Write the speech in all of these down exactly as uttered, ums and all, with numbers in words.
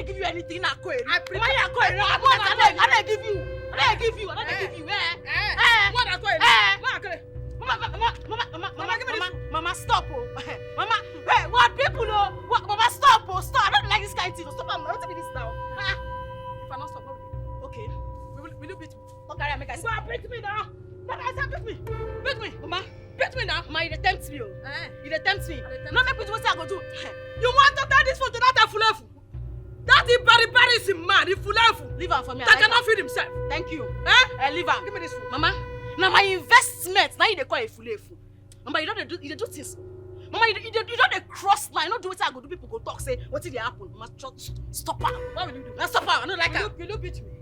give you anything. Na coin. I pretend. Mama, na coin. I, I, I, I, I give you. I give you. I give you. Eh? Eh? Eh? What na coin? Eh? What na coin? Mama, mama, mama, mama, mama, give me this. Mama, stop, oh. Mama, hey, what people, oh? What, mama, stop, oh, stop. I don't like this kind of thing. Stop, I'm not this now. Ah. If I not stop, what will you do? Okay. Will, will you beat me? Come carry am, make I see. Go and beat me now. Make I say beat me. Beat me. Mama, beat me now. Mama, you dey tempt me, oh. Eh. You dey tempt me. I dey tempt you. No make me do wetin I go do. You want to turn this food to that efulefu? That is very, very man, efulefu. Leave am for me. That cannot feed himself. Thank you. Eh? Eh, leave am. Give me this food. Mama, na my investment. Now you dey call efulefu. Mama, you don't do, you dey do things. Mama, you, you, you don't dey cross line. You don't do wetin I go do. People go talk say wetin dey happen. Mama, just stop am. What will you do? Now stop am. I don't like am. Will you, will you beat me?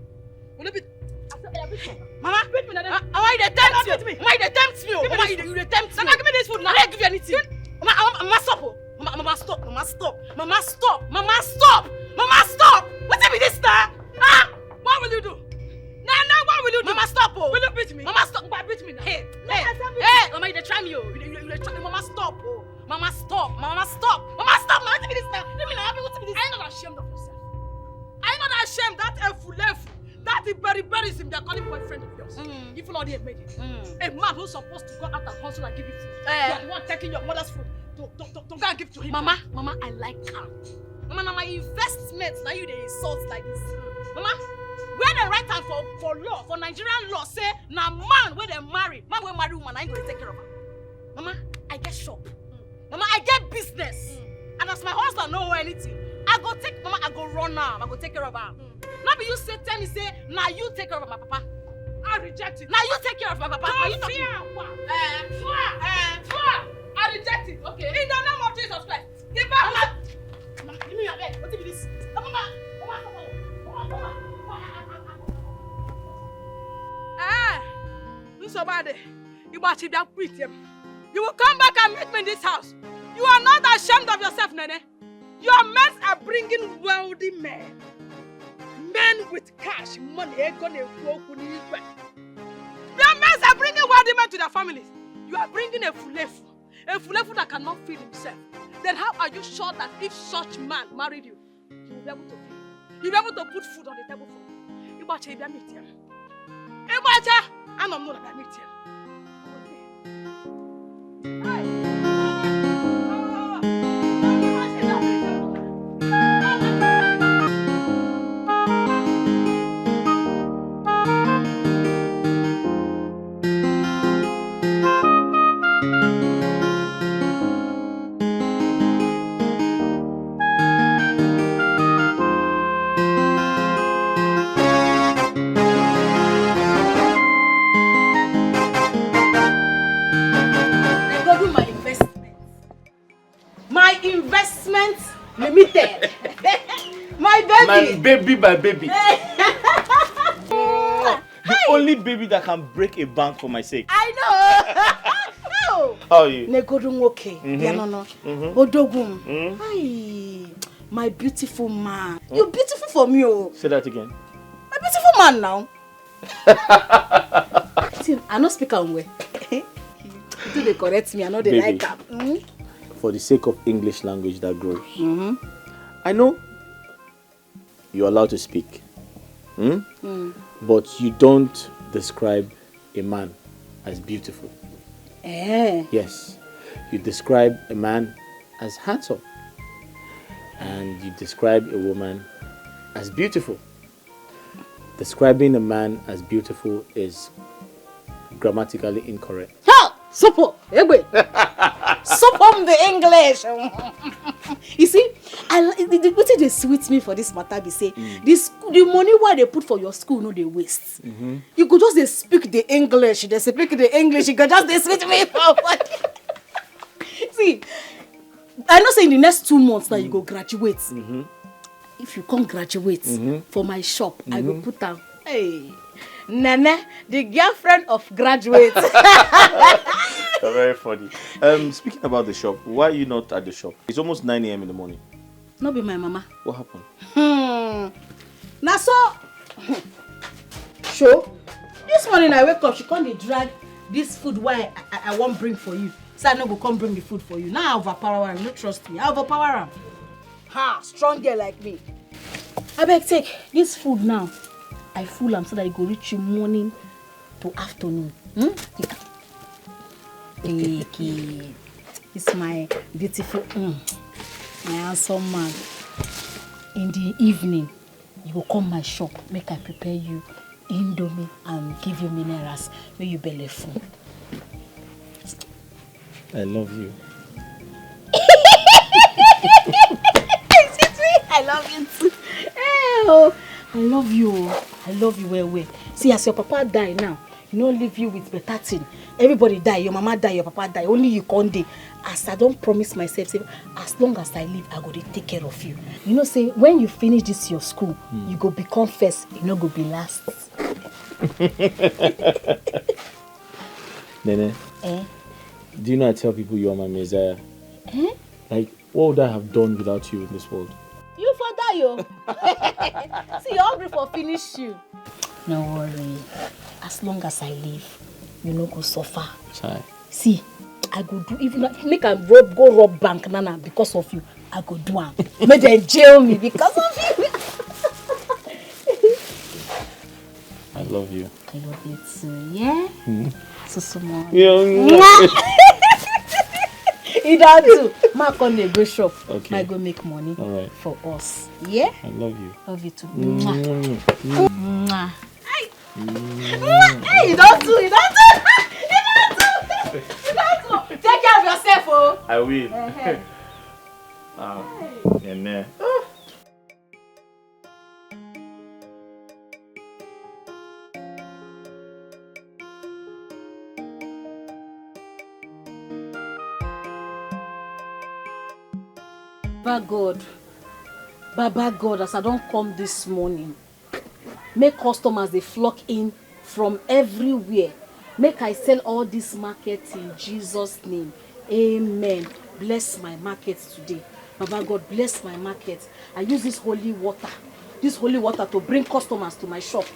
Will you beat? I said, I beat you. Mama, beat me now. Mama, you dey tempt me. Mama, you dey tempt me. Mama, you dey, you dey tempt me. Mama, give me this food now. I don't give you anything. Mama, Mama, Mama, stop, oh. Mama, Mama, stop. Mama, stop. Mama, stop. Mama, stop. Mama, stop. Wetin be this now? Ah, what will you do? Now, now, what will you do? Mama, stop, oh. Will you beat me? Mama, stop. Mama, beat me now. Hey, hey, hey, Mama, you dey try me, oh. You dey, you dey, you dey try me. Mama, stop, oh. Mama, stop. Mama, stop. Mama, stop. Mama, wetin be this now? Leave me now. Wetin be this? Are you not ashamed of yourself? Are you not ashamed that efulefu, that the berberism they're calling boyfriend of yours? Mm. If not, they made it. Mm. A man who's supposed to go out and hustle and give you food. Eh. You're the one taking your mother's food to, to, to, to go and give to him. Mama, Mama, I like her. Mama, na my investment. Now you dey insult like this. Mama, where dem write am for, for law, for Nigerian law, say na man wey dem marry, man wey marry woman, na him go dey take care of her. Mama, I get shop. Mama, I get business. Mm. And as my husband no owe anything, I go take Mama, I go run am, I go take care of am. Mm. No be you say, tell me say na you take care of my papa. I reject it. Na you take care of my papa. Na you talk. Fear, what? Eh. Fear. Eh. Fear. I reject it. Okay. In the name of Jesus Christ. Give back. Mama, Mama, give me your bed. What is this? Mama, Mama, Mama, Mama, Mama. Ah, nsogbu adị. Igbachi bịa kwit ya. You will come back and meet me in this house. You are not ashamed of yourself, Nene. Your men are bringing wealthy men. Men with cash, money, ego na-ekwu okwu n'igwe. Your men are bringing wealthy men to their families. You are bringing efulefu. Efulefu that cannot feed himself. Then how are you sure that if such man married you, you will be able to feed? You will be able to put food on the table for me? Igbachi, bịa meet ya. Igbachi, anọ m n'ụlọ, bịa meet ya. They go do my investment. My investment limited. My baby. My baby, my baby. The only baby that can break a bank for my sake. I know. Oh. How are you? Negodu nwoke. Mm-hmm. Ya no no. Mm-hmm. Odogwu m. Mm-hmm. Hi, my beautiful man. Huh? You're beautiful for me, oh. Say that again. My beautiful man now. See, I no speak am well. You dey correct me, I no dey like am. Baby, mm? For the sake of English language that grows, mm-hmm, I know you're allowed to speak, hmm? Mm. But you don't describe a man as beautiful. Eh. Yes. You describe a man as handsome. And you describe a woman as beautiful. Describing a man as beautiful is grammatically incorrect. Ha! Sopo! Egbe! Sopo the English! You see, I, li- the, the, wetin dey sweet me for this matter be say, mm, this, the money wey they put for your school no dey waste. Mm-hmm. You go just dey speak the English, dey speak the English, you go just dey sweet me for body. See, I know say in the next two months now you go graduate. Mm-hmm. If you come graduate, mm-hmm, for my shop, I go, mm-hmm, put am. Hey, Nene, the girlfriend of graduate. You're very funny. Um, speaking about the shop, why are you not at the shop? It's almost nine a m in the morning. No be my mama. What happened? Hmm. Na so. Show. This morning I wake up, she come dey drag this food wey I, I, I wan bring for you. Say I no go come bring the food for you. Now I overpower am. You no trust me. I overpower am. Ha, strong girl like me. Abeg, take this food now. I full am so that e go reach you morning to afternoon. Hmm? Take it. It's my beautiful, mm, my handsome man. In the evening, you go come my shop, make I prepare you indomie and give you minerals, make you belle full. I love you. I love you too. Eh, oh, I love you. Oh. I love you well, well. See, as your papa die now, he no leave you with better thing. Everybody die, your mama die, your papa die. Only you come dey. As I don promise myself, say, as long as I live, I go dey take care of you. You know, say, when you finish this your school, you go become first, you no go be last. Nene, eh? Do you know I tell people you are my Messiah? Eh? Like, what would I have done without you in this world? You for die, yo. See, your hungry for finish you. No worry. As long as I live, you no go suffer. Chai. See, I go do even like, make I rob, go rob bank, nana, because of you. I go do am. Make dem jail me because of you. I love you. I love you too, yeah? Mm. So small. Yeah. Mwah! E don do. Ma come dey go shop. Okay. Ma go make money. All right. For us. Yeah? I love you. Love you too. Mwah. Mm. Mwah. Hey, e don do, e don do. E don do. E don do. Take care of yourself, oh. I will. Uh-huh. Ah, hey. Nene. Baba God, Baba God, as I don come this morning, make customers dey flock in from everywhere. Make I sell all this market in Jesus' name. Amen. Bless my market today. Baba God, bless my market. I use this holy water, this holy water to bring customers to my shop.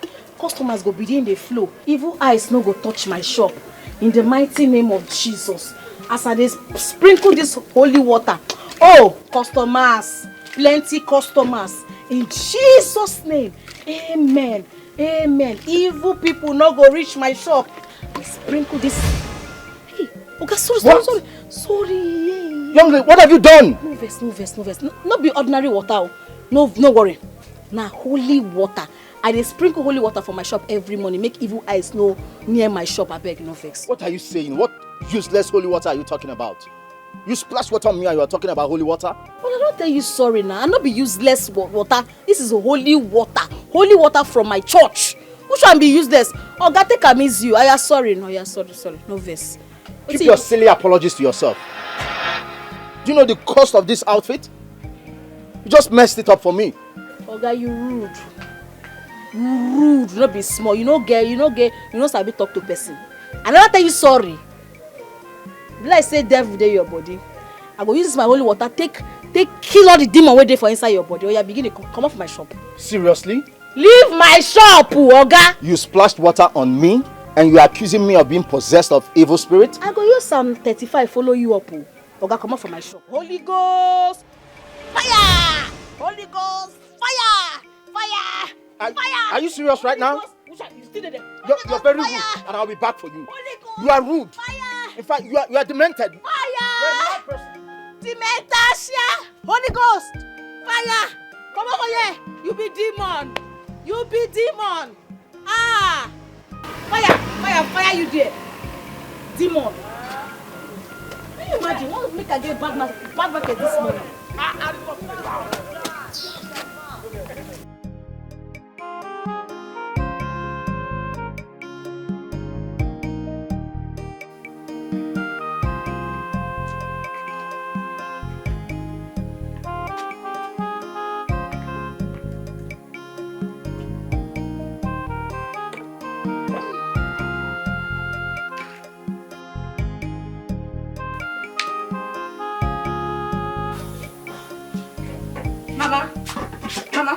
Customers go begin dey flow. Evil eyes no go touch my shop. In the mighty name of Jesus, as I dey sp-, sprinkle this holy water, oh, customers, plenty customers. In Jesus' name, amen. Amen. Evil people no go reach my shop. Sprinkle this. Hey, Oga, sorry, sorry, sorry. What? Sorry. Young lady, what have you done? No vex, no vex, no vex. No, no be ordinary water o. No, no worry. Na holy water. I dey sprinkle holy water for my shop every morning. Make evil eyes no near my shop. Abeg, no vex. What are you saying? What useless holy water are you talking about? You splash water on me and you are talking about holy water? But I don tell you sorry now. I no be useless wa-, water. This is holy water. Holy water from my church. Which one be useless? Oga, take am easy. Oya, sorry. No, oya, sorry, sorry. No vex. Keep your silly apologies to yourself. Do you know the cost of this outfit? You just messed it up for me. Oga, you rude. You rude. No be small. You no get, you no get, you no sabi talk to person. I never tell you sorry. Be like say devil dey your body. I go use this my holy water, take, take kill all the demon wey dey for inside your body. Oya, begin dey co-, comot for my shop. Seriously? Leave my shop, o, Oga. You splashed water on me and you are accusing me of being possessed of evil spirit? I go use Psalm thirty-five follow you up, o. Oga, comot for my shop. Holy Ghost, fire! Holy Ghost, fire! Fire! Are, fire! Are you serious right now? Holy Ghost, which one? You still dey there? You're, you're very rude, and I'll be back for you. Holy Ghost! You are rude. Fire! In fact, you are, you are demented. Fire! You're a mad person. Dementia! Holy Ghost! Fire! Comot for here! You be demon! You be demon! Ah! Fire! Fire! Fire you there! Demon! Can you imagine? What make I get bad ma-, bad market this morning? Mama, Mama,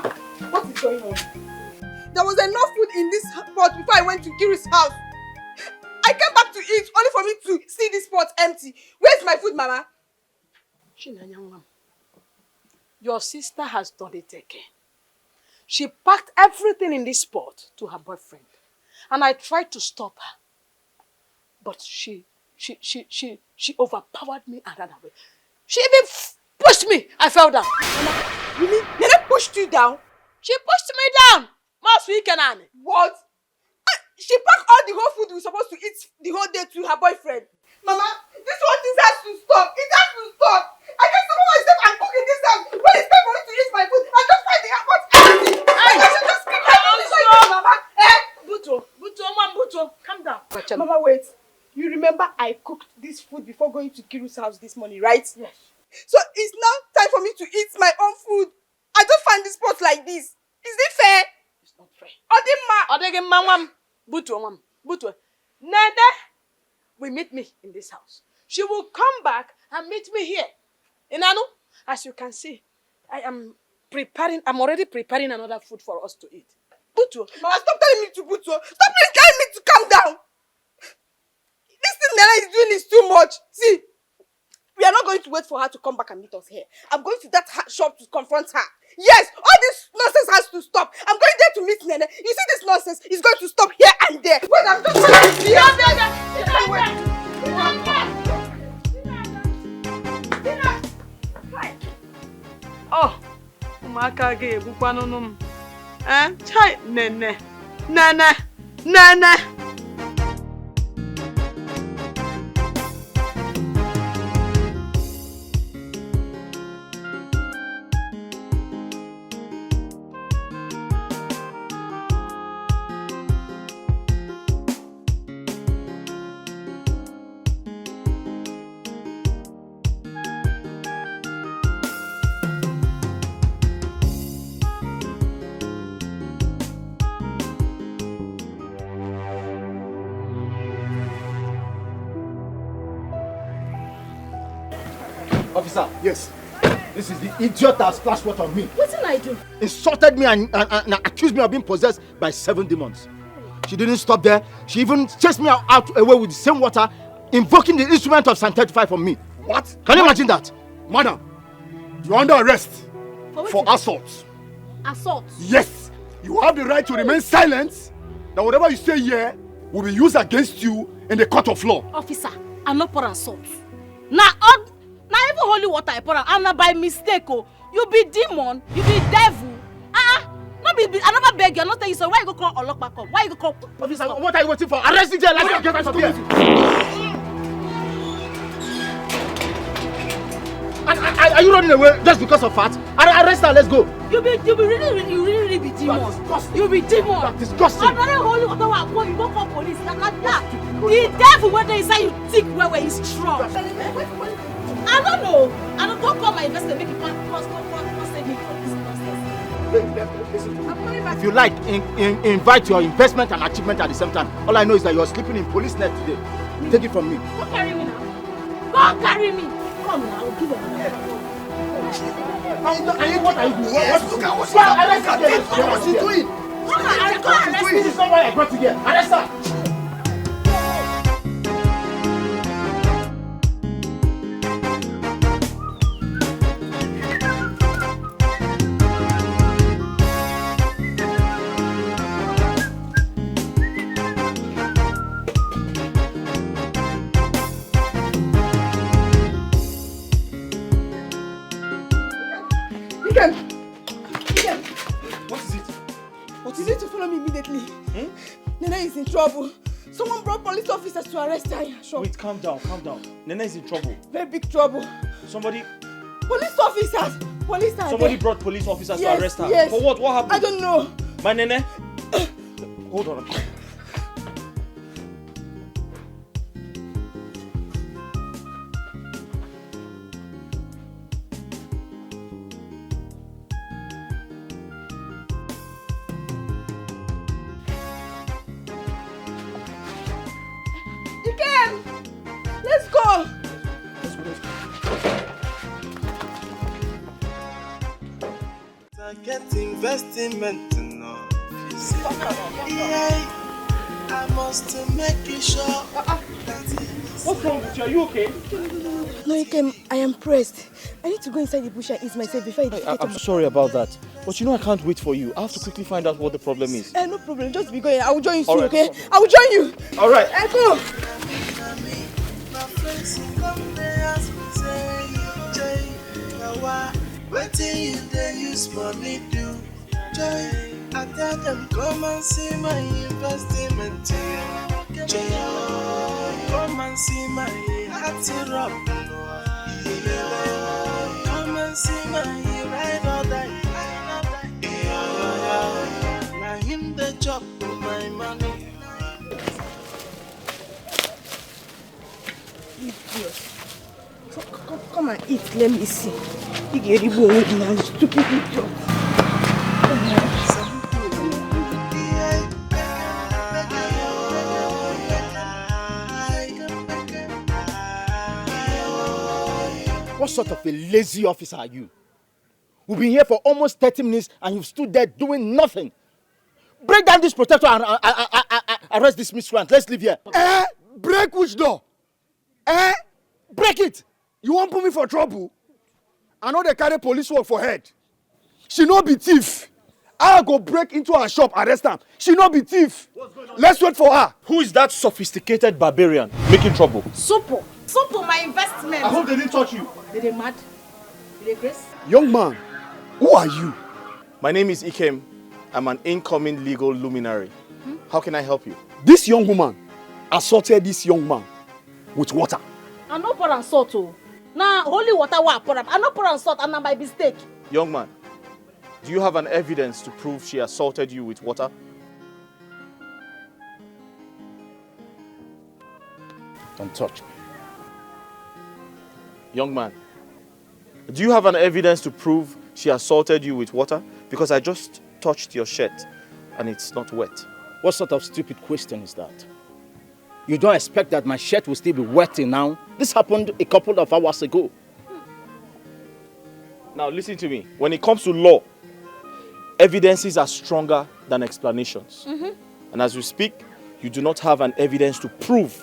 what is going on? There was enough food in this pot before I went to Kiri's house. I came back to eat only for me to see this pot empty. Where's my food, Mama? Chinanya nwa m, your sister has done it again. She packed everything in this pot to her boyfriend, and I tried to stop her, but she she she she she overpowered me and ran away. She even f- pushed me. I fell down. Mama, you mean Nene pushed you down? She pushed me down. Masu Ikenani. What? Ah, she packed all the whole food we were supposed to eat the whole day to her boyfriend. Mama, this whole thing has to stop. It has to stop. I can't suffer myself and cook in this house. When it's time for me to eat my food, I just find the airport empty. I should just keep everything like this, Mama. Eh? Buto, Buto, Mom, Buto, calm down. Mama, wait. You remember I cooked this food before going to Kiru's house this morning, right? Yes. So it's now time for me to eat my own food. I just find this pot like this. Is it fair? It's not fair. Odima. Odegema, Mom. Buto, Mom. Buto. Nene will meet me in this house. She will come back and meet me here. Inanu, as you can see, I am preparing, I'm already preparing another food for us to eat. Buto. Mama, stop telling me to Buto. Stop telling me to calm down. This thing Nene is doing is too much. See, we are not going to wait for her to come back and meet us here. I'm going to that ha- shop to confront her. Yes, all this nonsense has to stop. I'm going there to meet Nene. You see this nonsense is going to stop here and there. Wait, I'm just trying to be. Oh, ụmụaka ga-egbukwanụnụ m. Eh? Chai, Nene. Nene. Nene. Officer. Yes. This is the idiot that splashed water on me. Wetin I do? Insulted me and, and, and accused me of being possessed by seven demons. She didn't stop there. She even chased me out, out away with the same water, invoking the instrument of Psalm thirty-five on me. What? Can you imagine that? Madam, you're under arrest for, for assault. Assault? Yes. You have the right to remain silent. That whatever you say here will be used against you in the court of law. Officer, I no pour assault. Na all Na even holy water I pour am, and na by mistake o. You be demon, you be devil. Ah, ah, no be, be, I never beg you, I no tell you so. Why you go call Olopa come? Why you go call police come? Officer, what are you waiting for? Arrest the girl, let's get her from here. Are, are, are you running away just because of fat? Ar- Arrest her, let's go. You be, you be really, really, you really, really be demon. You are disgusting. You be demon. You are disgusting. Another holy water wey I pour, you go call police. Na, na, na. The devil wey dey inside you thick well well, is strong. I don't know. I don't, don't call my investment, make you come, come, come, come, come save me from this nonsense. Listen to me. I'm coming back. If you like, in, in, invite your investment and achievement at the same time. All I know is that you're sleeping in police net today. Take it from me. Don't carry me now. Come carry me. Come now, I will give you. Are you, are you, what are you doing? What, what is it? Look at what she's doing. Look at this. Look at what she's doing. Look at what she's doing. This is not why I brought you here. Arrest her. Ikem! Ikem! What is it? What is it? You need to follow me immediately. Hmm? Nene is in trouble. Someone brought police officers to arrest her. Sure. Wait, calm down, calm down. Nene is in trouble. Very big trouble. Somebody. Police officers. Police are there. Somebody brought police officers to arrest her. Yes, yes. For what? What happened? I don't know. My Nene. Hold on. Ikem, let's go. I get investment, no. Yeah, I must make it sure that it is. What's wrong with you? Are you okay? No, Ikem, I am pressed. I need to go inside the bush and ease myself before I get. I'm sorry about that. But you know I can't wait for you. I have to quickly find out what the problem is. Eh, no problem. Just be going. I will join you soon, okay? I will join you. All right. I go. Wetin you dey use money do? Joy, I tell them come and see my investment. Joy, come and see my heart rub. Come and see my ride or die. Na him dey chop my money. Come, come, come and eat, let me see. You get it, boy, now, stupid idiot. What sort of a lazy officer are you? We've been here for almost thirty minutes and you've stood there doing nothing. Break down this protector and uh, uh, uh, uh, uh, arrest this miscreant. Let's leave here. Eh? Break which door? Eh? Break it. You wan put me for trouble? I no dey carry police work for head. She no be thief. I go break into her shop, arrest am. She no be thief. Let's wait for her. Who is that sophisticated barbarian making trouble? Supo. Supo, my investment. I hope they didn't touch you. They dey mad. They dey grace. Young man, who are you? My name is Ikem. I'm an incoming legal luminary. How can I help you? This young woman assaulted this young man with water. I no pour am salt o. Na holy water wey I pour am. I no pour am salt and na by mistake. Young man, do you have an evidence to prove she assaulted you with water? Don't touch me. Young man, do you have an evidence to prove she assaulted you with water? Because I just touched your shirt and it's not wet. What sort of stupid question is that? You don't expect that my shirt will still be wet till now? This happened a couple of hours ago. Now listen to me. When it comes to law, evidences are stronger than explanations. Mm -hmm. And as we speak, you do not have an evidence to prove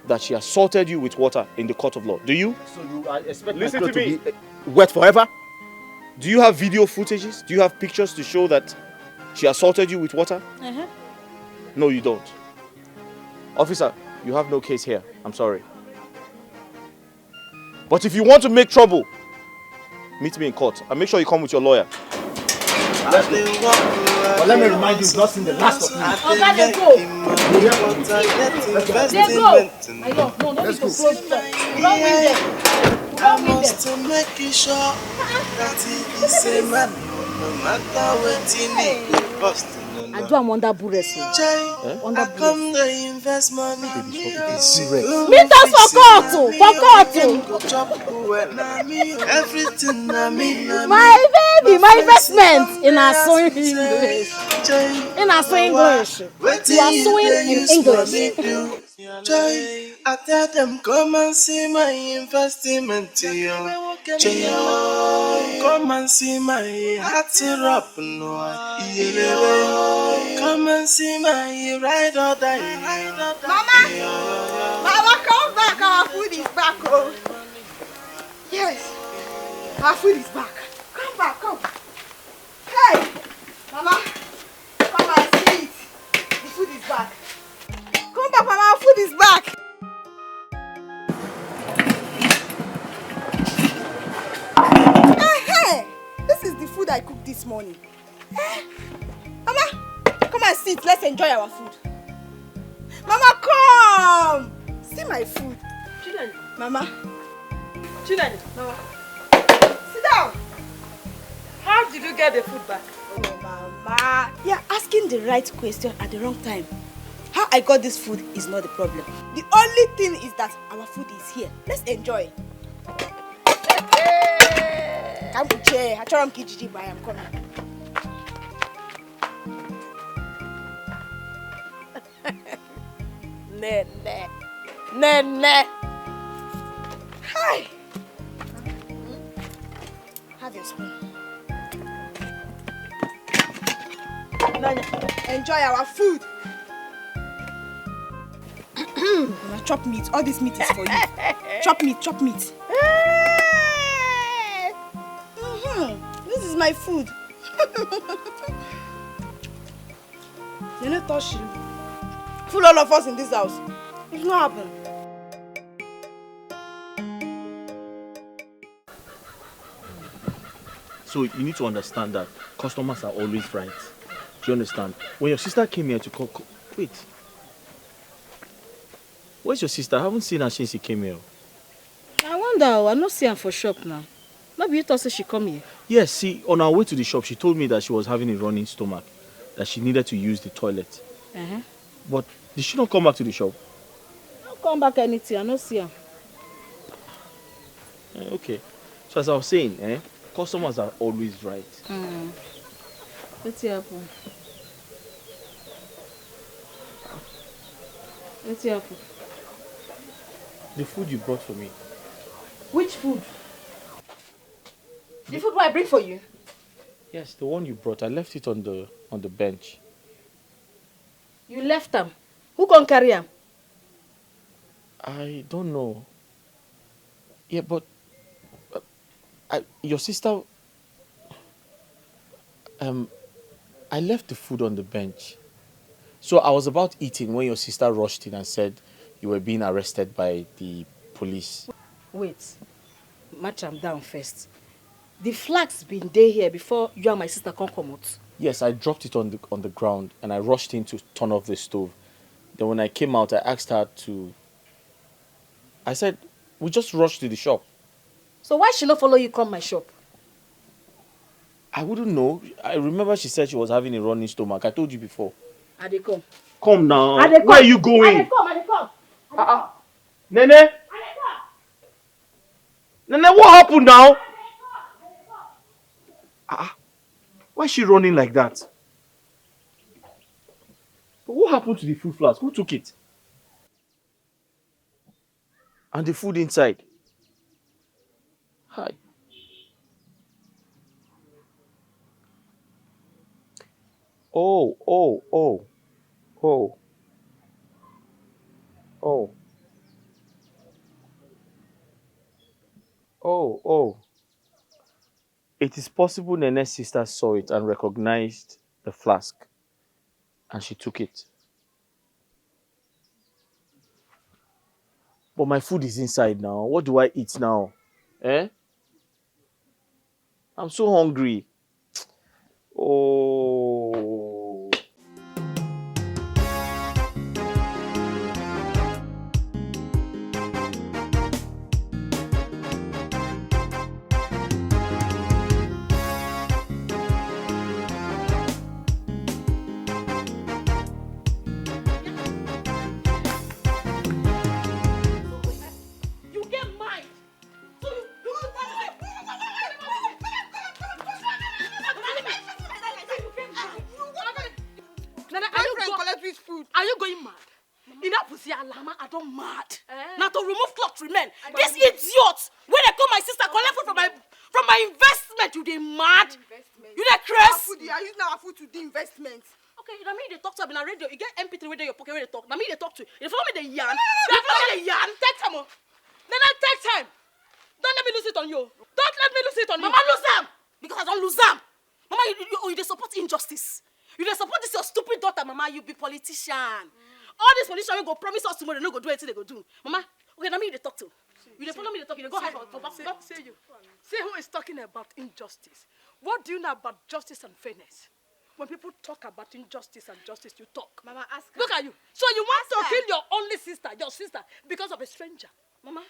that she assaulted you with water in the court of law. Do you? So you are expecting Listen to, to me. Be uh, wet forever? Do you have video footages? Do you have pictures to show that she assaulted you with water? Uh -huh. No, you don't. Officer, you have no case here. I'm sorry. But if you want to make trouble, meet me in court and make sure you come with your lawyer. But let me remind you, it's not seen the last of me. Oga, dey go. Dey go. Ayo, no, no be to close door. Run with them. Run with them. Make sure that he is a man, no matter wetin he go cost. I do am under burress o. Under burress. Meet us for court o, for court o. My baby, my investment. Una so English. Una so English. You are suing in English. Joy, I tell them come and see my investment, yo. Joy, come and see my heart rub, no. Come and see my ride or die. Mama, Mama, come back. Our food is back, oh. Yes, our food is back. Come back, come. Hey, Mama, come and see it. The food is back. Come back, Mama, food is back. Hey, hey, this is the food I cooked this morning. Eh? Mama, come and sit. Let's enjoy our food. Mama, come. See my food. Children. Mama. Children. Mama. Sit down. How did you get the food back? Oh, Mama. You're asking the right question at the wrong time. How I got this food is not the problem. The only thing is that our food is here. Let's enjoy. Ka m kpuchie ya, achọrọ m ka ijiji baa ya, I'm coming. Nene. Nene. Hi. Have your spoon. Enjoy our food. Una chop meat. All this meat is for you. Chop meat, chop meat. Mm-hmm. This is my food. They no touch you. Full all of us in this house. It no happen. So you need to understand that customers are always right. Do you understand? When your sister came here to call, call wait. Where's your sister? I haven't seen her since she came here. I wonder, oh, I no see am for shop now. No be you talk say she come here? Yes, see, on our way to the shop, she told me that she was having a running stomach, that she needed to use the toilet. Uh-huh. But did she not come back to the shop? No come back anything, I no see am. Eh, okay. So as I was saying, eh, customers are always right. Mm. Wetin happen? Wetin happen? The food you brought for me. Which food? The food wey I bring for you? Yes, the one you brought. I left it on the on the bench. You left am. Who come carry am? I don't know. Yeah, but uh, I, your sister. Um, I left the food on the bench. So I was about eating when your sister rushed in and said you were being arrested by the police. Wait, match am down first. The flask been dey here before you and my sister come comot. Yes, I dropped it on the on the ground and I rushed in to turn off the stove. Then when I came out, I asked her to. I said, "We just rushed to the shop." So why she no follow you come my shop? I wouldn't know. I remember she said she was having a running stomach. I told you before. I dey come. Come now. I dey come. Where are you I going? Dey come. I dey come. Uh-uh. Nene? Nene, what happened now? Uh-uh. Why is she running like that? But what happened to the food flask? Who took it? And the food inside? Hi. Oh, oh, oh, oh. Oh. Oh, oh. It is possible Nene's sister saw it and recognized the flask, and she took it. But my food is inside now. What do I eat now? Eh? I'm so hungry. Oh. You get mind. So you, you, Nana, are you Boyfriend go- collect which food? Are you going mad? Enough with your lama, I don't mad. Eh? Now to remove cloth remain. I This don't- idiot, when they call my sister, collect food from my from my investment, you dey mad? Investment. You dey craze? Food, you are using our food to do investment. Okay, na me dey talk to am na radio. You get M P three wey dey your pocket wey dey talk. Na me dey talk to. You follow me dey yarn. You follow me dey yarn. Take time o. Then I take time. Don't let me lose it on you. Don't let me lose it on you. Mama lose am because I don lose am. Mama, you you, you dey support injustice. You dey support this your stupid daughter, Mama. You be politician. All these politicians wey go promise us tomorrow, they no go do anything they go do. Mama, okay, na me you dey talk to. You dey follow me dey talk. You dey go hide for for back. See, see you. See who is talking about injustice. What do you know about justice and fairness? When people talk about injustice and justice, you talk. Mama, ask her. Look at you. So you want to Ask her. Kill your only sister, your sister, because of a stranger. Mama,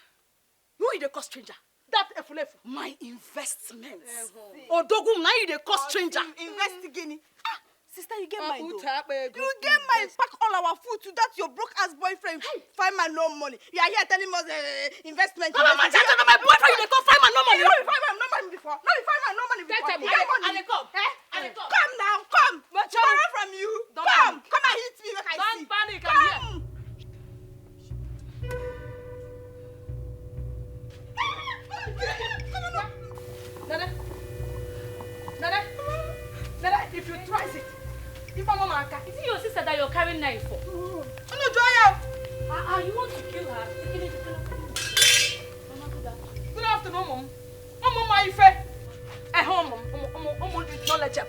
who you dey call stranger? That efulefu. My investment. See. Odogwu, na you dey call stranger. Invest gini. Ah, sister, you get Uh, mind though. Uta Akpa ego. You get mind. Pack all our food to that your broke ass boyfriend. Find man no money. You are here telling us uh, investment. Mama, investment. Mama, na my boyfriend you dey call find man no money. You know, you find man no money before. No, you find man no money before. Take time. You get money. I dey come. Eh? I dey come. Come now, come. But Tomorrow from you. Don't Come. panic. Come and hit me. Make I Don't see. Panic. I'm here. Come. Nana, Nana, Nana, if you try it, if my mama aka, Is it your sister that you're carrying knife for? Unu jụọ ya. Ah, ah, you want to kill her? Take it, take it, take it. Mama, do that. Good afternoon, mom. Ụmụ mma ife. Eh, ụmụ, ụmụ, ụmụ, ụmụ dị no lecha.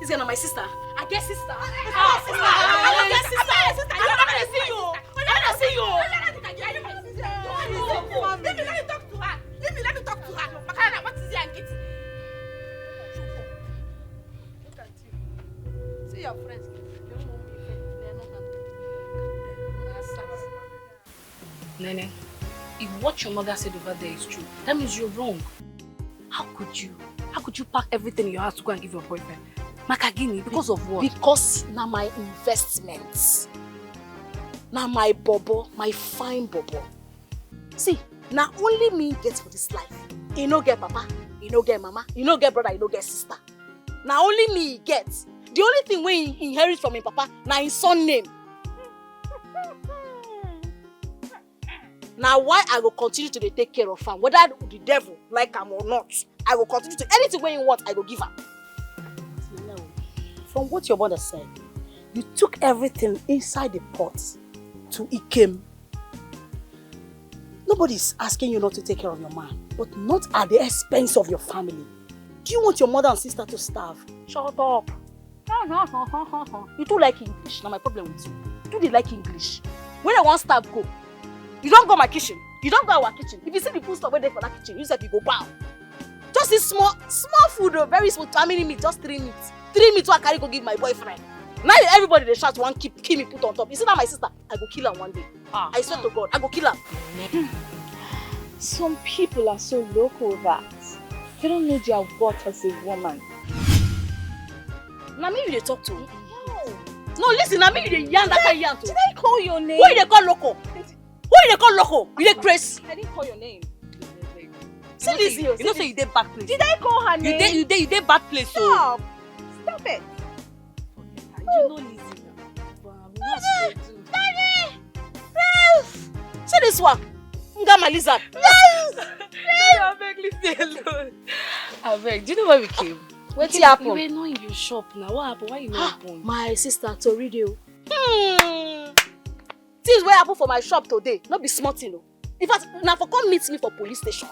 This girl na my sister. I get sister. I get sister. I get sister. I get sister. I never dey see you. I never dey see you. Leave me, let me talk to her. Leave me, let me talk to her. Makana, what is it I'm getting? Look at you. See your friends. They won't be friends. They are not happy. They are sad. Nene, if what your mother said over there is true, that means you're wrong. How could you? How could you pack everything in your house to go and give your boyfriend? Makagini, because of what? Because na my investment. Na my bobo, my fine bobo. See, na only me get for this life. He no get papa, he no get mama, he no get brother, he no get sister. Na only me he get. The only thing wey he inherit from him papa na him surname. Na why I go continue to dey take care of am, whether the devil like am or not. I go continue to, anything wey he want, I go give am. From what your mother said, you took everything inside the pot to Ikem. Nobody is asking you not to take care of your man, but not at the expense of your family. Do you want your mother and sister to starve? Shut up. You too like English. Na my problem with you. You too dey like English. When I wan starve go, you don go my kitchen. You don go our kitchen. If you see the food stuff wey dey for that kitchen, you sef you go bow. Just this small, small food o, very small. How many meat? Just three meat. Three meat wey I carry go give my boyfriend. Now everybody dey shout, wan keep, kill me, put on top. You see that my sister? I go kill am one day. Ah. I swear to God, I go kill am. Some people are so loco that they don't know their worth as a woman. Na me you dey talk to? No. No, listen, na me you dey yarn that kind yarn to. Did I call your name? Who you dey call loco? Who you dey call loco? You dey craze? I didn't call your name. See Lizzie, you know say you dey bad place. Did I call her name? You dey, you dey, you dey bad place. Stop. Stop it. You know Lizzie now. Daddy! Ralph! See this one. Ngama lizard. Ralph! Abeg, leave me alone. Abeg, do you know why we came? Wetin happen? You were not in your shop now. What happened? Why you not open? My sister, tori dey o. Hmm. Things wey happen for my shop today, no be small thing o. In fact, na for come meet me for police station.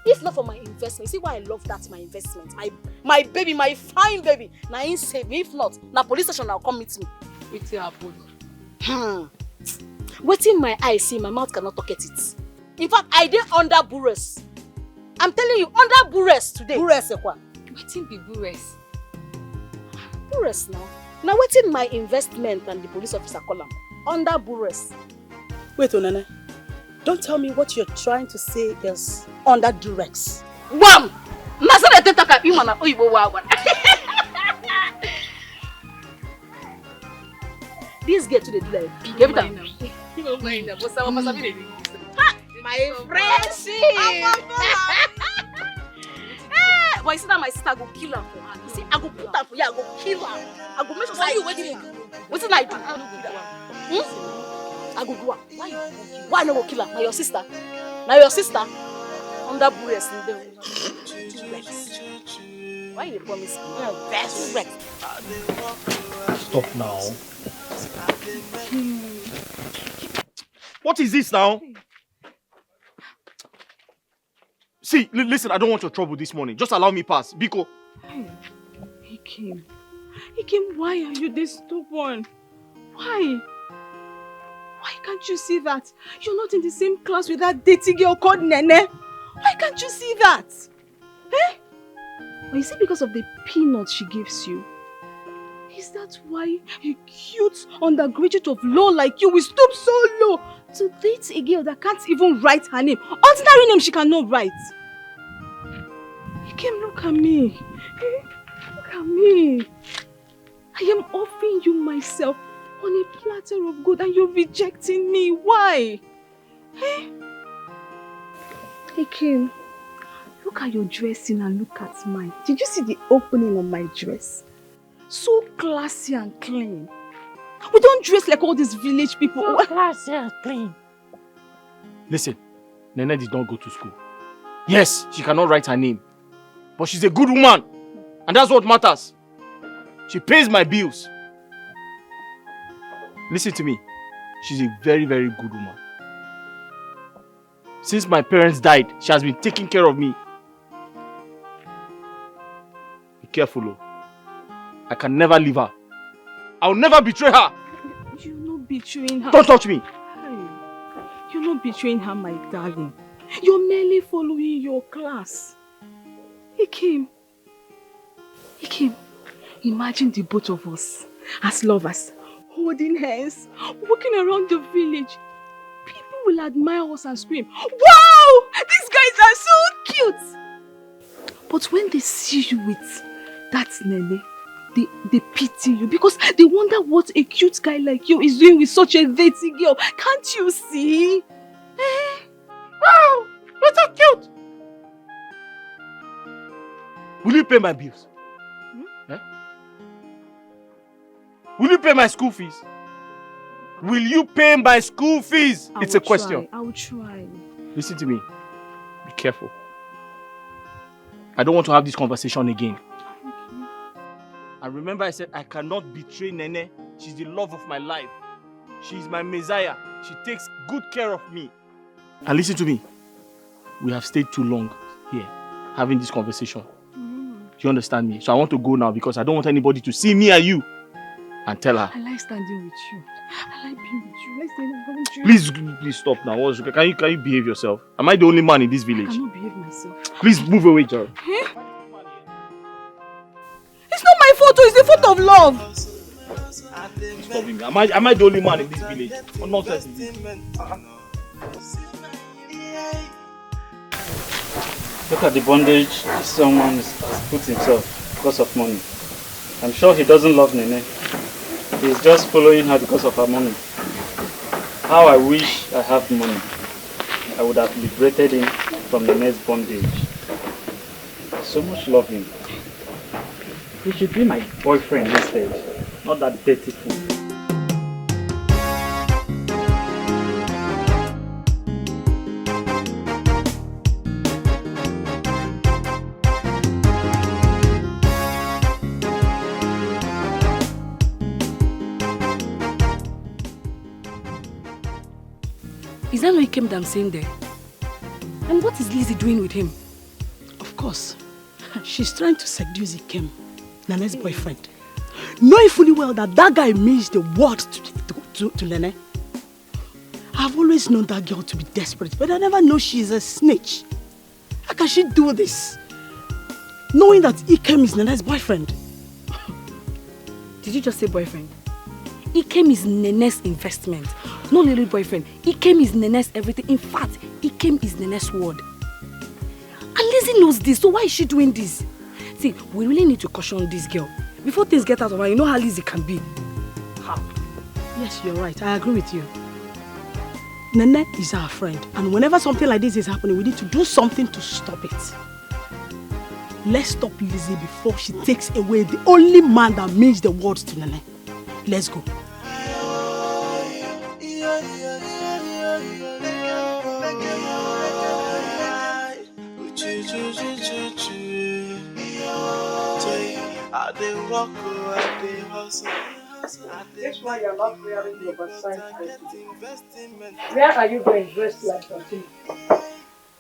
If not for my investment, see why I love that my investment. My, my baby, my fine baby, na him save me. If not, na police station na come meet me. Wetin happen? Hmm. Wetin my eye see, my mouth cannot talk it. In fact, I dey under bures. I'm telling you, under bures today. Bures ekwa? Wetin be bures? Bures now. Na wetin my investment and the police officer call am. Under bures. Wait, Onene. Don't tell me what you're trying to say is under duress. Wham! Na so they take talk am, Ima na oyibo wa wa. This girl too dey do like pig every time. You don't mind am. But Sawa Masabi dey do this. Ha! My friendship. Eh, but you see that my sister go kill am for her. You see, I go put am for you, I go kill am. I go make sure say you wetin you do. Wetin I do? Hmm? I go do am. Why you go kill? Why I no go kill am? Na your sister. Na your sister. Under bures in there. Why you dey promise me? Vex, vex. Stop now. What is this now? See, li- listen, I don't want your trouble this morning. Just allow me pass. Biko. Hey, Ikem. Ikem, why are you this stubborn? Why? Why can't you see that you're not in the same class with that dirty girl called Nene? Why can't you see that? Eh? Or is it because of the peanuts she gives you? Is that why a cute undergraduate of law like you will stoop so low to date a girl that can't even write her name? Ordinary name she cannot write. Ikem, look at me. Eh? Look at me. I am offering you myself on a platter of gold and you're rejecting me. Why? Eh? Ikem, look at your dressing and look at mine. Did you see the opening on my dress? So classy and clean. We don't dress like all these village people. So classy and clean. Listen, Nene did not go to school. Yes, she cannot write her name. But she's a good woman. And that's what matters. She pays my bills. Listen to me. She's a very, very good woman. Since my parents died, she has been taking care of me. Be careful, oh. I can never leave her. I'll never betray her. You're not betraying her. Don't touch me. Hey, you're not betraying her, my darling. You're merely following your class. He came. He came. Imagine the both of us as lovers, holding hands, walking around the village. People will admire us and scream, "Wow! These guys are so cute!" But when they see you with that Nene, they, they pity you because they wonder what a cute guy like you is doing with such a dirty girl. Can't you see? Eh? Wow! You're so cute! Will you pay my bills? Eh? Will you pay my school fees? Will you pay my school fees? I It's a will question. Try. I will try. Listen to me. Be careful. I don't want to have this conversation again. And remember, I said I cannot betray Nene. She's the love of my life. She's my messiah. She takes good care of me. And listen to me. We have stayed too long here having this conversation. Do you understand me? So I want to go now because I don't want anybody to see me and you and tell her. I like standing with you. I like being with you. I like staying around you. Please, please stop now. What's, can you can you behave yourself? Am I the only man in this I village? Cannot behave myself. Please move away, Joe. It's not my fault, oh, it's the fault of love. Stop him. Am I am I the only man in this village? What nonsense is this? Look at the bondage this someone has put himself because of money. I'm sure he doesn't love Nene. He's just following her because of her money. How I wish I have money. I would have liberated him from Nene's bondage. I so much love him. He should be my boyfriend instead, not that dirty fool. Is that not Ikem that I'm seeing there? And what is Lizzie doing with him? Of course. She's trying to seduce Ikem, Nene's boyfriend. Knowing fully well that that guy means the world to, to, to, to Nene. I've always known that girl to be desperate, but I never know she's a snitch. How can she do this? Knowing that Ikem is Nene's boyfriend. Did you just say boyfriend? Ikem is Nene's investment, not Lily boyfriend. Ikem is Nene's everything. In fact, Ikem is Nene's world. And Lizzie knows this, so why is she doing this? See, we really need to caution this girl before things get out of hand. You know how Lizzie can be. Yes, you're right. I agree with you. Nene is our friend, and whenever something like this is happening, we need to do something to stop it. Let's stop Lizzie before she takes away the only man that means the world to Nene. Let's go. I dey work, oh, I dey hustle. This one you're not wearing the oversized dress. Where are you going dressed like a thief?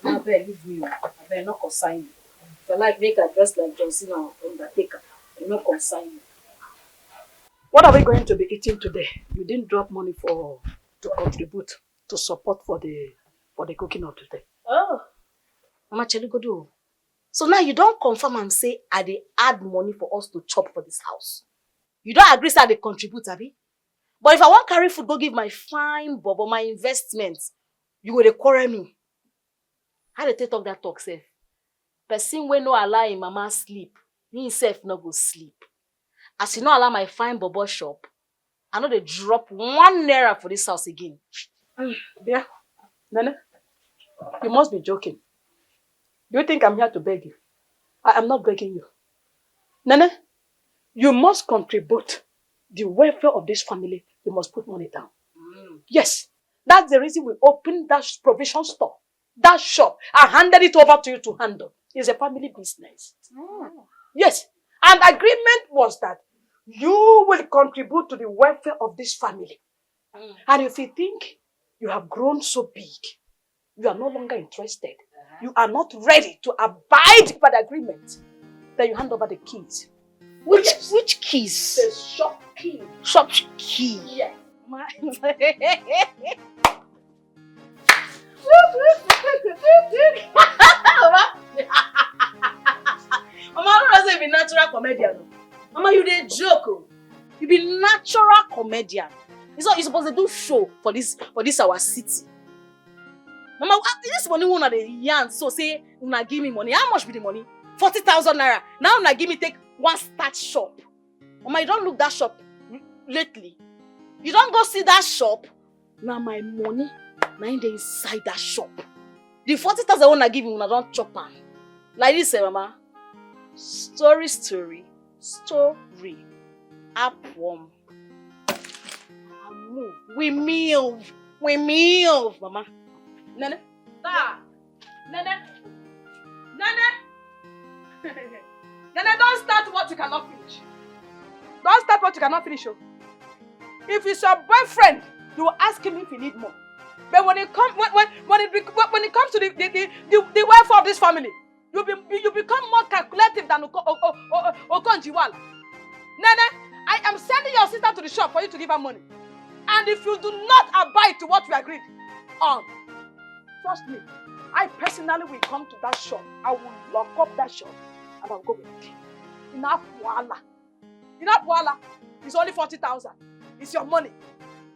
Abeg, leave me. Abeg, no concern you. If you like, make I dress like John Cena or Undertaker. E no concern you. What are we going to be eating today? You didn't drop money for to contribute to support for the for the cooking of today. Oh, Mama Chelugodo. So now you don confirm am say I dey add money for us to chop for this house. You don agree say I dey contribute, abi? But if I wan carry food go give my fine bobo, my investment, you go dey quarrel me. How dey take talk that talk sef? Person wey no allow im mama sleep, himself no go sleep. As you no allow my fine bobo shop, I no dey drop one naira for this house again. Bia, Nene, you must be joking. Do you think I'm here to beg you? I am not begging you. Nene, you must contribute the welfare of this family. You must put money down. Yes, that's the reason we opened that sh- provision store, that shop. I handed it over to you to handle. It's a family business. Yes, and agreement was that you will contribute to the welfare of this family. And if you think you have grown so big, you are no longer interested, you are not ready to abide by the agreement, then you hand over the keys. Which which keys? The shop key. Shop key. Yeah. Ma- Mama, Mama, I don't know say you be natural comedian. O. Mama, you dey joke. O. You be natural comedian. You so you suppose to do show for this for this our city. Mama, ah, this money wey una dey yarn so say una give me money. How much be the money? Forty thousand naira. Now una give me take one start shop. Mama, you don look that shop lately? You don go see that shop? Na my money, na im dey inside that shop. The forty thousand wey una give me, una don chop am. Like this, eh, Mama? Story, story, story. Apwom. Move. We move. We move, Mama. Nene. Sir. Nene. Nene. Nene, don't start what you cannot finish. Don't start what you cannot finish. Oh. If it's your boyfriend, you will ask him if you need more. But when it comes when when when it, bec- when when it comes to the the, the, the, the welfare of this family, you be you become more calculative than Oko, Oko, Oko, Okonjiwal. Nene, I am sending your sister to the shop for you to give her money. And if you do not abide to what we agreed on, trust me, I personally will come to that shop. I will lock up that shop and I'll go with it. Enough wahala. Enough wahala. It's only forty thousand. It's your money.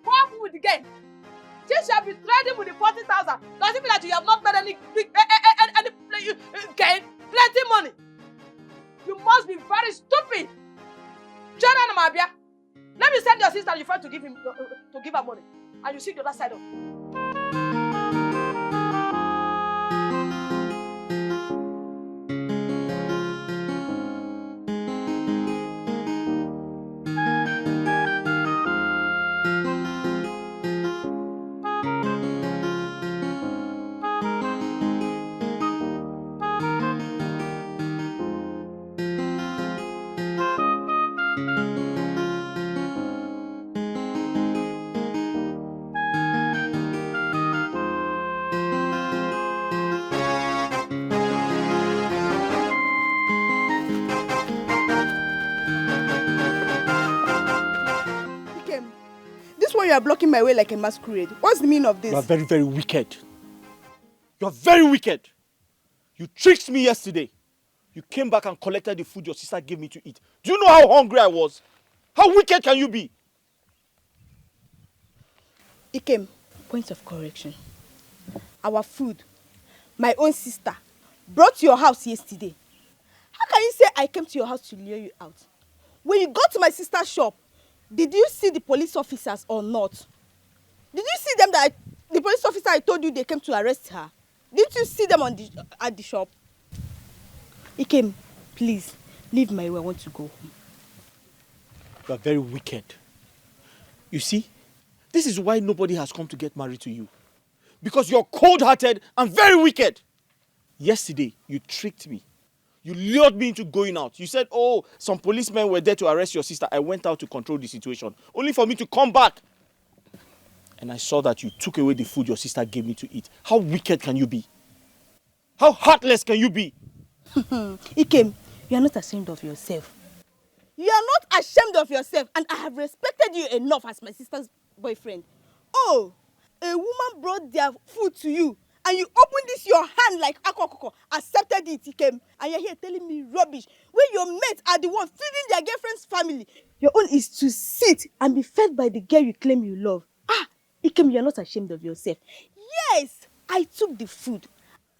Come with the game. Since you have been trading with the forty thousand, does it mean that you have not made any big, eh, eh, eh, any, eh, gain? Plenty money. You must be very stupid. Children, Mabia, let me send your sister your friend to give him to give her money, and you see the other side of. This way you are blocking my way like a masquerade. What's the meaning of this? You are very, very wicked. You are very wicked. You tricked me yesterday. You came back and collected the food your sister gave me to eat. Do you know how hungry I was? How wicked can you be? Ikem, point of correction. Our food, my own sister, brought to your house yesterday. How can you say I came to your house to lure you out? When you got to my sister's shop, did you see the police officers or not? Did you see them that I, the police officer I told you they came to arrest her? Didn't you see them on the at the shop? Ikem, please, leave my way. I want to go home. You are very wicked. You see, this is why nobody has come to get married to you. Because you're cold-hearted and very wicked. Yesterday, you tricked me. You lured me into going out. You said, "Oh, some policemen were there to arrest your sister." I went out to control the situation, only for me to come back. And I saw that you took away the food your sister gave me to eat. How wicked can you be? How heartless can you be? Ikem, you are not ashamed of yourself. You are not ashamed of yourself, and I have respected you enough as my sister's boyfriend. Oh, a woman brought their food to you, and you opened this your hand like akokoko, accepted it, Ikem, and you're here telling me rubbish. When your mates are the ones feeding their girlfriend's family, your own is to sit and be fed by the girl you claim you love. Ah, Ikem, you're not ashamed of yourself. Yes, I took the food.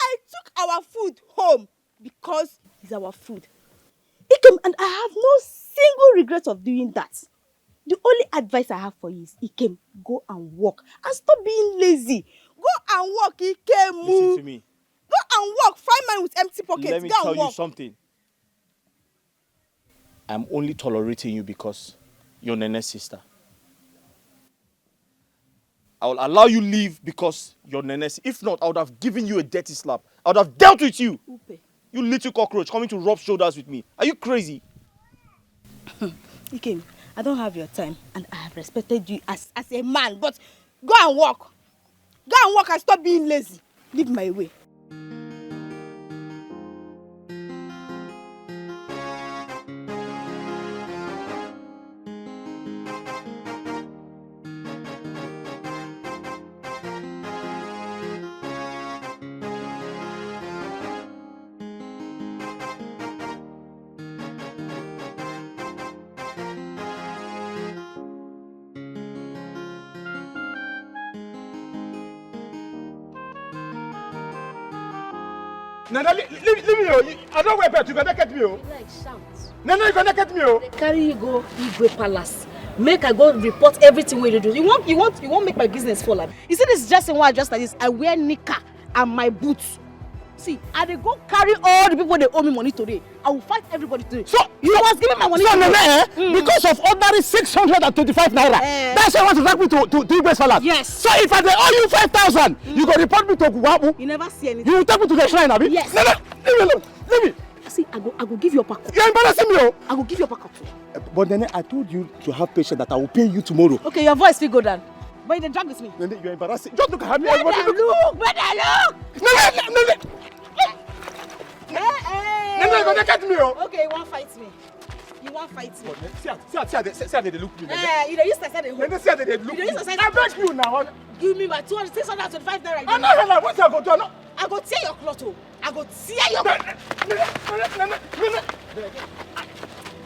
I took our food home because it's our food. Ikem, and I have no single regret of doing that. The only advice I have for you is, Ikem, go and work and stop being lazy. Go and work, Ikem. Listen to me. Go and work. Find man with empty pockets. Let me Go tell and work. You something. I'm only tolerating you because you're Nene's sister. I will allow you leave because you're Nene's. If not, I would have given you a dirty slap. I would have dealt with you. Upe. You little cockroach coming to rub shoulders with me. Are you crazy? Ikem, I don't have your time, and I have respected you as, as a man, but go and work. Go and work and stop being lazy. Leave my way. Nana, leave, leave, leave me, oh. You- I don't wear belt. You gonna get me, oh. Like shout. Nana, you gonna get me, oh. Carry you go Igwe Palace. Make I go report everything wey you do. You want, you want, you want make my business fall, abi? You see this dressing wey I dress like this? I wear knicker and my boots. See, I dey go carry all the people wey owe me money today. I will fight everybody today. So You must give me my money. So, Nana, Today. eh, because of ordinary six hundred and twenty-five naira, Eh. that's why you want to drag me to, to, to Igwe Palace. Yes. So if I dey owe you five thousand, you go report me to Guabu. You never see anything. You will take me to the shrine, abi? Yes. Nana, leave me alone. Leave me. See, I go, I go give you uppercut. You're embarrassing me, oh. I go give you uppercut. But then I told you to have patience that I will pay you tomorrow. Okay, your voice fit go down. But you dey drag with me. Nana, you're embarrassing. Just look at me. Brother, look, brother, look. Nana, Nana, Eh, eh. Nana, you gonna get me, oh. Okay, you wan fight me. You wan fight me. See, see, see, see, see, they look me. Nana. Eh, you dey use like say dey hold. Nana, see, they look You dey me. use like say I beg you now. Give me my two hundred, six hundred and twenty-five naira. I know how. What I go do? I know. I go tear your cloth, oh. I go tear your. Nana, Nana, Nana, Nana, Nana,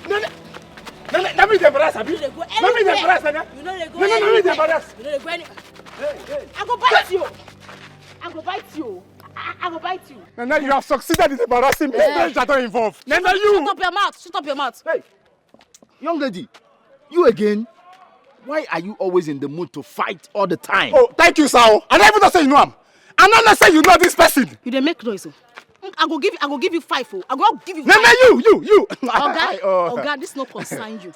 Nana, Nana, let me dey embarrass, abi? You dey go Let me dey anywhere. embarrass, Nana. You no dey go Nana, let me dey anywhere. Embarrass. You no dey go any. Hey, hey. I go bite you. I go bite you. I, I go bite you. Nana, you have succeeded in embarrassing me. Eh. Stranger don involve. Nana, you. Shut up your mouth. Shut up your mouth. Hey. Young lady, you again? Why are you always in the mood to fight all the time? Oh, thank you, sir. I never know say you know him. I never know say you know this person. You dey make noise, oh. Mm, I go give you, I go give you five, oh. I go give you No, five. No, you, you, you. Oga, Oh. Oga, this no concern you.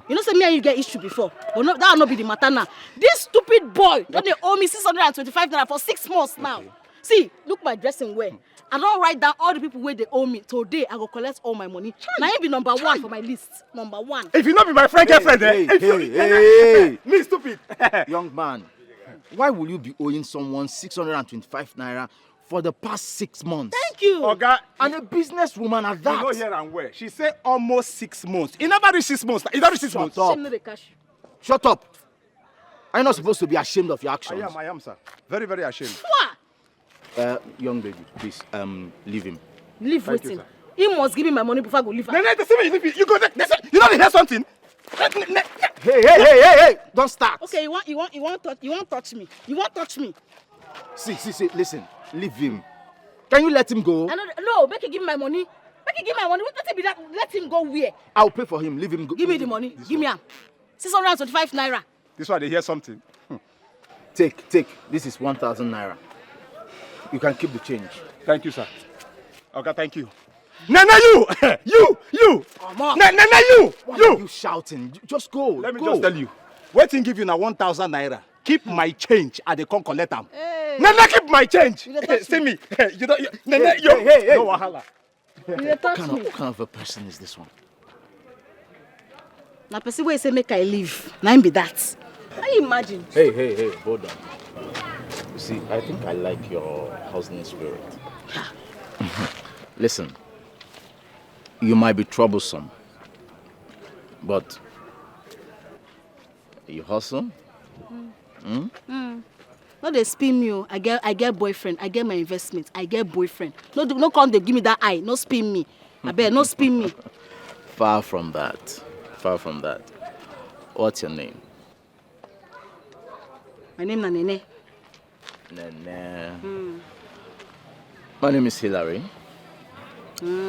You know say me and you get issue before, but no, that no be the matter now. This stupid boy don dey owe me six hundred and twenty-five naira for six months now. See, look my dressing well. I don write down all the people wey dey owe me. Today, I go collect all my money. Na him be number one for my list. Number one. If you no be my friend girlfriend, eh? Hey, If you, hey, hey, hey. Me stupid. Young man, why will you be owing someone six hundred and twenty-five naira for the past six months? Thank you. Oga, And a businesswoman at you no that. Hear am well. She say almost six months. E never reach six months. E don reach six months. Shut up. Shame no dey catch you. Shut up. Are you not supposed to be ashamed of your I actions? am, I am, sir. Very, very ashamed. Pwah! Uh, young lady, please, um, leave him. Leave Thank you, wetin? Sir. He must give me my money before I go leave. No, no, see me, you go, you know they hear something. Hey, hey, hey, hey, hey! Don't start. Okay, you want, you want, you want touch, you want touch me. You want touch me. See, see, see, listen. Leave him. Can you let him go? I no, no, make him give me my money. Make him give me my money. Wetin be that? Let him go where? I'll pay for him. Leave him go. Give me the money. Give me am. Six hundred and twenty-five naira. This one they hear something. Take, take. This is one thousand naira. You can keep the change. Thank you, sir. Okay, thank you. No, no, you, you, you. Come on. No, no, no, you, Why you. Are you shouting? Ju- Just go. Let me go. Just tell you. Wetin give you na one thousand naira. Keep my change. I dey come collect am. Hey. No, no, keep my change. You dey touch See me. Me. You don't. You, no, no, Hey, you. hey, hey, hey. No wahala. You dey touch What kind, me. Of, what kind of a person is this one? Na person wey say make I leave. Na him be that. Can you imagine? Hey, hey, hey, hold on. You see, I think I like your hustling spirit. Listen, you might be troublesome, but you hustle. No dey spin me o. I get, I get boyfriend. I get my investment. I get boyfriend. No do, no come dey give me that eye. No spin me. Abeg, no spin me. Far from that. Far from that. What's your name? My name na Nene. Nene. My name is Hilary.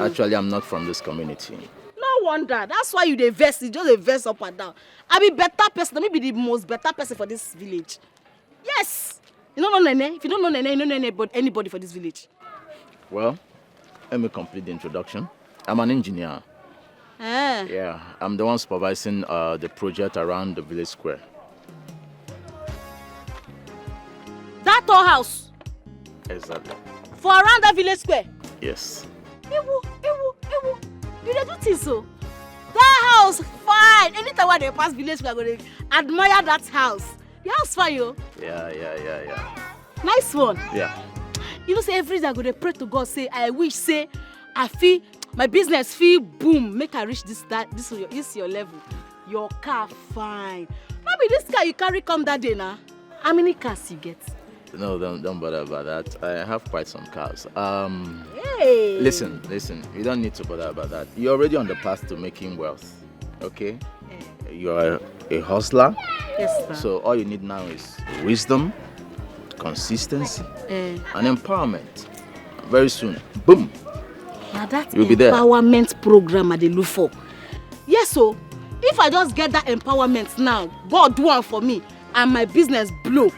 Actually, I'm not from this community. No wonder. That's why you dey vex. You just dey vex up and down. I be better person. Let me be the most better person for this village. Yes. You no know Nene. If you don't know Nene, you no know anybody, anybody for this village. Well, let me complete the introduction. I'm an engineer. Eh. Yeah, I'm the one supervising uh, the project around the village square. That tall house Exactly. for around that village square. Yes. Ewu, ewu, ewu. You dey do things so. That house fine. Anytime I dey pass village square, I go dey admire that house. The house fine, yo. Yeah, yeah, yeah, yeah. Nice one. Yeah. You know say every day I go dey pray to God say I wish say I fit, my business fit boom, make I reach this, that, this your, this your level. Your car fine. No be this car you carry come that day na. How many cars you get? No, don't, don't bother about that. I have quite some cars. Um, Hey. Listen, listen. You don't need to bother about that. You're already on the path to making wealth. Okay? You're a hustler. Yes, sir. So all you need now is wisdom, consistency, Eh. and empowerment. Very soon. Boom. Now that You'll be there. Empowerment program I dey look for. Yes, so if I just get that empowerment now, God do one for me, and my business blow.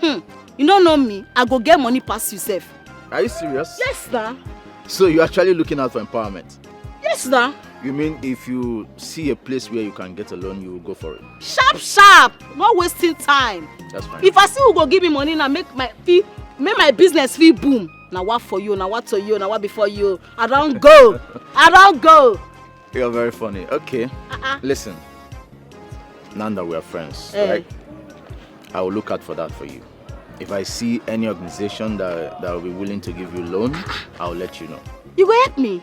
Hmm. You don't know me, I go get money pass yourself. Are you serious? Yes, sir. So you're actually looking out for empowerment? Yes, sir. You mean if you see a place where you can get a loan, you will go for it? Sharp, sharp. Not wasting time. That's fine. If I see who go give me money now, make my fee, make my business fee boom. Now what for you? Now what to you? Now what before you? I don't go. I don't go. You're very funny. Okay. Uh-uh. Listen. Now that we are friends, eh, right? I will look out for that for you. If I see any organization that that will be willing to give you loan, I'll let you know. You go help me?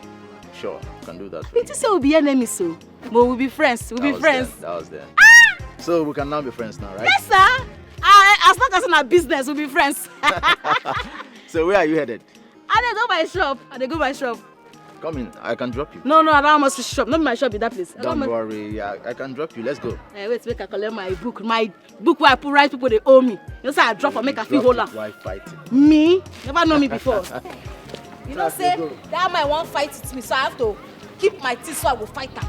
Sure, I can do that for you. You say we'll be enemies, so but we'll be friends. We'll that be friends. Then, that was then. Ah! So we can now be friends now, right? Yes, sir. I, as long as in our business, we'll be friends. So where are you headed? I dey go my shop. I dey go my shop. Come in, I can drop you. No, no, I don't must shop. Not my shop in that place. Don't worry, I, I can drop you. Let's go. Eh, wait, make I collect my book. My book where I put right people they owe me. You know say I drop and make I feel whole am. Why fight? Me? Never know me before. You know say that my one fight it me, so I have to keep my teeth so I will fight am.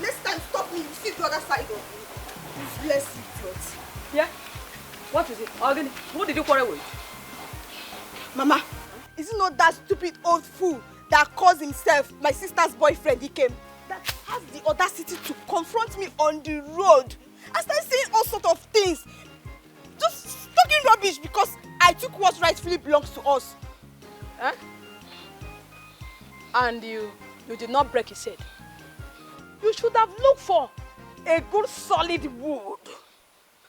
Next time, stop me. You see the other side of me. Useless idiot. Yeah? What is it? Again, who did you quarrel with? Mama, is it not that stupid old fool that calls himself my sister's boyfriend? He came. That has the audacity to confront me on the road. I started saying all sort of things. Just talking rubbish because I took what rightfully belongs to us. Huh? And you, you did not break his head. You should have looked for a good solid wood.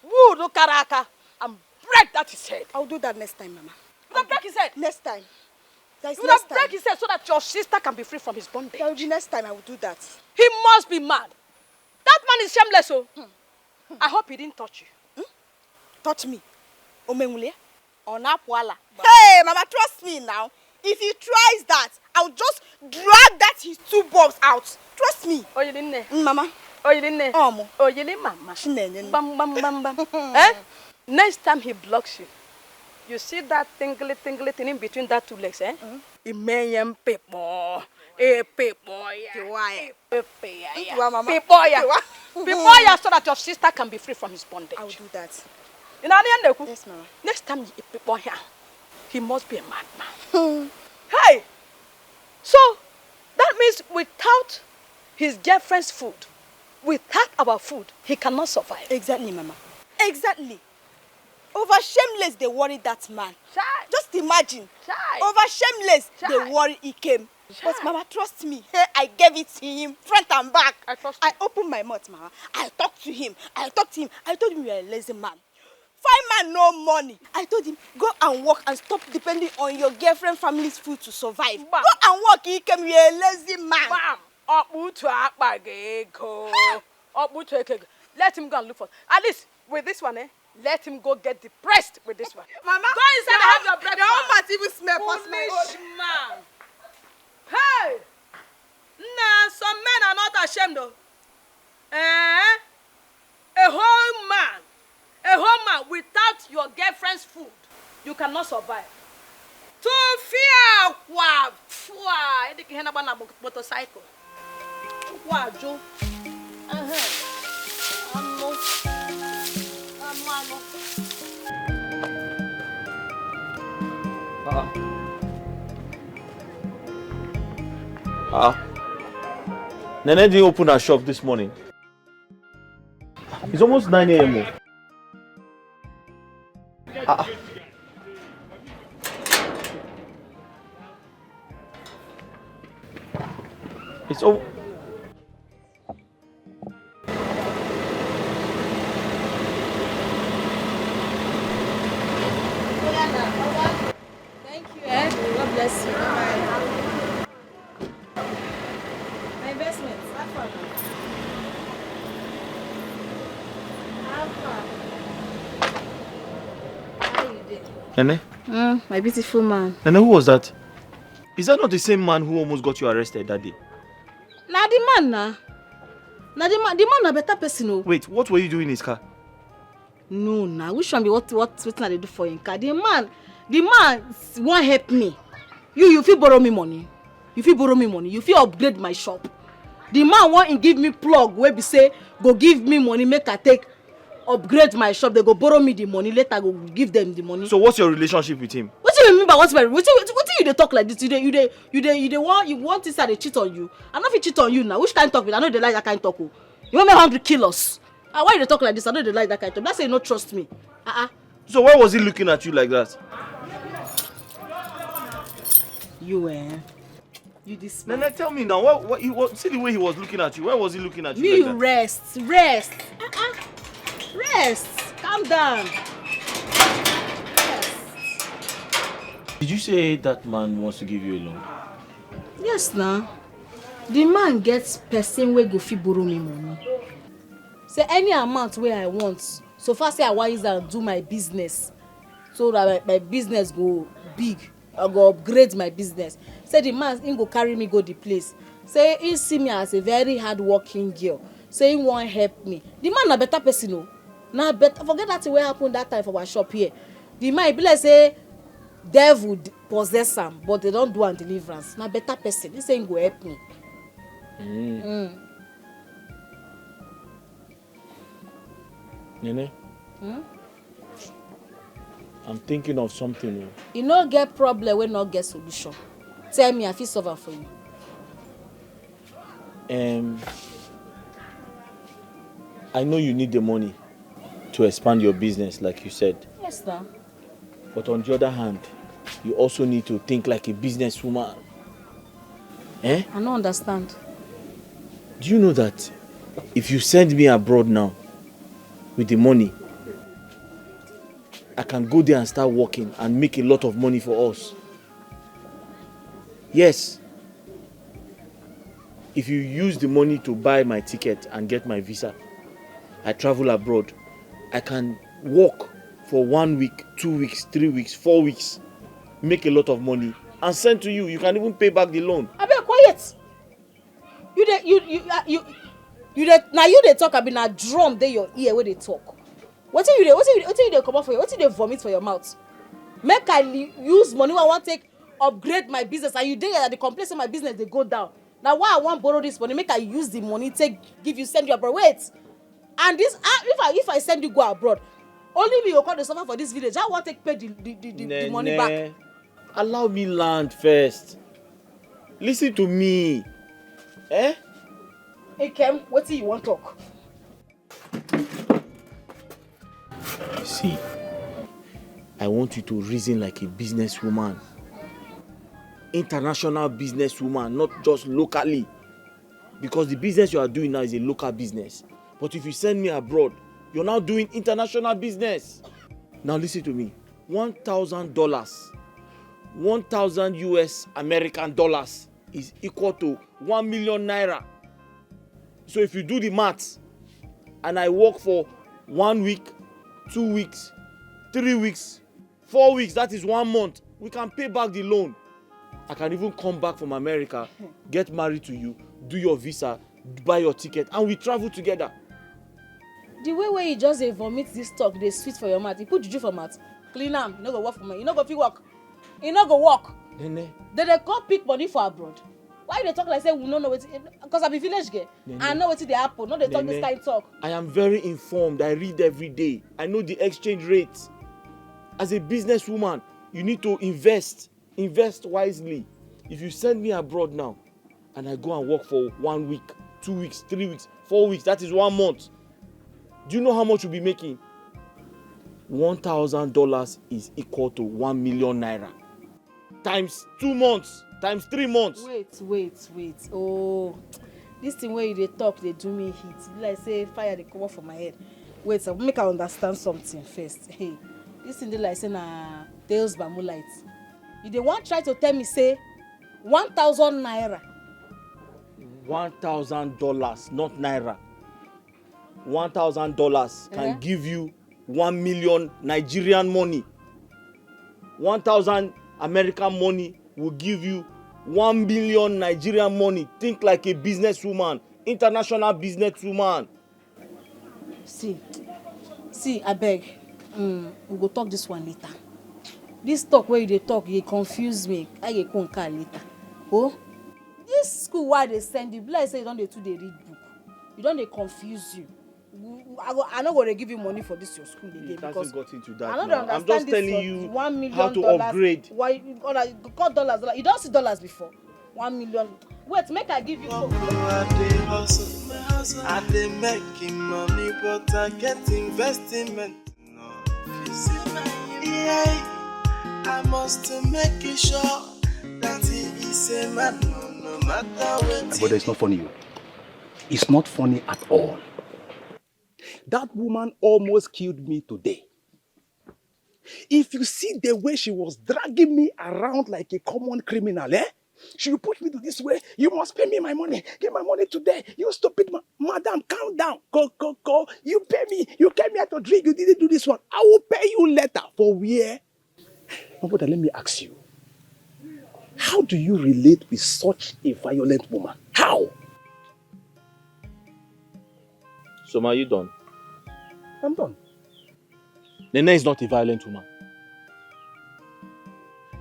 Wood, Okaraka, and break that his head. I'll do that next time, Mama. You will break his head. Next time. You will break his head so that your sister can be free from his bondage. That will be next time. I will do that. He must be mad. That man is shameless, oh. Hmm. I hope he didn't touch you. Hmm? Touch me? Omenwule? Onapwala. Hey, Mama, trust me now. If he tries that, I'll just drag that his two bulbs out. Trust me. Oyilinne. Mm, Mama. Oyilinne. Omo. Oyili Mama. Chinenye. Bam, bam, bam, bam. Eh? Next time he blocks you, you see that tingly, tingly thing in between that two legs, eh? Mm. Imenyem people. Eh, people, yeah. People, yeah. People, yeah. People, yeah, so that your sister can be free from his bondage. I will do that. You know, yes, Mama. Next time you people here, he must be a madman. Hmm. Hey! So, that means without his girlfriend's food, without our food, he cannot survive. Exactly, Mama. Exactly. Over shameless, they worry that man. Chai. Just imagine. Chai. Over shameless, chai, they worry he came. But Mama, trust me. Hey, I gave it to him, front and back. I trust you. I opened my mouth, Mama. I talked to him. I talked to him. I told him you're a lazy man. Fine man, no money. I told him, go and work and stop depending on your girlfriend family's food to survive. Bam. Go and work, he came, you're a lazy man. Bam. Ọkpụtu akpa gị ego. Ọkpụtu eke ego. Let him go and look for. At least with this one, eh? Let him go get depressed with this one. Mama, go inside and have your breakfast. The whole mat even smell past my own. Foolish man. Hey! Nah, some men are not ashamed though. Eh? A whole man, a whole man without your girlfriend's food, you cannot survive. Tufia kwa fua, ediki hena bana motorcycle. Kwa jo. Aha. Amo. Amo, amo. Ah. Ah. Nene didn't open her shop this morning. It's almost nine a m. Ah. It's all. Thank you, eh? God bless you. Bye. My investments, how far? How far? How you dey? Nene? Mm, my beautiful man. Nene, who was that? Is that not the same man who almost got you arrested that day? Na the man na. Now the man, the man na better person o. Wait, what were you doing in his car? No, na which one be what what wetin I dey do for him car? The man, the man s- wan help me. You you fit borrow me money. You fit borrow me money. You fit upgrade my shop. The man wan give me plug wey be say go give me money make I take upgrade my shop. They go borrow me the money later. I go give them the money. So what's your relationship with him? Wetin you mean by what's my wetin wetin wetin you dey talk like this? You dey you dey you dey you dey wan you want this I dey cheat on you? I no fit cheat on you now. Which kind talk be that? I no dey like that kind talk o. You wan make hungry kill us? Ah, why you dey talk like this? I no dey like that kind talk. That's say you no trust me. Ah ah. So why was he looking at you like that? You eh? You this man. Nene, tell me now. What, what, he, what, see the way he was looking at you. Why was he looking at you Me like you that? Rest, rest, ah ah, rest. Calm down. Rest. Did you say that man wants to give you a loan? Yes na. The man get person wey go fit borrow me money. Say any amount wey I want, so far say I wan use am do my business, so that my, my business go big, I go upgrade my business. Say the man him go carry me go the place. Say he see me as a very hard working girl. Say he wan help me. The man na better person o. Na better forget that thing wey happen that time for our shop here. The man e be like say devil d- possess am, but they don do am deliverance. Na better person. He say he go help me. Mm. Nene, Hmm? I'm thinking of something. You no get problem wey no get solution. Tell me, I fit solve am for you. Oh. Um, I know you need the money to expand your business, like you said. Yes, now. But on the other hand, you also need to think like a businesswoman. Eh? I no understand. Do you know that if you send me abroad now with the money, I can go there and start working and make a lot of money for us? Yes. If you use the money to buy my ticket and get my visa, I travel abroad. I can work for one week, two weeks, three weeks, four weeks, make a lot of money, and send to you. You can even pay back the loan. Abeg, quiet. You dey you you uh, you you dey na you dey talk, abi na drum dey your ear wey dey talk? Wetin you dey wetin you wetin you dey comot for your wetin you dey vomit for your mouth? Make I li- use money wey I wan take upgrade my business, and you dey here dey complain say my business dey go down. Na why I wan borrow this money, make I use the money take give you, send you abroad. Wait, and this ah, if I if I send you go abroad, only me go come dey suffer for this village. How I wan take pay the the the, the, the money back? Allow me land first. Listen to me. Eh? Ikem, wetin you wan talk? See, I want you to reason like a businesswoman. International businesswoman, not just locally. Because the business you are doing now is a local business. But if you send me abroad, you're now doing international business. Now listen to me. One thousand dollars, one thousand U S American dollars is equal to one million naira. So if you do the maths, and I work for one week, two weeks, three weeks, four weeks, that is one month, we can pay back the loan. I can even come back from America, get married to you, do your visa, buy your ticket, and we travel together. The way wey you just dey vomit this talk dey sweet for your mouth. You put juju for mouth, clean am, you no go work for me. You no go fit work. You no go work. Nene, They dey come pick money for abroad. Why you dey talk like say we no know wetin? Because I be village girl. Nene. I know wetin dey happen. No dey talk this Nene. Kind talk. I am very informed. I read every day. I know the exchange rate. As a businesswoman, you need to invest. Invest wisely. If you send me abroad now, and I go and work for one week, two weeks, three weeks, four weeks, that is one month. Do you know how much you'll be making? One thousand dollars is equal to one million naira. Times two months, times three months. Wait, wait, wait. Oh, this thing wey you dey talk dey do me heat. Be like say fire dey comot for my head. Wait, sir, make I understand something first. Hey, this thing dey like say na tales by moonlight. You dey wan try to tell me say one thousand naira. One thousand dollars, not naira. One thousand dollars can Eh? Give you one million Nigerian money. One thousand American money will give you one million Nigerian money. Think like a businesswoman. international businesswoman. See, see, abeg, um, we go talk this one later. This talk wey you dey talk, e dey confuse me. I go come car later. Oh, this school wey I dey send you, be like say you don dey too dey read book. You don dey confuse you. I go, I no go dey give you money for this your school again. It because hasn't gotten to that I no dey now. I'm understand just this telling your you one million how to dollars. Upgrade. Why you gonna cut dollars? Dollar. You don see dollars before? One million. Wait, make I give you. Code. I dey hustle, I dey make money, but I get investment. No, you see my yeah, I must make it sure that he is a man, no, no matter what. But it's not funny. Oh. It's not funny at all. That woman almost killed me today. If you see the way she was dragging me around like a common criminal, eh? She will push me to this way. You must pay me my money. Give my money today. You stupid ma- madam, calm down. Go, go, go. You pay me. You came here to drink. You didn't do this one. I will pay you later. For where? My brother, let me ask you. How do you relate with such a violent woman? How? So, ma, you done? I'm done. Nene is not a violent woman.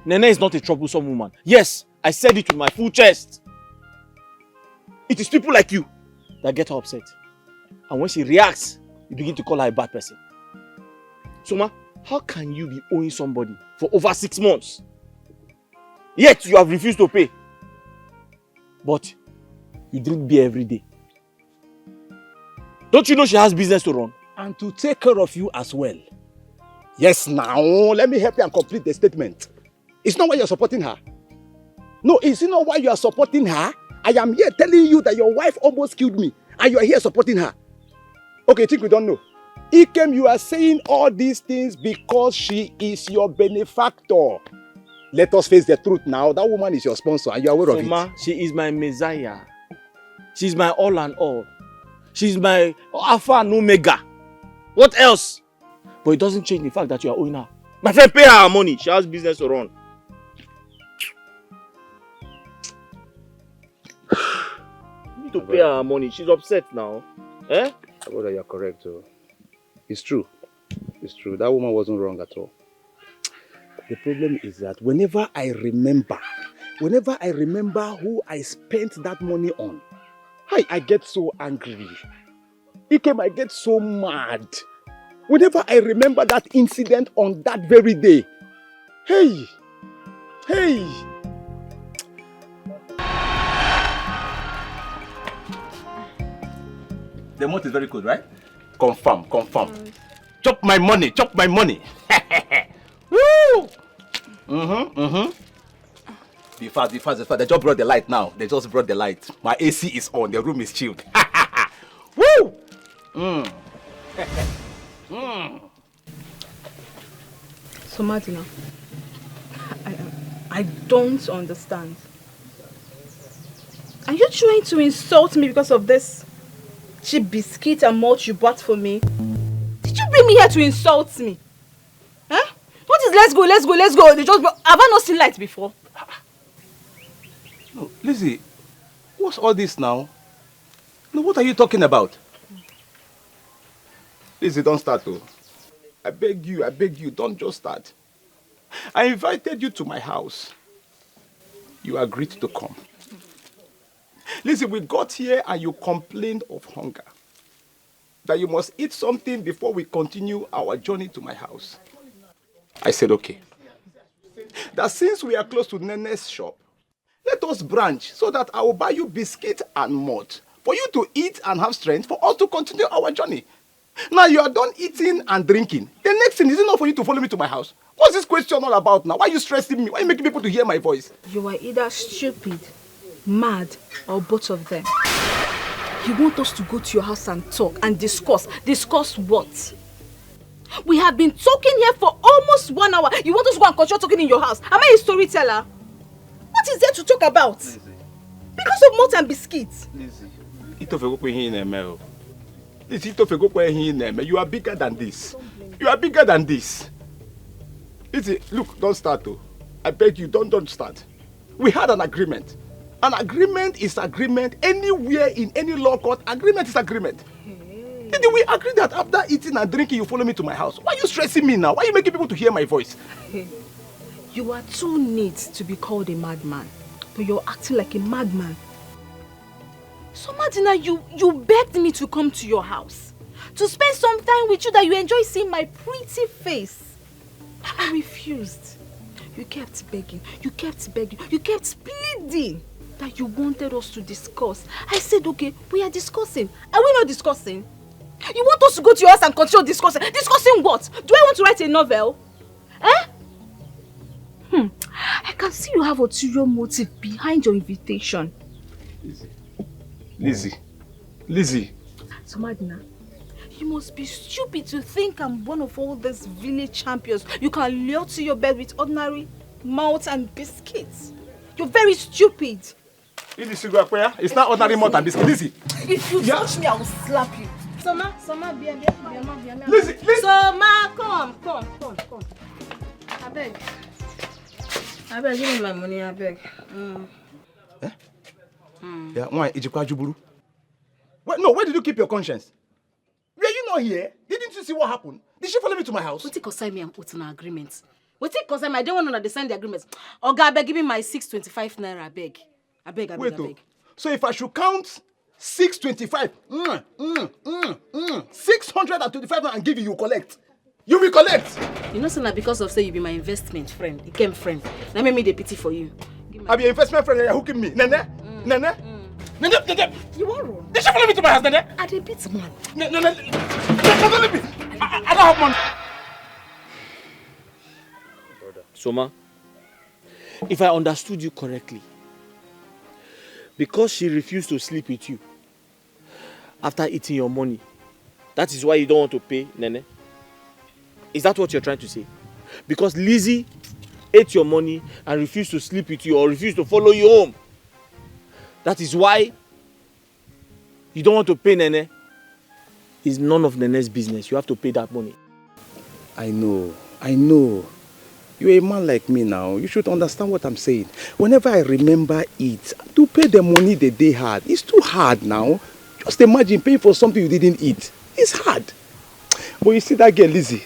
Nene is not a troublesome woman. Yes, I said it with my full chest. It is people like you that get her upset. And when she reacts, you begin to call her a bad person. So, ma, how can you be owing somebody for over six months? Yet you have refused to pay. But you drink beer every day. Don't you know she has business to run? And to take care of you as well. Yes, now, let me help you and complete the statement. It's not why you're supporting her. No, is it not why you are supporting her? I am here telling you that your wife almost killed me, and you are here supporting her. Okay, you think we don't know? Ikem, you are saying all these things because she is your benefactor. Let us face the truth now. That woman is your sponsor, and you are aware of it. Ma, she is my messiah. She's my all and all. She's my Alpha and Omega. What else? But it doesn't change the fact that you are owing her. My friend, pay her her money. She has business to run. You need to pay her her money. She's upset now. Eh? My brother, you're correct. Oh. It's true. It's true. That woman wasn't wrong at all. The problem is that whenever I remember, whenever I remember who I spent that money on, hi, I get so angry. Ikem, I get so mad. Whenever I remember that incident on that very day, hey, hey. The month is very good, right? Confirm, confirm. Chop my money, chop my money. Woo! Mm-hmm, mm-hmm. Be fast, be fast, be fast. They just brought the light now. They just brought the light. My A C is on. The room is chilled. Woo! Mm. Mm. So, Martina, I, I don't understand. Are you trying to insult me because of this cheap biscuit and malt you bought for me? Did you bring me here to insult me? Huh? What is let's go, let's go, let's go? They just brought, have I not seen light before? No, Lizzie, what's all this now? No, what are you talking about? Lizzie, don't start, oh. I beg you, I beg you, don't just start. I invited you to my house. You agreed to come. Lizzie, we got here and you complained of hunger. That you must eat something before we continue our journey to my house. I said, okay. That since we are close to Nene's shop, let us branch so that I will buy you biscuit and malt for you to eat and have strength for us to continue our journey. Now you are done eating and drinking. The next thing, is it not for you to follow me to my house? What's this question all about now? Why are you stressing me? Why are you making people to hear my voice? You are either stupid, mad, or both of them. You want us to go to your house and talk and discuss. Discuss what? We have been talking here for almost one hour. You want us to go and continue talking in your house? Am I a storyteller? What is there to talk about? Because of malt and biscuits. Lizzie, itofegokwe ihe ị na-eme o. Lizzie, itofegokwe ihe ị na-eme. You are bigger than this. You are bigger than this. Lizzie, look, don't start o. I beg you, don't, don't start. We had an agreement. An agreement is agreement. Anywhere in any law court, agreement is agreement. Did we agree that after eating and drinking, you follow me to my house? Why are you stressing me now? Why are you making people to hear my voice? You are too neat to be called a madman, but you're acting like a madman. So, Madina, you, you begged me to come to your house to spend some time with you, that you enjoy seeing my pretty face. I refused. You kept begging, you kept begging, you kept pleading that you wanted us to discuss. I said, okay, we are discussing. Are we not discussing? You want us to go to your house and continue discussing? Discussing what? Do I want to write a novel? Eh? Hmm. I can see you have ulterior motive behind your invitation. Lizzie. Lizzie. So, Madina, you must be stupid to think I'm one of all these village champions you can lure to your bed with ordinary malt and biscuits. You're very stupid. Lizzie, go up here. It's not ordinary malt and biscuit. Lizzie. If you Yeah. touch me, I will slap you. Soma, Soma, beer, beer, beer, beer, beer. Lizzie, Lizzie. Soma, come, come, come, come. Abeg. Abeg, give me my money, abeg. Mm. Yeah, why? Ijikwa Juburu. Wait, no, where did you keep your conscience? Were you not here? Didn't you see what happened? Did she follow me to my house? Wetin concern me and Otuna agreement? Wetin concern me? I don't want to understand the agreement. Oga, abeg, give me my six twenty-five naira, abeg. Abeg, abeg, Wait, oh. Abeg. So if I should count six twenty-five, mm, mm, mm, mm, six hundred and twenty-five naira and give you, you collect. You will collect. You know, say na because of say you be my investment friend, Ikem friend. That make me dey pity for you. Give my I be your investment friend, you're hooking me. Nene? Nene? Nene? Nene? You wan run? Did she follow me to my house, Nene? I dey beat man. Nene? Nene? Nene? Nene? I, I, I don't have money. Soma, if I understood you correctly, because she refused to sleep with you after eating your money, that is why you don't want to pay Nene? Is that what you're trying to say? Because Lizzie ate your money and refused to sleep with you or refused to follow you home, that is why you don't want to pay Nene? It's none of Nene's business. You have to pay that money. I know, I know. You're a man like me now. You should understand what I'm saying. Whenever I remember it, to pay the money that they had, it's too hard now. Just imagine paying for something you didn't eat. It's hard. But you see that girl, Lizzie?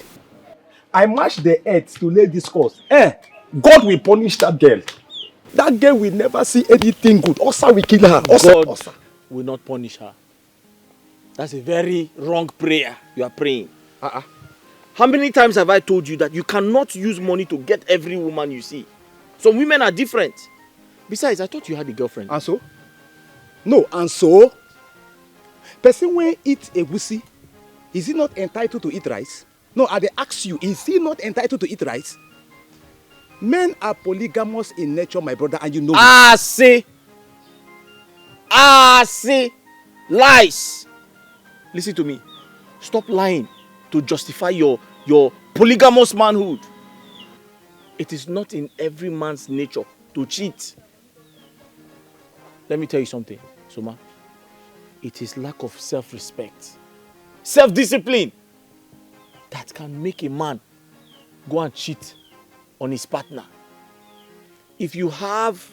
I matched the earth to lay this course. Eh, God will punish that girl. That girl will never see anything good. Osa will kill her. Osa, God Osa. Will not punish her. That's a very wrong prayer you are praying. Uh-uh. How many times have I told you that you cannot use money to get every woman you see? Some women are different. Besides, I thought you had a girlfriend. And so? No, and so? Person when eat egusi, is he not entitled to eat rice? No, I dey ask you, is he not entitled to eat rice? Men are polygamous in nature, my brother, and you know it. I say, I say, lies. Listen to me. Stop lying to justify your your polygamous manhood. It is not in every man's nature to cheat. Let me tell you something, Soma. It is lack of self-respect, self-discipline that can make a man go and cheat on his partner. If you have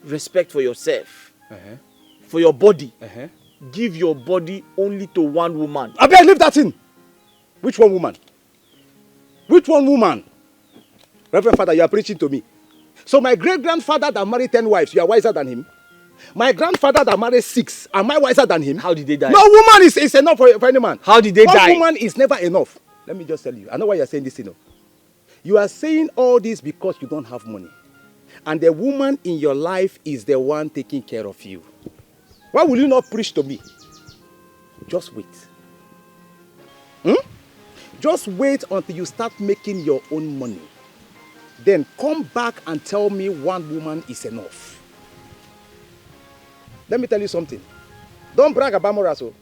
respect for yourself, Uh-huh. for your body, Uh-huh. give your body only to one woman. Abeg, leave that thing. Which one woman? Which one woman? Reverend Father, you are preaching to me. So my great-grandfather that married ten wives, you are wiser than him? My grandfather that married six, am I wiser than him? How did they die? No woman is, is enough for, for any man. How did they One die? Woman is never enough. Let me just tell you. I know why you are saying this, you know. You are saying all this because you don't have money. And the woman in your life is the one taking care of you. Why will you not preach to me? Just wait. Hmm? Just wait until you start making your own money. Then come back and tell me one woman is enough. Let me tell you something. Don't brag about morals, oh.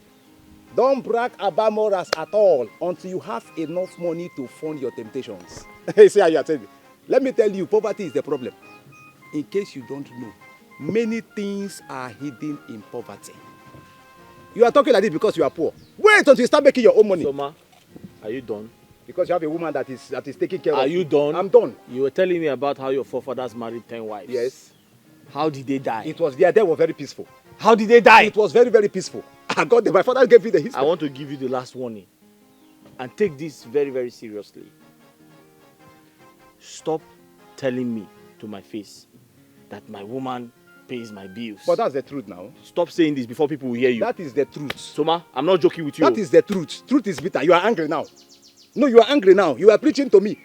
Don't brag about morals at all until you have enough money to fund your temptations. See how you are telling me. Let me tell you, poverty is the problem. In case you don't know, many things are hidden in poverty. You are talking like this because you are poor. Wait until you start making your own money. Soma, are you done? Because you have a woman that is that is taking care Are of you done? I'm done. You were telling me about how your forefathers married ten wives. Yes. How did they die? It was their death was very peaceful. How did they die? It was very, very peaceful. I got the, my father gave me the history. I want to give you the last warning, and take this very, very seriously. Stop telling me to my face that my woman pays my bills. But that's the truth now. Stop saying this before people will hear you. That is the truth. Soma, I'm not joking with you. That is the truth. Truth is bitter. You are angry now. No, you are angry now. You are preaching to me.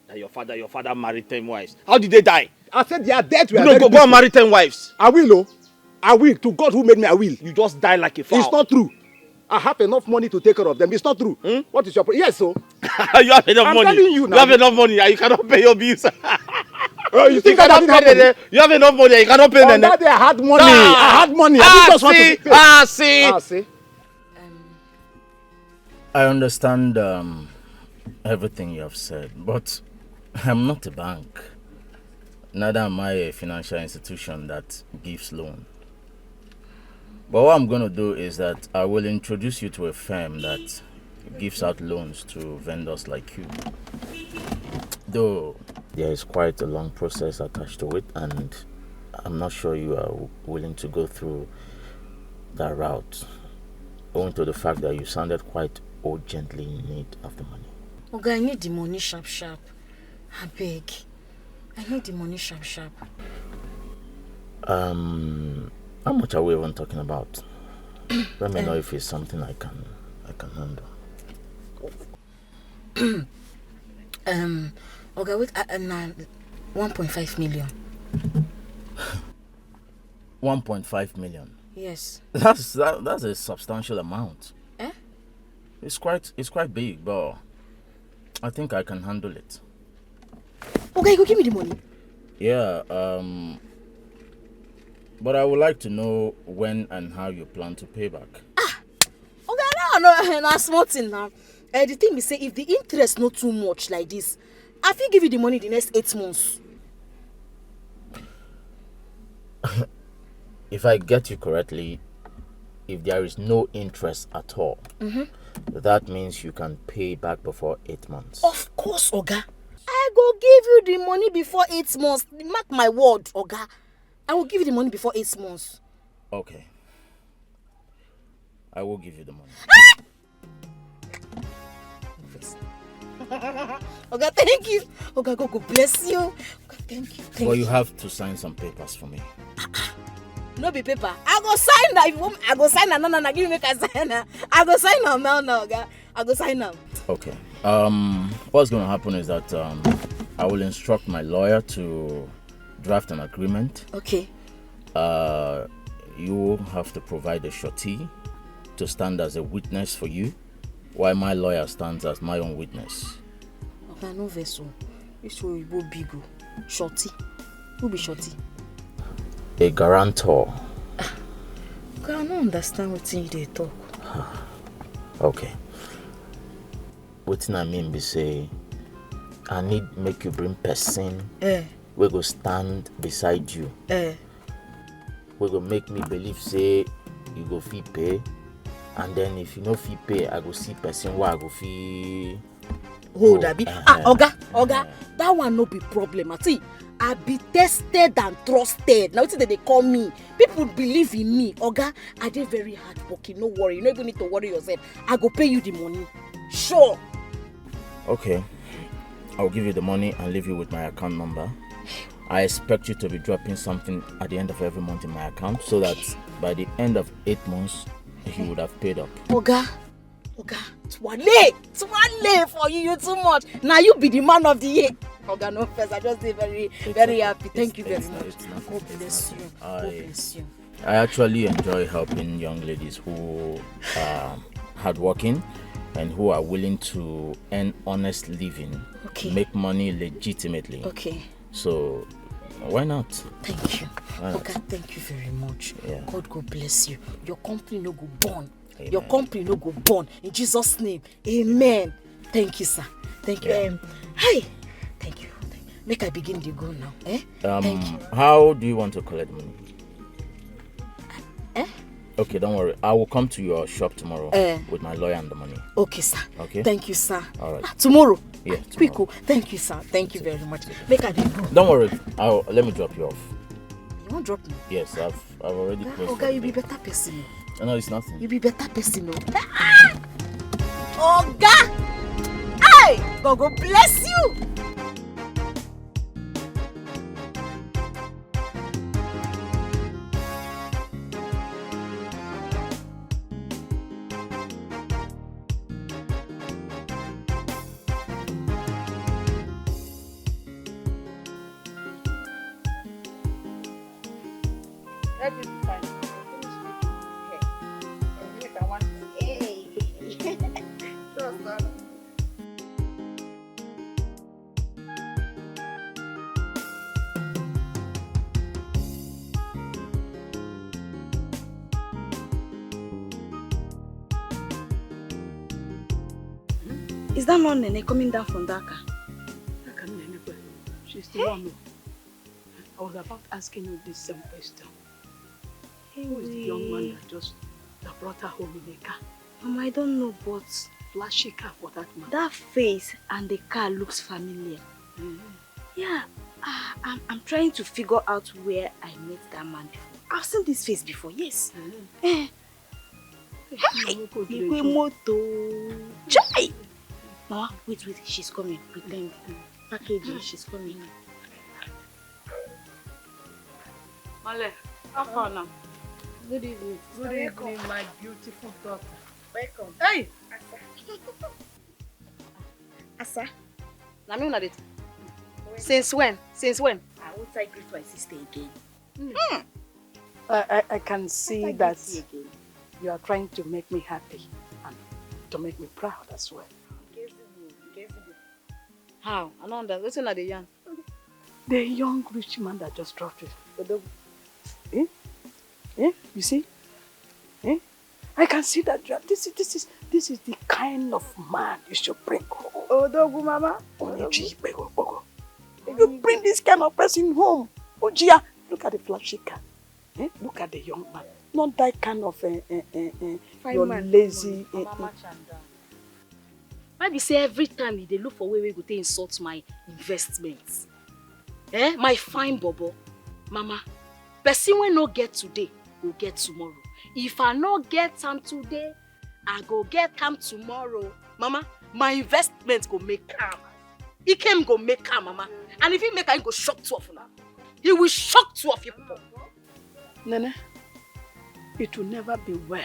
That your father, your father married ten wives. How did they die? I said their death were You know, very go, go peaceful. and marry ten wives. I will, oh. I will. To God who made me, I will. You just die like a fowl. It's not true. I have enough money to take care of them. It's not true. What is your pro- Yes, so You have enough I'm money. Telling you now. You have enough money and you cannot pay your bills. Oh, you You think I cannot didn't pay have money? them. You have enough money and you cannot pay On them. that day I had money. I had money. I Ah, didn't just want to see, pay. Ah, see. Ah, see. I understand um, everything you have said, but I'm not a bank. Neither am I a financial institution that gives loan. But what I'm going to do is that I will introduce you to a firm that gives out loans to vendors like you. Though there is quite a long process attached to it, and I'm not sure you are willing to go through that route, owing to the fact that you sounded quite urgently in need of the money. Oga, I need the money sharp sharp. Abeg, I need the money sharp sharp. Um, how much are we even talking about? Let me know if it's something I can I can handle. Um, Oga, wait, uh, uh, na one point five million. One point five million. Yes. That's that, that's a substantial amount. Eh? It's quite it's quite big, but I think I can handle it. Oga, you go give me the money. Yeah. Um. But I would like to know when and how you plan to pay back. Oga, no, no, na small thing now. Uh, the thing be say, if the interest no too much like this, I fit give you the money the next eight months. If I get you correctly, if there is no interest at all, that means you can pay back before eight months. Of course, Oga. I go give you the money before eight months. Mark my word, Oga. I will give you the money before eight months. Okay. I will give you the money. Oga, thank you. Oga, God go bless you. Oga, thank you. Thank But you. You have to sign some papers for me. No be paper. I go sign that. If you want, I go sign that. No, no, no. Give me, make I sign that. I go sign am now, now, Oga. I go sign am. Okay. Um, what's going to happen is that um, I will instruct my lawyer to draft an agreement. Okay. Uh, you have to provide a surety to stand as a witness for you, while my lawyer stands as my own witness. Oga, no vex o. This oyibo big o. Shorty. Who be shorty? A guarantor. Oga, I no understand wetin you dey talk. Okay. Wetin I mean be say, I need make you bring person Eh, wey go stand beside you, eh. wey go make me believe say you go fit pay, and then if you no fit pay, I go see person wey I go fit Hold Oh, abi. Uh-huh. Ah, Oga, Oga, that one no be problem. I see, I be tested and trusted. Now wetin dem dey call me? People believe in me. Oga, I dey very hardworking. No worry. You no even need to worry yourself. I go pay you the money. Sure. Okay. I'll give you the money and leave you with my account number. I expect you to be dropping something at the end of every month in my account so that by the end of eight months, you would have paid up. Oga, Oga, twale, twale for you. You too much. Now you be the man of the year. Oga, no first. I just dey very, very happy. Thank you very much. God bless you. God bless you. I actually enjoy helping young ladies who are hardworking and who are willing to earn honest living, Okay. Make money legitimately. Okay. So, why not? Thank you. All right. Oga, thank you very much. Yeah. God go bless you. Your company no go burn. Your Amen. Company no go burn. In Jesus' name. Amen. Thank you, sir. Thank you. Yeah. Um, hi. Thank you. Thank you. Make I begin to go now. Eh? Um, Thank you. How do you want to collect money? Eh? Okay, don't worry. I will come to your shop tomorrow Eh. With my lawyer and the money. Okay, sir. Okay? Thank you, sir. All right. Ah, tomorrow. Yeah, Quick, tomorrow. Oh. Thank you, sir. Thank you very much. Make I dey go. Don't worry. I'll let me drop you off. Don't drop me. Yes, I've I've already closed. Oga, you be better person. No, it's nothing. You be better person, no? Oga! Hey! God go bless you! Let me find. Finish making hair. Make I want to. Hey. Just that. Is that not Nene coming down from that car? That can Nene. She's the one. I was about asking you this same question. Who is the young man that just that brought her home in a car? Mama, I don't know, but Flashy car for that man. That face and the car looks familiar. Yeah, uh, I'm, I'm trying to figure out where I met that man before. I've seen this face before, yes. Eh. Hey, Igwe moto. Chai! Mama, wait, wait, she's coming. Pretend. Packaging, she's coming. Male, how far now? Good evening. Good evening, my beautiful daughter. Welcome. Hey! Asa. Na me una dey. Since when? Since when? I won't I greet my sister again. I, I, I can see that you are trying to make me happy and to make me proud as well. Nkezibu, Nkezibu. How? I don't understand. Wetin una dey yarn? The young rich man that just dropped it. Odogwu. Eh? Eh? You see? Eh? I can see that you are, this is this is this is the kind of man you should bring home. Odogwu, Mama. Onye ji ikpe okpoko. You bring this kind of person home. Ojia, look at the flashy car. Eh? Look at the young man. Not that kind of uh, uh, uh, uh, Fine your man. Lazy. Uh, Mama, calm down. Why be say every time you dey look for way wey go take insult my investment? Eh, my fine bobo. Mama, person wey no get today go get tomorrow. If I no get am today, I go get am tomorrow. Mama, my investment go make am. Ikem go make am, Mama. And if he make am, he go shock two of una. He will shock two of you people. Nene, it will never be well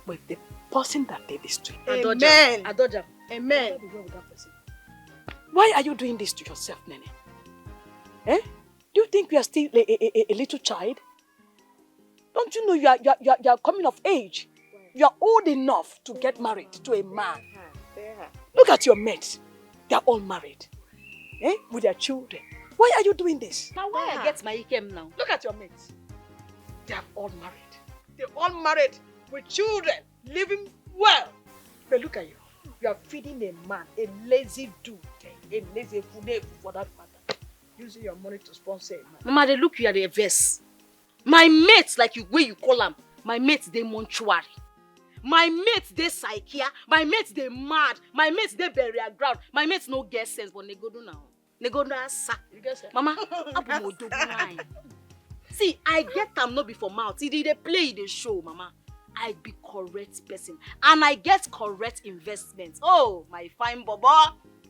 with the person that did this to you. I dodge am. I dodge am. Amen. Why are you doing this to yourself, Nene? Eh? Do you think we are still a, a, a, a little child? Don't you know you are, you, are, you, are, you are coming of age? You are old enough to get married to a man. Look at your mates. They are all married. Eh? With their children. Why are you doing this? Now why I get my ikem now? Look at your mates. They are all married. They're all married with children, living well. But look at you. You are feeding a man, a lazy dude, a lazy fool for that matter, using your money to sponsor a man. Mama, they look you at the verse. My mates, like you where you call them, my mates they mortuary. My mates they psychia. My mates they mad. My mates they burial ground. My mates no get sense, but they go do now. They go do answer. You get sense? Mama, up modo wine. See, I get am no be for mouth. He dey play, he dey show, Mama. I be correct person, and I get correct investment. Oh, my fine bobo,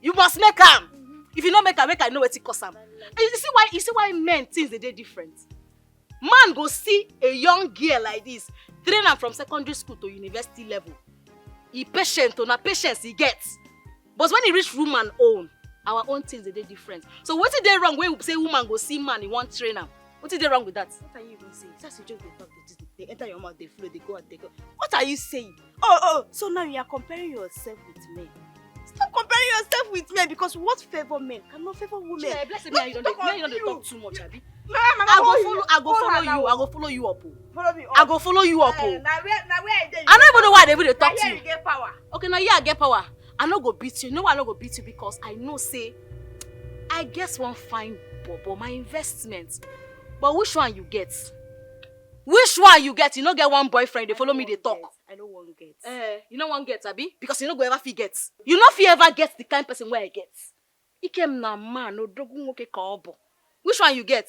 you must make am. If you no make am, make I know wetin cause am. You see why? You see why men things they dey different. Man go see a young girl like this, train am from secondary school to university level. He patient, to na patience he gets. But when he reach woman own, our own things they dey different. So wetin dey wrong when we say woman go see man, he wan train am? Wetin dey wrong with that? What are you even saying? That's a joke they talk. They, just, they enter your mouth, they flow, they go out, they go. What are you saying? Oh, oh, so now you are comparing yourself with men. Stop comparing yourself with men, because what favor men cannot favor women. Chai, bless me, you don't dey, you don't dey talk too much, abi? Mama, Mama, I go hold follow, you. I go Hold follow her you, now. I go follow you up. Oh. Follow me up. I go follow you up. Eh, Oh. na where, na where I dey, I no even know why I dey even dey na talk to here you. You get power. Okay, now yeah, I get power. I no go beat you. You know why I no go beat you? Because I know say I get one fine bobo, my investment. But which one you get? Which one you get? You no get one boyfriend. They follow me. They talk. I no wan get. Eh, you no wan get, abi? Because you no go ever fit get. You no fit ever get the kind person wey I get. Ikem na man, odogwu nwoke ka ọ bụ. Which one you get?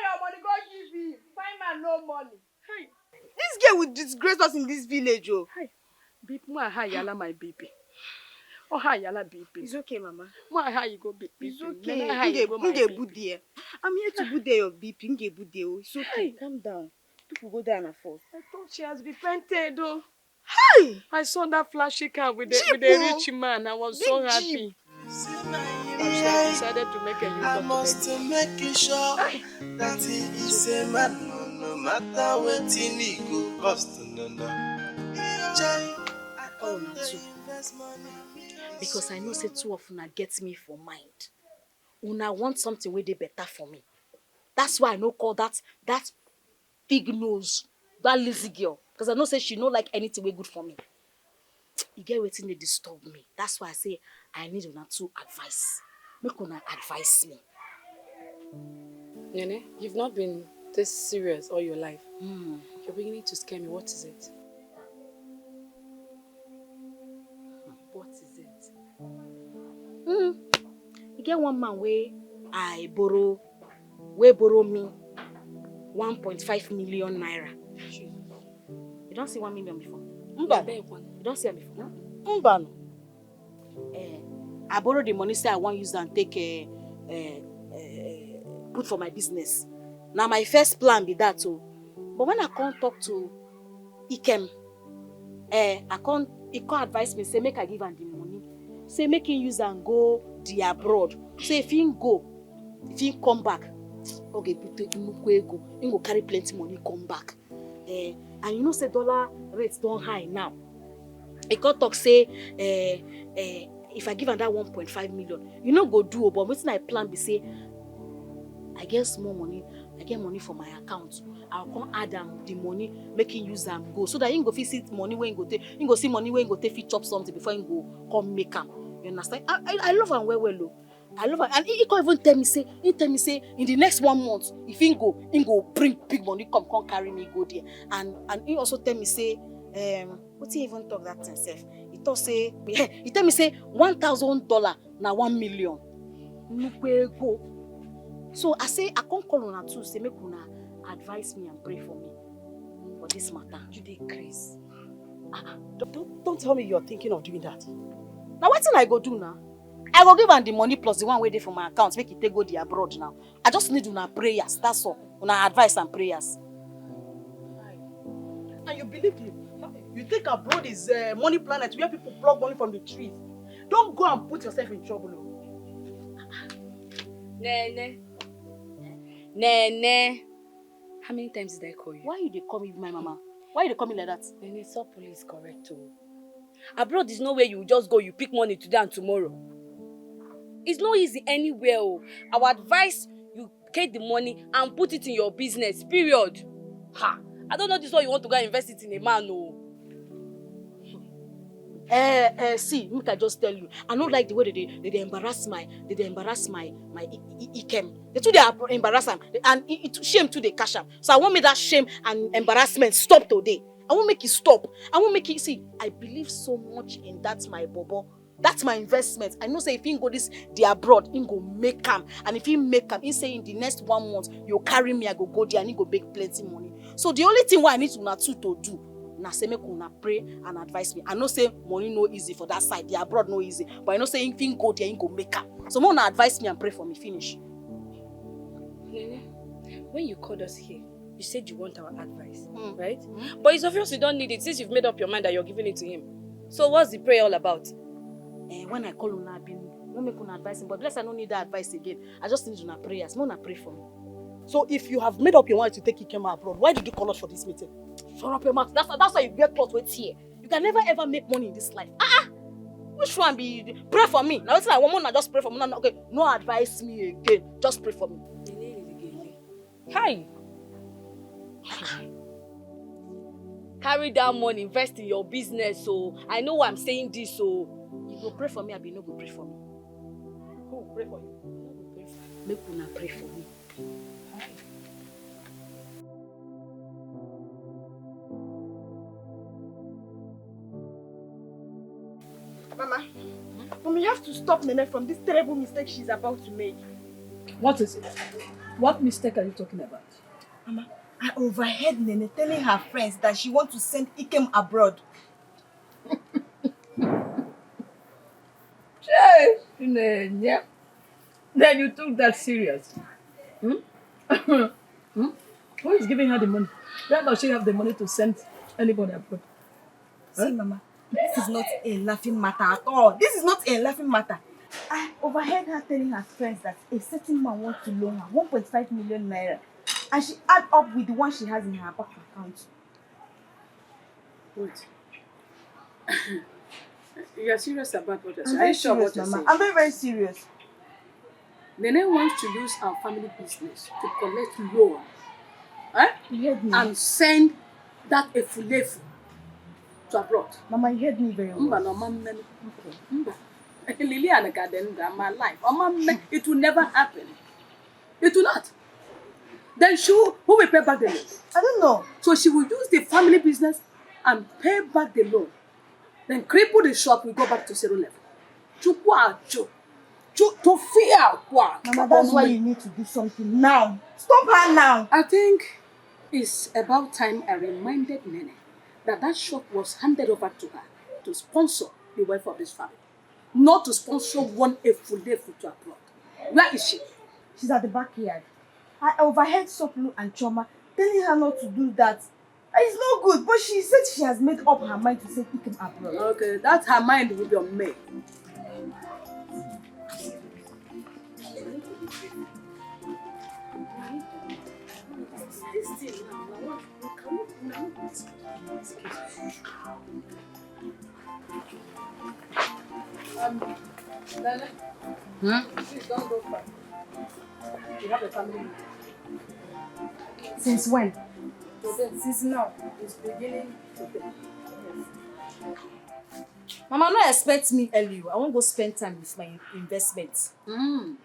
your money, go give him. Fine man, no money. Hey. This girl will disgrace us in this village, oh. Hey. Bip, mo ha yala my baby. Oh, ha yala baby. It's okay, Mama. Mo ha you go bip bip. It's okay. Nene, ha you go my baby. I'm here to go there. I'm here to go there, your baby. Nge go there, oh. It's okay. Hey. Calm down. People go there na first. I thought she has repented, though. Hey! I saw that flashy car with the, with the rich man. I was so happy. Jeep, oh. Big Jeep. I should have decided to make a U-turn today. I must make you sure that he is a man, no, no matter wetin he go cost, no, no. Chai, I come dey invest money. Because I know say two of una get me for mind. Una want something wey dey better for me. That's why I no call that, that big nose, that lazy girl. Because I know say she no like anything wey good for me. E get wetin dey disturb me. That's why I say I need una two advice. Make una advise me. Nene, you've not been this serious all your life. Hmm. You're beginning to scare me. What is it? What is it? Hmm. E get one man wey I borrow, wey borrow me one point five million naira. Jesus. You don see one million before? Mba. Abeg, one. You don see am before? Mba no. Eh, I borrow the money, say I wan use am take, eh, eh, eh, put for my business. Na my first plan be that o. But when I come talk to Ikem, eh, I come, he come advise me, say make I give am the money. Say make him use am go the abroad. Say if him go, if him come back, okay, put nnukwu ego. Him go carry plenty money come back. Eh, and you know say dollar rate don high now. He come talk say, eh, eh, if I give am that one point five million, you no go do o, but wetin I plan be say, I get small money, I get money for my account. I go come add am the money, make him use am go, so that him go fit see money wey him go take, him go see money wey him go take fit chop something before him go come make am. You understand? I, I, I love am well well o. I love am. And he, he come even tell me say, he tell me say in the next one month, if he go, he go bring big money come, come carry me go there. And, and he also tell me say, um, wetin he even talk that thing sef? He talk say, he tell me say one thousand dollar na one million. Nnukwu ego. So I say, I come call una too, say make una advise me and pray for me for this matter. You dey craze. Ah, ah, don't, don't, don't tell me you're thinking of doing that. Na wetin I go do now? I go give am the money plus the one wey dey for my account, make e take go the abroad now. I just need una prayers, that's all. Una advice and prayers. And you believe him? You think abroad is a money planet where people pluck money from the trees? Don't go and put yourself in trouble o. Nene. Nene. How many times did I call you? Why you dey call me my mama? Why you dey call me like that? Nene, Sopo is correct o. Abroad is no where you just go, you pick money today and tomorrow. It's no easy anywhere o. I would advise you get the money and put it in your business, period. Ha! I don't know this one you want to go and invest it in a man o. Eh, eh, see, make I just tell you, I no like the way they dey, they dey embarrass my, they dey embarrass my, my I-, I-, Ikem. They too dey ab-, embarrass am, and e, e too, shame too dey catch am. So I wan make that shame and embarrassment stop today. I wan make it stop. I wan make it, see, I believe so much in that my bobo. That's my investment. I know say if he go this the abroad, he go make am. And if he make am, he say in the next one month, you carry me, I go go there, and he go make plenty money. So the only thing wey I need una two to do na say make una pray and advise me. I know say money no easy for that side, the abroad no easy, but I know say if he go there, he go make am. So make una advise me and pray for me, finish. Nene, when you called us here, you said you want our advice, mm, right? Mm. But it's obvious you don't need it since you've made up your mind that you're giving it to him. So what's the prayer all about? Eh, when I call una, I been no make una advise me, but bless, I no need that advice again. I just need una prayers. Make una pray for me. So if you have made up your mind to take Ikema abroad, why did you call us for this meeting? Shut up your mouth. That's, that's why you wear clothes with tear. You can never ever make money in this life. Ah, ah. Which one be pray for me? Now it's like one month, just pray for me. No, no, okay, no advise me again. Just pray for me. Hi. Carry that money, invest in your business. So I know why I'm saying this. So you go pray for me, abi you no go pray for me? Who pray for you? Make una pray for me. Mama, Mama, you have to stop Nene from this terrible mistake she's about to make. What is it? What mistake are you talking about? Mama, I overheard Nene telling her friends that she wants to send Ikem abroad. Chai, Nene. Then you took that serious. Hmm? Hmm? Who is giving her the money? Where does she have the money to send anybody abroad? See, Mama, this is not a laughing matter at all. This is not a laughing matter. I overheard her telling her friends that a certain man wants to loan her one point five million naira, and she add up with the one she has in her bank account. Wait. You are serious about what you're saying? Are you sure what you're saying? I'm very, very serious. Nene wants to use our family business to collect loan, eh? You heard me. And send that efulefu to abroad. Mama, you heard me very well. Mba, no, mama. Okay. Mba. Liliana Garden, my life. Mama, it will never happen. It will not. Then she, who will pay back the loan? I don't know. So she will use the family business and pay back the loan. Then cripple the shop, we go back to zero level. Chukwu ajo. Chu-, to fear kwa. Mama, that's why you need to do something now. Stop her now. I think it's about time I reminded Nene that that shop was handed over to her to sponsor the welfare of this family, not to sponsor one efulefu to abroad. Where is she? She's at the backyard. I overheard Soplu and Choma telling her not to do that. It's not good, but she said she has made up her mind to send Ikem abroad. Okay, that her mind will be on me. This thing now, I want, can we, can we, um, Nana, hmm? Please don't go far. We have a family meeting. Since when? Today. Since now. It's beginning today. Yes. Mama, no expect me early. I won't go spend time with my investments. Mm.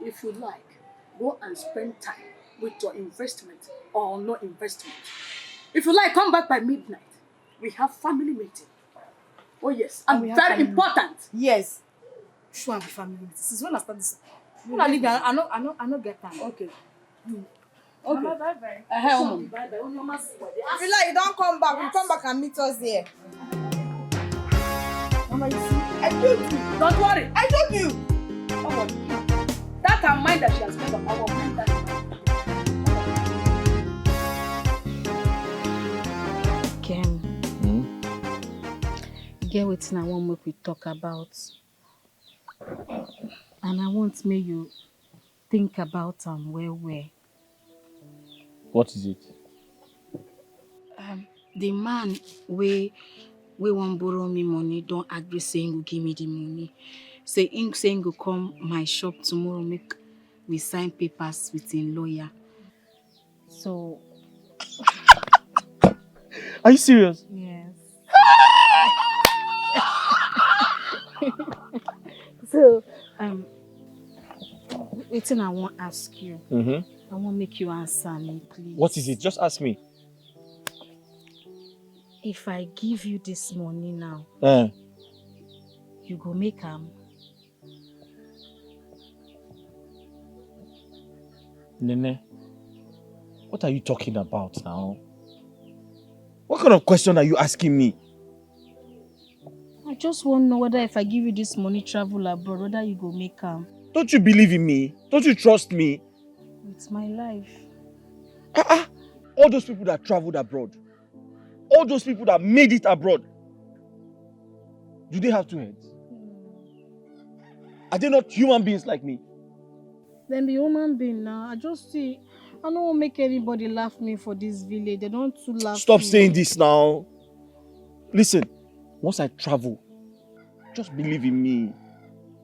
If you like, go and spend time with your investment or no investment. If you like, come back by midnight. We have family meeting. Oh yes, and very important. Yes. Sure, be family meeting. Since when I start this? Una leave me. I, I no, I no, I no get time. Okay. Okay. Mama, bye bye. Uh-huh, Mama. Bye bye. If you like, you don't come back. You come back and meet us here. Mama, you see, I told you. Don't worry. I told you. Come on. That her mind that she has made up, I will bring that. Ken, hmm? Get wetin I wan make we talk about. And I want make you think about am well well. What is it? Um, the man wey, wey wan borrow me money don agree say he go give me the money. Say he, say he go come my shop tomorrow, make we sign papers with him lawyer. So, are you serious? Yes. So, um, wetin I wan ask you. Mm-hmm. I wan make you answer me, please. What is it? Just ask me. If I give you this money now, eh, you go make am? Nene, what are you talking about now? What kind of question are you asking me? I just want to know whether if I give you this money, travel abroad, whether you go make am. Don't you believe in me? Don't you trust me? It's my life. Ah, ah. All those people that traveled abroad, all those people that made it abroad, do they have two heads? Are they not human beings like me? Then be human being now. I just see, I no wan make anybody laugh me for this village. They don too laugh Stop me. Saying this now. Listen, once I travel, just believe in me.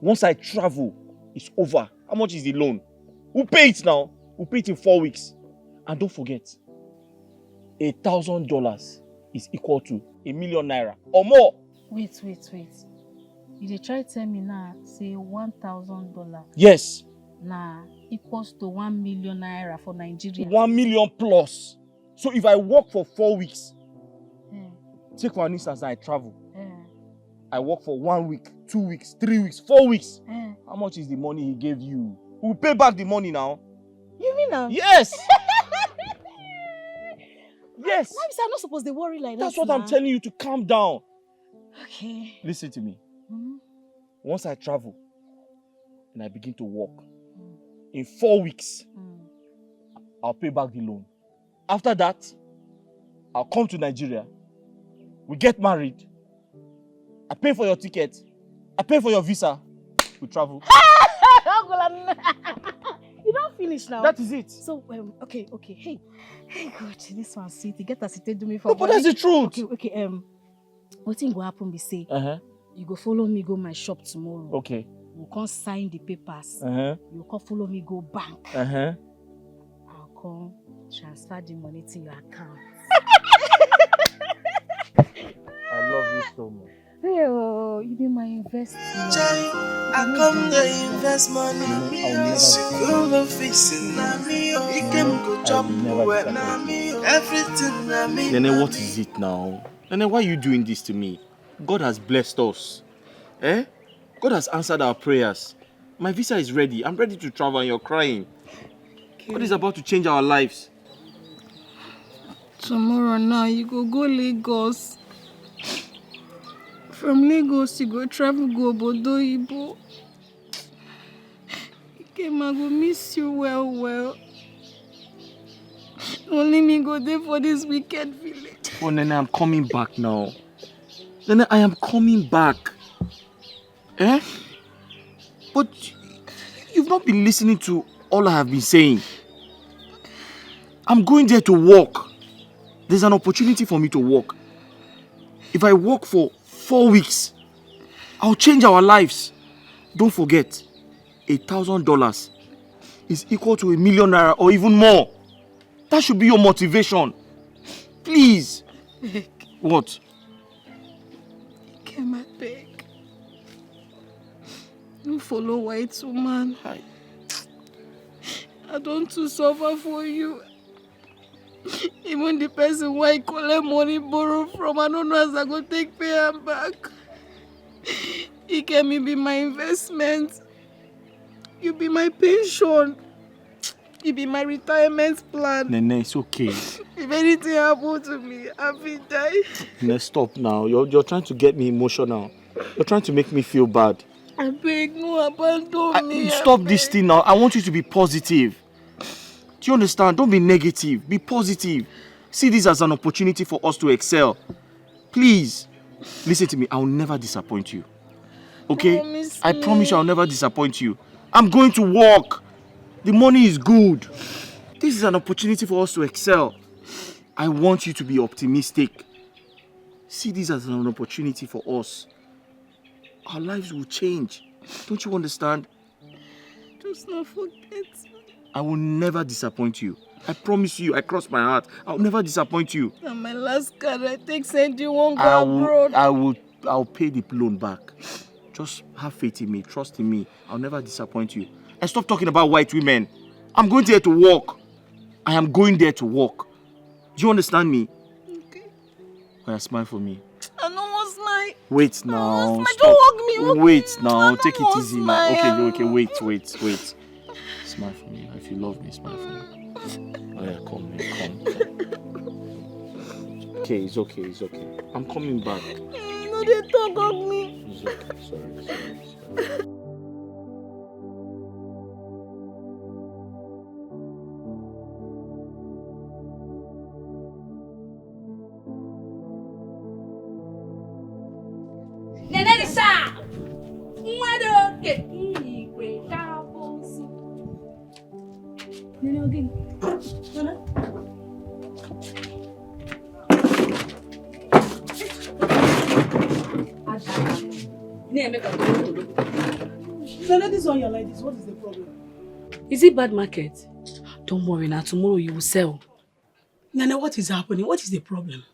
Once I travel, it's over. How much is the loan? We'll pay it now. We'll pay it in four weeks. And don't forget, a thousand dollars is equal to a million naira or more. Wait, wait, wait. You dey try tell me now say one thousand dollar Yes, na equals to one million naira for Nigeria. one million plus. So if I work for four weeks, Eh, take for an instance, I travel. eh. I work for one week, two weeks, three weeks, four weeks. Eh. How much is the money he gave you? We'll pay back the money now. You mean now? Yes. Yes. Why be say I no suppose dey worry like That's that? what I'm Now? Telling you to calm down. Okay. Listen to me. Mm, Once I travel and I begin to work, in four weeks, mm. I'll pay back the loan. After that, I'll come to Nigeria. We get married. I pay for your ticket. I pay for your visa. We travel. You don finish now. That is it. So um, okay, okay. Hey, hey, God, this one sweet. You get as it take do me for No, but that's body. The truth. Okay, okay. Um, wetin go happen be say Uh-huh. You go follow me go my shop tomorrow. Okay. We come sign the papers. Uh-huh. You come follow me go bank. Uh-huh. I'll come transfer the money to your account. I love you so much. Hey, oh, you be my investment. I come to invest money. School fees na me. Ikem go chop well na me. Everything na me. Nene, what is it now? Nene, why are you doing this to me? God has blessed us. Eh? God has answered our prayers. My visa is ready. I'm ready to travel and you're crying. What is about to change our lives? Tomorrow now, you go go Lagos. From Lagos, you go travel go Obodo Oyibo. Ikem, I go miss you well, well. Only me go dey for this wicked village. Oh, Nene, I'm coming back now. Nene, I am coming back. Eh? But you've not been listening to all I have been saying. I'm going there to work. There's an opportunity for me to work. If I work for four weeks, I'll change our lives. Don't forget, a thousand dollars is equal to a million naira or even more. That should be your motivation. Please. What? Ikem, I beg. No follow white woman. Hi. I don too suffer for you. Even the person wey I collect money borrow from, I no know as I go take pay am back. Ikem, you be my investment. You be my pension. You be my retirement plan. Nene, it's okay. If anything happen to me, I fit die. Nene, stop now. You're, you're trying to get me emotional. You're trying to make me feel bad. I beg, no abandon me. Stop this thing now. I want you to be positive. Do you understand? Don't be negative. Be positive. See this as an opportunity for us to excel. Please, listen to me. I'll never disappoint you. Okay? Promise I promise you, me. I'll never disappoint you. I'm going to work. The money is good. This is an opportunity for us to excel. I want you to be optimistic. See this as an opportunity for us. Our lives will change. Don't you understand? Just not forget. I will never disappoint you. I promise you, I cross my heart. I'll never disappoint you. Na my last card I take send you one go I will, abroad. I will, I'll pay the loan back. Just have faith in me, trust in me. I'll never disappoint you. And stop talking about white women. I'm going there to work. I am going there to work. Do you understand me? Okay. Oya, smile for me. I no wan smile. Wait now. Smile, Stop. don't hug me, hug Wait me. now. I Take no it wan easy now. Okay, smile. Okay, wait, wait, wait. Smile for me. If you love me, smile for me. Oh yeah, come here, come. Come. Okay, it's okay, it's okay. I'm coming back. Mm, no dey talk, hug me. It's okay. Sorry, sorry, sorry. Nenelisa! Mmadụ oke igwe ka abụzi. Nene oge. Nana, this one you're like this, what is the problem? Is it bad market? Don't worry now, tomorrow you will sell. Nana, what is happening? What is the problem?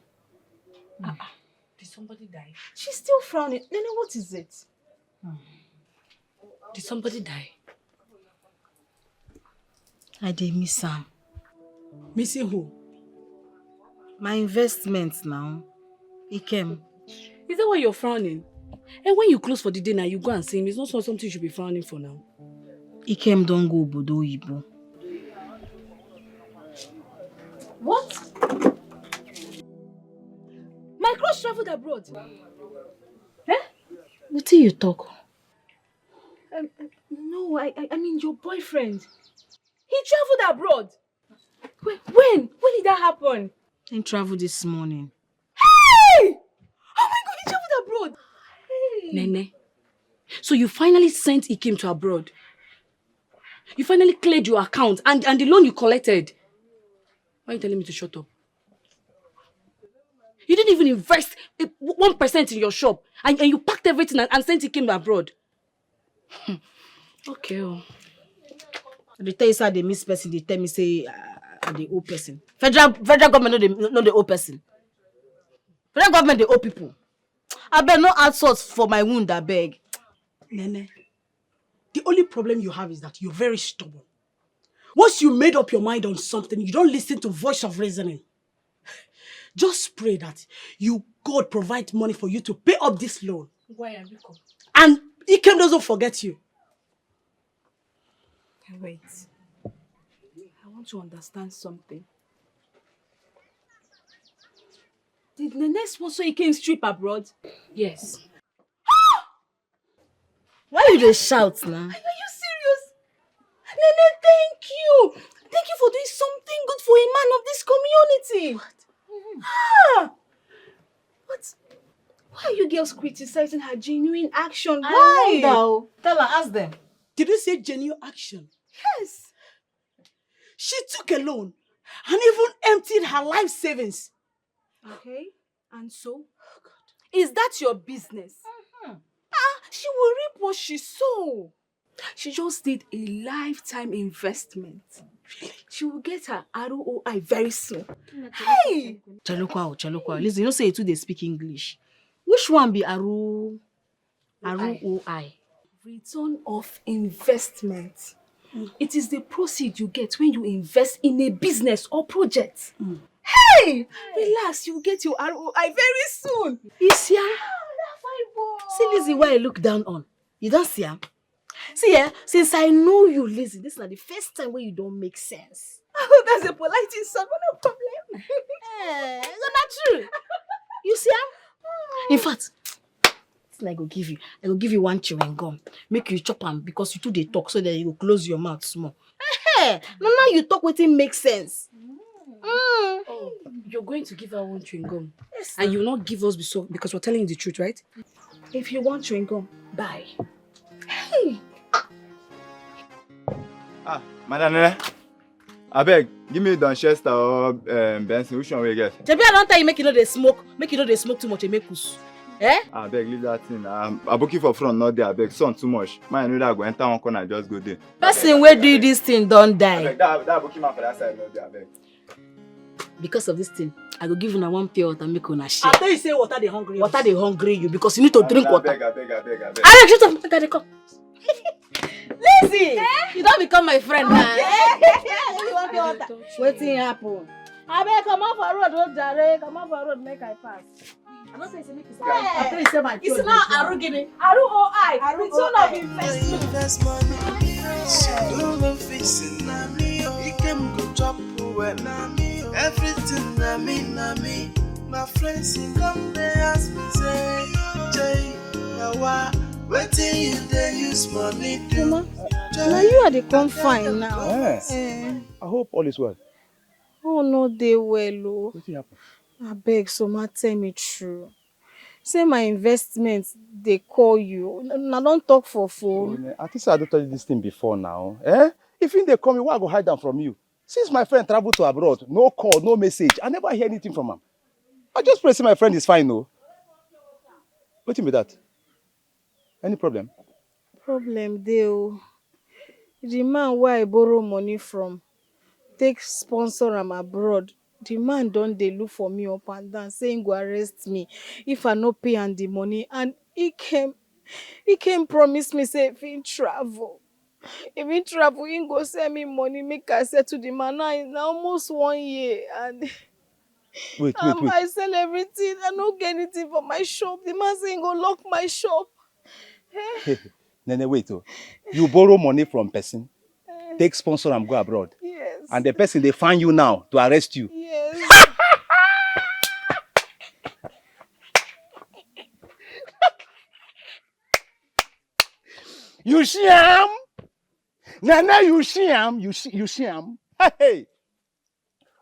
Ah, ah. Did somebody die? She's still frowning. Nana, what is it? Did somebody die? I dey miss am. Missing who? My investment now. Ikem. Is that why you're frowning? And when you close for the day now, you go and see him. It's not so- something you should be frowning for now. Ikem don go obodo oyibo. What? My crush traveled abroad. Eh? Wetin you talk? Um, no, I, I, I mean your boyfriend. He traveled abroad. When, when, when did that happen? He traveled this morning. Hey! Oh my God, he traveled abroad. Hey! Nene, so you finally sent Ikem to abroad? You finally cleared your account and, and the loan you collected? Why are you telling me to shut up? You didn't even invest eh, one percent in your shop, and, and you packed everything and, and sent Ikem abroad. Okay. Oh. They tell you say I dey miss person, they tell me say uh, I dey owe person. Federal federal government no dey no dey owe person. Federal government dey owe people. Abeg, no add salt for my wound, abeg. Nene, the only problem you have is that you're very stubborn. Once you made up your mind on something, you don't listen to voice of reasoning. Just pray that you God provide money for you to pay up this loan. Why are you come? And Ikem doesn't forget you. Wait. I want to understand something. Did Nene sponsor Ikem trip abroad? Yes. Why you dey shout now? Are you serious? Nene, thank you. Thank you for doing something good for a man of this community. Ah! But why are you girls criticizing her genuine action? Why? I wonder o. Tell her, ask them. Did you say genuine action? Yes. She took a loan and even emptied her life savings. Okay, and so? Is that your business? Ah, she will reap what she sow. She just did a lifetime investment. She will get her R O I very soon. Hey! Chelukwa, o, Chelukwa. Listen, you know say you too dey speak English. Which one be Aru R O I? Return of investment. It is the proceed you get when you invest in a business or project. Hey! Relax, you get your R O I very soon. You see am? Ah, that fine boy. See Lizzie, why I look down on. You don see am? See, eh, since I know you, Lizzie, this is not the first time where you don't make sense. Oh, that's a polite insult, but no problem. Eh, it's not true. You see am? In fact, this I go give you. I go give you one chewing gum. Make you chop am because you too dey talk, so that you go close your mouth small. Eh, no, now you talk wetin make sense. Mm. Oh, you're going to give her one chewing gum, yes, and you will not give us because we're telling you the truth, right? If you want chewing gum, buy. Hey! Ah, Madam Nene, abeg, give me Donchester or um, Benson. Which one we get? Shebi I don tell you make you no dey smoke, make you no dey smoke too much, Emekus. Eh? Abeg, leave that thing. Um, Aboki for front, not there. Abeg, sun too much. Man, I know that I go enter one corner, just go there. Person wey do this thing don die. Abeg, that, that Aboki man for that side, not there. Abeg. Because of this thing, I go give una one pure water, make una share. I tell you say water dey hungry. Water dey hungry you because you need to drink water. Abeg, abeg, abeg, abeg. Abeg, shut up, make I dey come. Lizzie, eh? You don become my friend now. Okay. You want pure water? Wetin happen? Abeg, comot for road, oh jare, comot for road, make I pass. I no say say make you say. I tell you say my. It's not Arugini. Aru O I. Aru O I. Return of investment. Invest money. Don't go fixing na me. He can go chop well na me. Everything na me, na me. My friends he come they ask me say, Jay, now why? Wetin you dey use money do? Mama, na you I dey come find now. Eh. Eh. I hope all is well. Oh, no dey well o. Wetin happen? Abeg, Soma, tell me true. Say my investment dey call you. Una don talk for phone. I think say I don tell you this thing before now. Eh? If him dey call me, why I go hide am from you? Since my friend travel to abroad, no call, no message. I never hear anything from am. I just pray say my friend is fine o. Wetin be that? Any problem? Problem dey o. The man wey I borrow money from take sponsor am abroad. The man don dey look for me up and down, say he go arrest me if I no pay am the money. And he came, he came promise me say if he travel, if he travel, he go send me money make I settle the man. Now na almost one year and Wait, wait, um, wait. I sell everything. I no get anything for my shop. The man say he go lock my shop. Nene, wait, oh. You borrow money from person, take sponsor and go abroad. Yes. And the person they find you now to arrest you. Yes. You see am? Nene, you see am? You see, you see am? Hey, hey.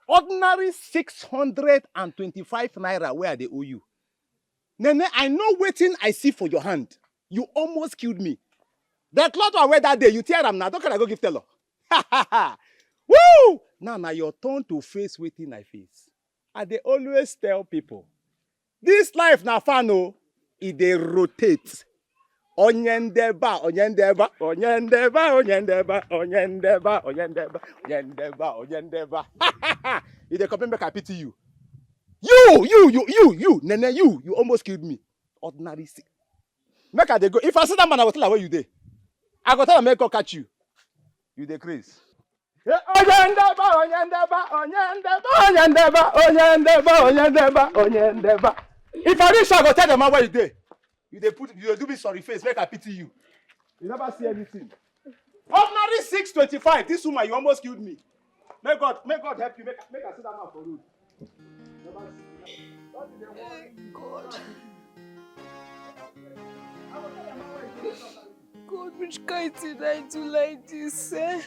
Ordinary six hundred and twenty-five naira where they owe you. Nene, I know waiting I see for your hand. You almost killed me. That lot of wear that day, you tear am now. Don't can I go give tell her? Woo! Now, now your turn to face waiting I face. I dey always tell people, this life na fan o, e dey rotate. Onye ndeba, onye ndeba, onye ndeba, onye ndeba, onye ndeba, onye ndeba, onye ndeba, onye ndeba. You dey come make I pity you. You, you, you, you, you, Nene, you, you almost killed me. Ordinary sick. Make I dey go. If I see that man, I go tell her where you dey. I go tell her make God catch you. You dey craze. Eh, onye ndeba, onye ndeba, onye ndeba, onye ndeba, onye ndeba, onye ndeba, onye ndeba. If I reach, I go tell the man where you dey. You dey put, you dey do me sorry face, make I pity you. You never see anything. Ordinary six twenty-five, this woman, you almost killed me. May God, may God help you, make, make I see that man for road. Never see. That is the one. God. God, which kind thing I do like this, eh?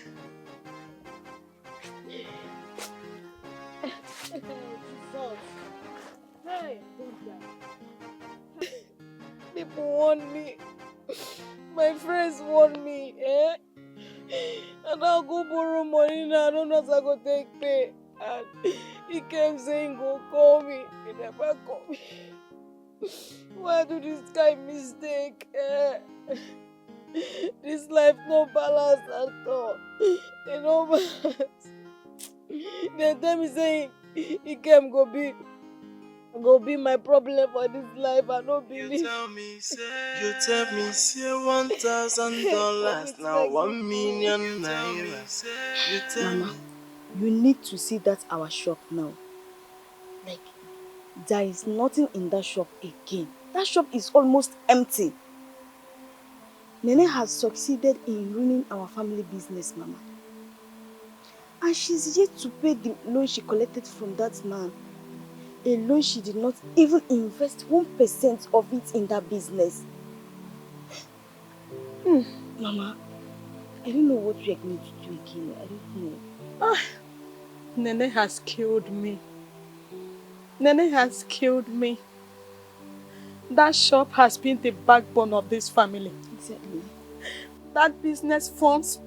Jesus. Hey, don't die. People warn me. My friends warn me, eh? And I go borrow money now. I don't know as I go take pay. And he came saying go call me. He never call me. Why I do this kind mistake? Eh? This life no balance at all. E no balance. Dem tell me say Ikem go be, go be my problem for this life. I no believe. You tell me say, you tell me say one thousand dollars now one million naira. You tell Mama, me, you need to see that our shop now. Like, there is nothing in that shop again. That shop is almost empty. Nene has succeeded in ruining our family business, Mama. And she's yet to pay the loan she collected from that man. A loan she did not even invest one percent of it in that business. Hmm, Mama, I don't know what we are going to do again. I don't know. Ah, Nene has killed me. Nene has killed me. That shop has been the backbone of this family. Exactly. That business funds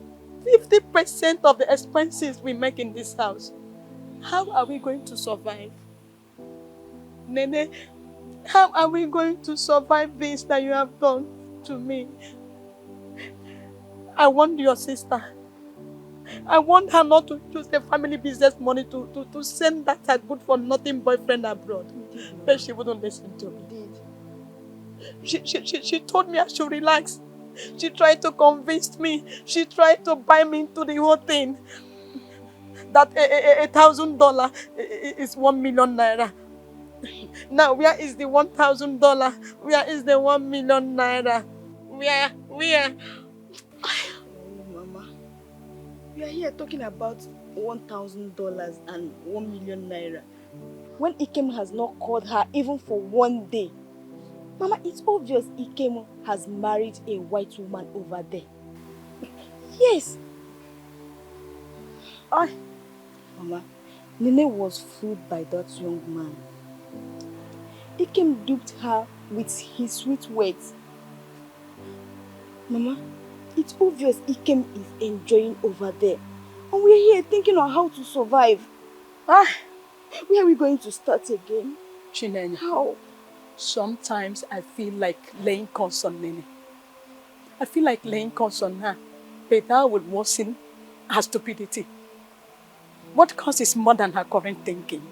fifty percent of the expenses we make in this house. How are we going to survive? Nene, how are we going to survive this that you have done to me? I want your sister. I want her not to use the family business money to, to, to send that her good for nothing boyfriend abroad. But she wouldn't listen to me. She, she, she, she told me I should relax. She tried to convince me. She tried to buy me into the whole thing. That a, a, a, a thousand dollar i- i- is one million naira. Now, where is the one thousand dollar? Where is the one million naira? Where? Where? Oh, Mama, we are here talking about one thousand dollars and one million naira. When Ikem has not called her even for one day. Mama, it's obvious Ikem has married a white woman over there. Yes. Ah, Mama, Nene was fooled by that young man. Ikem duped her with his sweet words. Mama, it's obvious Ikem is enjoying over there. And we're here thinking on how to survive. Ah, where are we going to start again? Chinenye, how? Sometimes I feel like laying curse on Nene. I feel like laying curse on her, but that would worsen her stupidity. What causes more than her current thinking?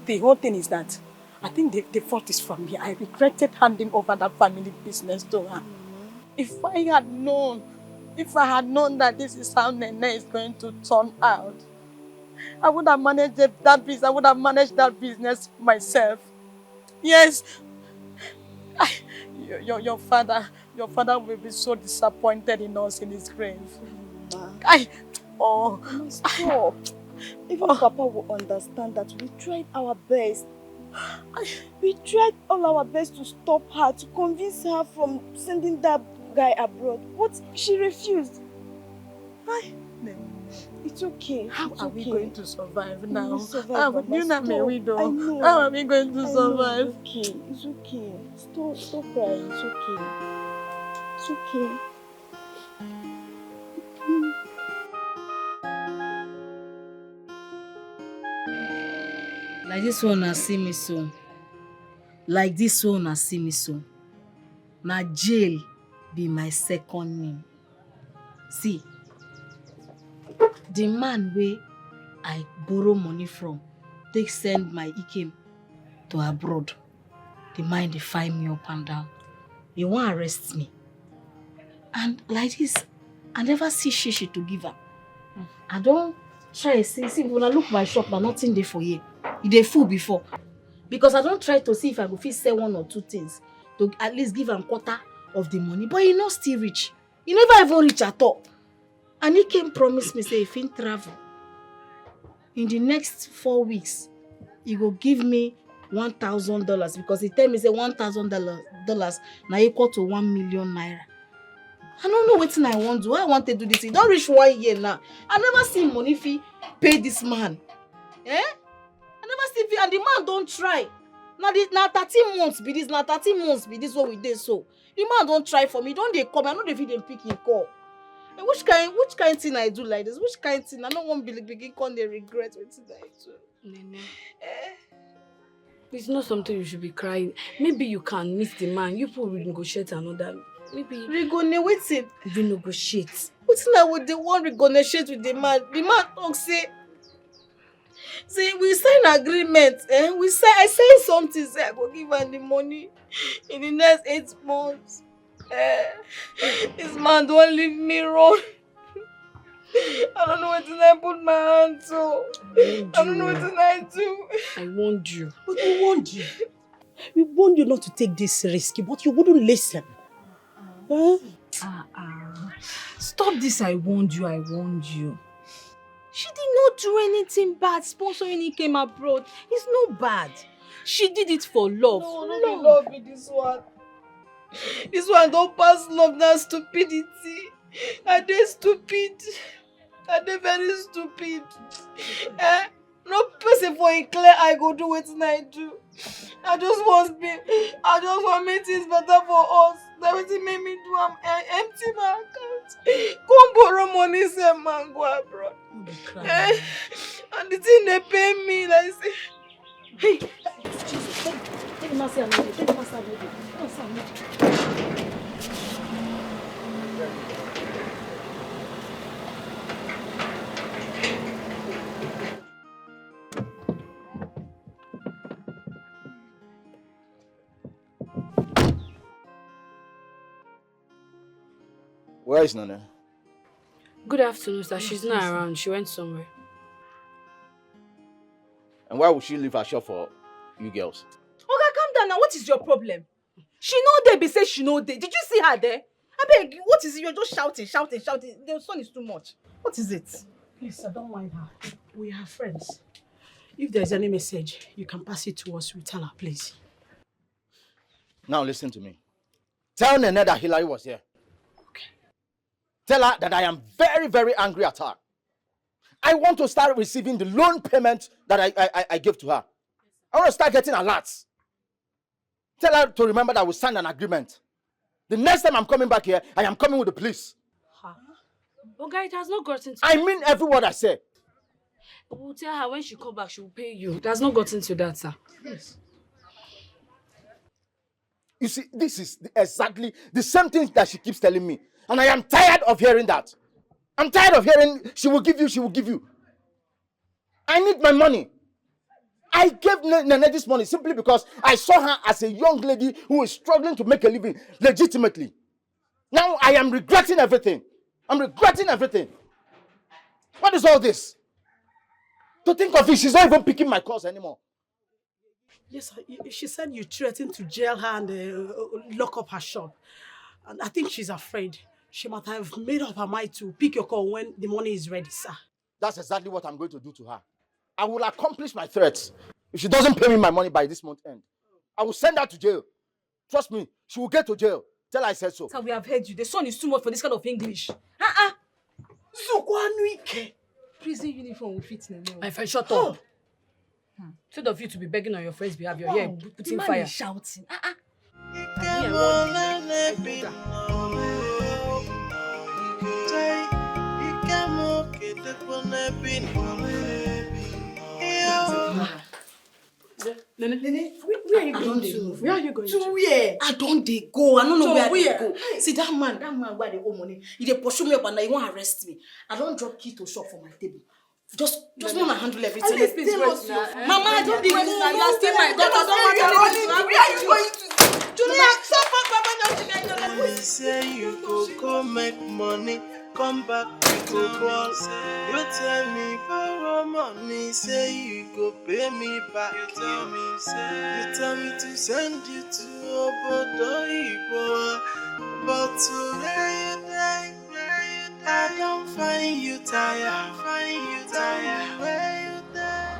The whole thing is that I think the, the fault is from me. I regretted handing over that family business to her. If I had known, if I had known that this is how Nene is going to turn out, I would have managed that, that business. I would have managed that business myself. Yes. I, your, your, your father, your father will be so disappointed in us in his grave. I, oh. Mama, stop. Even Papa will understand that we tried our best. We tried all our best to stop her, to convince her from sending that guy abroad, but she refused. Hi, Nene. It's okay. How are we going to survive now? We will survive, Mama. Stop. I know. How are we going to survive? It's okay. It's okay. Stop, stop crying. It's okay. It's okay. Like this one, I see me so. Like this one, I see me so. Na jail be my second name. See, the man wey I borrow money from take send my Ikem to abroad. The man dey find me up and down. He wan arrest me. And like this, I never see shishi to give am. I don try see, see, when I look my shop, na nothing dey for here. E dey full before. Because I don try to see if I go fit sell one or two things to at least give am quarter of the money. But e no still reach. E never even reach at all. And Ikem promise me say if he travel, in the next four weeks, he go give me one thousand dollars because he tell me say one thousand dollars na equal to one million naira. I no know wetin I wan do. How I wan take do this? E don reach one year now. I never see money fit pay this man. Eh? I never see fit, and the man don try. Na the, na thirteen months be this, na thirteen months be this wey we dey so. The man don try for me, don dey call me, I no dey fit dey pick him call. Eh, which kind, which kind thing I do like this? Which kind thing? I no wan be, begin come dey regret wetin I do. Nene. Eh? It's not something you should be crying. Maybe you can meet the man. You people will negotiate another. Maybe. Regone wetin? Renegotiate. Wetin I would dey wan renegotiate with the man? The man talk say, say we sign agreement. Eh? We sign. I sign something. Say I go give am the money in the next eight months. Eh? This man don leave me run. I don't know wetin I put my hand to. I don't know wetin I do. I warned you. But we warned you. We warned you not to take this risk, but you wouldn't listen. Huh? Ah, ah. Stop this, I warned you, I warned you. She did not do anything bad sponsoring Ikem abroad. It's not bad. She did it for love. No, no be love be this one. This one don pass love, na stupidity. I dey stupid. I dey very stupid. Eh? No person for a clear eye go do wetin I do. I just want be, I just want make things better for us. Na wetin make me do am. I empty my account. Come borrow money, send man go abroad. No be cry. Eh? And the thing dey pain me like say. Hey, Jesus, take, take the man say I no dey, take the man say I no dey. No, say I no dey. Where is Nana? Good afternoon, sir. She's not around. She went somewhere. And why would she leave her shop for you girls? Oga, calm down now. What is your problem? She no dey be say she no dey. Did you see her there? Abeg, what is it? You're just shouting, shouting, shouting. The son is too much. What is it? Please, sir, don't mind her. We are friends. If there's any message, you can pass it to us. We tell her, please. Now listen to me. Tell Nene that Hillary was here. Okay. Tell her that I am very, very angry at her. I want to start receiving the loan payment that I, I, I, I gave to her. I want to start getting alerts. Tell her to remember that we signed an agreement. The next time I'm coming back here, I am coming with the police. Oga, it has not gotten to I mean every word I say. We'll tell her when she come back, she will pay you. It has not gotten to that, sir. Yes. You see, this is the, exactly the same thing that she keeps telling me. And I am tired of hearing that. I'm tired of hearing she will give you, she will give you. I need my money. I gave Ne- Nene this money simply because I saw her as a young lady who is struggling to make a living legitimately. Now I am regretting everything. I'm regretting everything. What is all this? To think of it, she's not even picking my calls anymore. Yes, sir. Y- she said you threatened to jail her and uh, lock up her shop. And I think she's afraid. She might have made up her mind to pick your call when the money is ready, sir. That's exactly what I'm going to do to her. I will accomplish my threats. If she doesn't pay me my money by this month end, I will send her to jail. Trust me, she will get to jail. Tell her I said so. Sir, we have heard you. The son is too much for this kind of English. Uh-uh. Zukwanuike. Prison uniform will fit na now. My friend, shut up. Instead of you to be begging on your friend's behalf, you're here Wow, the putting man fire. Is shouting. Ah, ah. Nene, Nene, where, where are you I going don't to? know. Where are you going To to? Where? I don't dey go. I don't know So where I where? dey go. See that man, that man where I dey owe money. He dey pursue me up and down. He wan arrest me. I don drop key to shop for my table. Just, just wanna handle everything. This thing was your Mama, I don't dey go. You are still my daughter. I don't want anything to happen to you. Julia, so far, Baba, don't you get your Money say you go go make money, come back we go ball. You tell me borrow money, say you go pay me back. You tell me say you tell me to send you to Obodo Igbo, but to where you dey, I don't find you tired, find you tired. Where you dey?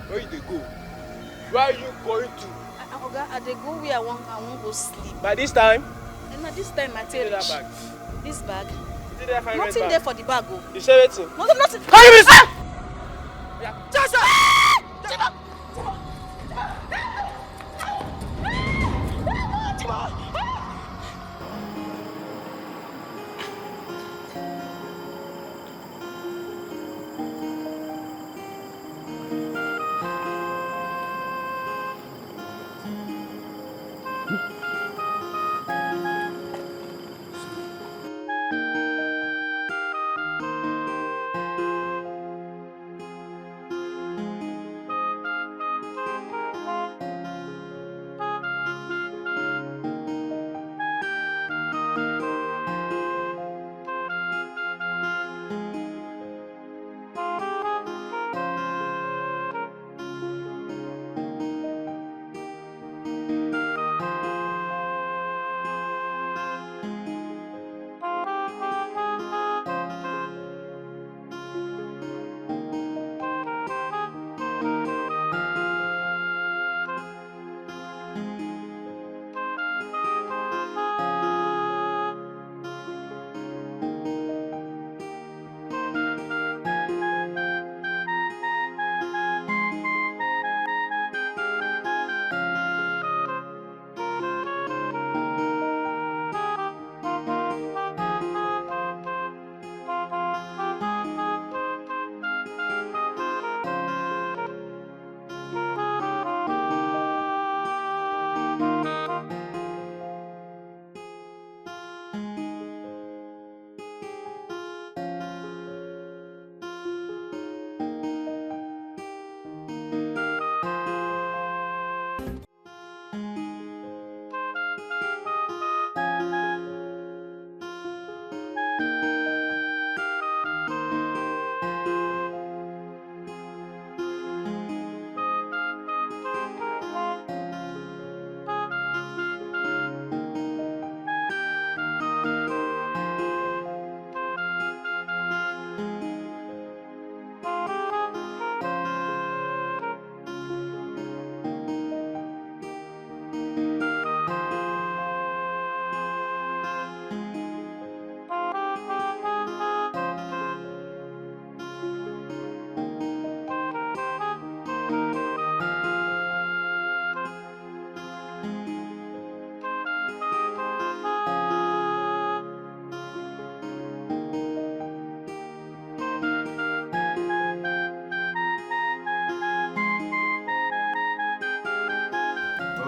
Where you dey go? Where are you going to? Oga, I dey go where I wan, I wan go sleep. By this time, And na this time I see take that reach. Bag. This bag? See that fine Nothing red dey bag. For the bag o. You say wetin? Nothing, nothing. How you miss?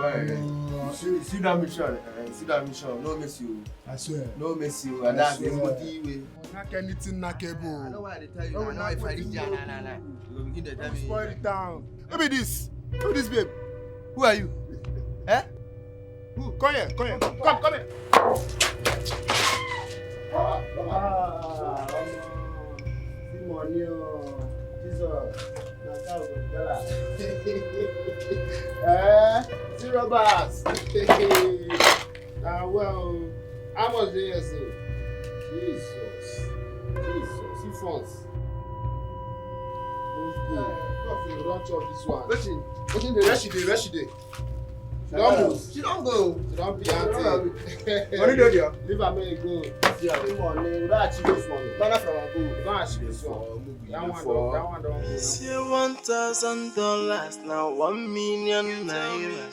Eh, see, see that mission, eh, see that mission. No miss you. I swear. No miss you. And I that's the swear. Motive way. Knock anything knackable. I know why they tell you. No, now, we now, if I knock reach there, nah, nah, nah. You go begin to tell me. Spoil it down. Who be this? Who be this, babe? Who are you? Eh? Who? Come here, come here. Come, come here. Ah, see money, oh. Jesus. Na cow go tell am. Eh? See robbers. Ah, well, how much dey here so? Jesus. Jesus. See funds. Move go. God, you don chop this one. Wetin? Wetin dey? Where she dey? Where she dey? She don move. She don go. She don be auntie. Money dey there. Leave am make e go. See am. Money. We don achieve this one. Bana from ago. We don achieve this one. That one don, that one don go. You say one thousand dollars, now one million naira.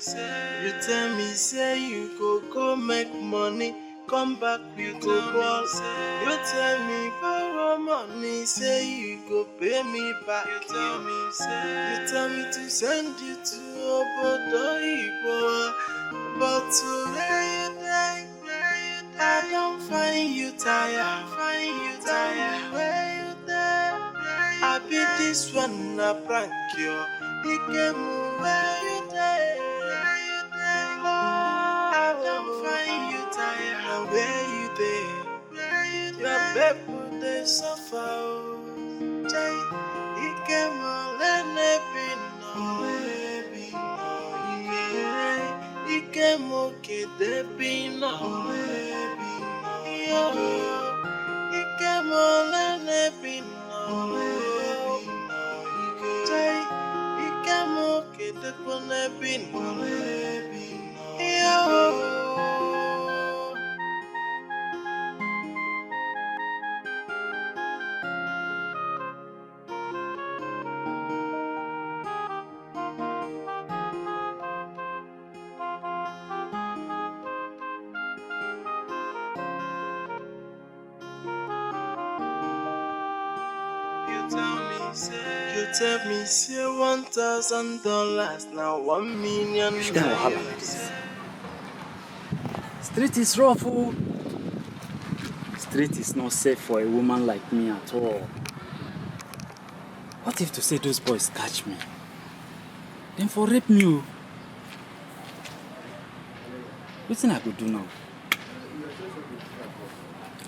You tell me say you go go make money, come back you go ball. You tell me borrow money, say you go pay me back. You tell me say, you tell me to send you to Obodo Igbo, but today you dey. I don't find you tired, find you tired. Where you dey? I be this one na prank you. He came where you dey. I don't find you tired. Where you dey? Your people dey suffer. Oh. Chai, he came all and every no. Ike mo kede bina. Yo, ike mo lene bina. Jai, ike mo kede kone bina. Yo. You tell me say, you tell me say one thousand dollars now one million. Which kind of wahala be this? Street is rough, oh. Street is not safe for a woman like me at all. What if to say those boys catch me? Then for rape me, oh. Wetin I go do now?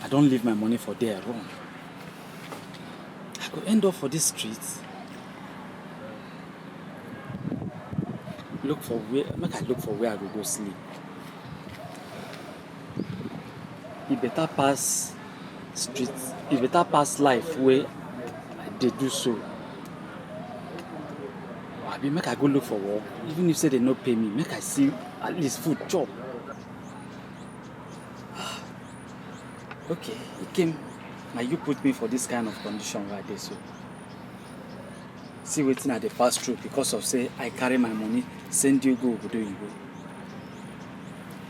I don't leave my money for there, run. I go end up for this street. Look for where, make I look for where I go go sleep. E better pass street, e better pass life wey I dey do so. Abi make I go look for work, even if say they no pay me, make I see at least food chop. Okay, e came. Now you put me for this kind of condition right there so. See wetin I dey pass through because of say I carry my money send you go obodo oyibo.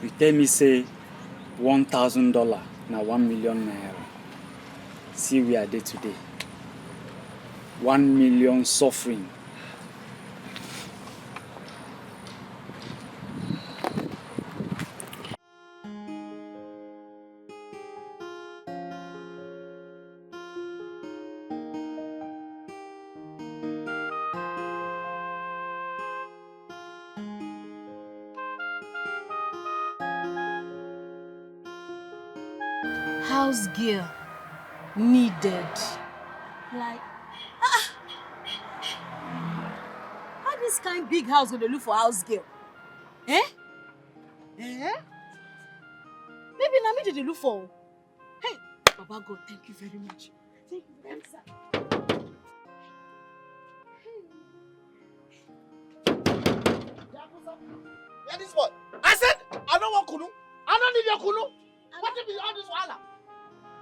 You tell me say one thousand dollar na one million naira. See where I dey today. One million suffering. House girl needed. Like, ah, how this kind big house go dey look for house girl? Eh? Eh? Maybe na me dey dey look for. Hey, Baba God, thank you very much. Thank you very much, sir. Yeah, this boy. I said, I don't want kunu. I don't need your kunu. What if all this wahala?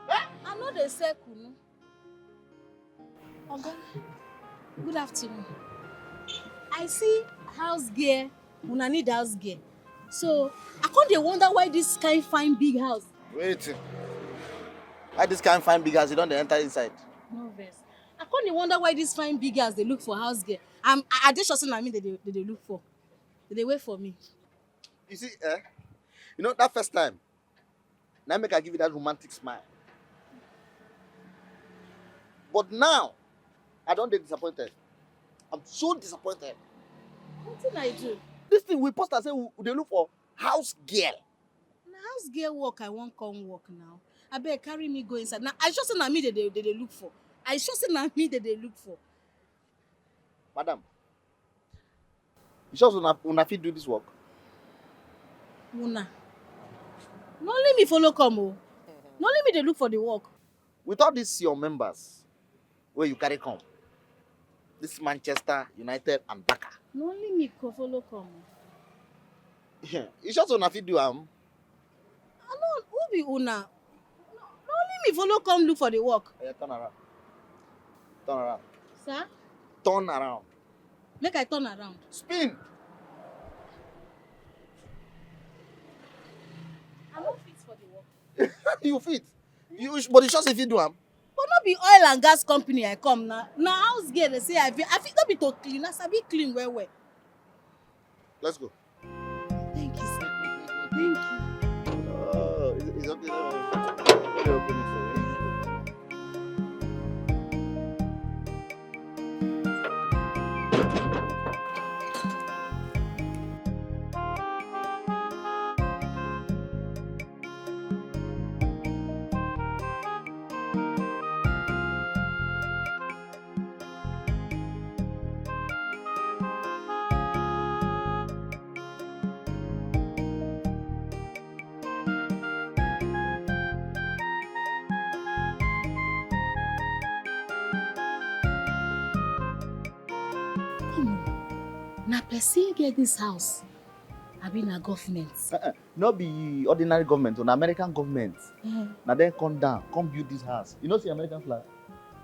Eh? I no dey sell kunu. Oga, good afternoon. I see house girl, una need house girl. So, I come dey wonder why this kind fine big house. Wait. Why this kind fine big house? You don dey enter inside. No vex. I come dey wonder why this fine big house dey look for house girl. I'm, I, I dey sure say na me they dey, they dey look for. They dey wait for me. You see, eh? You know, that first time, now make I give you that romantic smile. But now, I don't dey disappointed. I'm so disappointed. Wetin I do? This thing we post and say we dey look for house girl. Na house girl work I wan come work now. Abeg carry me go inside. Na I sure say na me dey dey dey dey look for. I sure say na me dey dey look for. Madam, you sure say una, una fit do this work? Una. Na only me follow come o. Na only me dey look for the work. With all these your members wey you carry come, this Manchester United and Barca, Na only me go follow come o. you sure say una fit do am? I no, who be una? Na only me follow come look for the work. Oya, turn around. Turn around. Sir, Turn around. Make I turn around. Spin. I no fit for the work. You fit. You sh- but you sure say you fit do am? But no be oil and gas company I come na. Na house girl dey say I fit. I fit no be to clean. I sabi clean well well. Let's go. Thank you, sir. Thank you. Oh, it's, it's okay. Let me open it for you. Come on. Na person get this house. Abi na government. Uh-uh. No be ordinary government, na American government. Eh, Na dem come down, come build this house. You know, see American flag.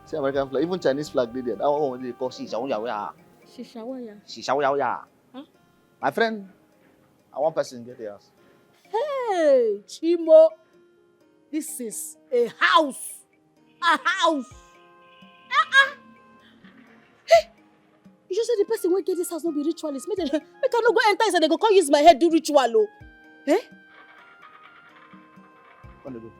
See American flag. Even Chinese flag dey there. That one wey dey call Shisha Oya Oya. Shisha Oya. Shisha Oya Oya. Huh? My friend, I one person get the house. Hey, Chimo. This is a house. A house. Ah ah. Hey, you just say the person wey get this house no be ritualist. Make dem, make I no go enter inside. Dem go come use my head do ritual o. Eh? Come dey go.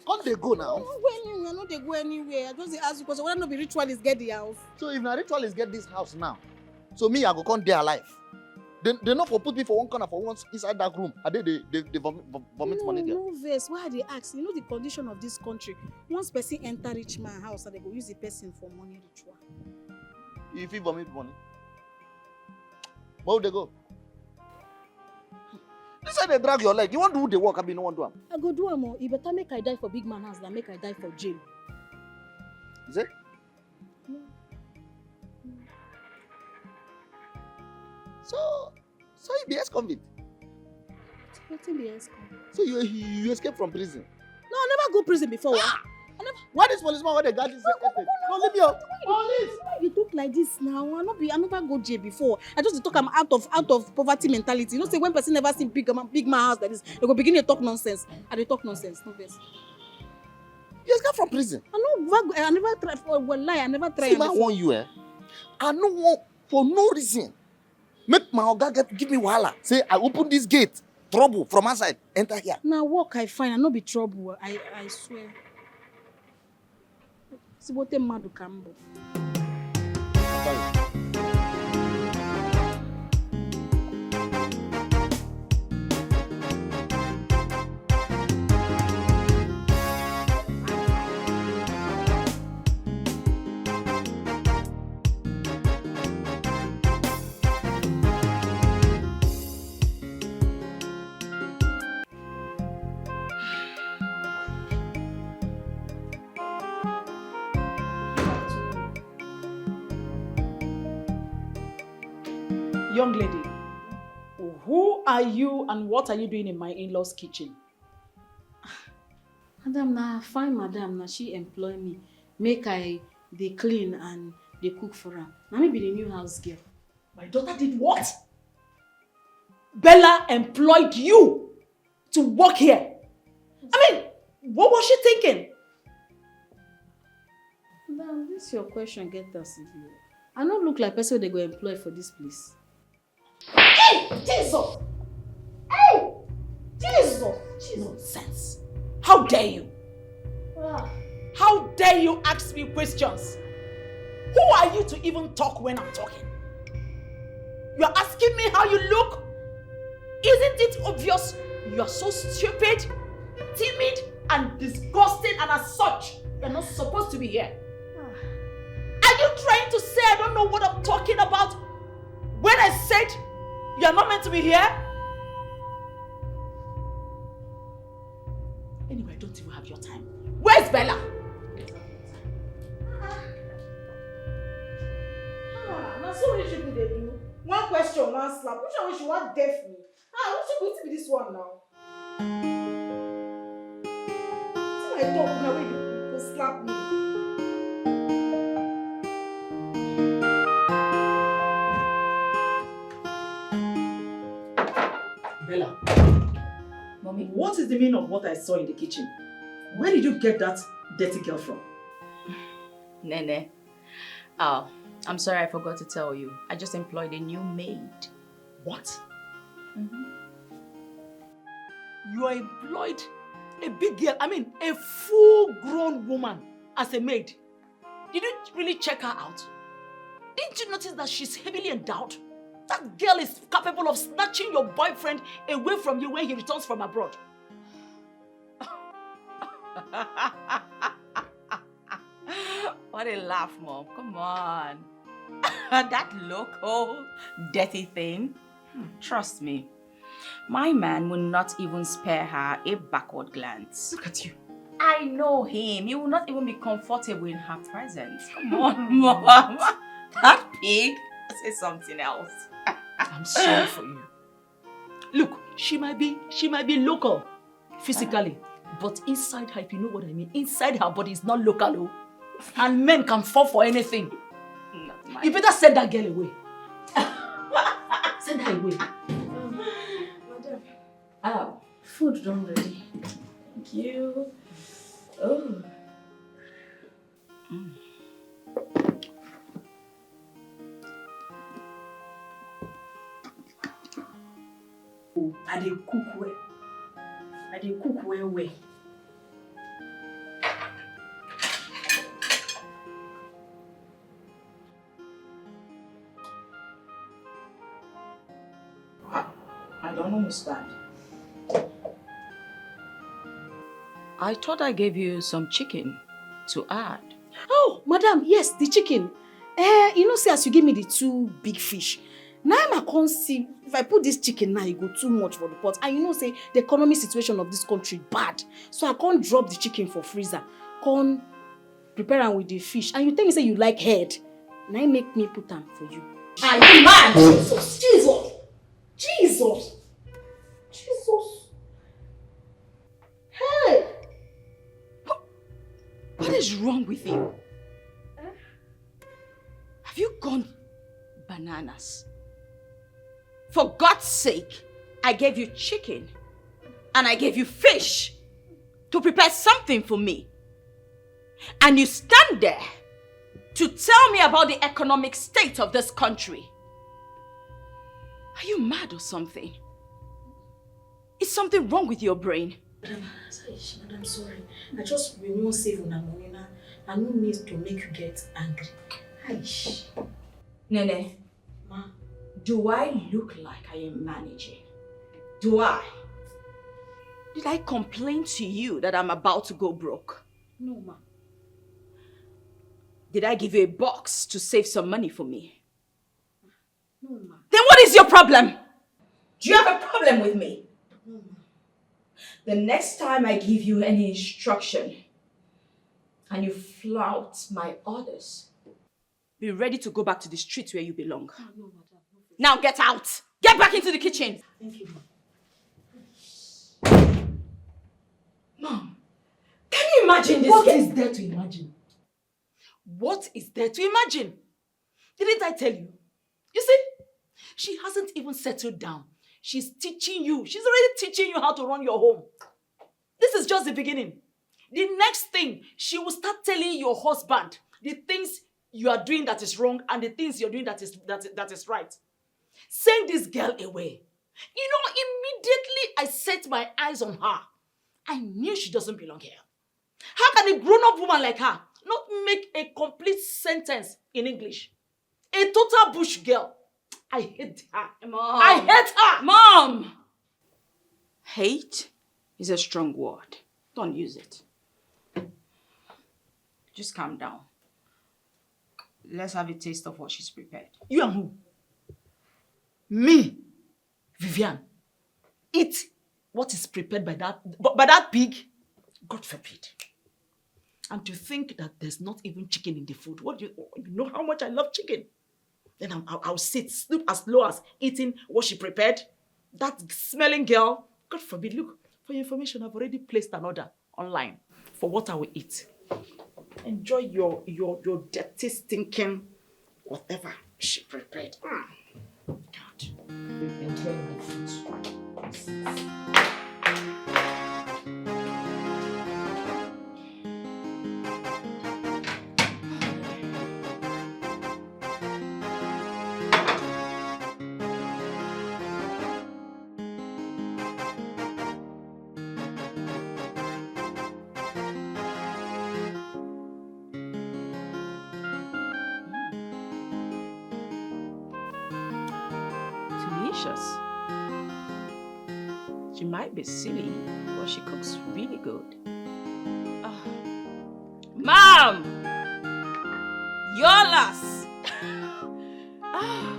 Come dey go I now. no go anywhere. I no dey go anywhere. I just dey ask you question. Whether no be ritualist get the house. So if na ritualist get this house now, so me I go come dey alive. They, they no for put me for one corner for once inside that room. I dey dey dey, dey vomit, vom- vomit No, money there. No vex. Why I dey ask? You know the condition of this country. Once person enter rich man house, they go use the person for money ritual. You fit vomit money. But we dey go. This side dey drag your leg. You wan do the work, abi you no wan do am? I go do am o. E better make I die for big man house than make I die for jail. You say? So, so you be ex-convict. Wetin be escort? So you you escape from prison. No, I never go prison before. Wa. I never. Why this policeman wey dey guard this estate? No, leave me o. Police. Why you talk like this now? I no be. I never go jail before. I just dey talk am out of out of poverty mentality. You know say when person never see big man big man house like this, they go begin to talk nonsense. I dey talk nonsense. No vex. You escape from prison. I no ever go, I never try for well lie. I never try. See, am man before. Warn you, eh? I no want for no reason make my oga get give me wahala. Say I open this gate, trouble from outside enter here. Na work I find. I no be trouble. I I swear. Sibote mmadụ ka m bụ. Young lady, who are you and what are you doing in my in-laws kitchen? Madam, na fine madam, na she employ me. Make I dey clean and dey cook for am. Na me be the new house girl. My daughter did what? Bella employed you to work here. I mean, what was she thinking? Madam, this your question get as e be. I no look like person they go employ for this place. Hey, Jesus! Hey! Jesus! Jesus! Nonsense! How dare you? Ah. How dare you ask me questions? Who are you to even talk when I'm talking? You're asking me how you look? Isn't it obvious you are so stupid, timid, and disgusting, and as such, you're not supposed to be here? Are you trying to say I don't know what I'm talking about when I said you're not meant to be here? Anyway, I don't even have your time. Where's Bella? Ah, na so rich people dey do. One question, one slap. Which one she wan deaf me? Ah, which people be this one now? Wetin I talk now wey you go slap me? Bella, Mommy. What is the meaning of what I saw in the kitchen? Where did you get that dirty girl from? Nene. Oh, I'm sorry, I forgot to tell you. I just employed a new maid. What? You are employed a big girl, I mean, a full-grown woman as a maid. Did you really check her out? Didn't you notice that she's heavily endowed? That girl is capable of snatching your boyfriend away from you when he returns from abroad. What a laugh, Mom. Come on. That local dirty thing. Hmm, trust me. My man will not even spare her a backward glance. Look at you. I know him. He will not even be comfortable in her presence. Come on, Mom. That pig. Say something else. I'm sorry for you. Look, she might be, she might be local physically, but inside her, if you know what I mean, inside her body is not local, oh. And men can fall for anything. You better send that girl away. Send her away. Madam. Ah, food done ready. Thank you. Oh. Mm. I dey cook well. I dey cook well well. I don't understand. I thought I gave you some chicken to add. Oh, madam, yes, the chicken. Eh, you know, see, as you give me the two big fish, now I can't see if I put this chicken now, it go too much for the pot. And you know, say the economy situation of this country bad. So I can't drop the chicken for freezer. Can't prepare am with the fish. And you tell me say you like head. Now make me put am for you. Are you mad? Jesus! Jesus! Jesus! Jesus! Hey! What, what is wrong with you? Have you gone bananas? For God's sake, I gave you chicken and I gave you fish to prepare something for me. And you stand there to tell me about the economic state of this country. Are you mad or something? Is something wrong with your brain? Madam, madam, sorry. I just we wan save una money now. I no need to make you get angry. Aish. Nene, ma, do I look like I am managing? Do I? Did I complain to you that I'm about to go broke? No, ma. Did I give you a box to save some money for me? No, ma. Then what is your problem? Do you have a problem with me? No, ma. The next time I give you any instruction and you flout my orders, be ready to go back to the street where you belong. No, no, madam. No, please. Now get out! Get back into the kitchen! Thank you, ma. Mom, can you imagine this? What is there to imagine? What is there to imagine? Didn't I tell you? You see, she hasn't even settled down. She's teaching you. She's already teaching you how to run your home. This is just the beginning. The next thing, she will start telling your husband the things you are doing that is wrong and the things you're doing that is, that, that is right. Send this girl away. You know, immediately I set my eyes on her, I knew she doesn't belong here. How can a grown-up woman like her not make a complete sentence in English? A total bush girl. I hate her. Mom. I hate her. Mom! Hate is a strong word. Don't use it. Just calm down. Let's have a taste of what she's prepared. You and who? Me, Vivian, eat what is prepared by that by that pig? God forbid. And to think that there's not even chicken in the food. What do you, you know how much I love chicken? Then I'll, I'll, I'll sit, sleep as low as eating what she prepared. That smelling girl, God forbid. Look, for your information, I've already placed an order online for what I will eat. Enjoy your your your dirty, stinking whatever she prepared. Mm. God. Enjoy my food. Delicious. She might be silly, but she cooks really good. Ah. Mom! Yolas! Ah.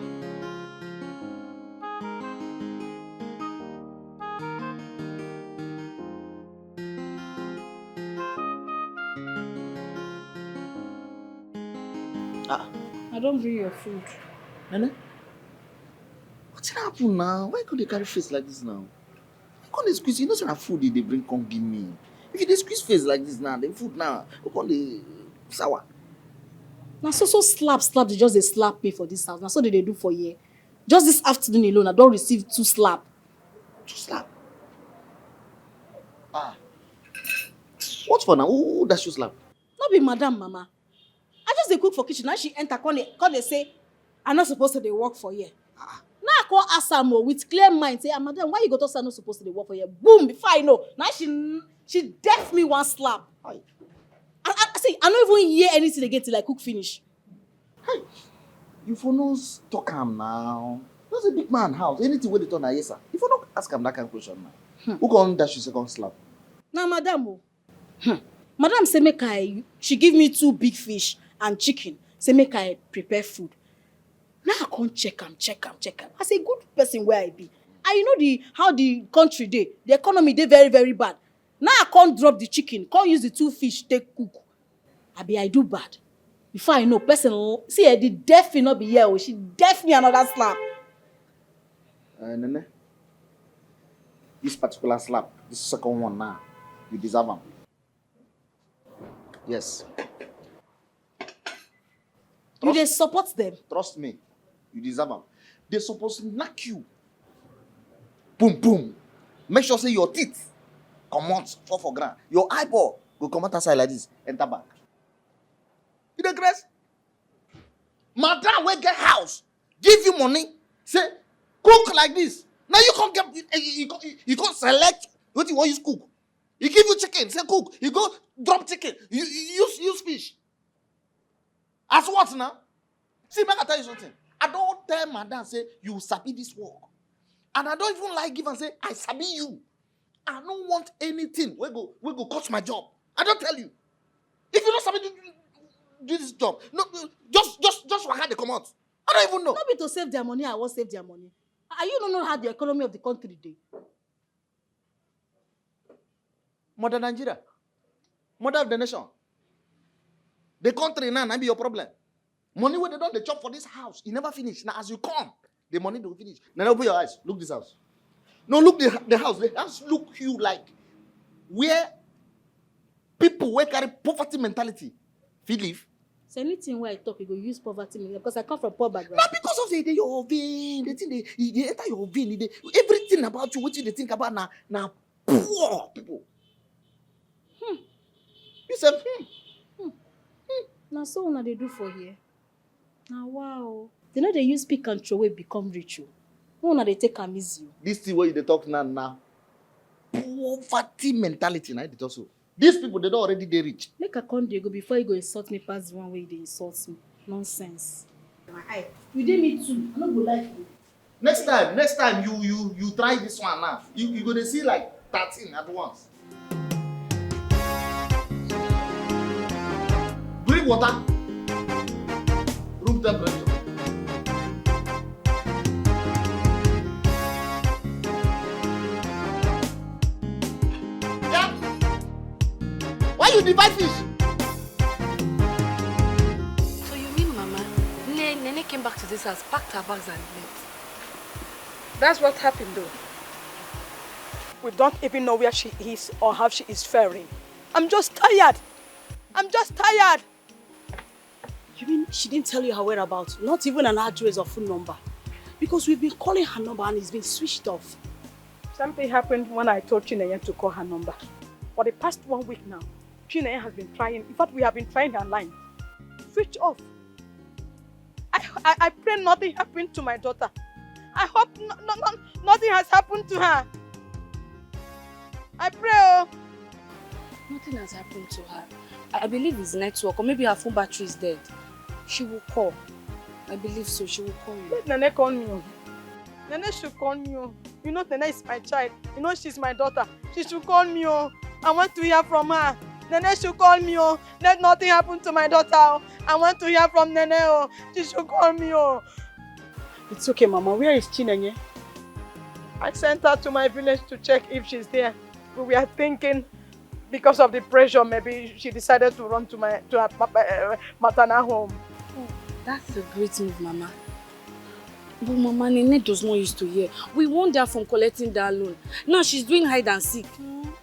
Ah. I don't bring your food. Nene, wetin happen now? Why you come dey carry face like this now? Why you come dey squeeze? You know say na food you dey bring come give me. If you dey squeeze face like this now, the food now go come dey sour. Na so so slap slap dey just dey slap me for this house. Na so they dey do for here. Just this afternoon alone, I don receive two slap. Two slap? Ah. What for now? Who, who dash you slap? No be madam, mama. I just dey cook for kitchen. Now she enter, come dey, come dey say, "I'm not supposed to dey work for here." Ah. Now I come ask am o, with clear mind, say, "Ah, madam, why you go talk say I'm not supposed to dey work for here?" Boom! Before I know, now she she deaf me one slap. Aye. I, I, see, I no even hear anything again till I cook finish. Hey, you for no s-, talk am now. That's a big man house. Anything wey dey talk na yes, sir. You for no ask am that kind of question now. Hmm. Who come dash you second slap? Na madam o. Hmm. Madam say make I, she give me two big fish and chicken. Say make I prepare food. Now I come check am, check am, check am. As a good person wey I be, and you know the, how the country dey, the economy dey very, very bad. Now I come drop the chicken, come use the two fish take cook. Abi I do bad? Before I know, person l-, see, eh, the deaf no be here o. She deaf me another slap. Uh, Nene, this particular slap, this second one now, you deserve am. Yes. You dey support them? Trust me, you deserve am. They suppose knock you. Boom, boom. Make sure say your teeth comot, fall for ground. Your eyeball go comot outside like this, enter back. You dey craze? Madam wey get house give you money, say, "Cook like this." Now you come get, you, you, you, you come select wetin you wan use cook. He give you chicken, say, "Cook." You go drop chicken. You, you use, use fish. As what now? See, make I tell you something. I don tell madam say you sabi this work. And I don't even like give am say I sabi you. I no want anything wey go, wey go cost my job. I don tell you. If you no sabi do, do this job, no, no, just, just, just waka dey comot. I don't even know. No be to save their money, I wan save their money. And you no know how the economy of the country dey. Mother Nigeria, mother of the nation, the country now, na be your problem. Money wey they don dey chop for this house, e never finish. Now as you come, the money don finish. Now open your eyes, look this house. No, look the, the house. The house look you like where people wey carry poverty mentality fit live. So anything wey I talk, you go use poverty me, because I come from poor background. Na because of say e dey your vein, the thing dey, e dey enter your vein, e dey, everything about you, wetin you dey think about na, na poor people. Hmm. You sef, hmm. Hmm. Hmm. Na so una dey do for here. Na wa o. You know they use pick and throw away become rich. Oh. No, una dey take am easy. Oh. This thing where you dey talk now, now. Poverty mentality, na dey talk so. These people, they don't already dey rich. Make I come dey go before you go insult me pass the one way they insult me. Nonsense. My eye. You dey me too. I no go like you. Next time, next time you you you try this one now. You you go dey see like thirteen at once. Drink water. Room temperature. Yeah. Why you divide fish? So you mean, Mama, Ne- Nene came back to this house, packed her bags and left? That's what happened, though. We don't even know where she is or how she is faring. I'm just tired. I'm just tired. You mean she didn't tell you her whereabouts? Not even an address or phone number? Because we've been calling her number and it's been switched off. Something happened when I told Chinenye to call her number. For the past one week now, Chinenye has been trying. In fact, we have been trying her line. Switch off. I, I, I pray nothing happened to my daughter. I hope no, no, no, nothing has happened to her. I pray. Oh. Nothing has happened to her. I, I believe it's network, or maybe her phone battery is dead. She will call. I believe so. She will call you. Let Nene call me. Oh. Nene should call me. Oh. You know Nene is my child. You know she's my daughter. She should call me. Oh. I want to hear from her. Nene should call me. Oh. Let nothing happen to my daughter. Oh. I want to hear from Nene. Oh. She should call me. Oh. It's okay, Mama. Where is Chinenye? I sent her to my village to check if she's there. We were thinking, because of the pressure, maybe she decided to run to my to her uh, maternal home. Oh, that's a great move, Mama. But Mama, Nene does not used to hear. We warned her from collecting that loan. Now she's doing hide and seek. Mm.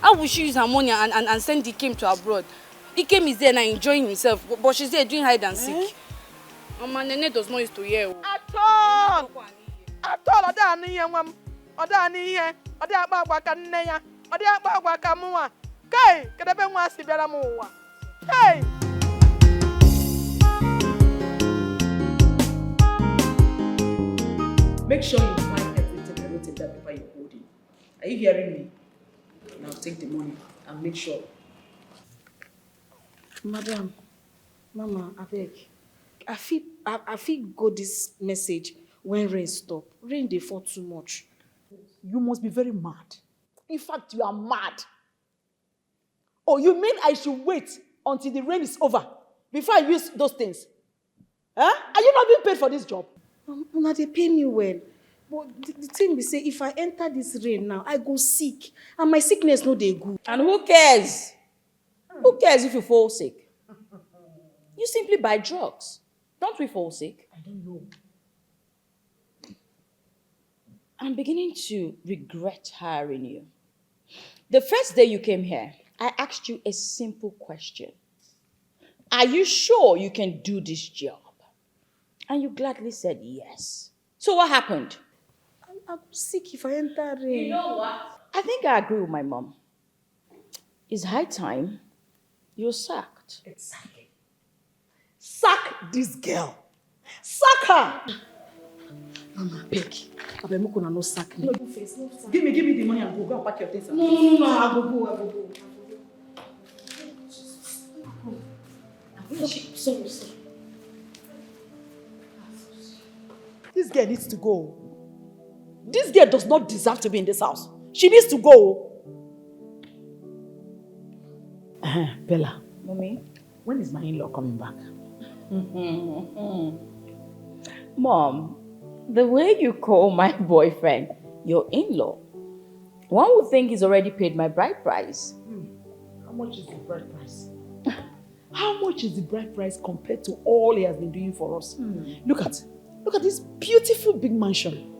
How will she use her money and, and, and send the came to abroad? Ikem is there now enjoying himself, but, but she's there doing hide and seek. Eh? Mama, Nene does not used to hear. Oh. At all. At all. Ọ dịghị anụ ihe, nwa m. Ọ dịghị anụ ihe. Ọ dịghị akpa agwa ka nne ya. Ọ dịghị akpa agwa ka mụnwa. Kai, kedu ebe nwa si bịara m ụwa? Hey! Make sure you find everything and write that paper you're holding. Are you hearing me? Now take the money and make sure. Madam, Mama, abeg, I fit, I, I fit go this message when rain stop. Rain dey fall too much. You must be very mad. In fact, you are mad. Oh, you mean I should wait until the rain is over before I use those things? Huh? Are you not being paid for this job? Um, una dey pay me well. But the, the thing be say, if I enter this rain now, I go sick. And my sickness no dey good. And who cares? Who cares if you fall sick? You simply buy drugs. Don't we fall sick? I don't know. I'm beginning to regret hiring you. The first day you came here, I asked you a simple question. Are you sure you can do this job? And you gladly said yes. So what happened? I, I go sick if I enter rain. You know what? I think I agree with my mom. It's high time you're sacked. Exactly. Sack this girl. Sack her. Mama, beg. Abeg, make una no sack me. No, no face, no sack. Give me, give me the money and go. Go and pack your things. No, no, no, no, I go go, I go go. Sorry, sorry. This girl needs to go. This girl does not deserve to be in this house. She needs to go. Uh-huh. Bella. Mommy. When is my in-law coming back? Mom, the way you call my boyfriend your in-law, one would think he's already paid my bride price. Hmm. How much is the bride price? How much is the bride price compared to all he has been doing for us? Hmm. Look at, look at this beautiful big mansion.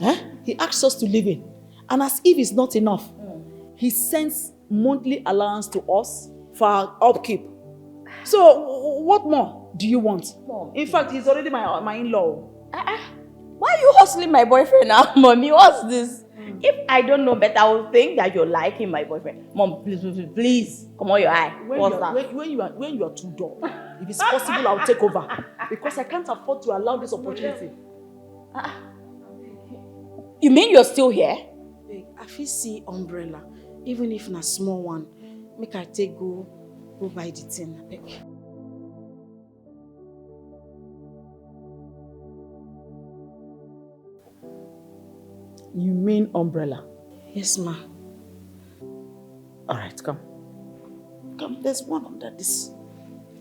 Eh? He asks us to live in, and as if it's not enough, hmm, he sends monthly allowance to us for our upkeep. So, w- what more do you want? Mom. In fact, he's already my, my in-law. Ah, ah. Why are you hustling my boyfriend now, Mommy? What's this? Mm. If I don't know better, I will think that you're liking my boyfriend. Mom, please, please, please, please, come on your eye. When What's you are, that? When, when you are, when you are too dull, If it's possible, I'll take over because I can't afford to allow this opportunity. You mean you're still here? Babe, I fit see umbrella, even if na small one. Make I take go go buy the thing, abeg. You mean umbrella? Yes, ma. All right, come. Come, there's one under this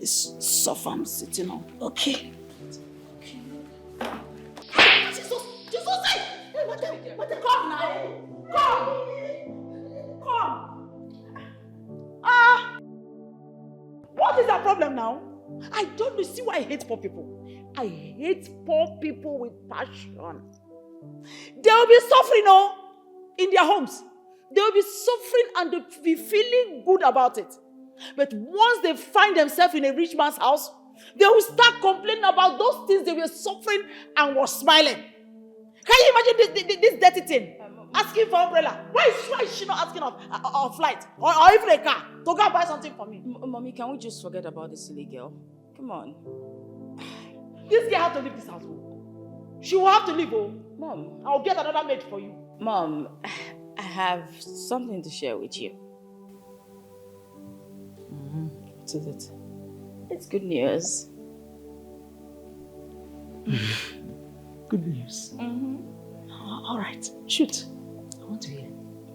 this sofa I'm sitting on. Okay. Jesus, Jesus, hey, hey, madam, madam, come now. Come. Come. Ah. What is that problem now? I don't know. See why I hate poor people. I hate poor people with passion. They will be suffering, oh, in their homes. They will be suffering and they'll be feeling good about it. But once they find themselves in a rich man's house, they will start complaining about those things they were suffering and was smiling. Can you imagine this, this, this dirty thing? Asking for umbrella. Why is, why is she not asking of a flight or, or even a car to go and buy something for me? M- Mommy, can we just forget about this silly girl? Come on. This girl has to leave this house. Oh. She will have to leave. Oh. Mom, I'll get another maid for you. Mom, I have something to share with you. Mm-hmm. What is it? It's good news. Good news. Mm-hmm. All right, shoot. I want to hear.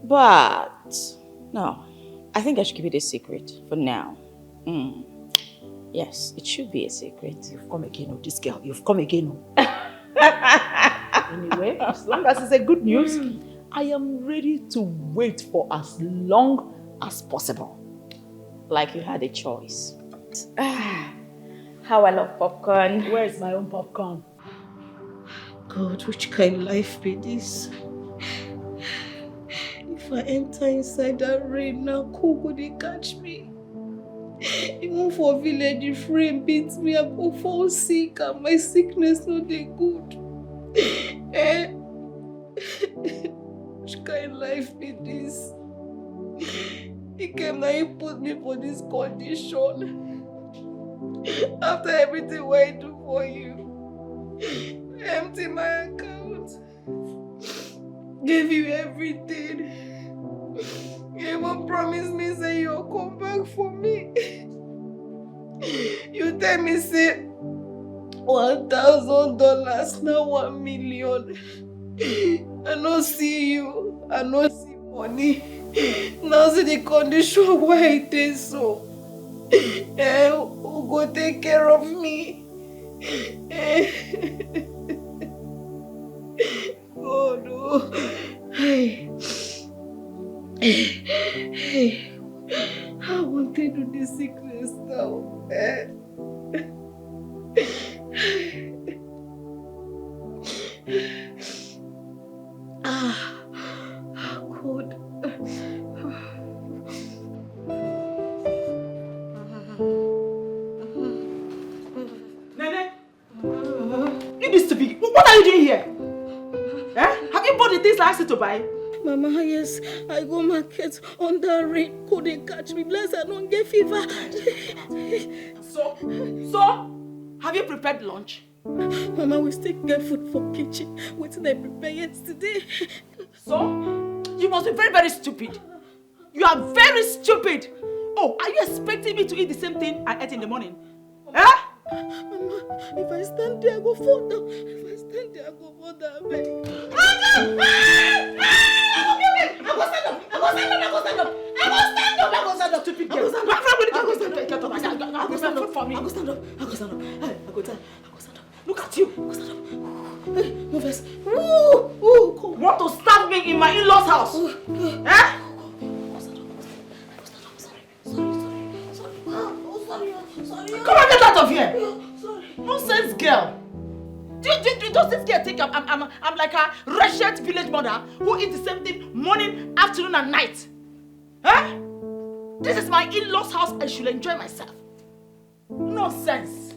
But no, I think I should keep it a secret for now. Mm. Yes, it should be a secret. You've come again, oh, this girl. You've come again. Oh. Anyway, as long as it's a good news, I am ready to wait for as long as possible. Like you had a choice. Ah, how I love popcorn. Where is my own popcorn? God, which kind life be this? If I enter inside that rain now, cold go dey catch me. Even for village, if rain beat me, I go fall sick and my sickness no dey good. Eh? Which kind life be this? Ikem, na you put me for this condition. After everything wey I do for you, empty my account, give you everything. You even promise me say you go come back for me. You tell me say one thousand dollars na one million. I no see you. I no see money. Now see the condition wey I dey so. Eh, who go take care of me? Eh. God, oh. Hey. Hey. How I wan take do this sickness now? Eh? Ah, God. Nene, you this stupid. What are you doing here? Eh? Have you bought the things I asked you to buy? Mama, yes, I go market under rain. Could they catch me? Bless, I don't get fever. So, so, have you prepared lunch? Mama, we still get food for kitchen. Wetin I prepare yesterday? So, you must be very, very stupid. You are very stupid. Oh, are you expecting me to eat the same thing I ate in the morning? Eh? Mama, if I stand there, I go fall down. If I stand there, I go fall down. Abeg. I go stand up. I go stand up. I go stand up. I go stand up. I go stand up. Stupid girl. I go stand up. I go stand up. I go stand up. I go stand up. I go stand up. I go stand up. I go stand up. Look at you. Hey, no vex. Ooh, ooh, come. Want to stab me in my in-laws' house? Eh? Come on, get out of here. Nonsense girl. Do, do, do, does this girl think I'm, I'm, I'm, I'm like a wretched village mother who eats the same thing morning, afternoon, and night? Eh? This is my in-laws' house. I should enjoy myself. Nonsense.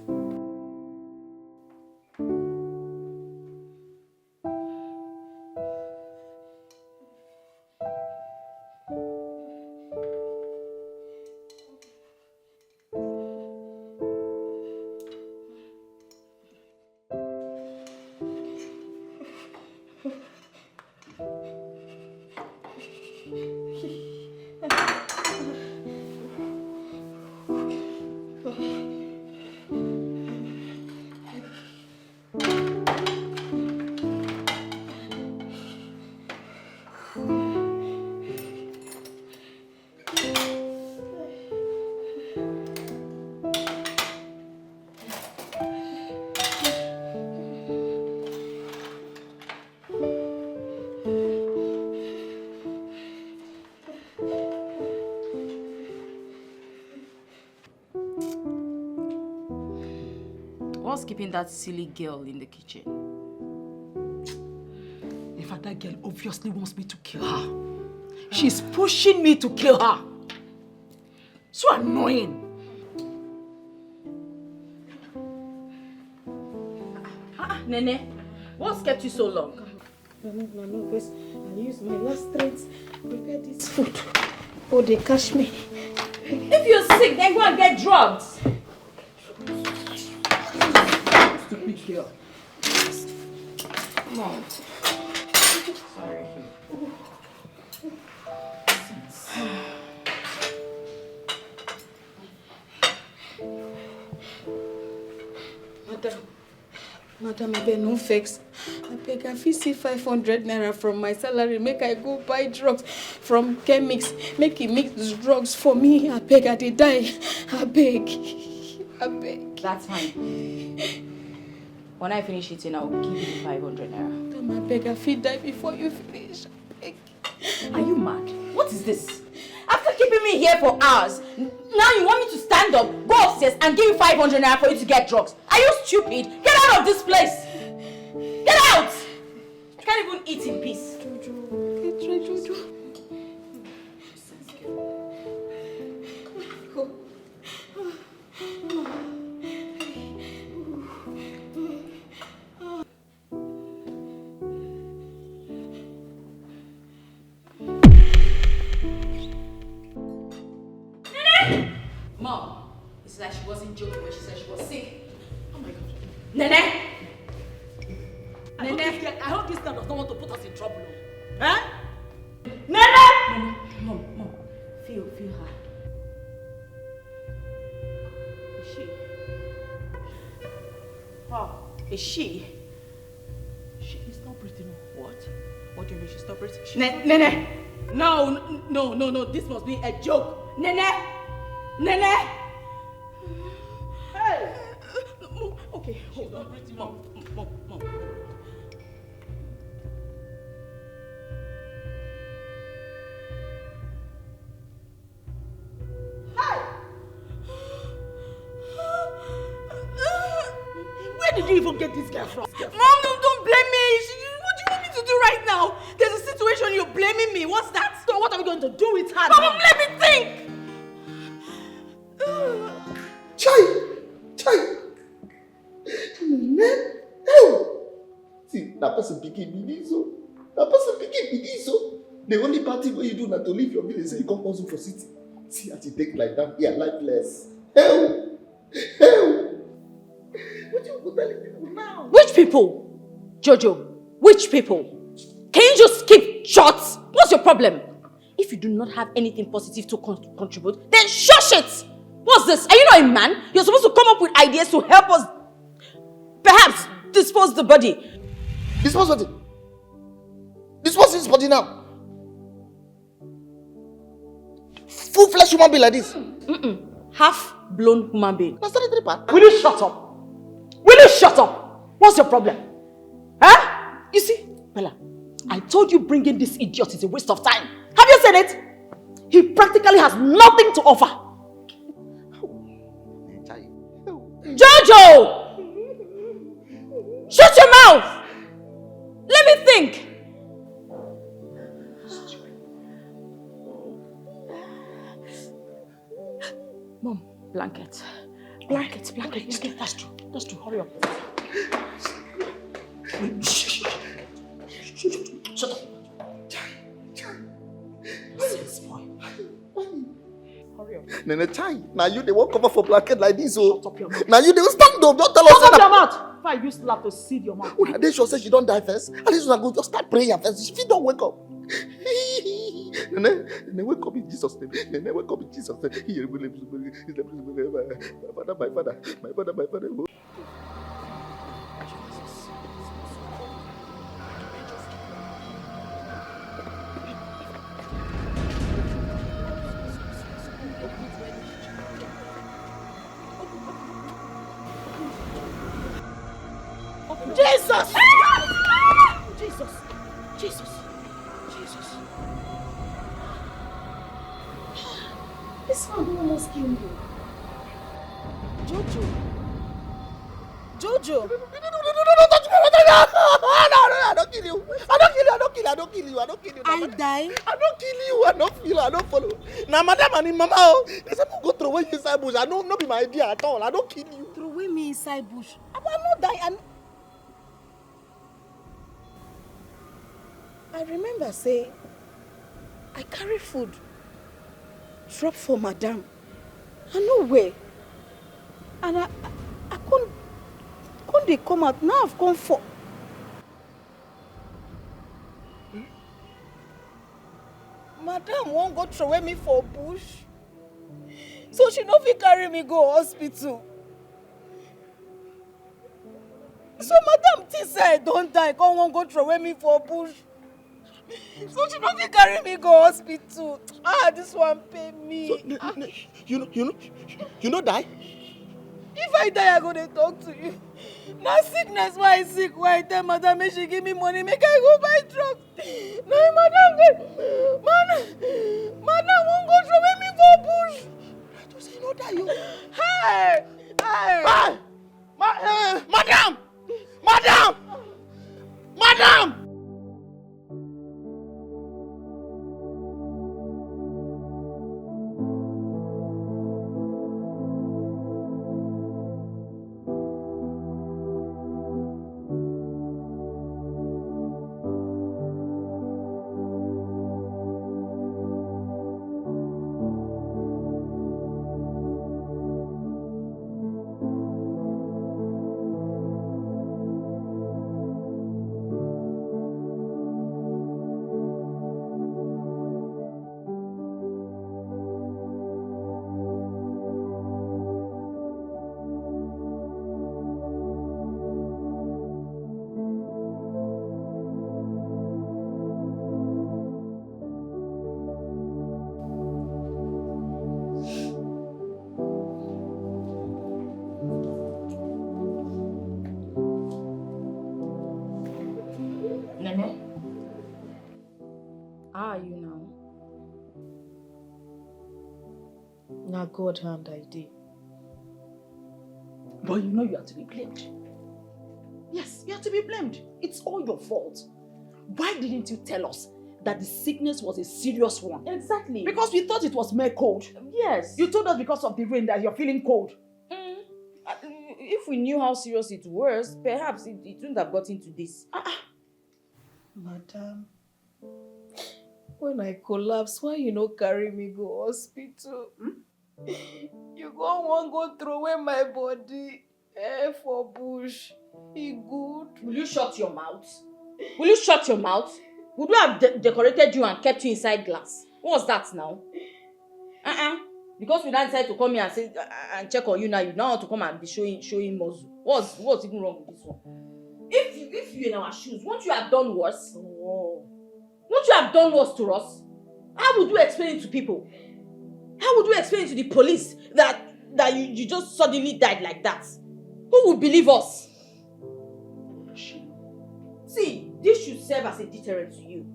What's keeping that silly girl in the kitchen? In fact, that girl obviously wants me to kill her. She's pushing me to kill her. So annoying. Ah, ah, Nene, what's kept you so long? Mama, mama, because I use my last strength prepare this food. Oh, they catch me. If you're sick, then go and get drugs. Stupid girl. Come on. Sorry. Madam, madam, abeg no vex. Abeg, I fit see five hundred naira from my salary, make I go buy drugs from chemist, make he mix the drugs for me. Abeg, I dey die. Abeg, abeg. That's fine. When I finish eating, I'll give you the five hundred naira. Madam, abeg, I fit die before you finish. Abeg. Are you mad? What is this? After keeping me here for hours, n- now you want me to stand up, go upstairs, and give you five hundred naira for you to get drugs? Are you stupid? Get out of this place! Get out! I can't even eat in peace. Jojo, get ready, Jojo. Mom, it's like she wasn't joking when she said she was sick. Oh my God. Nene! I hope Nene! This girl, I hope this girl does not want to put us in trouble. Eh? Nene! Mom, mom, mom. Feel, feel her. Is she? Her. Is she? She is not breathing. What? What do you mean she's not breathing? She... Ne- Nene! No, n- no, no, no. This must be a joke. Nene! Nene! Hey! Mo- Okay, hold on. Mom, mom, mom. Hey! Where did you even get this girl from? Mom, no, don't blame me. She, what do you want me to do right now? There's a situation, you're blaming me. What's that? So what are we going to do with her? Mom, now? Let me think. Chai! Chai! Nene! Hey! See, na person pikin be this o. Na person pikin be this o. The only bad thing wey you do na to leave your village, say you come hustle for city. See as you take like that, you are lifeless. Hell! Hell! What you go tell people now? Which people? Jojo, which people? Can you just keep short? What's your problem? If you do not have anything positive to con- contribute, then shush it! What's this? Are you not a man? You're supposed to come up with ideas to help us perhaps dispose the body. Dispose what? Dispose this body now. Full flesh human being like this. Mm-mm. Half blown human being. Na sanitary pad. Will you shut up? Will you shut up? What's your problem? Huh? You see, Bella, I told you bringing this idiot is a waste of time. Have you seen it? He practically has nothing to offer. Jojo! Shut your mouth! Let me think. Mom, blanket. Blanket, blanket, blanket. That's true. That's true. Hurry up. Shut up. Chai, chai. Sense boy. Hurry up. Nene, chai. Now you dey walk over for blanket like this, oh. Shut up your mouth. Now you dey stand up. Don't tell us. Shut up your mouth. If I use slap to seal your mouth. Una dey sure say she don die first? At least una go just start prayer first. She fit don wake up. Nene, Nene, wake up in Jesus' name. Nene, wake up in Jesus' name. My father, my father, my father, my father. Jesus! Jesus! Jesus! This man don almost kill me. Jojo! Jojo. No, no, no, no, no, no, no, no, I don't kill you. I don't kill you. I don't kill you. I don't kill you. I don't kill you. I don't die. I don't kill you. I don't feel. I don't follow. Now, madam and him mama, oh, they say go throw away inside bush. I don't, not be my idea at all. I don't kill you. Throw away me inside bush. I will not die. I, I remember say I carry food drop for madam. I no well. And I, I, I come, come dey come out. Now I've come for. Madam wan go throw away me for bush. So she no fit carry me go hospital. So madam think say I don die, come wan go throw away me for bush. So she no fit carry me go hospital. Ah, this one pay me. So, you, you, you, you know, you know, you know die? If I die, I go dey talk to you. Na sickness why I sick, why I tell madam make she give me money, make I go buy drugs. Na him madam dey, man, madam wan go throw away me for bush. I just say no die, you. Hey, hey. Hey! Ma- eh, madam! Madam! Madam! Nene, how are you now? Na God hand I dey. But you know you are to be blamed. Yes, you are to be blamed. It's all your fault. Why didn't you tell us that the sickness was a serious one? Exactly. Because we thought it was mere cold. Yes. You told us because of the rain that you're feeling cold. Mm. Uh, if we knew how serious it was, perhaps it, it wouldn't have gotten to this. Ah, ah. Madam, when I collapse, why you no carry me go hospital? Hmm? You go wan go throw away my body, eh, for bush. E good. Will you shut your mouth? Will you shut your mouth? Would we have de- decorated you and kept you inside glass? What's that now? Uh-uh. Because we now decide to come here and say uh, and check on you now, you now want to come and be showing showing muscle. What's what's even wrong with this one? If you if you in our shoes, won't you have done worse? Oh. Won't you have done worse to us? How would you explain it to people? How would you explain it to the police that that you, you just suddenly died like that? Who would believe us? See, this should serve as a deterrent to you.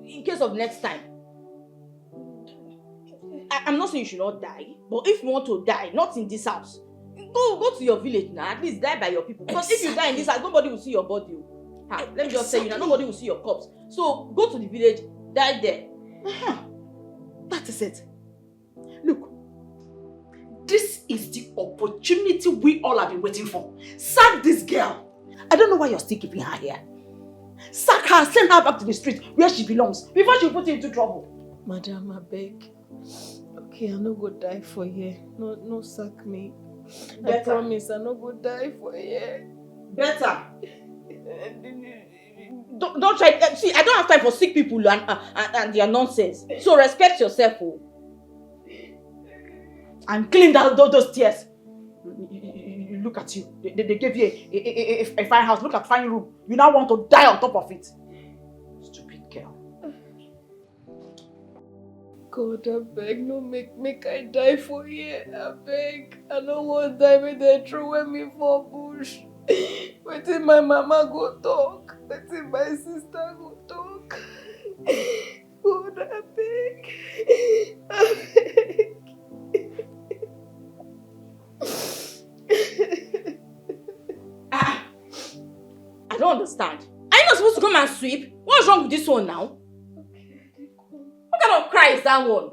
In case of next time. I, I'm not saying you should not die, but if you want to die, not in this house, go go to your village now. At least die by your people. Because if you die in this house, nobody will see your body. Oh. Ha, let me just tell you now, nobody will see your corpse. So go to the village, die there. Uh-huh. That is it. Look, this is the opportunity we all have been waiting for. Sack this girl. I don't know why you're still keeping her here. Sack her, send her back to the street where she belongs before she put you into trouble. Madam, I beg. Okay, I no go die for here. No, no sack me. I Better. Promise, I no go die for here. Better. Don't, don't try. Eh, see, I don't have time for sick people and, and, and their nonsense. So respect yourself, oh. And clean that, those, those tears. You, you, you, you look at you. They, they, they gave you a, a, a, a, a fine house. Look at fine room. You now want to die on top of it. Stupid girl. God, I beg, no make make I die for here. I beg, I no wan die. Make dem throw away me for bush. Wetin my mama go talk? Wetin my sister go talk? God, I beg, I beg. Don't understand. Are you not supposed to come and sweep? What's wrong with this one now? What kind of cry is that one?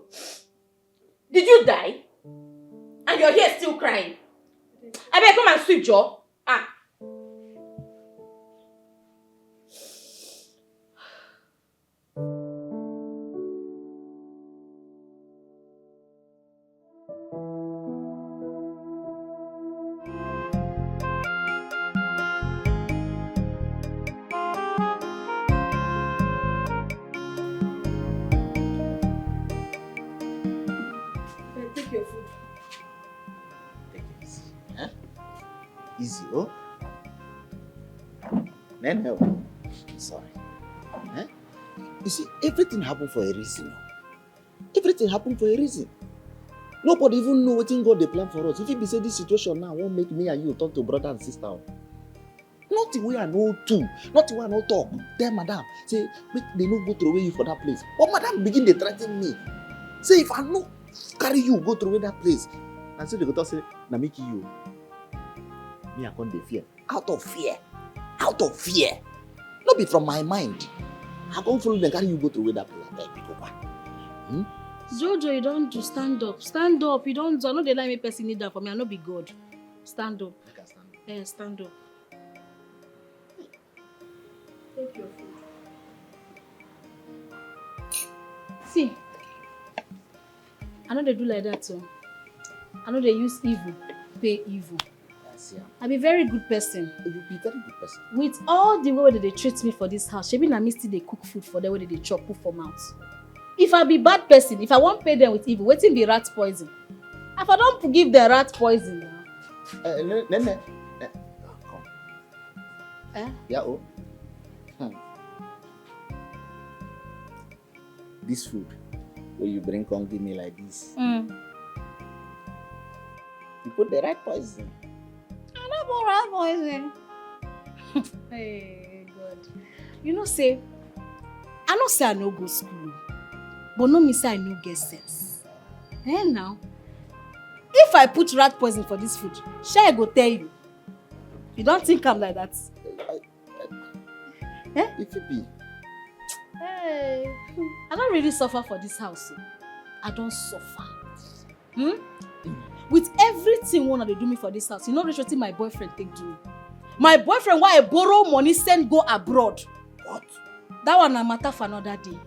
Did you die? And you're here still crying. I beg, come and sweep, Joe. Ah. Take your food. Take it easy. Eh? Easy, oh? Nene, oh. Sorry. Eh? You see, everything happened for a reason. Oh. Everything happened for a reason. Nobody even know wetin God dey plan for us. If it be say this situation now won't make me and you turn to brother and sister. Oh. Nothing wey I no do, nothing wey I no talk. Tell madam, say, "Make they no go throw away you for that place." But madam begin dey threaten me. Say, "If I no carry you go throw away that place," and so they go talk say, "Na me kill you." Me, I come dey fear. Out of fear. Out of fear. No be from my mind. I come follow them, carry you go throw away that place. Abeg, big over. Hmm? Jojo, you don't do stand up. Stand up. You don't do. I know they like me person need that for me. I no be God. Stand up. Make I stand up. Eh, stand up. Take your food. See, I know they do like that too. I know they use evil pay evil. I see am. I be very good person. You be very good person. With all the way wey they dey treat me for this house, shebi na me still dey cook food for them wey they dey chop, put for mouth. If I be bad person, if I wan pay them with evil, wetin be rat poison? I for don give them rat poison now. Eh, ne, ne, ne. Eh, come. Eh? Yeah, oh. Hmm. This food wey you bring come give me like this. Mm. You put the right poison. I no put right poison. Hey, God. You know say, I know say I no go school, but no mean say I no get sense. Eh, now? If I put rat poison for this food, shey I go tell you? You don't think I'm like that? I, I, eh? If it be. Hey, I don't really suffer for this house. Oh. I don't suffer. Hmm? With everything one they do me for this house, you know, reach wetin my boyfriend take do me. My boyfriend, why I borrow money, send go abroad. What? That one na matter for another day.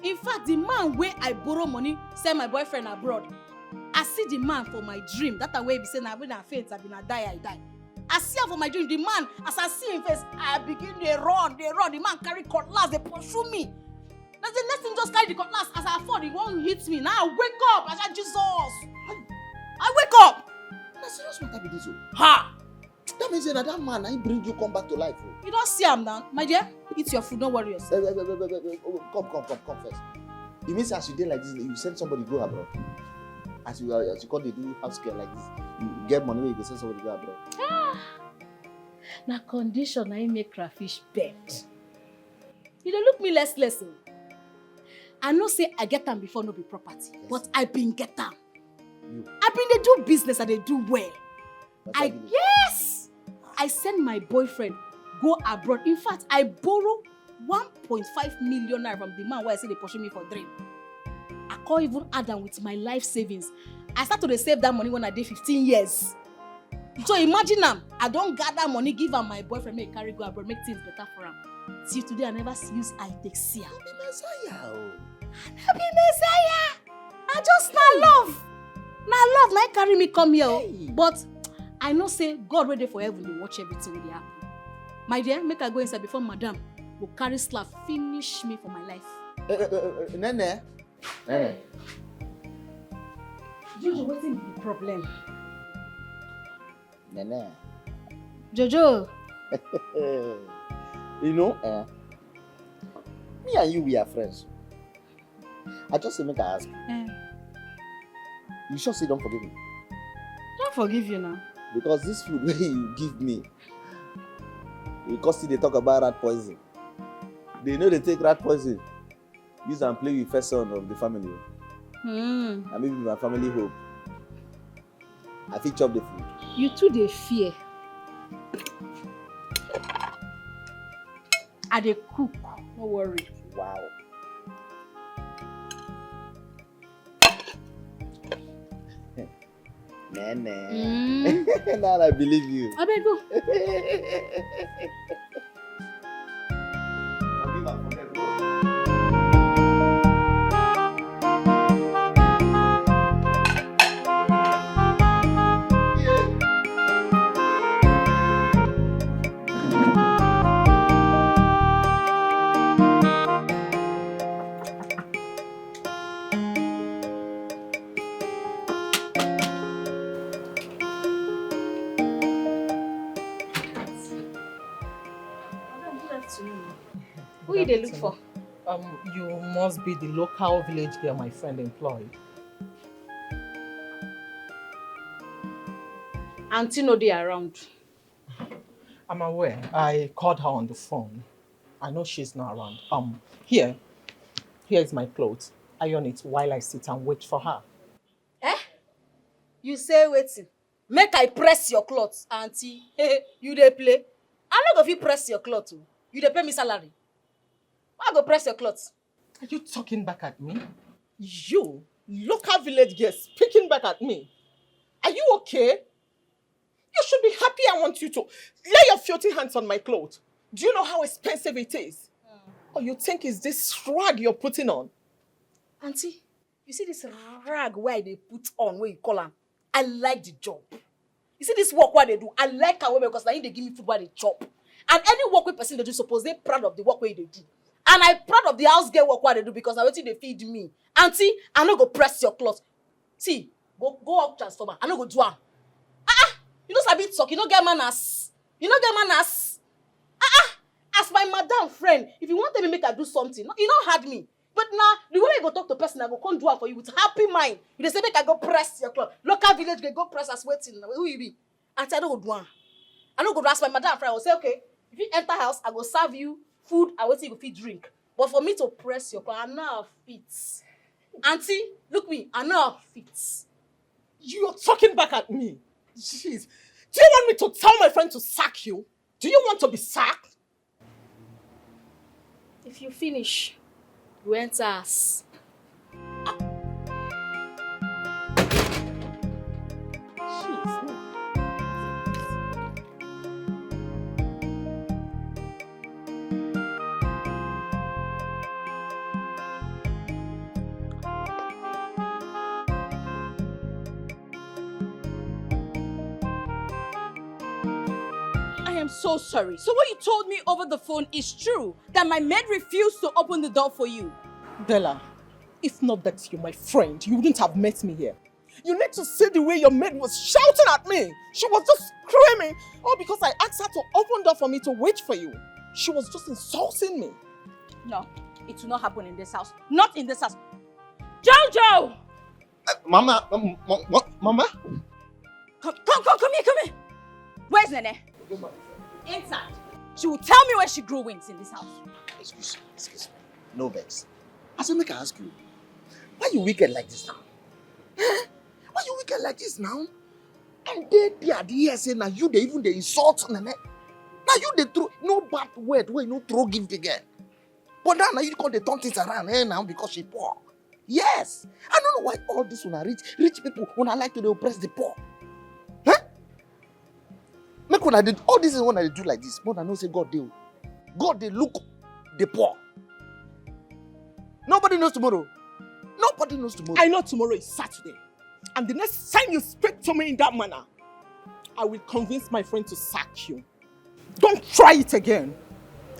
In fact, the man wey I borrow money send my boyfriend abroad, I see the man for my dream. That time wey be say na when I faint, I be na die, I die. I see am for my dream. The man, as I see him face, I begin dey run, dey run. The man carry cutlass, dey pursue me. Na the next thing just carry the cutlass. As I fall, he wan hit me. Now I wake up. I say, "Jesus." I wake up. Na serious matter be this o. Ha! That means say na that man na him bring you come back to life o. You don see am now, my dear. Eat your food, no worry yourself. Eh, eh, eh, eh, eh, eh, eh, oh, come, come, come, come first. You mean say as you dey like this, you send somebody go abroad? As you, as you come dey do house girl like this, you get money wey you go send somebody go abroad? Ah! Na condition na him make crayfish bend. You dey look me less less o. I know say I get am before no be property, yes, but I been get am. You. I been dey do business, I dey do well. That's I, why you dey, yes! I send my boyfriend go abroad. In fact, I borrow one point five million naira from the man wey I say dey pursue me for dream. I can't even add am with my life savings. I start to dey save that money when I dey fifteen years. So imagine am, I don gather money, give am my boyfriend, make he carry go abroad, make things better for am. Till today, I never see, use eye take see am. You be Messiah o. I no be Messiah. I just na love. Na love na him carry me come here o. Hey. But I know say God wey dey for heaven dey watch everything wey dey happen. My dear, make I go inside before madam go carry slap finish me for my life. Eh, eh, eh, eh, Nene. Nene. Jojo, wetin be the problem? Nene. Jojo. You know, eh, me and you, we are friends. I just say make I ask you. Eh. You sure say you don forgive me? Don forgive you now. Because this food wey you give me, you come still dey talk about rat poison. They know they take rat poison, use am play with first son of the family. Hmm. And maybe my family hope. I fit chop the food. You too dey fear. I dey cook. No worry. Wow. Nene. Mm. Now I believe you. Abeg go. Forgive am, forgive am. Who you dey look for? Um, you must be the local village girl my friend employed. Auntie no dey around. I'm aware. I called her on the phone. I know she's not around. Um, here. Here is my clothes. Iron it while I sit and wait for her. Eh? You say wetin? Make I press your cloth, aunty. You dey play? I no go fit press your cloth o. You dey pay me salary? Why I go press your cloth? Are you talking back at me? You, local village girl, speaking back at me. Are you okay? You should be happy I want you to lay your filthy hands on my clothes. Do you know how expensive it is? Or you think it's this rag you're putting on? Aunty, you see this rag wey I dey put on wey you call am? I like the job. You see this work wey I dey do? I like am well well because na him dey give me food wey I dey chop. And any work wey person dey do suppose dey proud of the work wey e dey do. And I proud of the house girl work wey I dey do because na wetin dey feed me. Aunty, I no go press your cloth. See, go go up transformer. I no go do am. Ah ah, you no sabi talk, you no get manners. You no get manners. Ah ah, as my madam friend, if you wan tell me make I do something, no, you no hard me. But na the way you go talk to person, I go come do am for you with happy mind. You dey say make I go press your cloth. Local village girl go press as wetin? Who you be? Aunty, I no go do am. I no go do as my madam friend. I go say, okay, if you enter house, I go serve you food and wetin you go fit drink. But for me to press your cloth, I no fit. Aunty, look me, I no fit. You're talking back at me. Jeez. Do you want me to tell my friend to sack you? Do you want to be sacked? If you finish, you enter house. I am so sorry. So what you told me over the phone is true, that my maid refused to open the door for you. Della, if not that you're my friend, you wouldn't have met me here. You need to see the way your maid was shouting at me. She was just screaming, all because I asked her to open door for me to wait for you. She was just insulting me. No, it will not happen in this house. Not in this house. Jojo! Mama, um, mo- mo- Mama. Come, come, come, come here, come here. Where's Nene? Inside. She will tell me where she grew wings in this house. Excuse me, excuse me. No vex. I say make I ask you, why you wicked like this now? Eh? Why you wicked like this now? And they be at the here say now you dey even dey insult Nene. Now you dey throw no bad word wey you no throw give the girl. But now, now you come dey turn things around eh now because she poor. Yes, I don't know why all this una rich rich people una like to dey oppress the poor. Huh? Make una dey all these things una dey do like this, but una know say God dey o. God dey look the poor. Nobody knows tomorrow. Nobody knows tomorrow. I know tomorrow is Saturday. And the next time you speak to me in that manner, I will convince my friend to sack you. Don't try it again.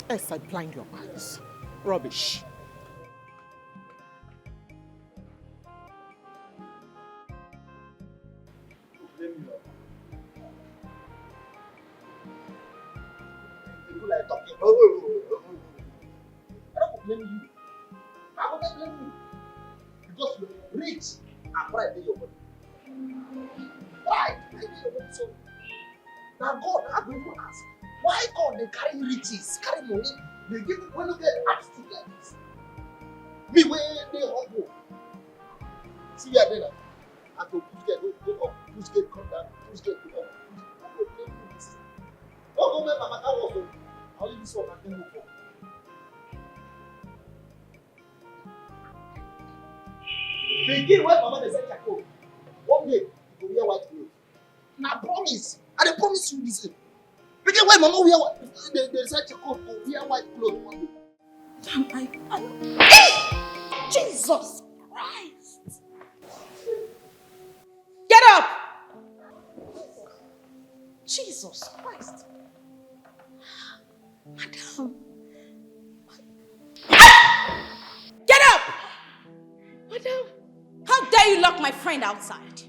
Else I blind your eyes. Rubbish. Blame you. People like talking. Oh, oh, oh, oh, oh. I don't blame you. I go blame you. Because you rich and pride dey your body. Pride dey your body. So now God, I go even ask, why God dey carry riches, carry money, dey give people wey no get heart to get this? Me wey dey humble. See where I dey now. I go push girl go go up, push girl come down, push girl go up, push girl go down. No go make Mama carry us o. Only this one I fit move for. Pikin wey mama dey sell charcoal, one day you go wear white cloth. Na promise. I dey promise you this thing. Pikin wey mama wear white, dey, dey sell charcoal go wear white cloth one day. Madam, I, I, Jesus Christ! Get up! Jesus Christ! Madam! Get up! Madam! How dare you lock my friend outside?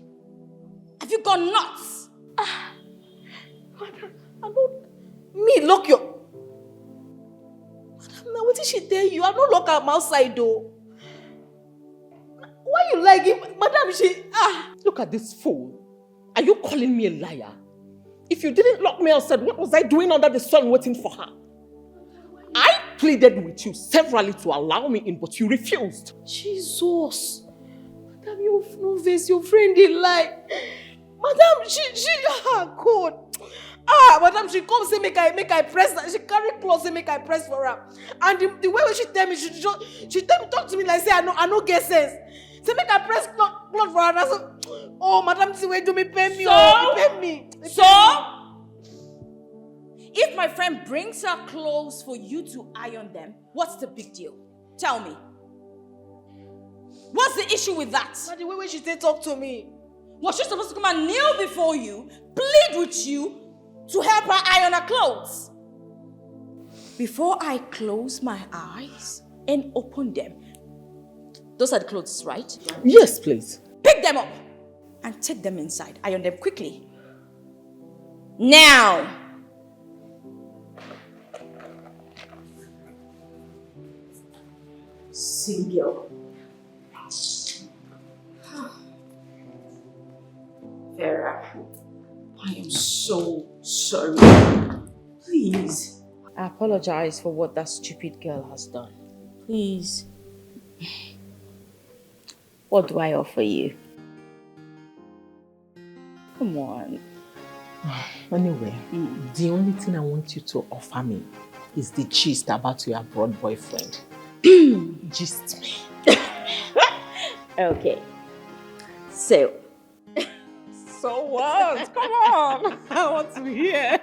Have you gone nuts? Ah, madam, I don't, me lock your, madam, now wetin she tell you? I no lock am outside though. Why you like it? Madam, she, ah. Look at this fool. Are you calling me a liar? If you didn't lock me outside, what was I doing under the sun waiting for her? I pleaded with you severally to allow me in, but you refused. Jesus. Madam, you no vex, your friend dey lie. Madam, she, she, ah, God. Ah, madam, she come say make I, make I press, she carry cloth say make I press for her. And the, the way wey she tell me, she just, she tell me, talk to me like say I no, I no get sense. Say make I press cloth, cloth for her. Na so, oh, madam, this way do me pain me, oh, e pain me. So, if my friend brings her clothes for you to iron them, what's the big deal? Tell me. What's the issue with that? Na the way wey she take talk to me. Was she supposed to come and kneel before you, plead with you to help her iron her clothes? Before I close my eyes and open them, those are the clothes, right? Yes, please. Pick them up and take them inside. Iron them quickly. Now. Single. Vera, I am so sorry. Please. I apologize for what that stupid girl has done. Please. What do I offer you? Come on. Anyway, the only thing I want you to offer me is the gist about your abroad boyfriend. Gist me. Okay. So. So what? Come on. I want to hear.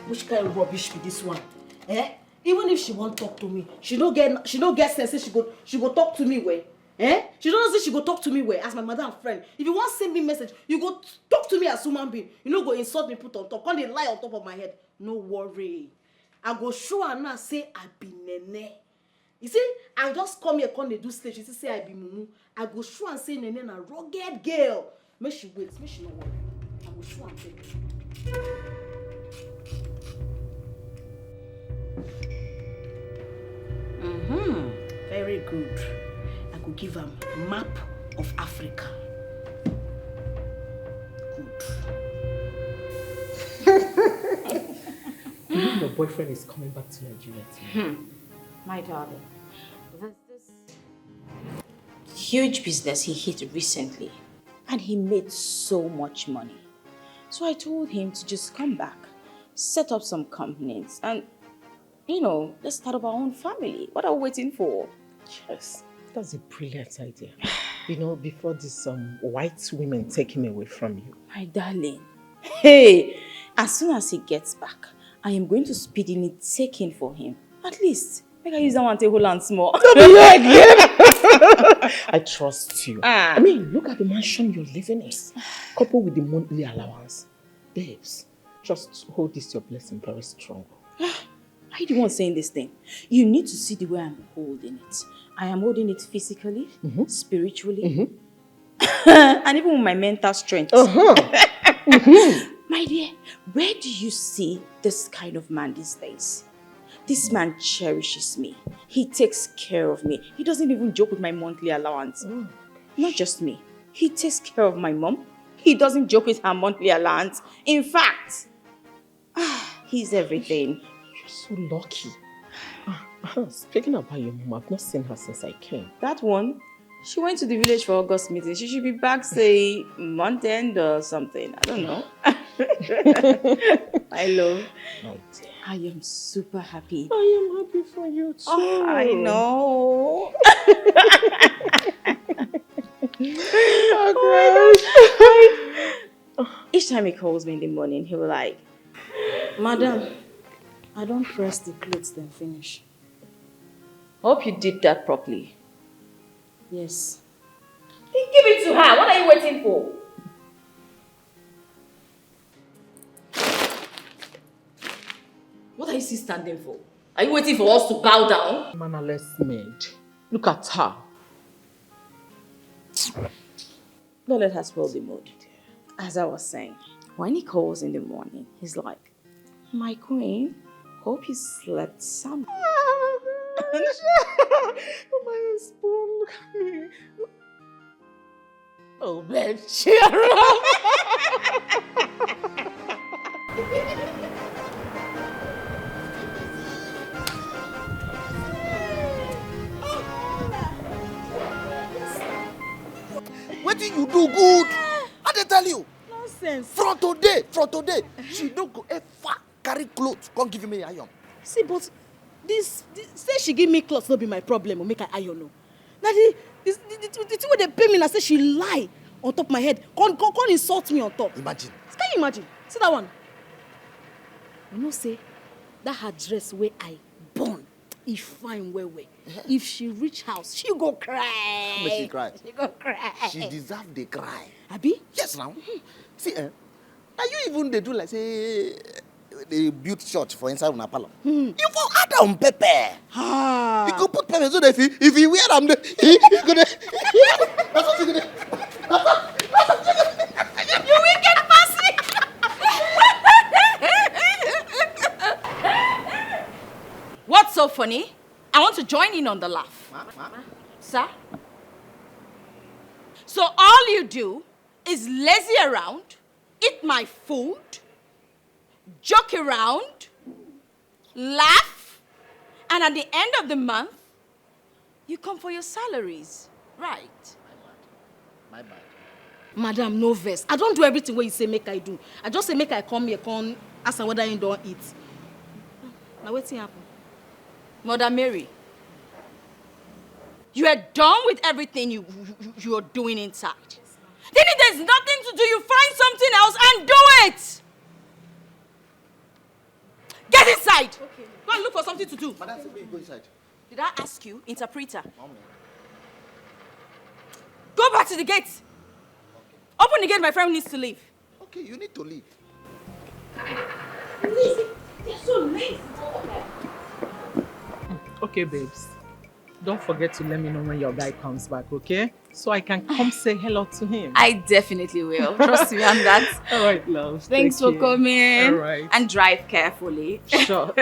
Which kind of rubbish be this one? Eh? Even if she wan talk to me, she no get, she no get sense say she go, she go talk to me well. Eh? She don't know say she go talk to me well as my madam friend. If you wan send me message, you go talk to me as human being. You no go insult me, put on top, come dey lie on top of my head. No worry. I go show her now say I be nene. You see, I just come here, come dey do stage. You see say I be mumu. I go show am say nene na rugged girl. Make she wait, make she no worry. I go show am tell you. Mm-hmm. Very good. I go give am map of Africa. Good. You know your boyfriend is coming back to Nigeria tonight. Hmm. My darling, there's this huge business he hit recently, and he made so much money. So I told him to just come back, set up some companies, and, you know, let's start up our own family. What are we waiting for? Yes, that's a brilliant idea. You know, before these, um, white women take him away from you. My darling, hey, as soon as he gets back, I am going to speedily take him for him. At least, make I use that one take hold am small. No be you again. I trust you. Ah. I mean, look at the mansion you're living in, coupled with the monthly allowance. Babes, just hold this your blessing very strong. Are you the one saying this thing? You need to see the way I'm holding it. I am holding it physically, spiritually, and even with my mental strength. Uh-huh. My dear, where do you see this kind of man these days? This man cherishes me. He takes care of me. He doesn't even joke with my monthly allowance. Not just me. He takes care of my mom. He doesn't joke with her monthly allowance. In fact, ah, he's everything. You're so lucky. Ah, ah, speaking about your mom, I've not seen her since I came. That one, she went to the village for August meeting. She should be back, say, month end or something. I don't know. My love, my dear, I am super happy. I am happy for you too. Oh, I know. Oh my gosh. Each time he calls me in the morning, he will like, "Madam, I don't press the clothes then finish." "Hope you did that properly." "Yes." Then give it to her. What are you waiting for? What are you still standing for? Are you waiting for us to bow down? Mannerless maid. Look at her. Don't let her spoil the mood. As I was saying, when he calls in the morning, he's like, "My queen, hope you slept sound." Oh, my husband, look at me. Oh, babe, cheer up. Wetin you do good? I dey tell you. Nonsense. From today, from today, she no go ever carry cloth come give me iron. See, but this, this say she give me cloth no be my problem o, make I iron o. Na the, the, the, the, the thing wey dey pain me na say she lie on top my head, come, come, come insult me on top. Imagine. Can you imagine? See that one. You know say that her dress wey I burn, e fine well well. If she reach house, she go cry. Make she cry. She go cry. She deserve the cry. Abi? Yes now. See, eh, na you even dey do like say dey build church for inside una parlor. Hmm. You for add am pepper. Ah. You go put pepper so that if you, if you wear am, you go dey. That's what you go dey. You wicked person. What's so funny? I want to join in on the laugh. Sir? So all you do is lazy around, eat my food, joke around, laugh, and at the end of the month, you come for your salaries, right? My bad. Madam, no vex. I don do everything wey you say make I do. I just say make I come here, come ask am whether he don eat. Na wetin happen? Mother Mary, you are done with everything you, you, you are doing inside. Then if there's nothing to do, you find something else and do it. Get inside. Okay. Go and look for something to do. Madam, say make you go inside. Did I ask you, interpreter? Mommy. Go back to the gate. Open the gate, my friend needs to leave. Okay, you need to leave. Please, they're so late. Okay, babes. Don't forget to let me know when your guy comes back, okay? So I can come say hello to him. I definitely will. Trust me on that. All right, love. Thanks for coming. All right. And drive carefully. Sure.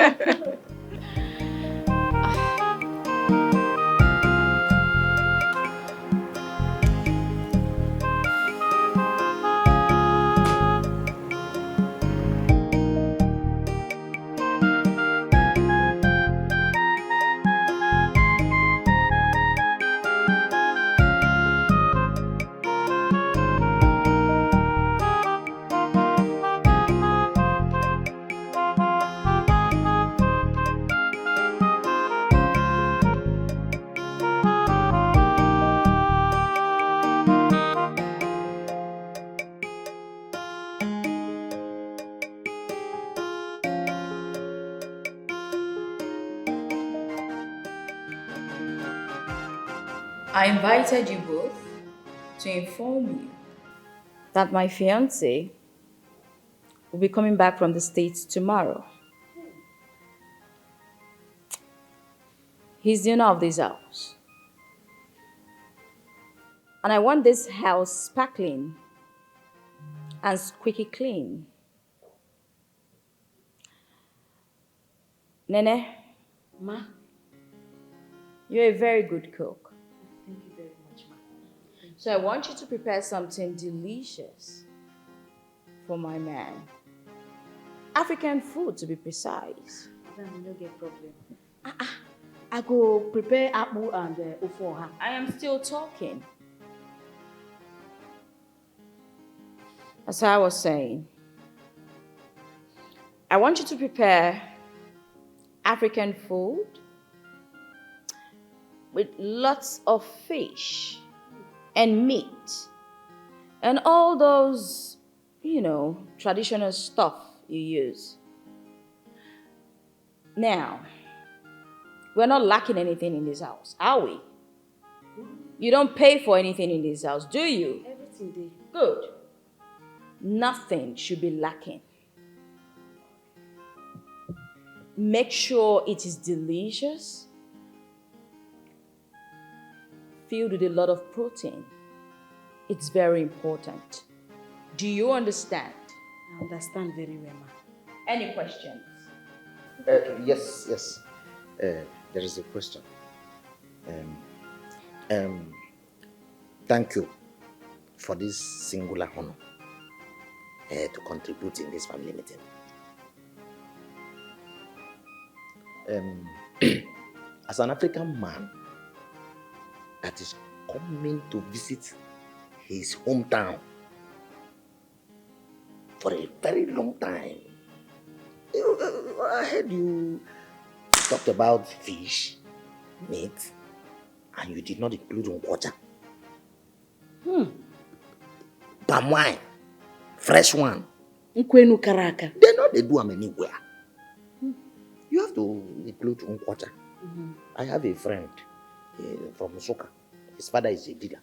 I invited you both to inform you that my fiance will be coming back from the States tomorrow. He's the owner of this house. And I want this house sparkling and squeaky clean. Nene. Ma. You're a very good cook. Thank you very much, ma. So I want you to prepare something delicious for my man. African food, to be precise. Madam, you no get problem. Ah, ah. I go prepare akpu and, uh, ofoha. I am still talking. As I was saying, I want you to prepare African food with lots of fish. and meat and all those, you know, traditional stuff you use. Now, we're not lacking anything in this house, are we? You don't pay for anything in this house, do you? Everything dey. Good. Nothing should be lacking. Make sure it is delicious, filled with a lot of protein. It's very important. Do you understand? I understand very well, ma. Any questions? Uh, yes, yes. Uh, there is a question. Um, um, thank you for this singular honor uh, to contribute in this family meeting. Um, as an African man that is coming to visit his hometown for a very long time, you, uh, I heard you talked about fish, meat, and you did not include nkwocha. Hmm. Palm wine, fresh one. Nkwenu kara aka. They know they do them anywhere. You have to include nkwocha. Mhm. I have a friend uh, from Nsukka. His father is a dealer,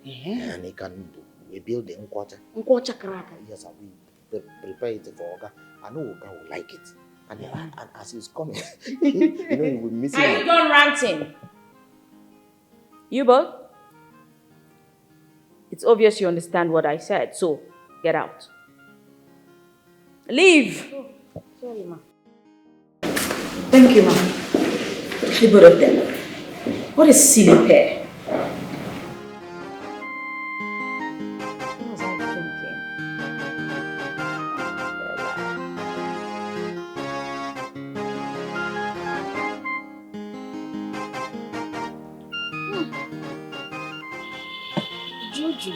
Eh, and he can rebuild the nkwocha. Nkwocha kara aka. Yes, I will pre- prepare it for Oga. I know Oga will like it. And, and as he's coming, you know, he will miss Are you him. Done ranting? You both? It's obvious you understand what I said, so get out. Leave! Sorry, ma. Thank you, ma. The both of them. What a silly pair. What was I thinking? Hmm. Jojo.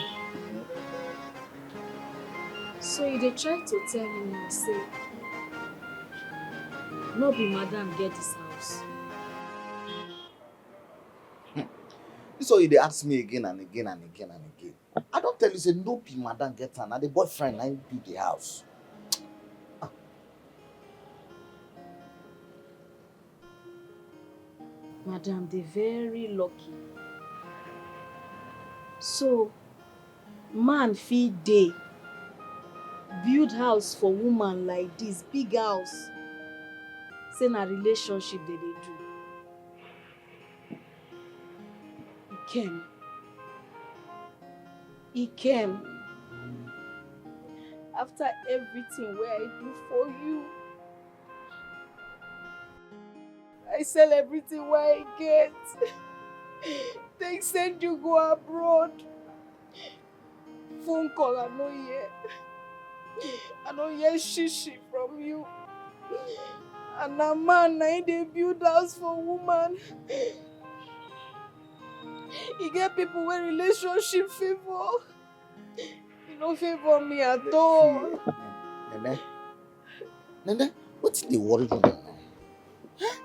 So you dey try to tell me now say no be madam get this house? This one you dey ask me again and again and again and again. I don tell you say no be madam get am, na the boyfriend na him build the house. Madam dey very lucky. So man fit dey build house for woman like this, big house, say na relationship dem dey do. Ikem. Ikem. After everything wey I do for you, I sell everything wey I get. Take send you go abroad. Phone call I no hear. I no hear shishi from you. And na man na him dey build house for woman. E get people wey relationship favour. E no favour me at all. Nene, Nene, wetin dey worry you now? Eh?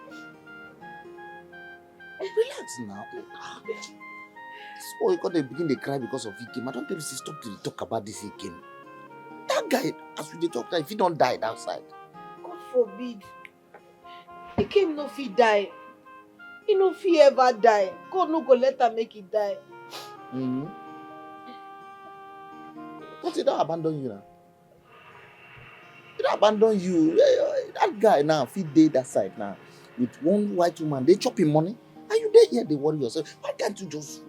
Relax now. Ah, this boy come dey begin dey cry because of Ikem. I don tell you say stop to dey talk about this Ikem. That guy, as we dey talk now, if he don die that side. God forbid. Ikem no fit die. He no fit ever die. God no go let am make he die. Mm-hmm. But he don abandon you now. He don abandon you. Eh, eh, that guy now fit dey that side now with one white woman dey chop him money, and you dey here dey worry yourself. Why can't you just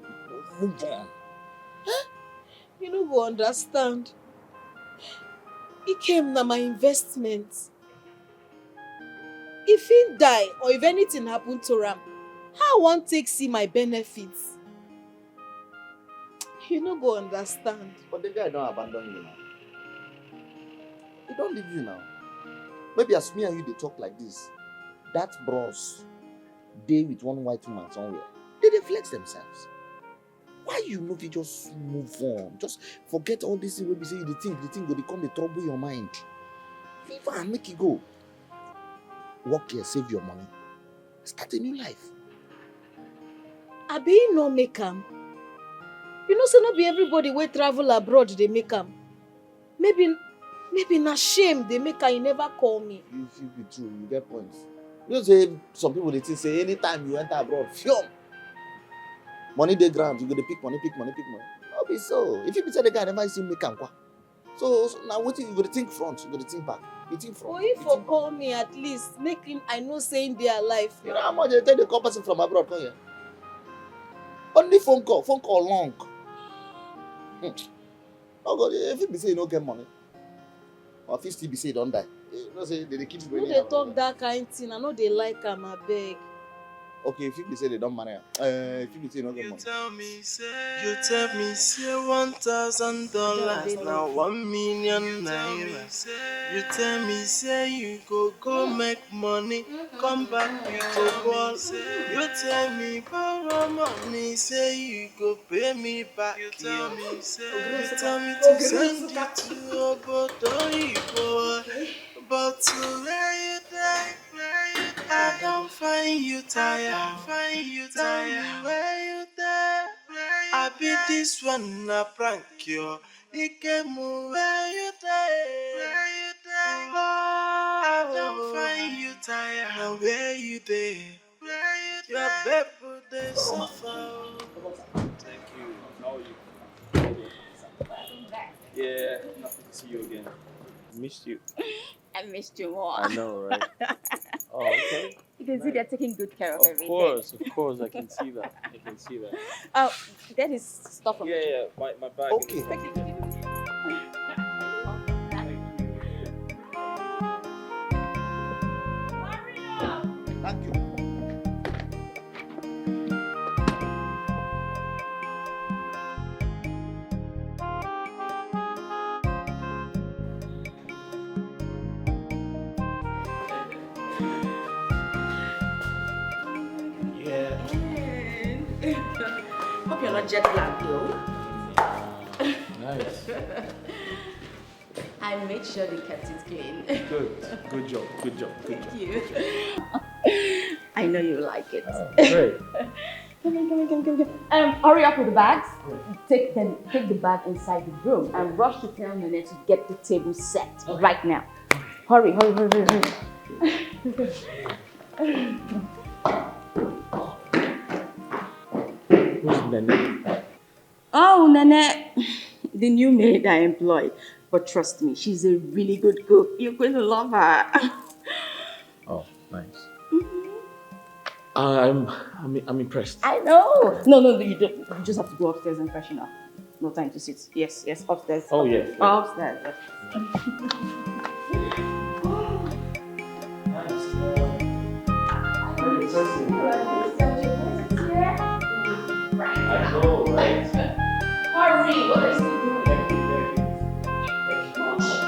move on? You no go understand. Ikem na my investment. If he die or if anything happen to am, how I wan take see my benefits? You no go understand. But the guy don abandon you now. He don leave you now. Maybe as me and you dey talk like this, that bros dey with one white woman somewhere. They dey flex themselves. Why you no fit just move on? Just forget all this thing wey be say you dey think, the thing go dey come dey trouble your mind. Leave am, make e go. Work here, save your money. Start a new life. Abi he no make am? You know say no be everybody wey travel abroad dey make am. Maybe, maybe na shame dey make am you never call me. If you be true, you get points. You know say some people dey think say anytime you enter abroad, fium, money dey ground, you go dey pick money, pick money, pick money. No be so. If you be say the guy never see make am kwa. So, so now wetin you go dey think front, you go dey think back. You think front. But if you for think back. Call me at least, make him, I know say him dey alive. You know how much they take the call person from abroad come here? Only phone call, phone call long. Hmm. No go, if you be say you no get money, or if you still be say you don die, you know say they dey keep people. No dey talk that kind thing. I no dey like am, abeg. Okay, if you be say they don marry am, uh, if you be say you no get money. Tell me say, you tell me say one thousand dollars now one million naira. You tell me say you go go make money, come back with a ball. You tell me borrow money, say you go pay me back. You tell me say, you tell me to send it to Obodo Igbo, but to where you dey, I don't find you tired. Tell me where you dey. I be this one na prank you. Ikemu, where you dey? Where you dey? Oh, I don't find you tired. Now where you dey? Where you dey? Your babe dey suffer. Thank you. How are you? Welcome back. Yeah, happy to see you again. Missed you. I missed you more. I know, right? Oh, okay. You can see they're taking good care of everything. Of course, of course, I can see that. I can see that. Oh, that is stuff from. Yeah, yeah, my, my bag. Okay. Thank you. Yeah. Hope you're not jet lagged, though. Nice. I made sure they kept it clean. Good. Good job. Good job. Good job. Thank you. I know you like it. Oh, great. Come on, come on, come on, come on, come on. Um, hurry up with the bags. Take them, take the bag inside the room and rush to tell Nene to get the table set right now. Hurry, hurry, hurry, hurry, hurry. Who's Nene? Oh, Nene, the new maid I employ. But trust me, she's a really good cook. You're going to love her. Oh, nice. Mm-hmm. Uh, I'm, I'm, I'm impressed. I know. No, no, no, you don't. You just have to go upstairs and freshen up. No time to sit. Yes, yes, upstairs. Oh, yes, yes. Upstairs, yes. I know, right? Hurry, what are you still doing? Thank you, thank you. Thank you.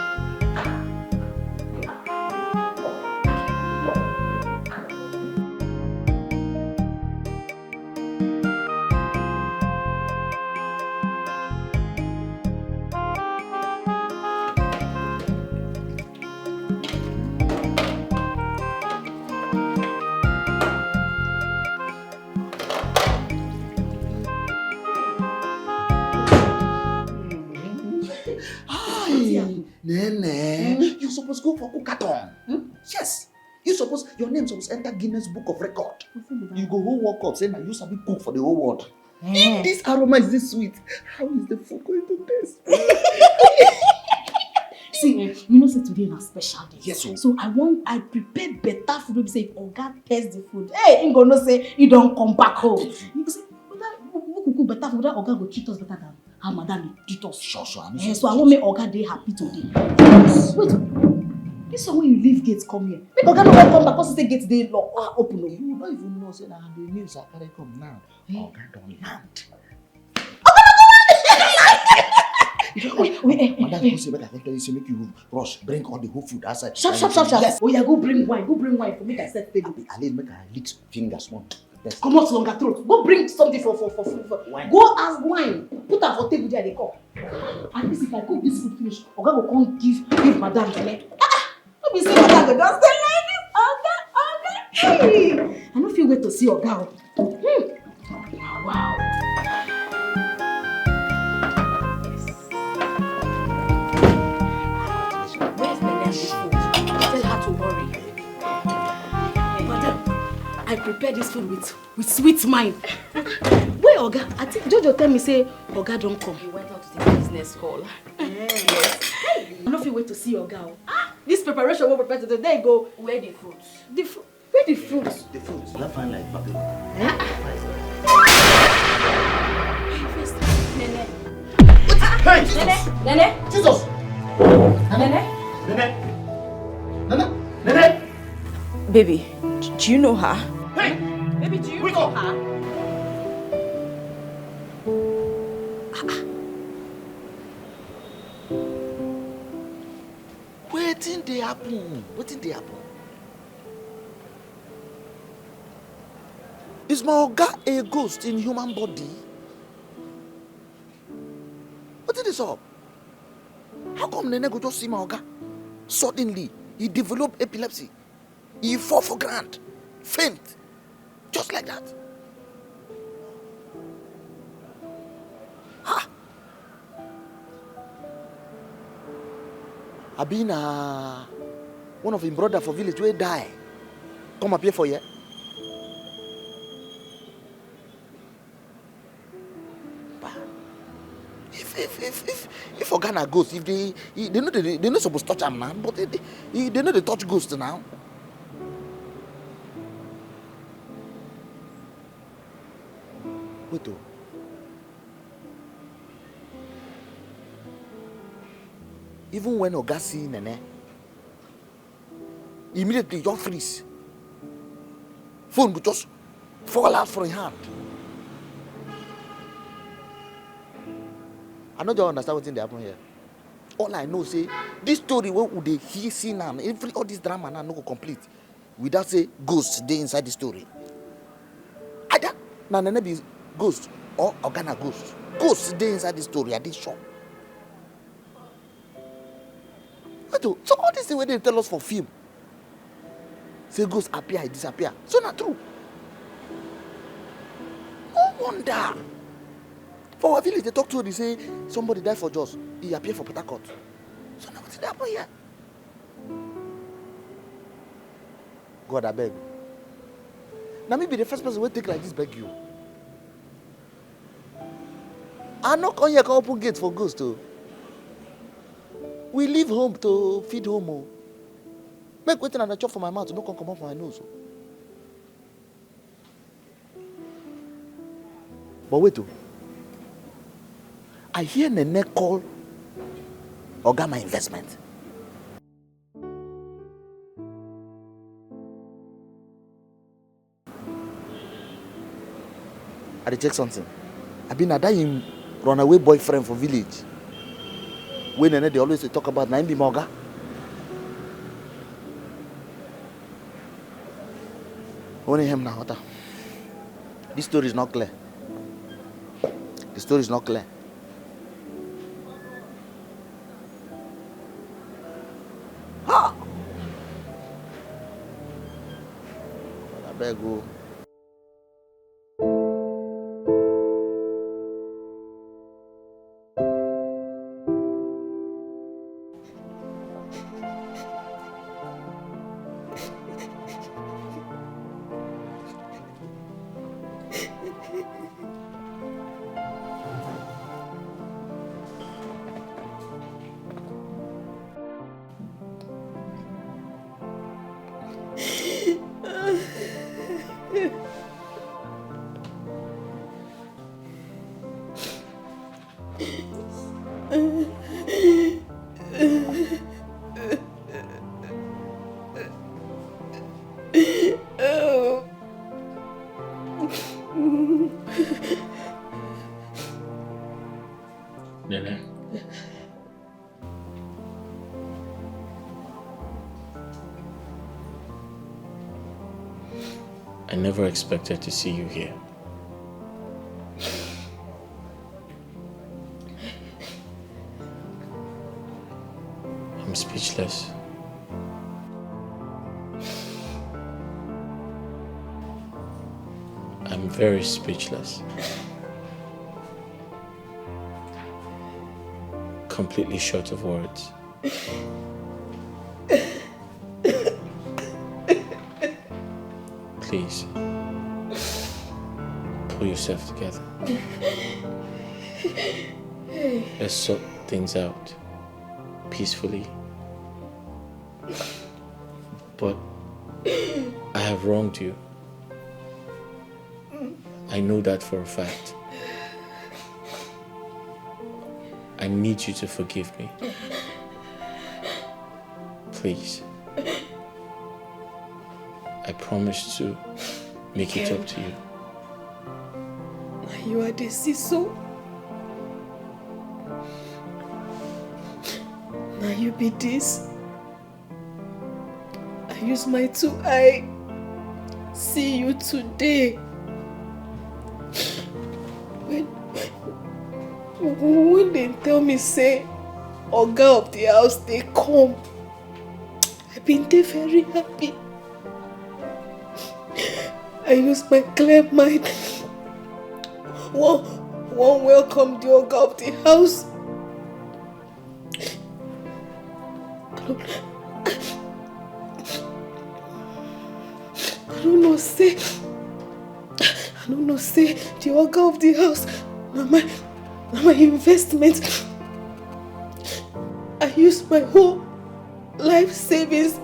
Hi, Nene. Hmm? You suppose go for cookathon. Hmm? Yes. You suppose, your name suppose enter Guinness Book of Record. Wetin be that? You go hold World Cup, say na you sabi cook for the whole world. Hmm. If this aroma is this sweet, how is the food going to taste? See, eh, you know say today na special day. Yes, o. So I want, I prepare better food wey be say if oga taste the food, hey, he go know say he don come back home. Yes. He go say, "Oga, we, we cook better food, that oga go treat us better than how madam dey treat us." Sure, sure. Eh, so I wan make oga dey happy today. Wait, this one wey you leave gate come here. Make oga no wan come back, come see say gate dey lock, ah, open o. You no even know say na the news I carry come now. Eh? Oga don land. Wait, wait, wait, madam, eh, come say make I come tell you say make you rush bring all the whole food outside. Sharp, sharp, sharp, sharp. Yes. Oya, go bring wine, go bring wine for make I set table. Abi, at least make I lick finger small. Yes. Comot longer throat. Go bring something for, for, for, for, for. Wine. Go ask wine. Put am for table there, dey come. At least if I cook this food finish, oga go come give, give madam belle. Ah, ah. No be say madam go just dey like this. Oga, oga, hey. I no fit wait to see oga o. Hmm. Wow. I prepare this food with with sweet mind. Where Oga? I think Jojo tell me say Oga don come. He went out to take a business call. Yes. I no fit wait to see Oga o. Ah, this preparation wey we prepare today, there you go. Where the fruits? The fruit. Where the fruits? The fruits. You have fine like Babylon. Eh? Nene. Hey! Nene. Nene. Jesus! Nene. Nene. Nene. Nene. Baby, do you know her? Hey! Baby, do you know her? Wetin dey happen? Wetin dey happen? Is my oga a ghost in human body? Wetin dey sup? How come Nene go just see my oga? Suddenly, he develop epilepsy. He fall for ground, faint, just like that. Ha! Abi na one of him brother for village wey die come appear for here? Bah. If if if if if oga na ghost, if they they no dey they no suppose touch am now, but they they, they no dey touch ghost now. Wait o. Even when oga see Nene, immediately just freeze. Phone go just fall out from him hand. I no just understand wetin dey happen here. All I know say this story wey we dey hear see now, every all this drama now no go complete without say ghost dey inside the story. Either na Nene be ghost or oga na ghost. Ghost dey inside the story, I dey sure. Wait o, so all this thing wey dem tell us for film, say ghost appear, e disappear. So na true. No wonder. For our village, they talk to you, they say somebody die for Jos, he appear for Port Harcourt. So na wetin dey happen here? God abeg. Na me be the first person wey take like this beg you. I no come here come open gate for ghost o. We leave home to feed home o. Make wetin I dey chop for my mouth no come comot for my nose o. But wait o. I hear Nene call Oga my investment. I dey check something. Abi na that him runaway boyfriend for village wey Nene dey always dey talk about, na him be my oga? Only him na water. This story is not clear. The story is not clear. Ha! Abeg o. I never expected to see you here. I'm speechless. I'm very speechless. Completely short of words. Please, pull yourself together. Let's sort things out peacefully. But I have wronged you. I know that for a fact. I need you to forgive me. Please. I promise to make it up to you. Now you are the seesaw. Now you be this. I use my two eye see you today. When, when they tell me say, "Oga of the house, they come," I been dey very happy. I use my clear mind. One, one welcome the Oga of the house. I don't know say, I don't know say the Oga of the house na my, na my investment. I use my whole life savings,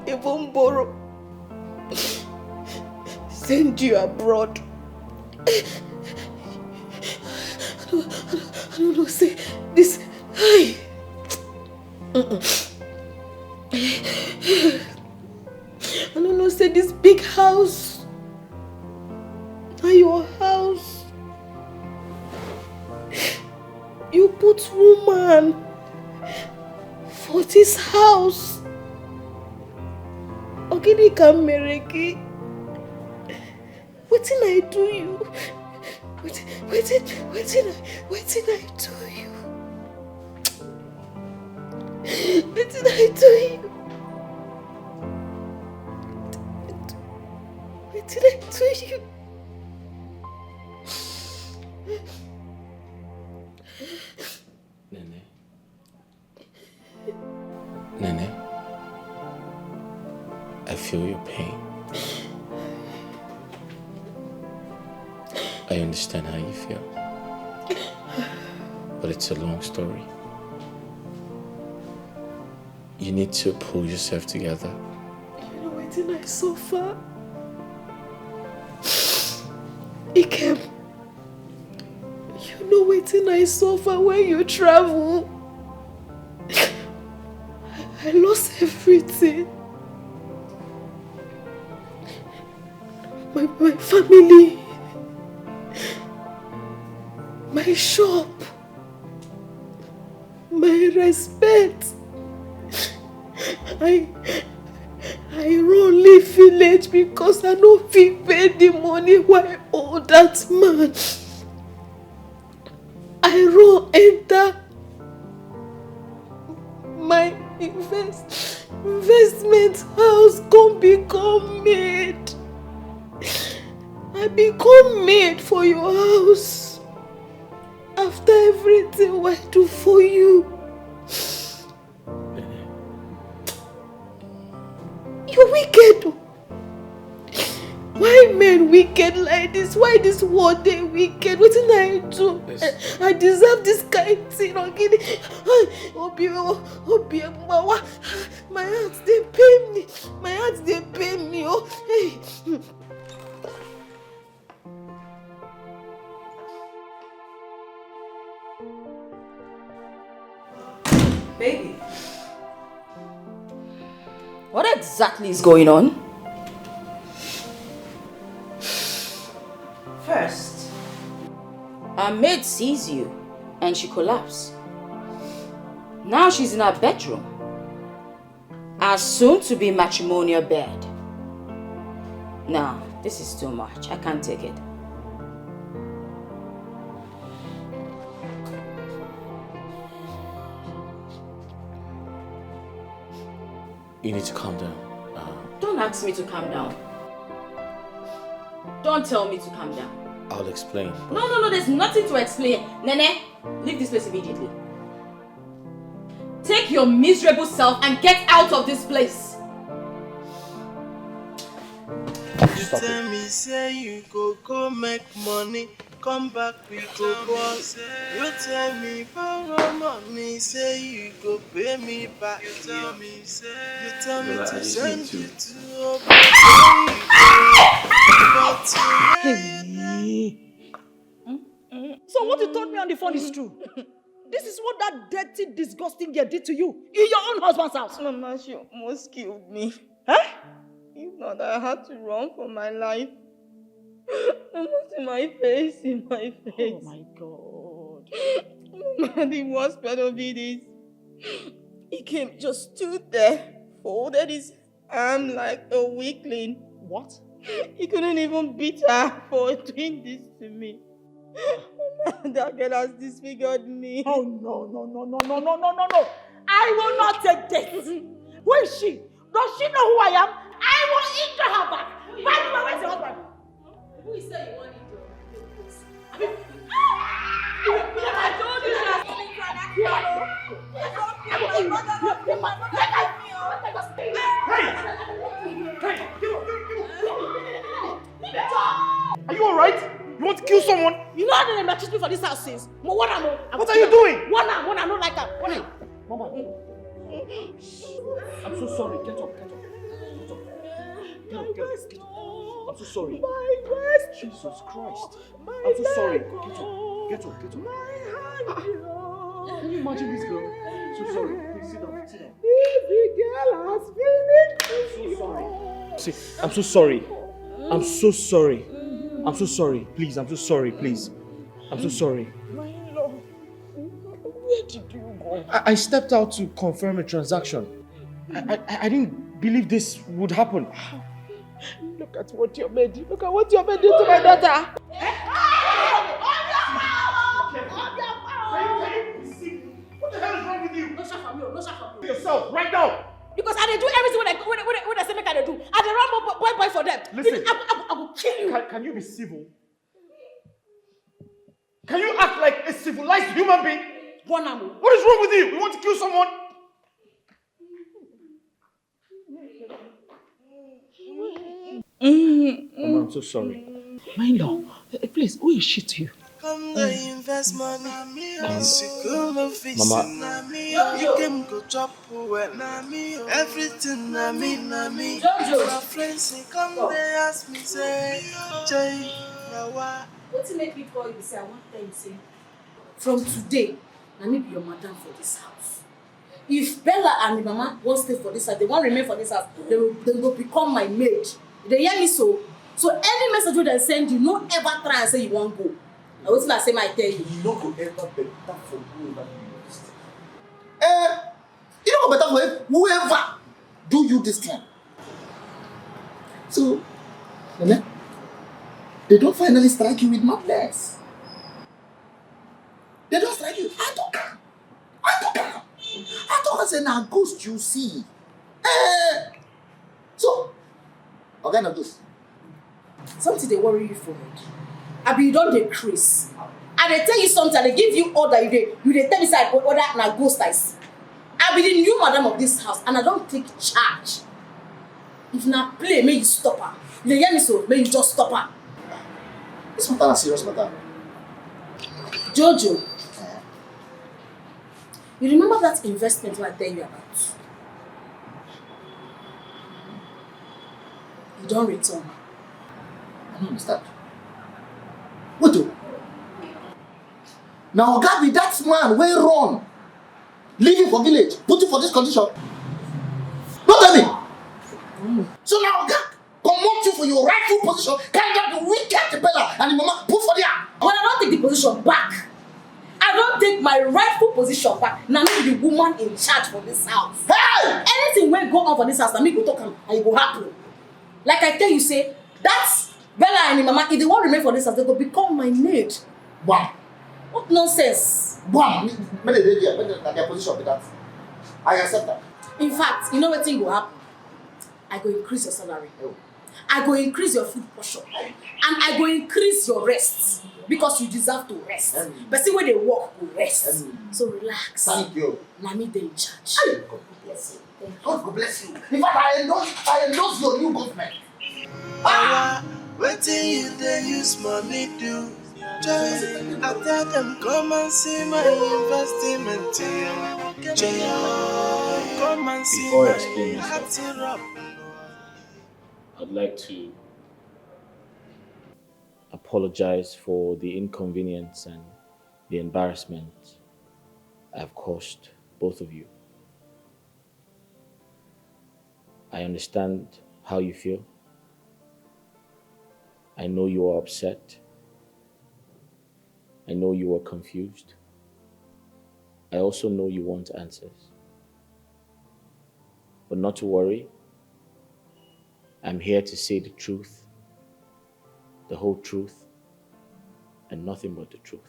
even borrow, send you abroad. I don't, I don't, I don't know say this. Hey. I don't know say this big house na your house. You put woman for this house. Ogini ka mere gị? Wetin I do you? Wetin, wetin, wetin, I- wetin I do you? Wetin I do you? Wetin I do you? Nene. Nene, I feel your pain. I understand how you feel. But it's a long story. You need to pull yourself together. You know wetin I suffer? Ikem, you know wetin I suffer when you travel? I lost everything. My, my family, my shop, my respect. I, I run leave village because I no fit pay the money wey I owe that man. I run enter my invest investment house come become maid. I become maid for your house after everything wey I do for you. You wicked. Why men wicked like this? Why this world dey wicked? Wetin I do? I, I deserve this kind thing, Ogini. Obi, Obi, Mawa. My heart dey pain me. My heart dey pain me. Oh, hey. Baby, what exactly is going on? First, our maid sees you and she collapses. Now she's in her bedroom. Our soon to be matrimonial bed. Nah, this is too much. I can't take it. You need to calm down. Uh, Don't ask me to calm down. Don't tell me to calm down. I'll explain. No, no, no, there's nothing to explain. Nene, leave this place immediately. Take your miserable self and get out of this place. You Stop tell it. Me say you go go make money, come back with your boss. You tell me borrow money, say you go pay me back. You tell me say you tell me Lola, to I just send need you to. To Obodo Oyibo. But you Hey. So what you told me on the phone is true. This is what that dirty, disgusting girl did to you in your own husband's house. Mama, she almost killed me. Huh? If not, I had to run for my life. Mama, see my face, see my face. Oh my God. Mama, the worst part of it is, he came, just stood there, folded his arm like a weakling. What? He couldn't even beat her for doing this to me. That girl has disfigured me. Oh, no, no, no, no, no, no, no, no, no. I will not take this. Who is she? Does she know who I am? I will injure her back. By the way, where's your husband? Who is say you want injure? I told you she has been trying to kill you. It's okay, my mother, my mother, leave me, oh. Hey! Hey! Are you alright? You want to kill someone? You know how dem accuse me for this house since? Mo warn am o. What are you doing? Warn am, warn am, I no like am. Warn am. Mama, I'm so sorry. Get up, get up, get up. Get up, get up, get up. I'm so sorry. Jesus Christ. I'm so sorry. Get up, get up, get up. Ah, can you imagine this girl? So sorry. Please sit down, sit down. If the girl has finished. I'm so sorry. See, I'm so sorry. I'm so sorry. I'm so sorry. Please, I'm so sorry. Please, I'm so sorry. My love, where did you go? I, I stepped out to confirm a transaction. I, I, I didn't believe this would happen. Look at what your maid did. Look at what your maid did to my daughter. Can you, can you be civil? What the hell is wrong with you? No shout for me, oh, no shout for me. Yourself, right now. Because I dey do everything wey dem, wey dem, wey dem, wey dem say make I dey do. I dey run boy, boy, boy for them. Listen. I, I, I go kill you. Can, can you be civil? Can you act like a civilized human being? One am o. What is wrong with you? You want to kill someone? Mama, I'm so sorry. My love, eh, please, who is she to you? Come dey invest money. Come. Mama. You came go chop well. Everything na me, na me. Jojo. My friends say come dey ask me say, Jay, na wa. Wetin make me call you be say I wan tell you say from today, na me be your madam for this house. If Bella and the mama wan stay for this house, they wan remain for this house, they will, they go become my maid. You dey hear me so? So any message wey dem send you, no ever try and say you wan go. Na wetin I say, my tell you. E no go ever better for whoever do you this thing. Eh, e no go better for whoever do you this thing. So, Nene, they don finally strike you with madness. They don strike you. I talk am. I talk am. I talk am say na ghost you see. Eh. So, Oga na ghost. Something dey worry you for head. Abi you don dey craze? I dey tell you something, I dey give you order, you dey, you dey tell me say I go order na ghost I see. I be the new madam of this house and I don take charge. If na play, make you stop am. You dey hear me so? Make you just stop am. This matter na serious matter. Jojo, you remember that investment wey I tell you about? You don return. I no understand. Wait o. Na oga be that man wey run, leave you for village, put you for this condition. No tell me. So na oga comot you for your rightful position, carry that wicked Bella and the mama put for there. Well, I don take the position back. I don take my rightful position back. Na me be the woman in charge for this house. Hey! Anything wey go on for this house, na me go talk am and e go happen. Like I tell you say, that Bella and the mama, if they wan remain for this house, they go become my maid. Wow. What nonsense. Wow. Make dem dey there. Make dem, na their position be that. I accept that. In fact, you know wetin go happen? I go increase your salary. Oh. I go increase your food portion. And I go increase your rest. Because you deserve to rest. Mm. Person wey dey work go rest. Mm. So relax. Thank you. Na me dey in charge. Hey, God go bless you. Thank you. God go bless you. In fact, I endorse, I endorse your new government. Oya, wetin you dey use money do? Joy, I tell them come and see my investment. Joy, come and see Before I my explain myself, heart syrup. I'd like to apologize for the inconvenience and the embarrassment I've caused both of you. I understand how you feel. I know you are upset. I know you are confused. I also know you want answers. But not to worry. I'm here to say the truth, the whole truth, and nothing but the truth.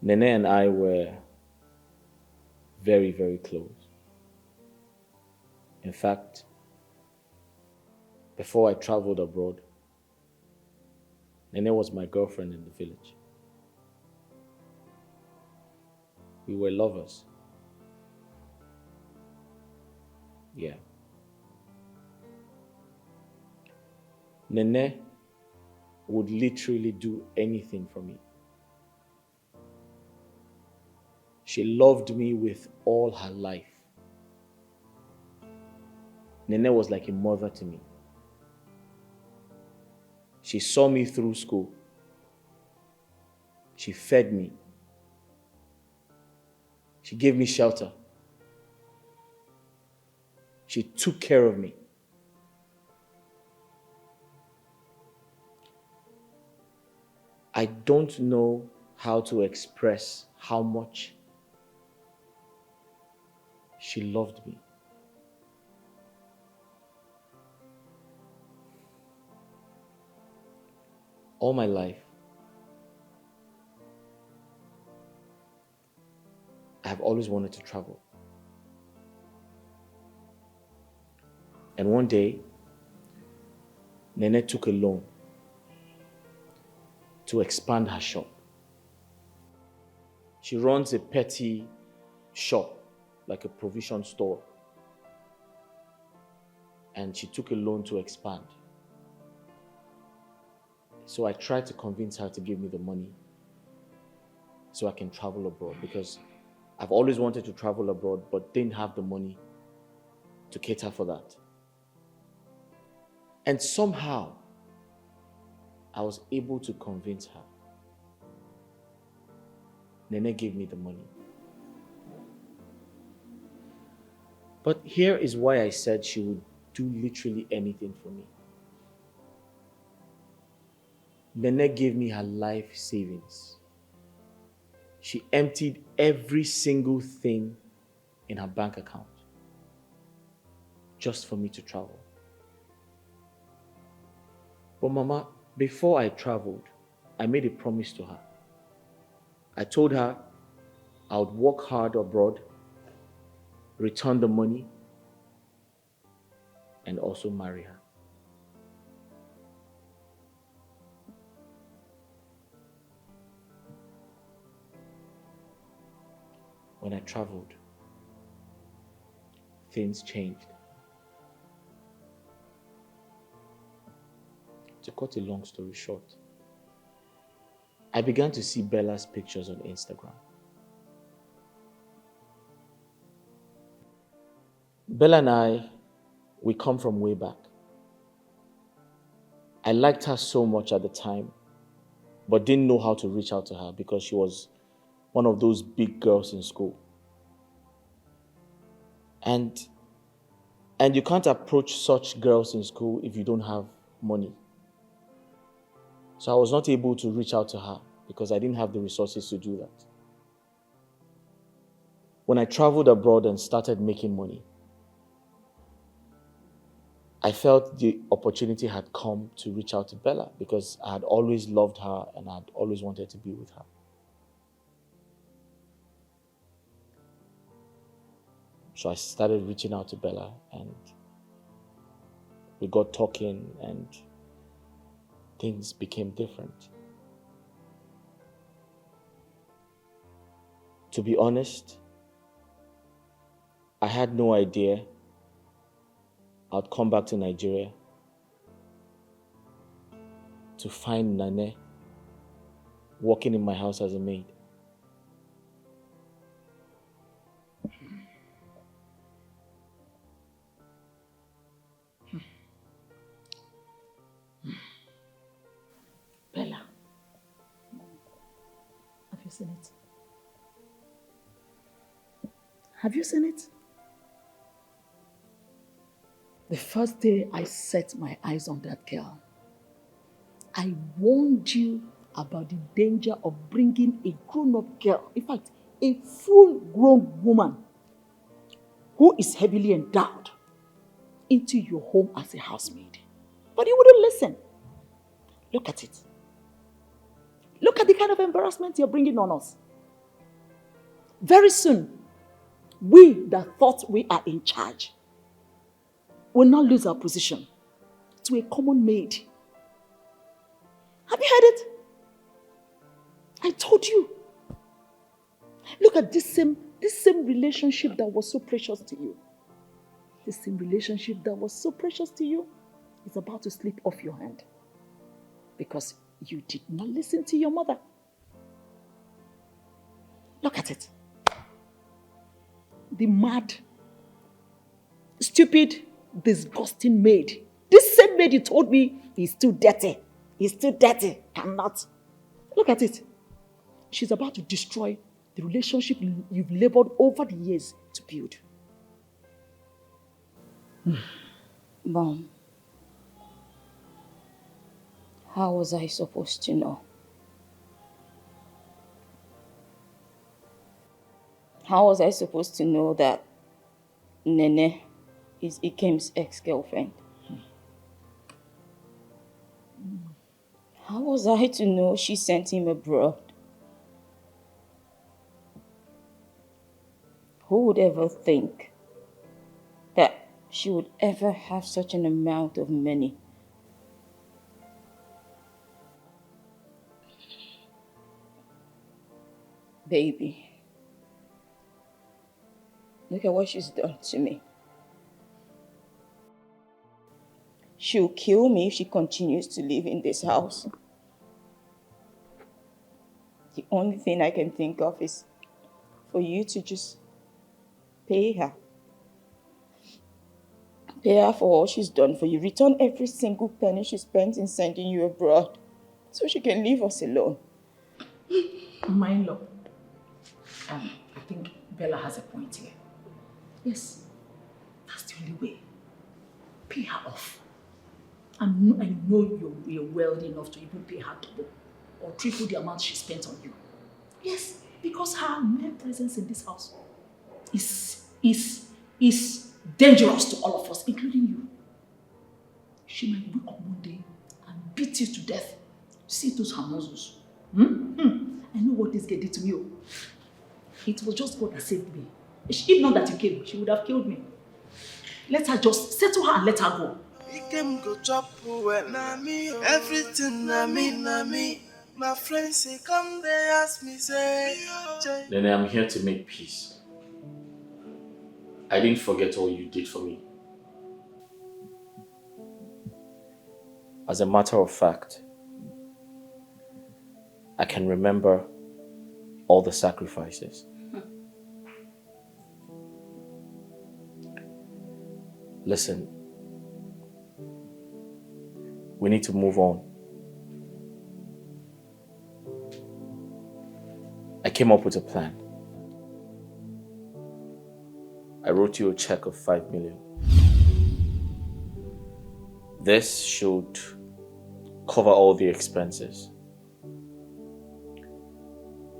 Nene and I were very, very close. In fact, before I traveled abroad, Nene was my girlfriend in the village. We were lovers. Yeah. Nene would literally do anything for me. She loved me with all her life. Nene was like a mother to me. She saw me through school. She fed me. She gave me shelter. She took care of me. I don't know how to express how much she loved me. All my life, I've always wanted to travel. And one day, Nene took a loan to expand her shop. She runs a petty shop, like a provision store. And she took a loan to expand. So I tried to convince her to give me the money so I can travel abroad, because I've always wanted to travel abroad but didn't have the money to cater for that. And somehow, I was able to convince her. Nene gave me the money. But here is why I said she would do literally anything for me. Nene gave me her life savings. She emptied every single thing in her bank account just for me to travel. But Mama, before I traveled, I made a promise to her. I told her I would work hard abroad, return the money, and also marry her. When I traveled, things changed. To cut a long story short, I began to see Bella's pictures on Instagram. Bella and I, we come from way back. I liked her so much at the time, but didn't know how to reach out to her because she was one of those big girls in school. And and you can't approach such girls in school if you don't have money. So I was not able to reach out to her because I didn't have the resources to do that. When I traveled abroad and started making money, I felt the opportunity had come to reach out to Bella because I had always loved her and I had always wanted to be with her. So I started reaching out to Bella and we got talking and things became different. To be honest, I had no idea I'd come back to Nigeria to find Nene working in my house as a maid. Bella, have you seen it? Have you seen it? The first day I set my eyes on that girl, I warned you about the danger of bringing a grown-up girl, in fact, a full-grown woman who is heavily endowed, into your home as a housemaid. But you wouldn't listen. Look at it. Look at the kind of embarrassment you're bringing on us. Very soon, we that thought we are in charge will now lose our position to a common maid. Have you heard it? I told you. Look at this same, this same relationship that was so precious to you. This same relationship that was so precious to you is about to slip off your hand because you did not listen to your mother. Look at it. The mad, stupid, disgusting maid. This same maid you told me is too dirty. Is too dirty. Cannot. Look at it. She's about to destroy the relationship you've labored over the years to build. Mom, how was I supposed to know? How was I supposed to know that Nene is Ikem's ex-girlfriend? How was I to know she sent him abroad? Who would ever think that she would ever have such an amount of money? Baby, look at what she's done to me. She'll kill me if she continues to live in this house. The only thing I can think of is for you to just pay her. Pay her for all she's done for you. Return every single penny she spent in sending you abroad so she can leave us alone. My love, um, I think Bella has a point here. Yes, that's the only way. Pay her off. And I know you're, you're wealthy enough to even pay her double or triple the amount she spent on you. Yes, because her mere presence in this house is is is dangerous to all of us, including you. She might wake up one day and beat you to death. See those her muscles. Hmm? Hmm. I know what this girl did to me. Oh. It was just God that saved me. If not that you came, she would have killed me. Let her just settle her and let her go. Ikem go chop well. Na me, oh. Everything na me, na me. My friends say come they ask me say. Nene, I'm here to make peace. I didn't forget all you did for me. As a matter of fact, I can remember all the sacrifices. Listen, we need to move on. I came up with a plan. I wrote you a check of five million. This should cover all the expenses.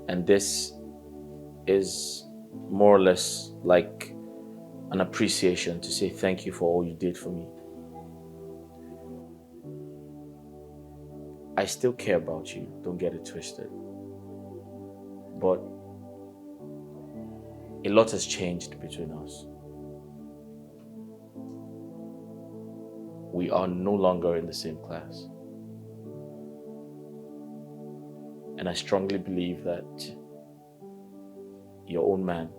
And this is more or less like an appreciation to say thank you for all you did for me. I still care about you, don't get it twisted. But a lot has changed between us. We are no longer in the same class. And I strongly believe that your own man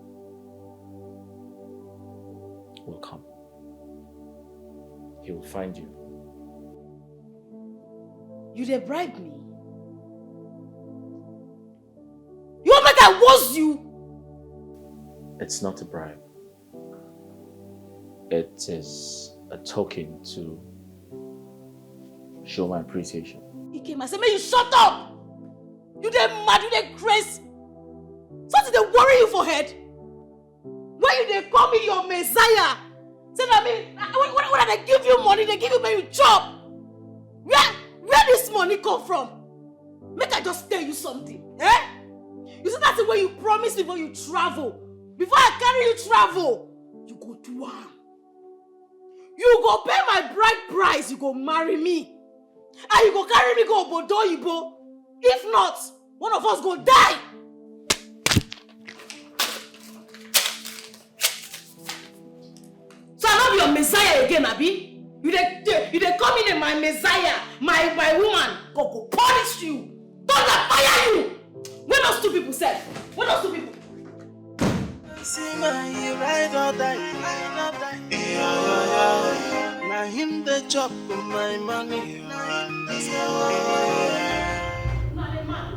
will come. He will find you. You dey bribe me? You want make I woz you? It's not a bribe. It is a token to show my appreciation. Ikema say make you shut up. You dey mad, you dey craze. Something dey worry you for head. When you dey call me your messiah, say na me, when, when, when I dey give you money, dey give you make you chop. Where, where this money come from? Make I just tell you something, eh? You see that thing wey you promise me before you travel, before I carry you travel, you go do am. You go pay my bride price, you go marry me. And you go carry me go obodo oyibo. If not, one of us go die. So I no be your messiah again, abi? You dey dey- you dey call me name my messiah, my my woman. God go punish you. Thunder fire you. Where those two people sef? Where those two people? See my ride or die. Na him dey chop my money. Una dey mad.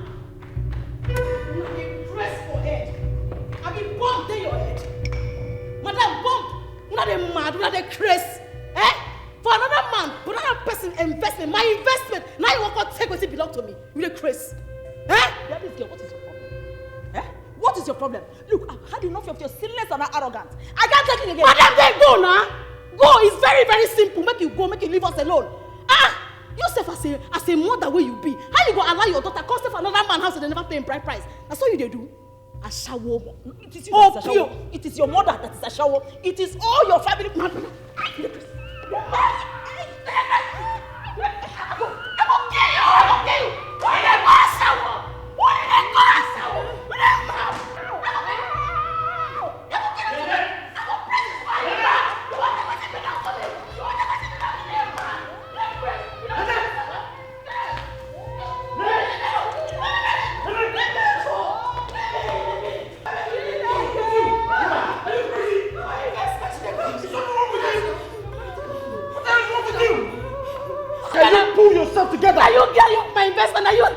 Una dey press for head. Abi bomb dey your head? Madam, bomb. Una dey mad, una dey craze. Eh? For another man, for another person investment, my investment. Now you wan come take wetin belong to me. You dey craze. Eh? Yeah, this girl, what is your problem? Eh? What is your problem? Look, I've had enough of your silliness and arrogance. I can't take it again. Madam, then go now. Go. It's very, very simple. Make you go, make you leave us alone. Ah! You sef as a as a mother wey you be, how you go allow your daughter come stay for another man house and dem never pay him bride price? Na so you dey do? Ashawo. It is you that is Ashawo. It is your mother that is Ashawo. It is all your family. Can you pull yourself together? Are you girl? You my investment. Are you?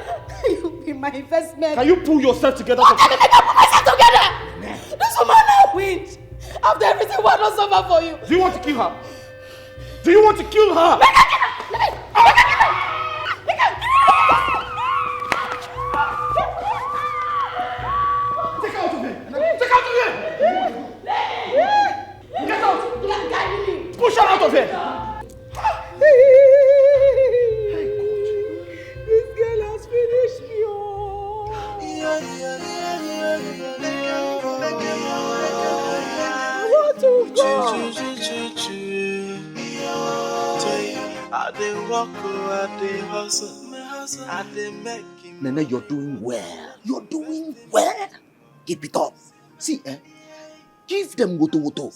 You be my investment. Can you pull yourself together? What can I put myself together? This woman now win. After everything, what not suffer for you? Do you want to kill her? Do you want to kill her? Take her out of here! Take her out of here! Get out! Push her out of here! This girl has finished me. Oh. I want to go. I dey work, oh, I dey hustle, I dey make. Nene, you're doing well. You're doing well. Keep it up. See, eh? Give them woto woto.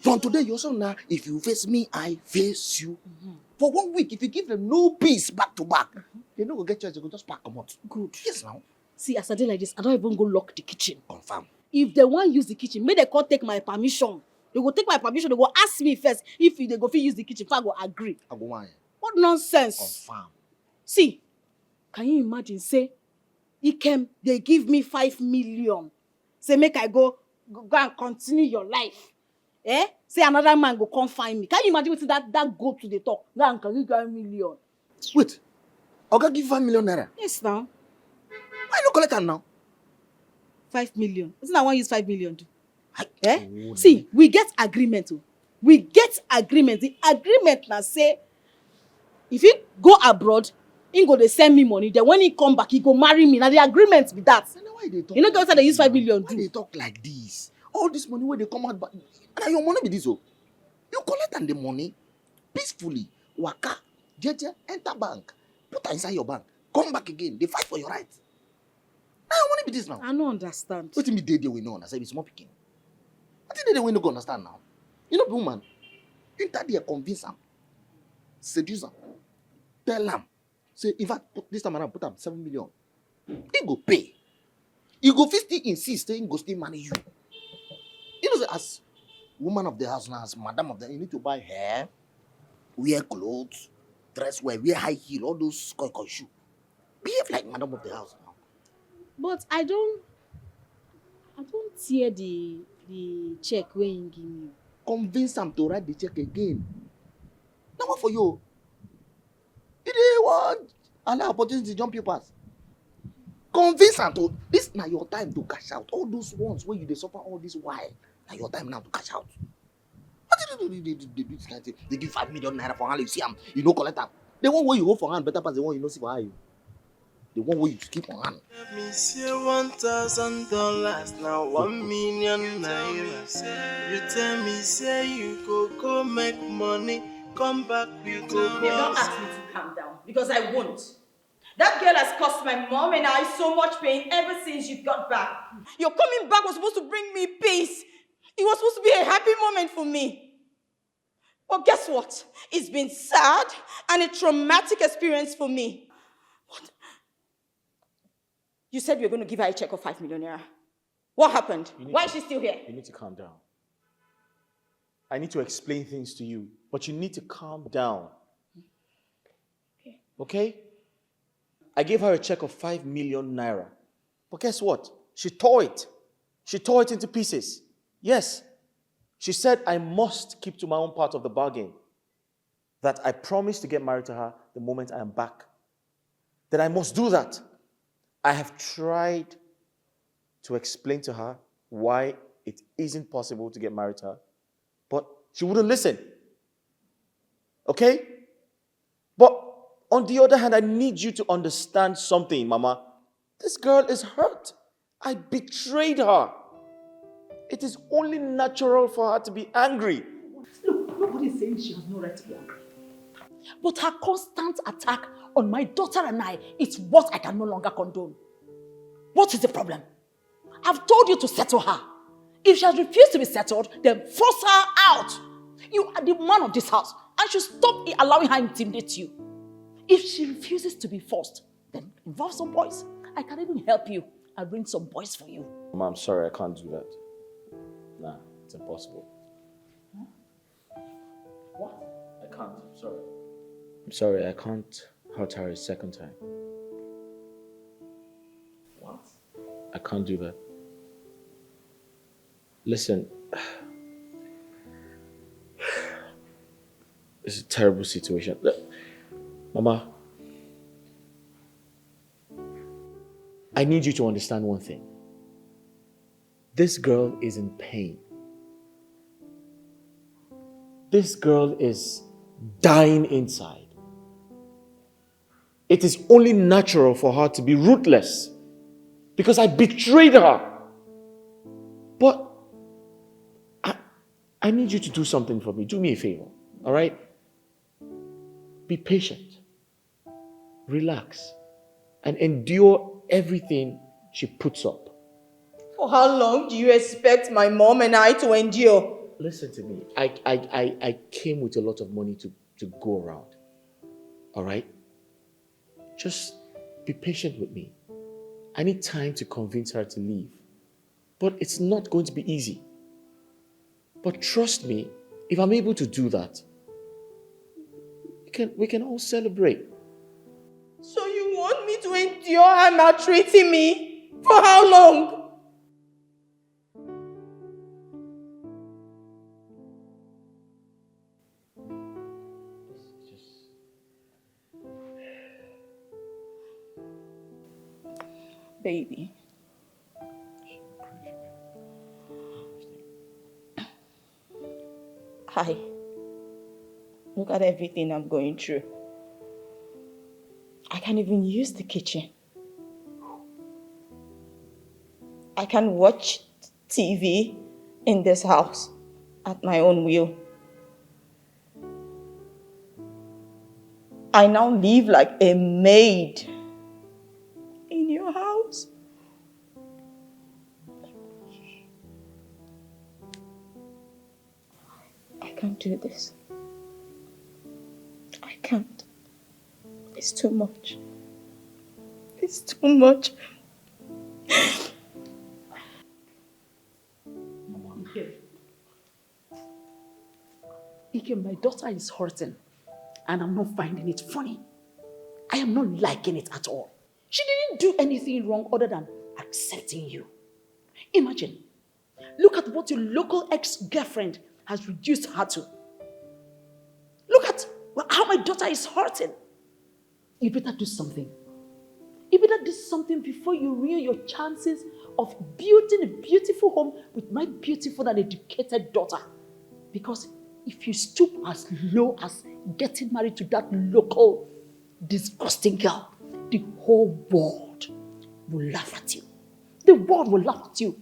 From today, your son now, if you face me, I face you. Mm-hmm. For one week, if you give them no peace back to back, mm-hmm, they no go get chance, they go just pack comot. Good. Yes, now. See, as I dey like this, I don't even go lock the kitchen. Confirm. If they want use the kitchen, may they come take my permission. They go take my permission. They go ask me first if they go fit use the kitchen. If I go agree. I go why? What nonsense? Confirm. See, can you imagine? Say, Ikem, they give me five million. Say make I go go and continue your life. Eh? Say another man go come find me. Can you imagine what that that go to the talk? Now can you get million? Wait, Oga give five million naira. Yes, now. Why you no collect am now? Five million. Isn't I want use five million do? Eh? See, we get agreement. Oh. We get agreement. The agreement now say if you go abroad, he go dey send me money. Then when he come back, he go marry me. Now the agreement be that. You know what they use five million do? They talk like this. All this money where they come out, but now your money be this oh. You collect and the money peacefully, waka, jeje, enter bank, put am inside your bank, come back again, they fight for your right. Now your money be this now. I no understand. What do you mean they dey we no understand? It's small picking. What did they we no go understand now? You know, woman, enter there, convince am, seduce am, tell am. Say, in fact, put, this time around, put am seven million. He go pay. He go fit still insist say he go still marry you. You know, say as Woman of the house now, as madam of the, you need to buy hair, wear clothes, dress well, wear high heel, all those koi koi shoe. Behave like madam of the house now. But I don't, I don't tear the the check wey he give me. Convince am to write the check again. Now what for you? You dey want allow opportunity jump you pass. Convince am to, this na your time to cash out. All those ones wey you dey suffer all this while, na your time now to cash out. What did you do? They do this kind thing. They give five million naira for hand, you see am, you no collect am. The one wey you hold for hand better pass the one you no see for eye. The one wey you keep for hand. Tell me say one thousand dollars now one million naira. You tell me say you go go make money, come back with Babe, don't gold. Ask me to calm down because I won't. That girl has caused my mom and I so much pain ever since you got back. Your coming back was supposed to bring me peace. It was supposed to be a happy moment for me. But guess what? It's been sad and a traumatic experience for me. What? You said you were going to give her a check of five million naira. What happened? You need Why to- is she still here? You need to calm down. I need to explain things to you, but you need to calm down. Okay? I gave her a check of five million naira. But guess what? She tore it. She tore it into pieces. Yes. She said I must keep to my own part of the bargain. That I promised to get married to her the moment I am back. That I must do that. I have tried to explain to her why it isn't possible to get married to her, but she wouldn't listen. Okay? But on the other hand, I need you to understand something, Mama. This girl is hurt. I betrayed her. It is only natural for her to be angry. Look, nobody is saying she has no right to be angry. But her constant attack on my daughter and I is what I can no longer condone. What is the problem? I've told you to settle her. If she has refused to be settled, then force her out. You are the man of this house and should stop i- allowing her intimidate you. If she refuses to be forced, then involve some boys. I can even help you arrange some boys for you. Mama, I'm sorry, I can't do that. Nah, it's impossible. What? I can't, I'm sorry. I'm sorry, I can't hurt her a second time. What? I can't do that. Listen, it's a terrible situation. Look, Mama, I need you to understand one thing. This girl is in pain. This girl is dying inside. It is only natural for her to be ruthless because I betrayed her. But I, I need you to do something for me. Do me a favor, all right? Be patient, relax, and endure everything she puts up. For how long do you expect my mom and I to endure? Listen to me. I, I, I, I came with a lot of money to, to go around. All right? Just be patient with me. I need time to convince her to leave. But it's not going to be easy. But trust me, if I'm able to do that, we can, we can all celebrate. So you want me to endure her maltreating me? For how long? Baby. Hi. Look at everything I'm going through. I can't even use the kitchen. I can watch T V in this house at my own will. I now live like a maid in your house. I can't do this. I can't. It's too much. It's too much. Mama, Here. My daughter is hurting, and I'm not finding it funny. I am not liking it at all. She didn't do anything wrong other than accepting you. Imagine, look at what your local ex-girlfriend has reduced her to. Look at how my daughter is hurting. You better do something. You better do something before you ruin your chances of building a beautiful home with my beautiful and educated daughter. Because if you stoop as low as getting married to that local disgusting girl, the whole world will laugh at you. The world will laugh at you.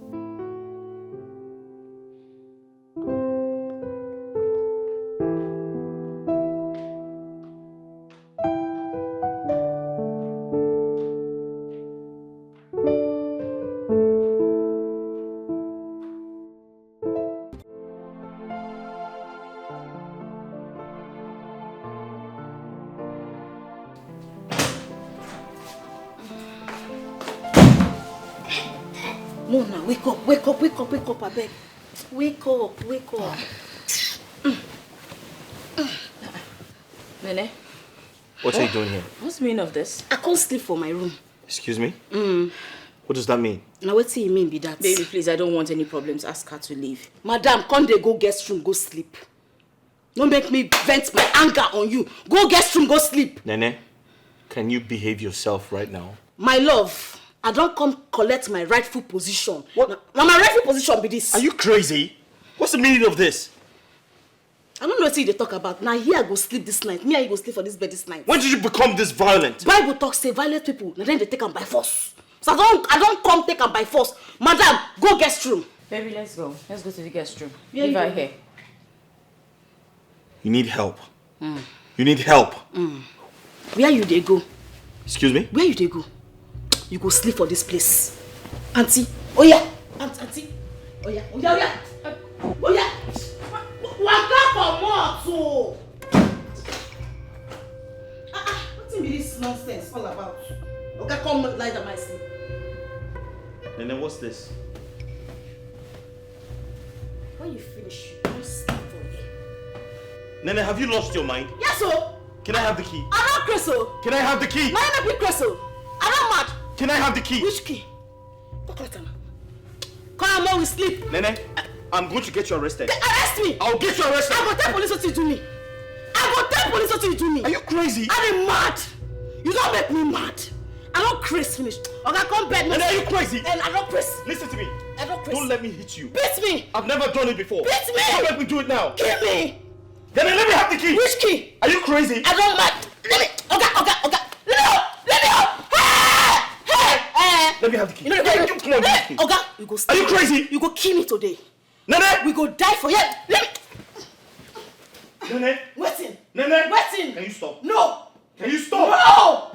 Mona, wake up, wake up, wake up, wake up, abeg. Wake up, wake up. Nene, what are you doing here? What's the meaning of this? I can't sleep for my room. Excuse me? Mm. What does that mean? Now what do you mean by that? Baby, please, I don't want any problems. Ask her to leave. Madam, come dey go guest room, go sleep. No make me vent my anger on you. Go guest room, go sleep. Nene, can you behave yourself right now? My love, I don't come collect my rightful position. What? Now, now my rightful position be this. Are you crazy? What's the meaning of this? I don't know what you dey talk about. Now here I go sleep this night. Me and you go sleep for this bed this night. When did you become this violent? Bible talks say violent people, na dem dey take am by force. So I don't, I don't come take am by force. Madam, go guest room. Baby, let's go. Let's go to the guest room. Leave her here. You need help. Mm. You need help. Mm. Where you dey go? Excuse me? Where you dey go? You go sleep for this place. Auntie, oh yeah. Aunt, auntie, oh yeah, oh yeah, oh yeah. Oh yeah. Waka comot o. Ah, ah, wetin be this nonsense all about? Oga, come lie down my sleep. Nene, what's this? When you finish, you don't sleep for here. Nene, have you lost your mind? Yes, sir. Can I have the key? I don't crazy. Can I have the key? No, you not be crazy. I don't mad. Can I have the key? Which key? Go collect am. Come on, we sleep. Nene, I'm going to get you arrested. They arrest me. I'll get you arrested. I go tell police what you do me. I go tell police what you do me. Are you crazy? I am mad. You don't make me mad. I don't craze finish. Oga, come bed. Nene, are you crazy? And I don't craze. Listen to me. I don't craze. Don't let me hit you. Beat me. I've never done it before. Beat me. Don't let me do it now. Kill me. Then let me have the key. Which key? Are you crazy? I don't mad. Let me, Oga, Oga, Oga. Let me out. Let me out. Hey! Hey! Hey! Let me have the key. You know, come on, give me the key. Oga, you go. Are you crazy? You go kill me today. Nene! We go die for here. Let me. Nene! Wetin? Nene! Wetin? Can you stop? No! Can you stop? No!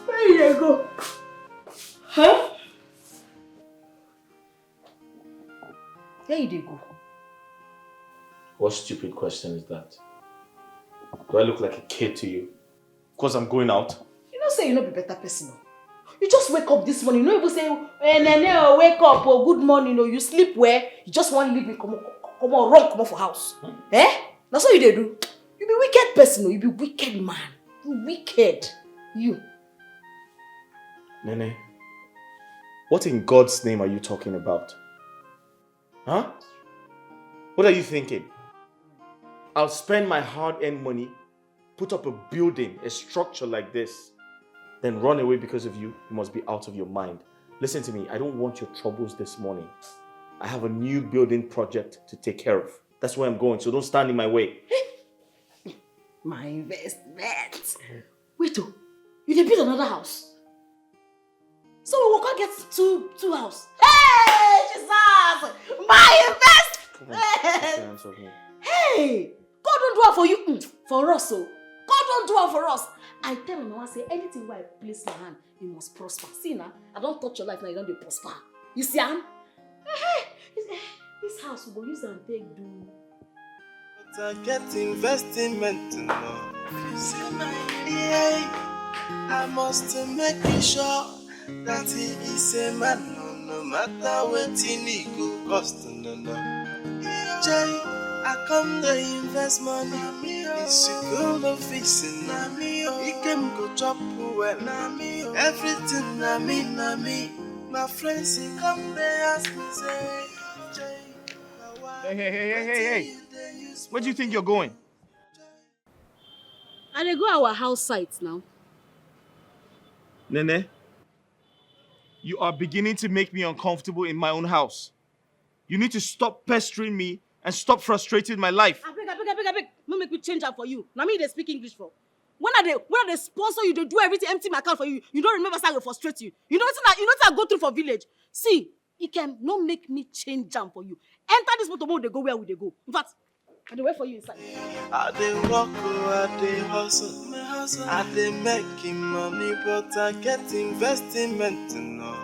Where you dey go? Huh? Where you dey go? What stupid question is that? Do I look like a kid to you? Because I'm going out? You know say you no be better person o. You just wake up this morning, you no even say, "Eh, Nene, oh, wake up, oh, good morning, oh, you sleep well." You just wan leave me, come on, come on, run, come on for house. Eh? Na so you dey do. You be wicked person o, you be wicked man. You wicked. You. Nene, what in God's name are you talking about? Huh? What are you thinking? I'll spend my hard-earned money, put up a building, a structure like this, then run away because of you? You must be out of your mind. Listen to me, I don't want your troubles this morning. I have a new building project to take care of. That's where I'm going, so don't stand in my way. My investment. Wait o, you dey build another house? So we go come get two two house. Hey, Jesus! My investment! Hey! God don do am for you, mm, for us o. God don do am for us. I tell my mama say anything wey I place my hand, e must prosper. See na, I don touch your life now, you don dey prosper. You see am? Eh, eh, this house we go use am take do. But I get investment, no. Yeah, I must make it sure that he is a man, no, no matter wetin e go cost, no, no. Jay, I come the invest money, the school office, na me, oh. He came go chop well, na me, oh. Everything na me, na me. My friends, he come, they ask me, say, Jay, na why? Hey, hey, hey, hey, hey, hey. Wetin you dey use Where do you think you're going? I dey go our house site now. Nene, you are beginning to make me uncomfortable in my own house. You need to stop pestering me and stop frustrating my life. Abeg, abeg, abeg, abeg. No make me change am for you. Na me you dey speak English for. When I dey when I dey sponsor you, dey do everything, empty my account for you. You don't remember say I go frustrate you. You know wetin I you know wetin I go through for village. See, Ikem, no make me change am for you. Enter this motor, make we dey go where we dey go. In fact, I dey wait for you inside. I dey work, oh, I dey hustle. I dey make money, but I get investment, no.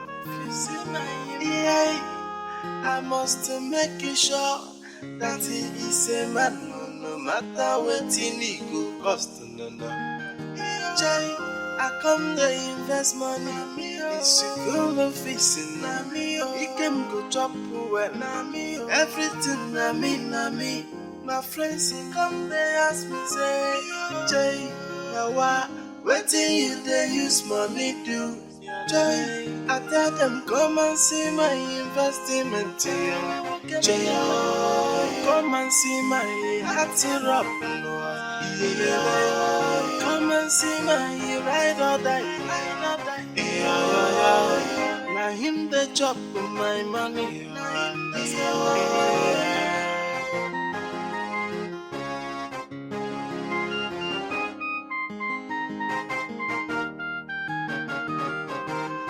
Yeah, I must make it sure that he is a man, no, no matter wetin e go cost, no, no. Jay, I come the invest money. The school office, na me, oh. He came go chop well, na me, oh. Everything na me, na me. My friends, he come, they ask me, say, Jay, na why? Wetin you dey use money do? Jay, I tell them, come and see my investment, yeah. Jay, come and see my hard syrup, no. Yeah. Come and see my ride or die. Na him dey chop my money.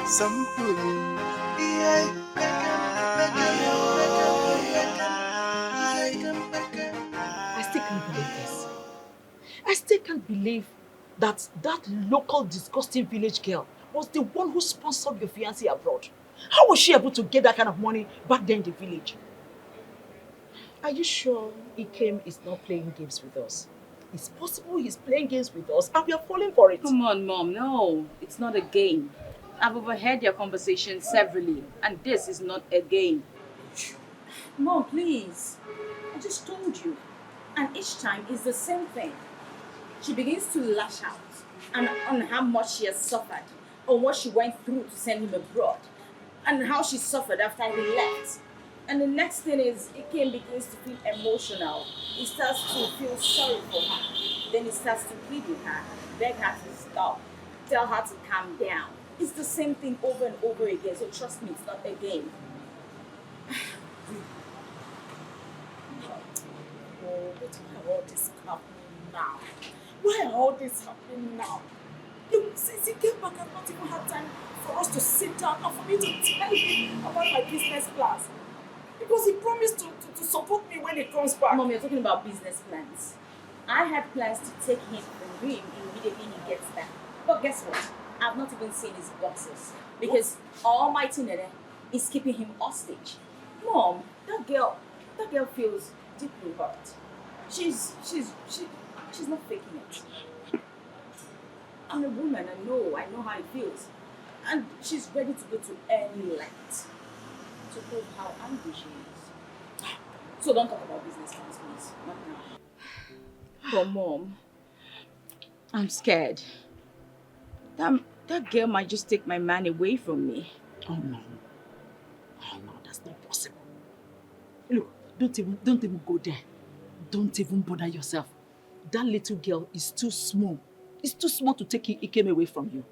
Sample. I still can't believe this. I still can't believe that that local disgusting village girl was the one who sponsored your fiancé abroad. How was she able to get that kind of money back there in the village? Are you sure Ikem is not playing games with us? It's possible he's playing games with us and we are falling for it. Come on, Mom. No, it's not a game. I've overheard your conversation severally, and this is not a game. Mom, please. I just told you. And each time it's the same thing. She begins to lash out and on how much she has suffered, on what she went through to send him abroad, and how she suffered after he left. And the next thing is, Ikem begins to feel emotional. He starts to feel sorry for her. Then he starts to plead with her, beg her to stop, tell her to calm down. It's the same thing over and over again, so trust me, it's not a game. Oh, but why all this happening now? Why are all this happening now? Look, since he came back, I've not even had time for us to sit down and for me to tell him about my business plans. Because he promised to, to, to support me when he comes back. Mom, you're talking about business plans. I had plans to take him from him immediately he gets back. But guess what? I've not even seen his boxes. Because Almighty Nene is keeping him hostage. Mom, that girl, that girl feels deeply hurt. She's, she's, she, she's not faking it. I'm a woman, I know, I know how it feels. And she's ready to go to any length to prove how angry she is. So don't talk about business plans, please. Not now. But Mom, I'm scared. That, that girl might just take my man away from me. Oh no. Oh no, that's not possible. Look, don't even don't even go there. Don't even bother yourself. That little girl is too small. It's too small to take I- Ikem away from you.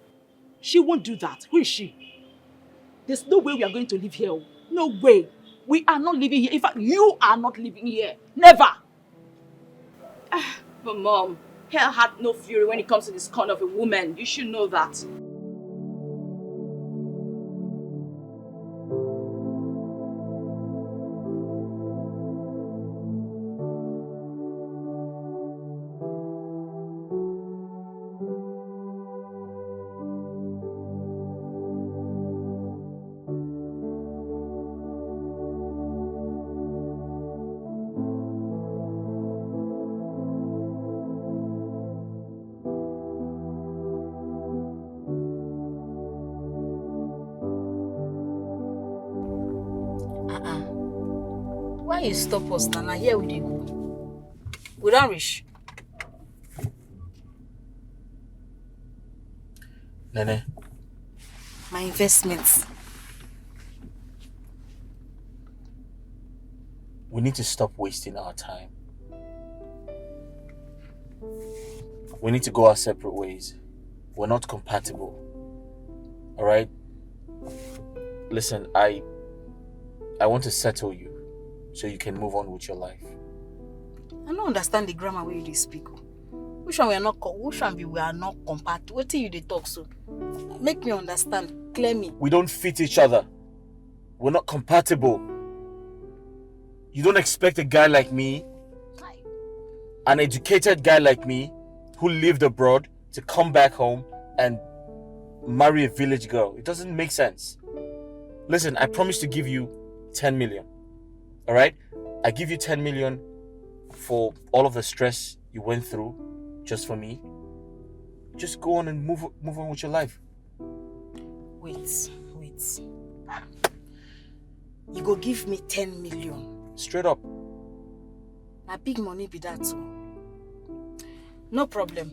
She won't do that. Who is she? There's no way we are going to live here. Oh. No way. We are not living here. In fact, you are not living here. Never. But Mom, hell had no fury when it comes to the scorn of a woman. You should know that. Why you stop us now? Now here we dey go. We don reach. Nene, My investments. We need to stop wasting our time. We need to go our separate ways. We're not compatible. All right? Listen, I I want to settle you so you can move on with your life. I don't understand the grammar wey you dey speak o. Which one we are not co- which one be we are not compatible? Wetin you dey talk so? Make me understand. Clear me. We don't fit each other. We're not compatible. You don't expect a guy like me, an educated guy like me, who lived abroad, to come back home and marry a village girl. It doesn't make sense. Listen, I promise to give you ten million. All right? I give you ten million for all of the stress you went through just for me. Just go on and move move on with your life. Wait, wait. You go give me ten million. Straight up. Na big money be that o. No problem.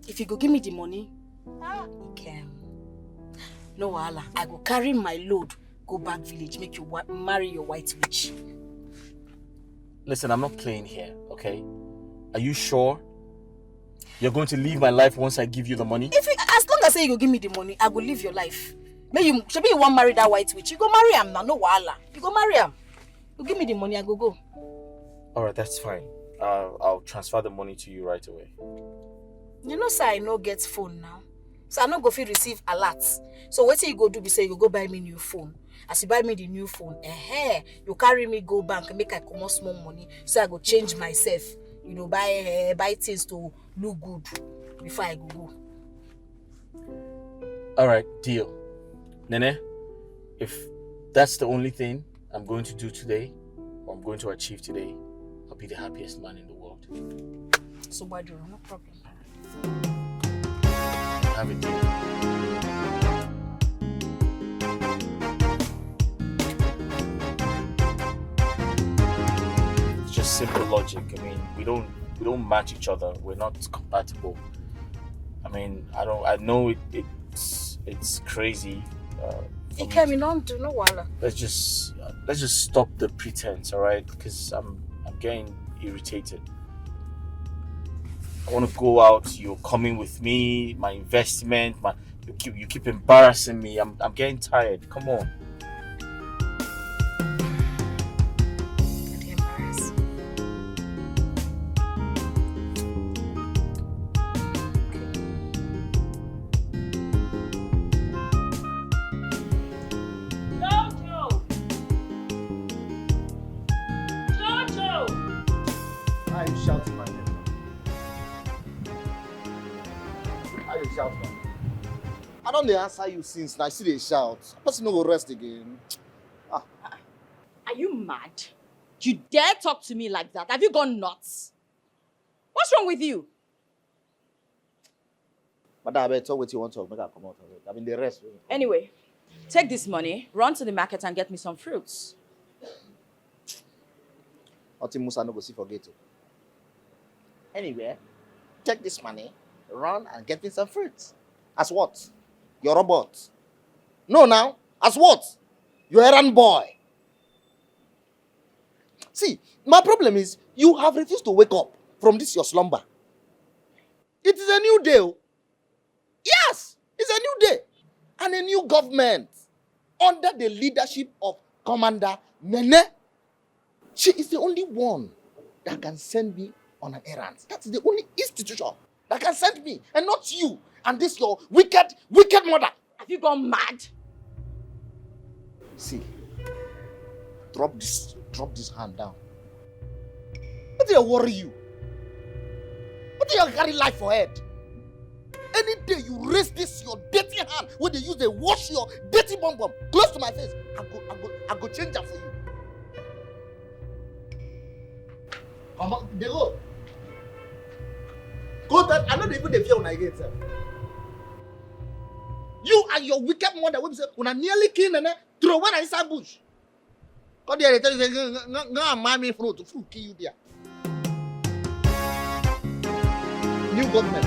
If you go give me the money, ah, Ikem. No wahala. I go carry my load go back village make you wa- marry your white witch. Listen, I'm not playing here, okay? Are you sure you're going to leave my life once I give you the money? If you, as long as say you go give me the money, I go live your life. May you, shebi you wan marry that white witch. You go marry am now, no wahala. You go marry am. You give me the money, I go go. All right, that's fine. Uh, I'll transfer the money to you right away. You know say I no get phone now, so I no go fit receive alert. So wetin you go do be say you go buy me new phone. As you buy me the new phone, eh, you carry me go bank make I comot small money so I go change myself. You know, buy eh, buy things to look good before I go go. All right, deal. Nene, if that's the only thing I'm going to do today, or I'm going to achieve today, I'll be the happiest man in the world. So why do no problem? Have a deal. It's just simple logic. I mean, we don't we don't match each other. We're not compatible. I mean, I don't. I know it, it's it's crazy. Uh, for me Ikem, you don't do no wahala. let's just let's just stop the pretense, all right? Because I'm I'm getting irritated. I want to go out. You're coming with me. My investment. My you keep you keep embarrassing me. I'm I'm getting tired. Come on. Get embarrassed. Jojo! Jojo! Why are you shouting my name? Why you shout my name? I don dey answer you since, na you still dey shout. Person no go rest again. Are you mad? You dare talk to me like that? Have you gone nuts? What's wrong with you? Madam, abeg, talk wetin you wan talk, make I comot. Abeg. I been dey rest. Anyway, take this money, run to the market and get me some fruits. Nothing Musa no go see for gate o. Anyway, take this money, run and get me some fruits. As what? Your robot? No now. As what? Your errand boy. See, my problem is you have refused to wake up from this your slumber. It is a new day o. Yes, it's a new day and a new government under the leadership of Commander Nene. She is the only one that can send me on an errand. That is the only institution that can send me, and not you and this your wicked, wicked mother. Have you gone mad? See, drop this, drop this hand down. What do you worry you? What do you carry life for head? Any day you raise this your dirty hand wey dey use dey wash your dirty bum bum close to my face, I go, I go, I go change am for you. Mama, dey go. Go tell, I no dey even dey fear una again sef. You and your wicked mother wey be say una nearly kill Nene, throw her inside bush. What dey tell you say, "Go, go, go and mind me fruit, fruit kill you there." New government.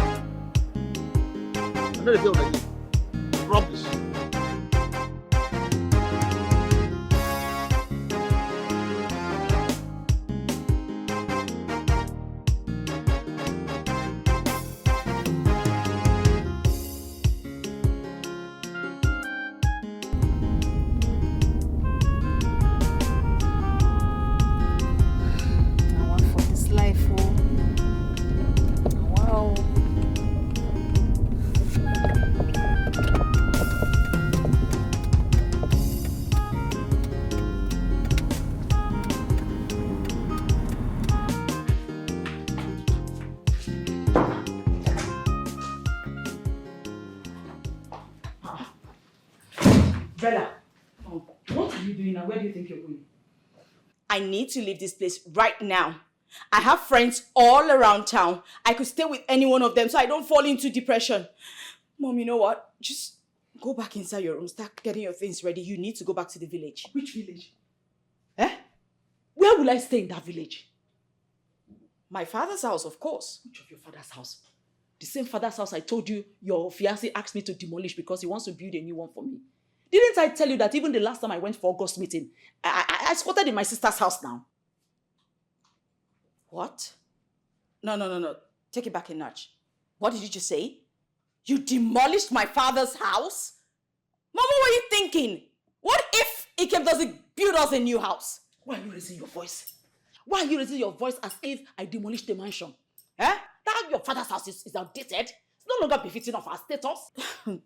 I know they say already. Rubbish. I want for this life, oh. Wow. Bella, what are you doing now? Where do you think you're going? I need to leave this place right now. I have friends all around town. I could stay with any one of them so I don't fall into depression. Mom, you know what? Just go back inside your room. Start getting your things ready. You need to go back to the village. Which village? Eh? Where will I stay in that village? My father's house, of course. Which of your father's house? The same father's house I told you your fiancé asked me to demolish because he wants to build a new one for me. Didn't I tell you that even the last time I went for August meeting, I, I, I squatted in my sister's house now? What? No, no, no, no. Take it back a notch. What did you just say? You demolished my father's house? Mom, what were you thinking? What if Ikem doesn't build us a new house? Why are you raising your voice? Why are you raising your voice as if I demolished the mansion? Eh? That your father's house is, is outdated. It's no longer befitting of our status.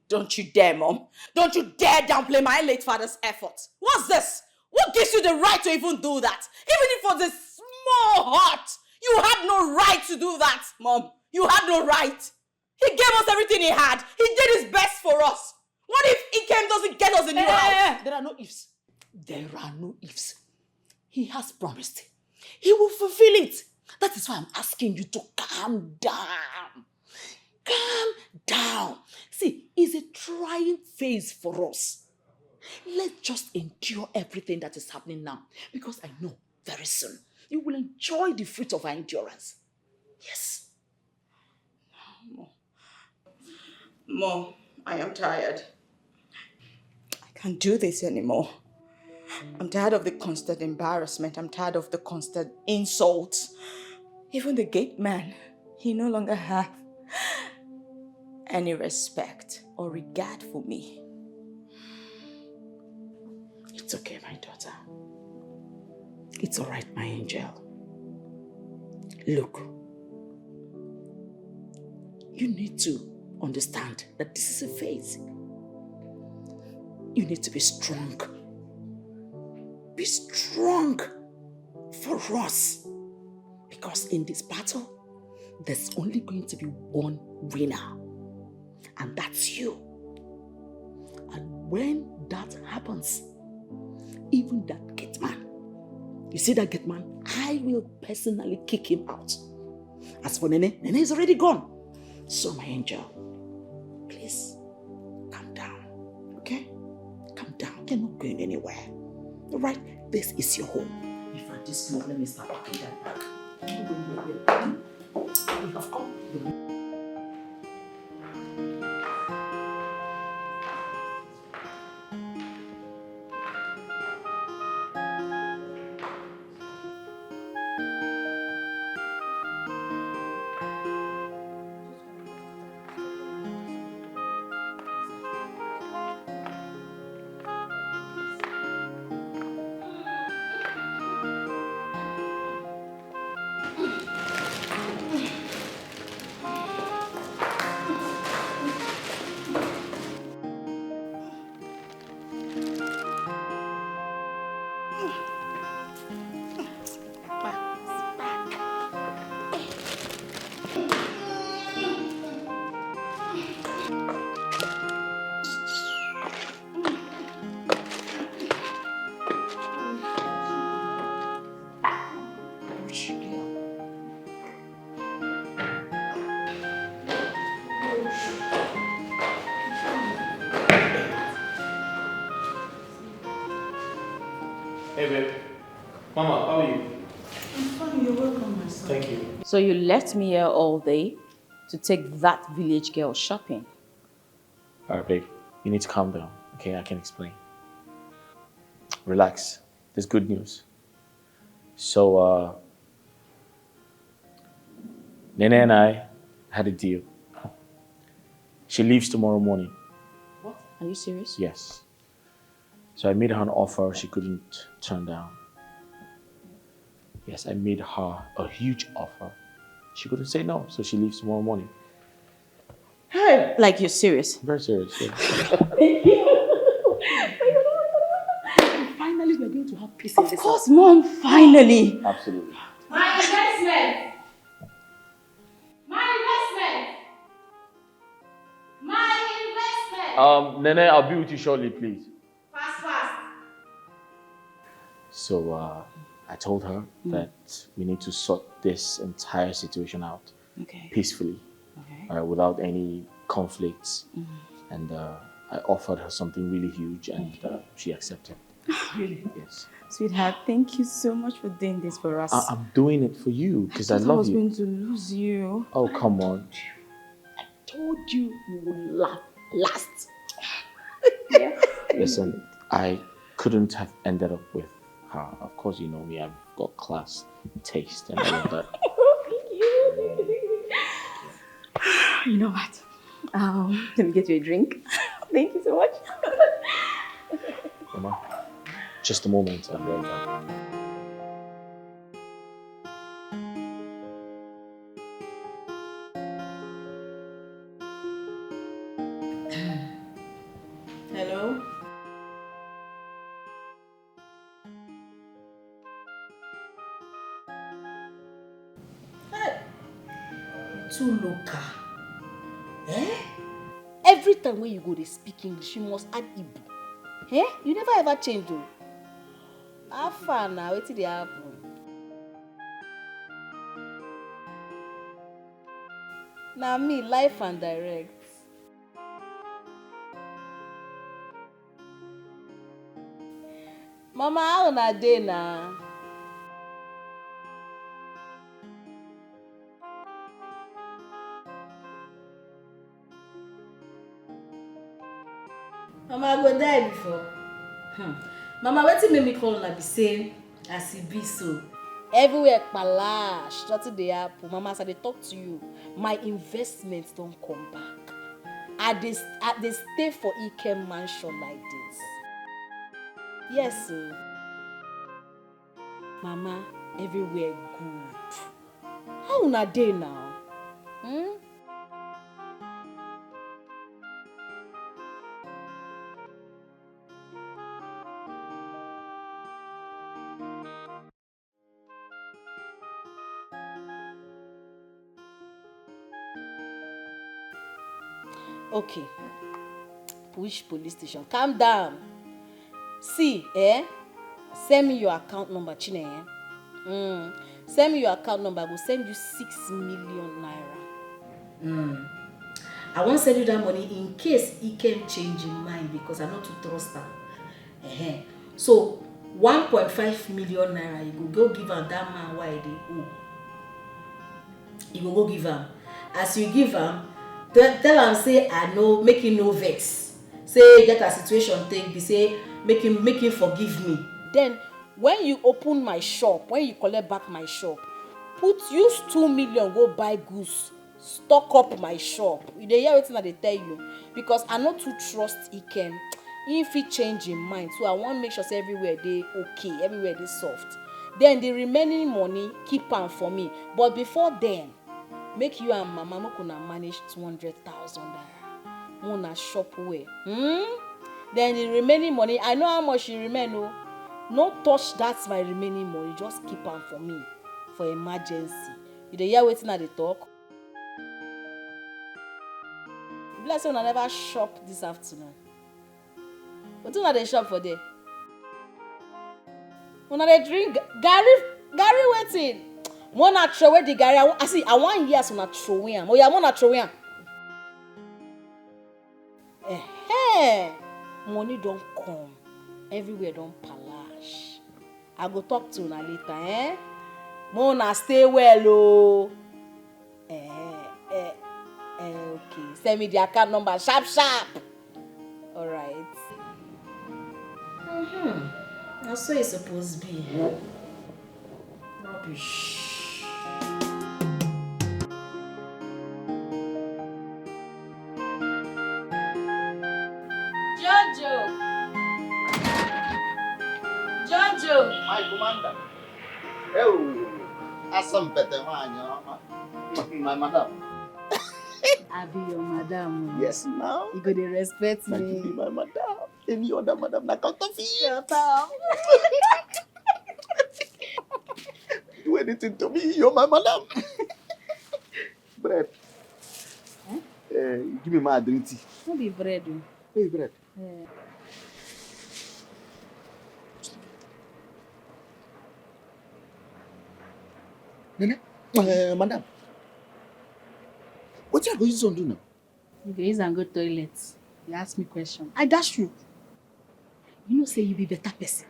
Don't you dare, Mom. Don't you dare downplay my late father's effort. What's this? What gives you the right to even do that? Even if it was a small hut, you had no right to do that, Mom. You had no right. He gave us everything he had. He did his best for us. What if Ikem doesn't get us a new house? Eh, eh, eh, there are no ifs. There are no ifs. He has promised. He will fulfill it. That is why I'm asking you to calm down. Calm down. See, it's a trying phase for us. Let's just endure everything that is happening now, because I know very soon you will enjoy the fruit of our endurance. Yes. Mom, I am tired. I can't do this anymore. I'm tired of the constant embarrassment. I'm tired of the constant insults. Even the gate man, he no longer have any respect or regard for me. It's okay, my daughter. It's all right, my angel. Look, you need to understand that this is a phase. You need to be strong. Be strong for us. Because in this battle, there's only going to be one winner. And that's you. And when that happens, even that gate man, you see that gate man, I will personally kick him out. As for Nene, Nene is already gone. So, my angel, please calm down, okay? Calm down. You're not going anywhere. All right? This is your home. If I this move, let me start packing that bag. I'm not going anywhere. We have come. Hey, babe. Fine, you're welcome, my son. Thank you. So you left me here all day to take that village girl shopping. All right, babe. You need to calm down. Okay, I can explain. Relax. There's good news. So, uh, Nene and I had a deal. She leaves tomorrow morning. What? Are you serious? Yes. So I made her an offer she couldn't turn down. Yes, I made her a huge offer. She couldn't say no, so she leaves tomorrow morning. Hey! Like, you're serious? Very serious. Yeah. Finally, we're going to have peace in Of this course, mom, finally. Absolutely. My investment. My investment. My investment. Um, Nene, I'll be with you shortly, please. Fast, fast. So uh, I told her that we need to sort this entire situation out Okay. peacefully, Okay. uh, without any conflicts. And uh, I offered her something really huge, and uh, she accepted. Really? Yes. Sweetheart, thank you so much for doing this for us. I- I'm doing it for you because I I thought I love was you. Going to lose you. Oh, come on. Told you you will laugh last. Listen, I couldn't have ended up with her. Of course, you know me, I've got class, taste, and all of that. You know what? Um, let me get you a drink. Thank you so much. Mama, just a moment, I'm right back. Hello? Hey, you too local. Eh? Every time when you go dey speak English, you must add Igbo. Eh? You never ever change o. How far na wetin dey happen? Na me, life and direct. Mama, how una dey na? Mama, I go die before. Hmm. Mama, wetin make me call una be say as e be so. Everywhere kpalash, nothing dey happen. Mama, as I dey talk to you, my investment don come back. I dey I dey stay for Ikem mansion like this. Yes o. Mama, everywhere good. How una dey now? Hmm? Okay. Which police station? Calm down. See, eh? Send me your account number, Chine. Eh? Mm. Send me your account number. I go send you six million naira. Mm. I wan send you that money in case Ikem change him mind because I no too trust am. Uh-huh. So one point five million naira you go go give am that man wey I dey owe. You go go give am. As you give am, tell, tell am say I no make him no vex. Say e get as situation take be say make him make him forgive me. Then when you open my shop, when you collect back my shop, put use two million go buy goods, stock up my shop. You dey hear wetin I dey tell you? Because I no too trust Ikem. He fit change him mind, so I wan make sure say everywhere dey okay, everywhere dey soft. Then the remaining money, keep am for me. But before then, make you and mama make una manage two hundred thousand naira. Make una shop well. Hmm? Then the remaining money, I know how much e remain o. No touch that my remaining money, just keep am for me for emergency. You dey hear wetin I dey talk? E be like say una never shop this afternoon. Wetin una dey shop for there? Una dey drink ga- garri, garri wetin? Make una throw away the garri. I wan, I see, I wan hear as una throw away am. Oya, make una throw away am. Ehe, money don come. Everywhere don palash. I go talk to una later, eh? Make una stay well o. Eh, eh, eh, okay. Send me the account number sharp sharp. All right. Mm-hmm. Na so e suppose be. Rubbish. Jojo. Jojo. My commander. Oh, Asam Pete nwanyị ọma. My madam. I be your madam o. Yes, now. You go dey respect me. Na you be my madam. Any other madam na counterfeit. Shut up. Do anything to me, you're my madam. Bread. Eh? Eh, give me my drink tea. No be bread o. Hey, bread. Eh. Nene, eh, madam, wetin I go use on do now? You go use am go toilet. You ask me question. I dash you. You know say you be better person.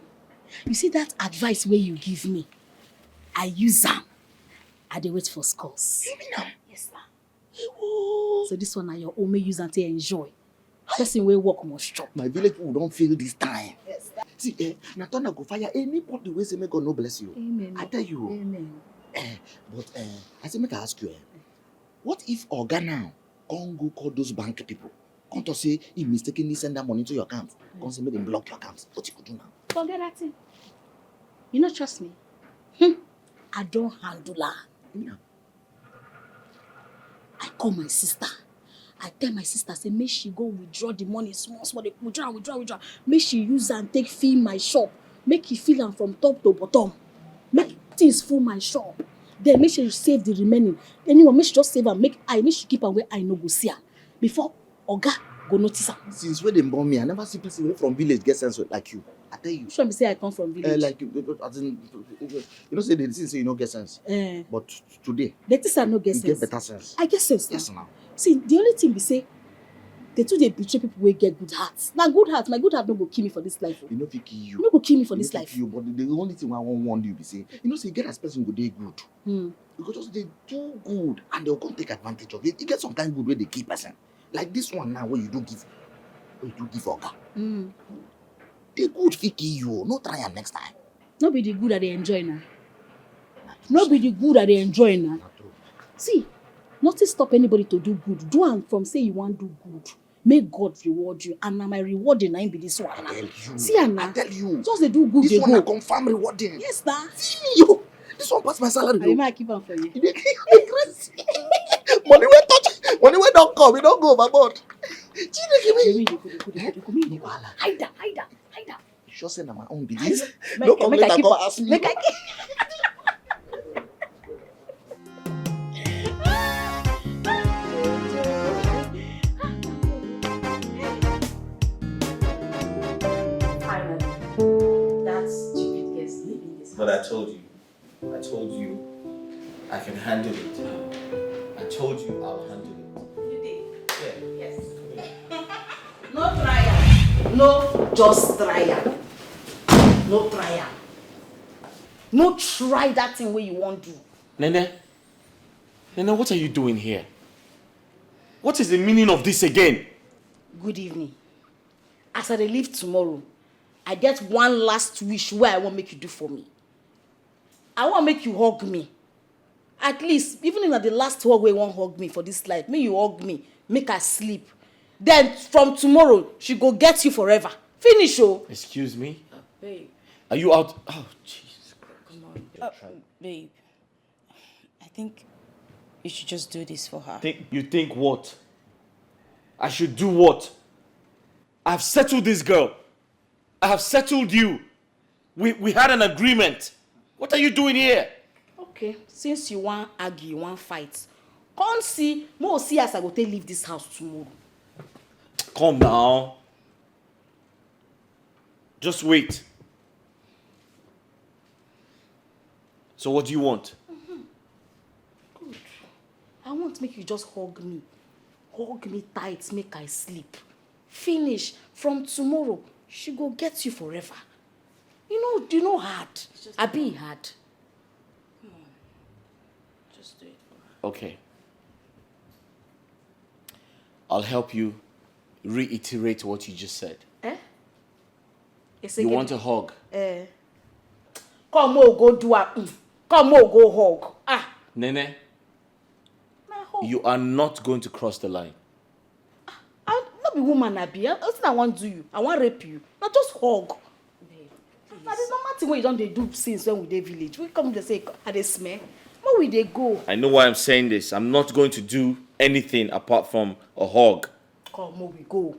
You see that advice wey you give me, I use am. I dey wait for scores. You mean am? Yes, sir. Ewo. So this one na your own, make use am take enjoy. Person wey work must chop. My village people don fail this time. Yes, sir. See, eh, na thunder go fire anybody wey say make God no bless you. Amen. I tell you. Amen. Eh, but, eh, I say make I ask you, eh, what if Oga now come go call those bank people? Come talk say he mistakenly send that money to your account. Come say make dem block your account. What you go do now? Forget that thing. You no trust me? Hmm. I don handle am. Anyhow. I call my sister. I tell my sister say make she go withdraw the money small small, dey withdraw, withdraw, withdraw. Make she use am take fill my shop. Make e fill am from top to bottom. Make things full my shop. Then make she save the remaining. Anyone, make she just save am. Make I, make she keep am where I no go see am. Before Oga go notice am. Since wey dem born me, I never see person wey from village get sense like you. I tell you. Which one be say I come from village? Eh, like, you, you, as in, you know say they think say you no get sense. Eh. But today, they think say I no get sense. You get better sense. I get sense now. Yes, now. See, the only thing be say, they too dey betray people wey get good heart. Na good heart, my good heart no go kill me for this life o. E no fit kill you. E no go kill me for this life. E no fit kill you, but the, the only thing I wan warn you be say, you know say you get as person go dey good. Hmm. You go just dey do good and they go come take advantage of it. You get some kind good wey dey kill person. Like this one now wey you do give, wey you do give Oga. Mm. The good fit kill you o. No try am next time. No be the good I dey enjoy na. Na true. No be the good I dey enjoy na. Na true. See, nothing stop anybody to do good. Do am from say you wan do good. Make God reward you, and na my rewarding na im be this one na. I tell you. See am na. I tell you. Just dey do good dey go. This one na confirm rewarding. Yes na. See you. This one pass my salary o. I dey keep am for you. You dey crazy. Money wey touch, money wey don come, e don go overboard. Chineke me. Dey go, dey go, dey go, dey go. No wahala. Hide am, hide am, hide am. You sure say na my own be this? No come later come ask me. Make I keep am. Finally, that stupid girl is leaving this house. But I told you. I told you I can handle it. I told you I'll handle it. You did? Yeah. Yes. No try am. No, just try am. No try am. No try that thing wey you wan do. Nene, Nene, what are you doing here? What is the meaning of this again? Good evening. As I dey leave tomorrow, I get one last wish wey I wan make you do for me. I wan make you hug me. At least, even if na the last hug wey you wan hug me for this life, make you hug me, make I sleep. Then from tomorrow, she go get you forever. Finish o. Excuse me? Babe. Are you out? Oh, Jesus Christ. Come on. Babe, I think you should just do this for her. Think, you think what? I should do what? I've settled this girl. I have settled you. We, we had an agreement. What are you doing here? Okay, since you wan argue, you wan fight, come see, make we see as I go take leave this house tomorrow. Come now. Just wait. So what do you want? Mm-hmm. Good. I want make you just hug me. Hug me tight, make I sleep. Finish. From tomorrow, she go get you forever. You know, you know hard. Abi e hard? Come on. Okay. I'll help you reiterate what you just said. Eh? You want a hug? Eh. Come, oh, go do a. Mm. Come, oh, go hug. Ah. Nene, you are not going to cross the line. I no be woman, I be. I, I wan do you. I wan rape you. Na just hug. Babe, na the normal thing wey you don dey do since when we dey village. We come dey say, I dey smell. Make we dey go. I know why I'm saying this. I'm not going to do anything apart from a hug. Come, make we go.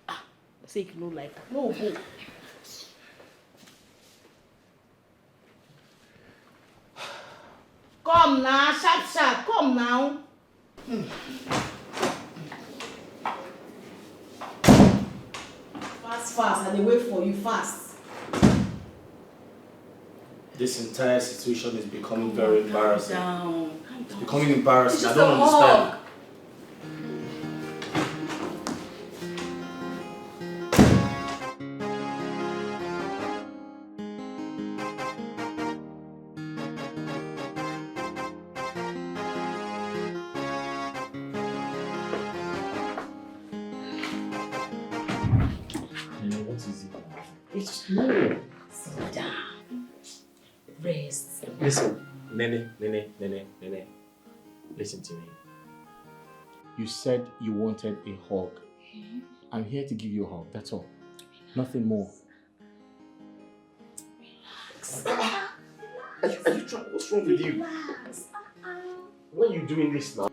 Ah, say you no like am. Make we go. Come now, sharp sharp, come now. Fast fast, I dey wait for you fast. This entire situation is becoming very embarrassing. Calm down, calm down. It's becoming embarrassing. I don't understand. Nene, what is it now? It's slow. Sit down. Rest. Listen, Nene, Nene, Nene, Nene. Listen to me. You said you wanted a hug. I'm here to give you a hug, that's all. Nothing more. Relax. Are you, are you trying? What's wrong with you? Relax. Why are you doing this now?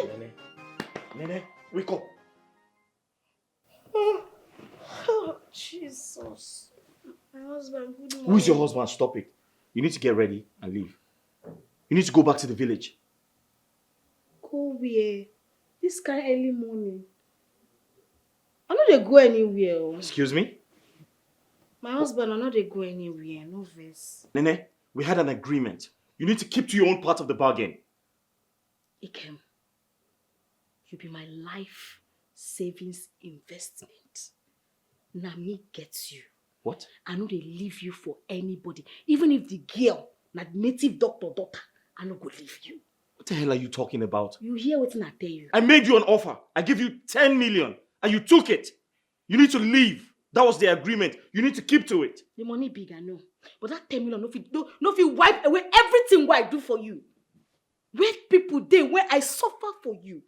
Nene, Nene, wake up. Oh, Jesus. My husband, good morning. Who is your husband? Stop it. You need to get ready and leave. You need to go back to the village. Go where? This kind early morning. I no dey go anywhere. Oh. Excuse me? My husband, I no dey go anywhere. No vex. Nene, we had an agreement. You need to keep to your own part of the bargain. Ikem, you be my life savings investment. Na me get you. What? I no dey leave you for anybody. Even if the girl na native doctor daughter, I no go leave you. What the hell are you talking about? You hear wetin I tell you? I made you an offer. I gave you ten million and you took it. You need to leave. That was the agreement. You need to keep to it. The money big, I know. But that ten million no fit, no, no fit wipe away everything wey I do for you. Where people dey, where I suffer for you.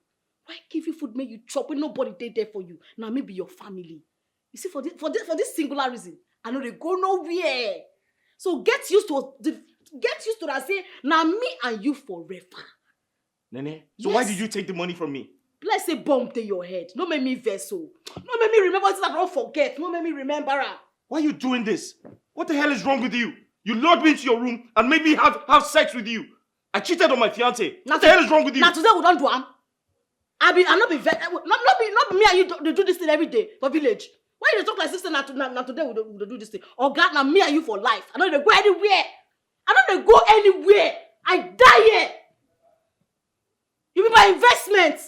Why give you food make you chop when nobody dey there for you? Na me be your family. You see, for this, for this, for this singular reason, I no dey go nowhere. So get used to the, get used to that. Say, na me and you forever. Nene, so why did you take the money from me? Be like say bomb dey your head. No make me vex o. No make me remember things I don forget. No make me remember am. Why are you doing this? What the hell is wrong with you? You lured me into your room and made me have, have sex with you. I cheated on my fiance. What the hell is wrong with you? Na today we don do am. I be, I no be ve-, eh, no, no be, no be me and you do, dey do this thing every day for village. Why you dey talk like this thing? Na to, na, na today we dey, we dey do this thing. Oga, na me and you for life. I no dey go anywhere. I no dey go anywhere. I die here. You be my investment.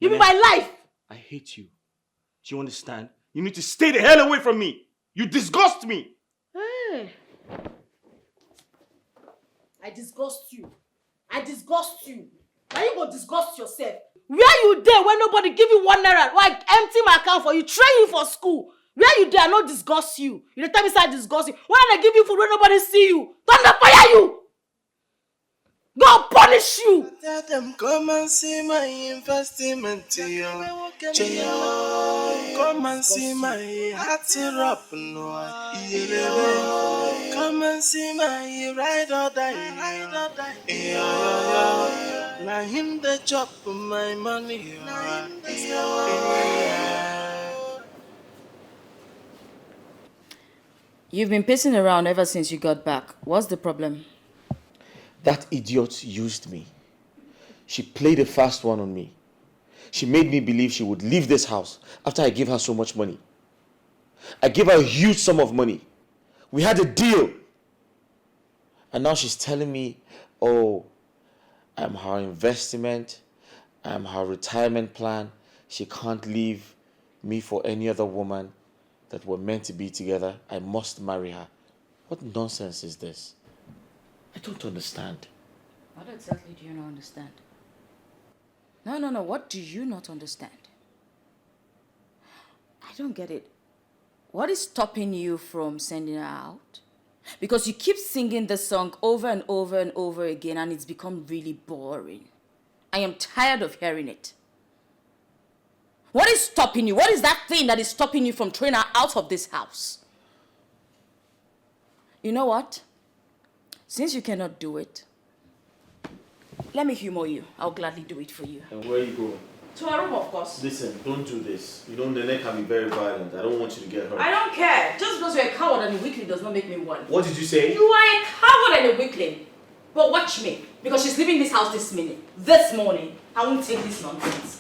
You be my life. I hate you. Do you understand? You need to stay the hell away from me. You disgust me. Hey. I disgust you. I disgust you. Na you go disgust yourself. Where you dey when nobody give you one naira? Why I empty my account for you, train you for school? Where you dey, I no disgust you. You dey tell me say I disgust you. When I dey give you food when nobody see you, thunder fire you. God punish you. Tell them, come and see my investment, yo. Come and see my heart rap, no. Come and see my ride or die. Na him dey chop my money, yo. You've been pacing around ever since you got back. What's the problem? That idiot used me. She played a fast one on me. She made me believe she would leave this house after I gave her so much money. I gave her a huge sum of money. We had a deal. And now she's telling me, oh, I'm her investment, I'm her retirement plan. She can't leave me for any other woman, that we're meant to be together. I must marry her. What nonsense is this? I don't understand. What exactly do you not understand? No, no, no. What do you not understand? I don't get it. What is stopping you from sending her out? Because you keep singing the song over and over and over again, and it's become really boring. I am tired of hearing it. What is stopping you? What is that thing that is stopping you from throwing her out of this house? You know what? Since you cannot do it, let me humor you. I'll gladly do it for you. And where are you going? To her room, of course. Listen, don't do this. You know, Nene can be very violent. I don't want you to get hurt. I don't care. Just because you're a coward and a weakling does not make me one. What did you say? You are a coward and a weakling. But watch me, because she's leaving this house this minute, this morning. I won't take this nonsense.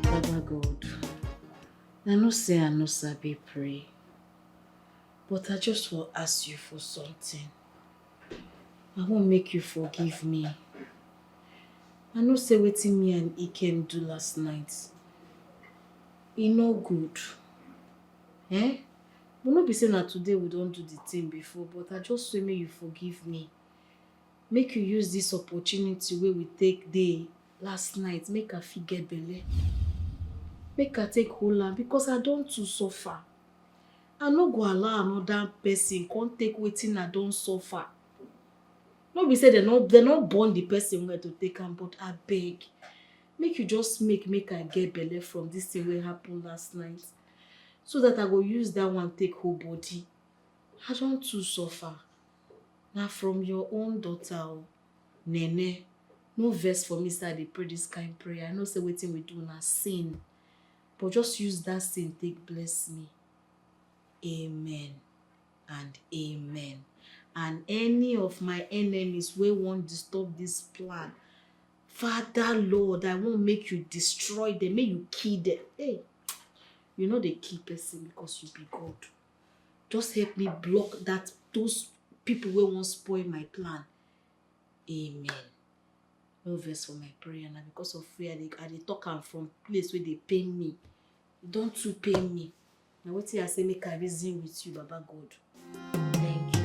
Baba God, I know say I no sabi pray, but I just wan ask you for something. I wan make you forgive me. I know say wetin me and Ikem do last night, e no good. Eh? But no be say na today we don do the thing before, but I just say make you forgive me. Make you use this opportunity wey we take dey last night, make I fit get belle. Make I take hold am because I don too suffer. I no go allow another person come take wetin I don suffer. No be say dem no dem no born the person wey to take am, but abeg, make you just make make I get belle from this thing wey happen last night, so that I go use that one take hold body. I don too suffer. Na from your own daughter o, Nene. No vex for me say I dey pray this kind prayer. I know say wetin we do na sin, but just use that sin take bless me. Amen and amen. And any of my enemies wey wan disturb this plan, Father Lord, I wan make you destroy them, make you kill them. Hey, you no dey kill person because you be God. Just help me block that those people wey wan spoil my plan. Amen. No vex for my prayer na because of fear I dey I dey talk am from place wey dey pain me. E don too pain me. Na wetin I say make I reason with you, Baba God. Thank you.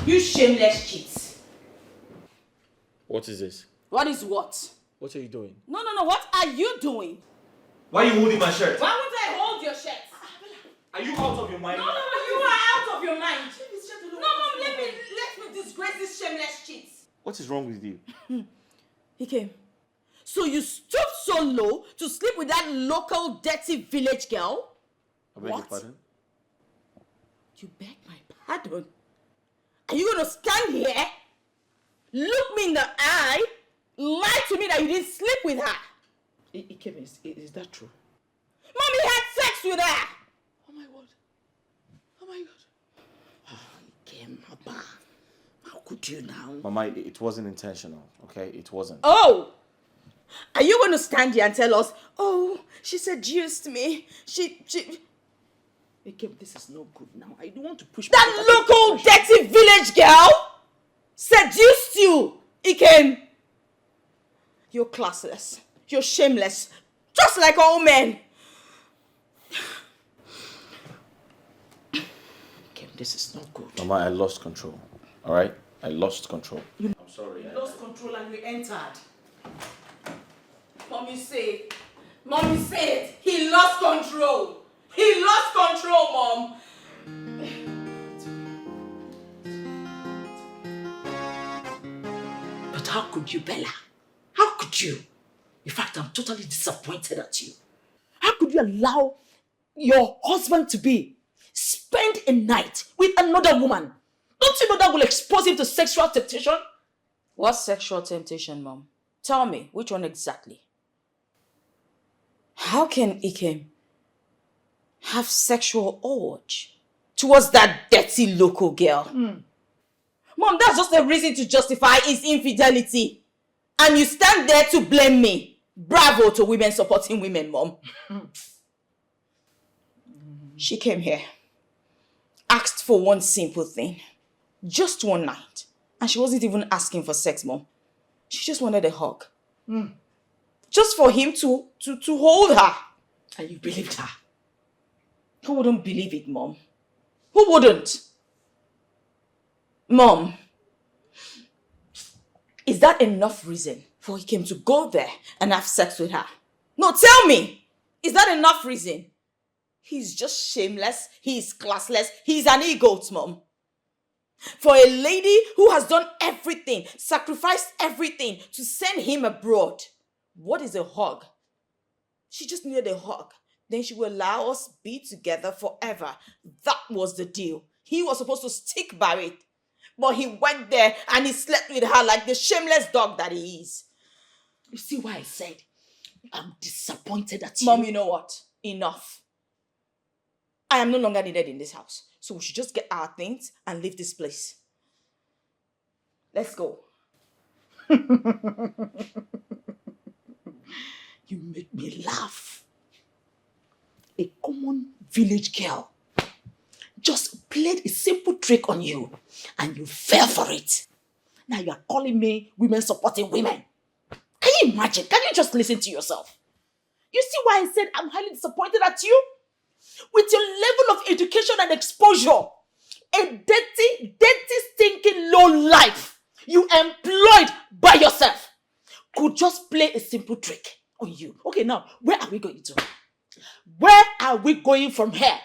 You shameless cheat. What is this? What is what? What are you doing? No, no, no. What are you doing? Why are you holding my shirt? Why would I hold your shirt? Are you out of your mind? No, no, no, you are out of your mind. No, mom, let me let me disgrace this shameless cheat. What is wrong with you? He came. So you stooped so low to sleep with that local dirty village girl? I beg your What? Pardon? You beg my pardon? Are you gonna stand here, look me in the eye, lie to me that you didn't sleep with her? I- Ikem, is, is that true? Mommy had sex with her. Oh my word. Oh my God. Oh, Ikem, Papa. How could you now? Mama, it it wasn't intentional, okay? It wasn't. Oh, are you gonna stand here and tell us? Oh, she seduced me. She she. Ikem, this is not good now. I don't want to push That people local to depression. Dirty village girl seduced you, Ikem. You're classless. You're shameless. Just like all men. Ikem, this is not good. Mama, I lost control. All right? I lost control. I'm sorry. You lost control and you entered. Mommy said, Mommy said, he lost control. He lost control, Mom. How could you, Bella? How could you? In fact, I'm totally disappointed at you. How could you allow your husband to be spend a night with another woman? Don't you know that will expose him to sexual temptation? What sexual temptation, Mom? Tell me, which one exactly? How can Ikem have sexual urge towards that dirty local girl? Mom, that's just a reason to justify his infidelity. And you stand there to blame me. Bravo to women supporting women, Mom. She came here, asked for one simple thing, just one night. And she wasn't even asking for sex, Mom. She just wanted a hug. Just for him to, to, to hold her. And you believed her. Who wouldn't believe it, Mom? Who wouldn't? Mom, is that enough reason for him to go there and have sex with her? No, tell me, is that enough reason? He's just shameless, he's classless, he's an egoist, Mom. For a lady who has done everything, sacrificed everything to send him abroad, what is a hug? She just needed a hug. Then she will allow us be together forever. That was the deal. He was supposed to stick by it. But he went there and he slept with her like the shameless dog that he is. You see why I said I'm disappointed at Mom, you know what? Enough. I am no longer needed in this house. So we should just get our things and leave this place. Let's go. You make me laugh. A common village girl just played a simple trick on you and you fell for it. Now you are calling me women supporting women. Can you imagine? Can you just listen to yourself? You see why I said I'm highly disappointed at you? With your level of education and exposure, a dirty, dirty, stinking low life you employed by yourself could just play a simple trick on you. Okay, now, where are we going to? Where are we going from here?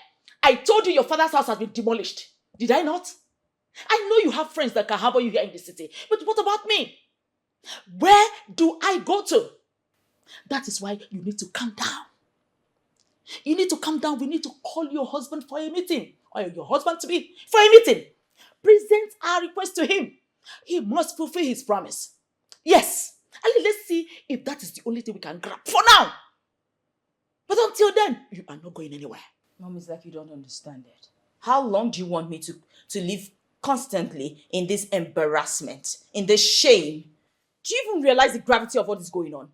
I told you your father's house has been demolished. Did I not? I know you have friends that can harbor you here in the city, but what about me? Where do I go to? That is why you need to calm down. You need to calm down. We need to call your husband for a meeting, or your husband to be for a meeting. Present our request to him. He must fulfill his promise. Yes. And let's see if that is the only thing we can grab for now. But until then, you are not going anywhere. Mom, it's like you don't understand it. How long do you want me to, to live constantly in this embarrassment, in this shame? Do you even realize the gravity of what is going on?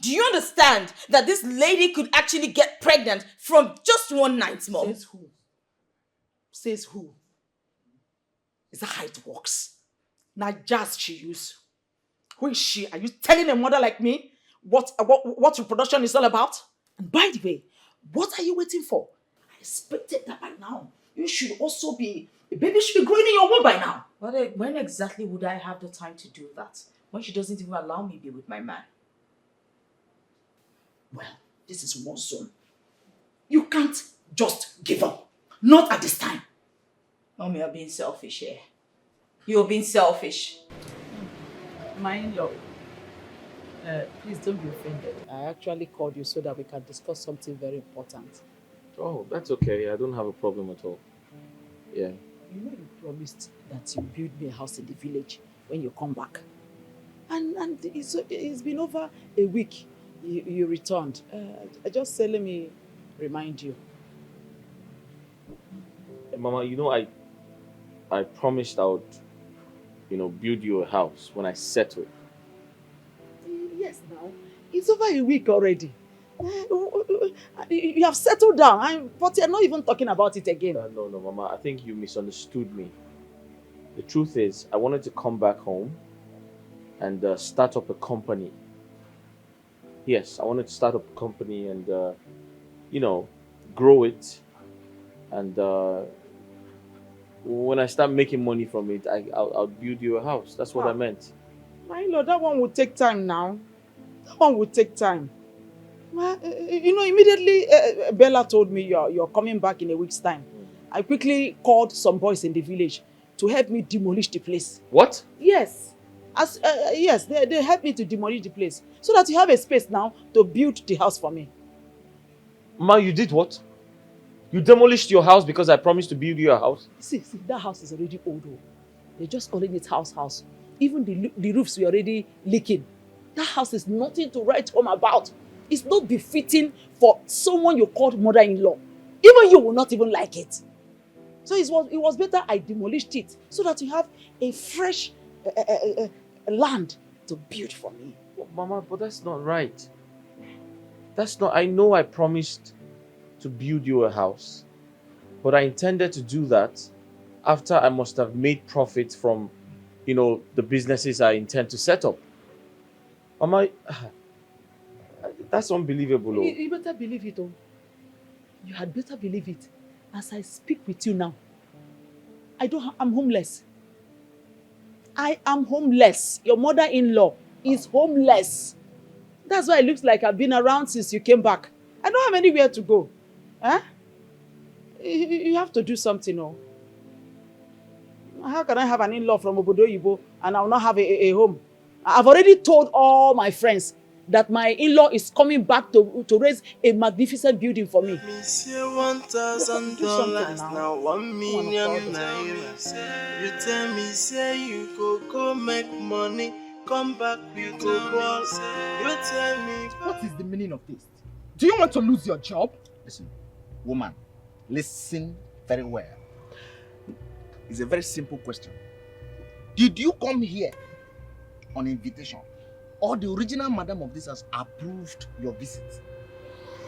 Do you understand that this lady could actually get pregnant from just one night, Mom? Says who? Says who? Is that how it works? Now, just she use. Who is she? Are you telling a mother like me what, what, what reproduction is all about? And by the way, what are you waiting for? I expected that by now you should also be, a baby should be growing in your womb by now. But uh, when exactly would I have the time to do that? When she doesn't even allow me be with my man. Well, this is war zone. You can't just give up. Not at this time. Mommy, you're being selfish here. You're being selfish. My in-law, uh, please don't be offended. I actually called you so that we can discuss something very important. Oh, that's okay. I don't have a problem at all. Yeah. You know you promised that you build me a house in the village when you come back. And, and it's, it's been over a week you, you returned. Uh, I just said, let me remind you. Mama, you know, I, I promised I would, you know, build you a house when I settle. Yes, now. It's over a week already. Eh, you- you- you have settled down, and, but you're not even talking about it again. Uh, no, no, Mama, I think you misunderstood me. The truth is, I wanted to come back home and uh, start up a company. Yes, I wanted to start up a company and, uh, you know, grow it. And uh, when I start making money from it, I, I'll, I'll build you a house. That's what I Ah. meant. My lord, that one will take time now. That one will take time. Well, uh, you know, immediately uh, Bella told me you're, you're coming back in a week's time. I quickly called some boys in the village to help me demolish the place. What? Yes. As uh, uh, yes, they, they helped me to demolish the place so that you have a space now to build the house for me. Ma, you did what? You demolished your house because I promised to build you a house? See, see, that house is already old. Oh. They're just calling it house house. Even the, the roofs were already leaking. That house is nothing to write home about. It's not befitting for someone you called mother-in-law. Even you will not even like it. So it was, it was better I demolished it so that you have a fresh uh, uh, uh, land to build for me. Mama, but that's not right. That's not, I know I promised to build you a house, but I intended to do that after I must have made profit from, you know, the businesses I intend to set up. Mama, that's unbelievable. Oh. You, you better believe it, oh. You had better believe it. As I speak with you now, I don't. I'm homeless. I am homeless. Your mother-in-law is homeless. That's why it looks like I've been around since you came back. I don't have anywhere to go. Huh? You have to do something, oh. How can I have an in-law from Obodo Yibo and I will not have a, a, a home? I've already told all my friends that my in-law is coming back to, to raise a magnificent building for me. Me say one thousand dollars now one million naira. You tell me say you go go make money, come back with no result. You tell me. What is the meaning of this? Do you want to lose your job? Listen, woman, listen very well. It's a very simple question. Did you come here on invitation? Or the original madam of this house approved your visit?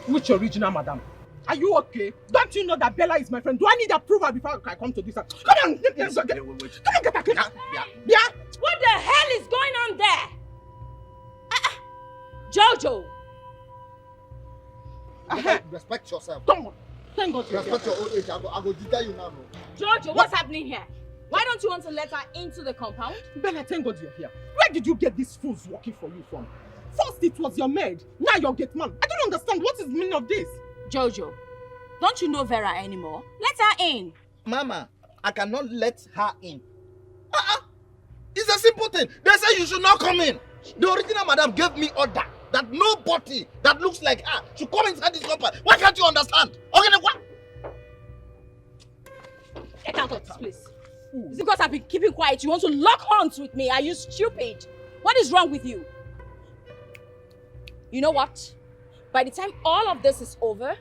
Which original madam? Are you okay? Don't you know that Bella is my friend? Do I need approval before I come to this house? Come on, get, get, get, wait, wait, wait. Come on, get back here. Yeah, yeah. Yeah. What the hell is going on there? Ah, ah. Jojo. Respect yourself. Come on. Thank God. Respect your old age. I go, I go detail you now. Jojo, what's happening here? Why don't you want to let her into the compound? Bella, thank God you're here. Where did you get these fools working for you from? First it was your maid, now your gate man. I don't understand. What is the meaning of this? Jojo, don't you know Vera anymore? Let her in. Mama, I cannot let her in. Uh-uh. It's a simple thing. They say you should not come in. The original madam gave me order that nobody that looks like her should come inside this compound. Why can't you understand? Okay, then what? Get out of this place. Is it because I've been keeping quiet? You want to lock horns with me? Are you stupid? What is wrong with you? You know what? By the time all of this is over,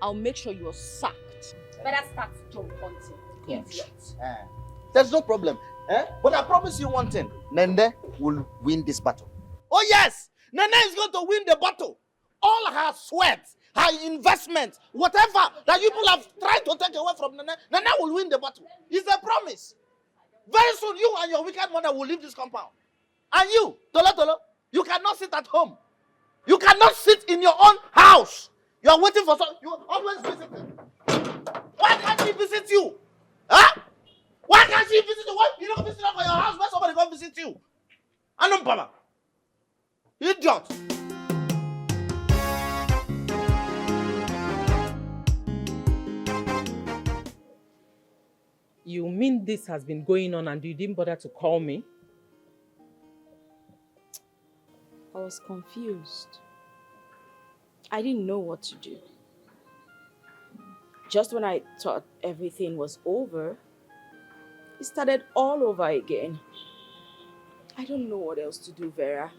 I'll make sure you're sacked. Better start job hunting. Idiot. Eh, there's no problem. Eh? But I promise you one thing. Nene will win this battle. Oh yes! Nene is going to win the battle. All her sweat, her investment, whatever that you people have tried to take away from Nene, Nene will win the battle. It's a promise. Very soon, you and your wicked mother will leave this compound. And you, Tolo Tolo, you cannot sit at home. You cannot sit in your own house. You are waiting for some. You always visiting. Why can't she visit you? Huh? Why can't she visit you? Why you don't visit her for your house? Why somebody come visit you? I know, Baba. Idiot. You mean this has been going on and you didn't bother to call me? I was confused. I didn't know what to do. Just when I thought everything was over, it started all over again. I don't know what else to do, Vera.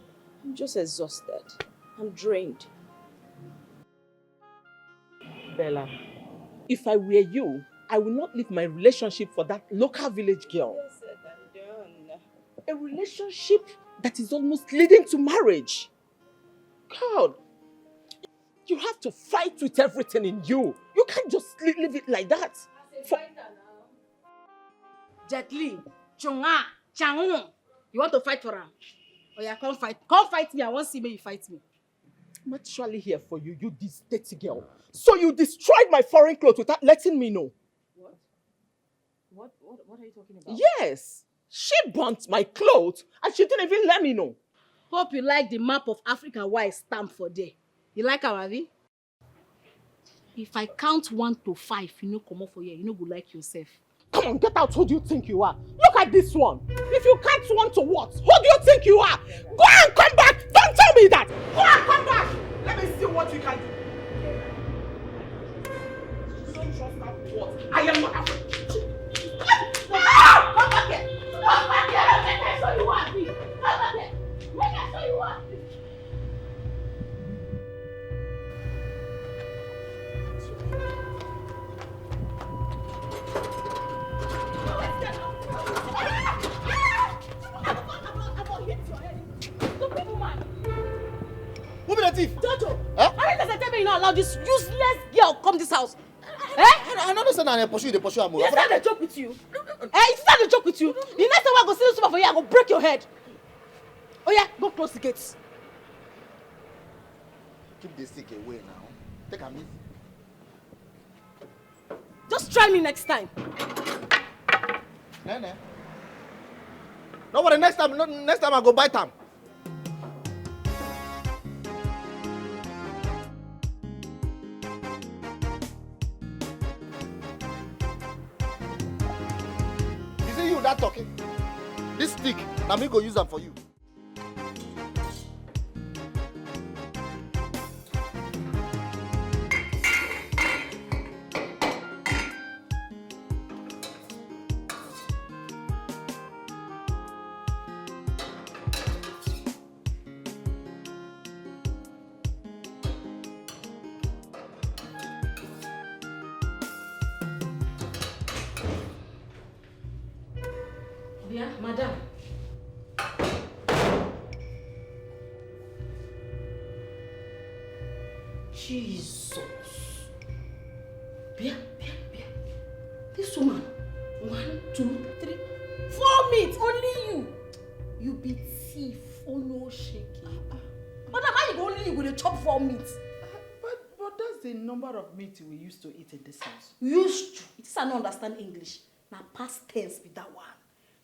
I'm just exhausted. I'm drained. Bella, if I were you, I would not leave my relationship for that local village girl. A relationship that is almost leading to marriage. God, you have to fight with everything in you. You can't just leave it like that. For... Jet Li, Chunga, Changun, you want to fight for her? Oh yeah, come fight. Come fight me. I won't see me, you fight me. I'm actually here for you, you this dirty girl. So you destroyed my foreign clothes without letting me know. What? What, what, what are you talking about? Yes. She burnt my clothes and she didn't even let me know. Hope you like the map of Africa why I stamp for there. You like our Abi? If I count one to five, you know, come off for here. You know, go like yourself. Come on, get out. Who do you think you are? Look at this one. If you count one to what? Who do you you are. Go and come back. Don't tell me that. Go and come back. Let me see what you can do. Don't trust that word. I am not afraid. Ah! Come back here. Come back here. Make I show you what I be. Come back here. Make I show you what I be. Who be the thief? Jojo, eh? Are you guys tell me you not allow this useless girl come this house? Eh? I, I don't understand how they pursue, they pursue am. Yes, I dey joke with you. Eh, it's not a joke with you. The next time I go see this woman for you, I go break your head. Oh yeah, go close the gates. Keep this stick away now. Take a miss. Just try me next time. Nene. No worry, next time, no, next time I go bite am. You see you that talking? This stick, na me go use am for you. Bia, madam. Jesus. Bia, bia, bia. This woman, one, two, three, four meat, only you. You be thief, oh no, shake it. Madam, how you go only you go dey chop four meat? But, but that's the number of meat we used to eat in this house. Used to? It is I no understand English. Na past tense be that one.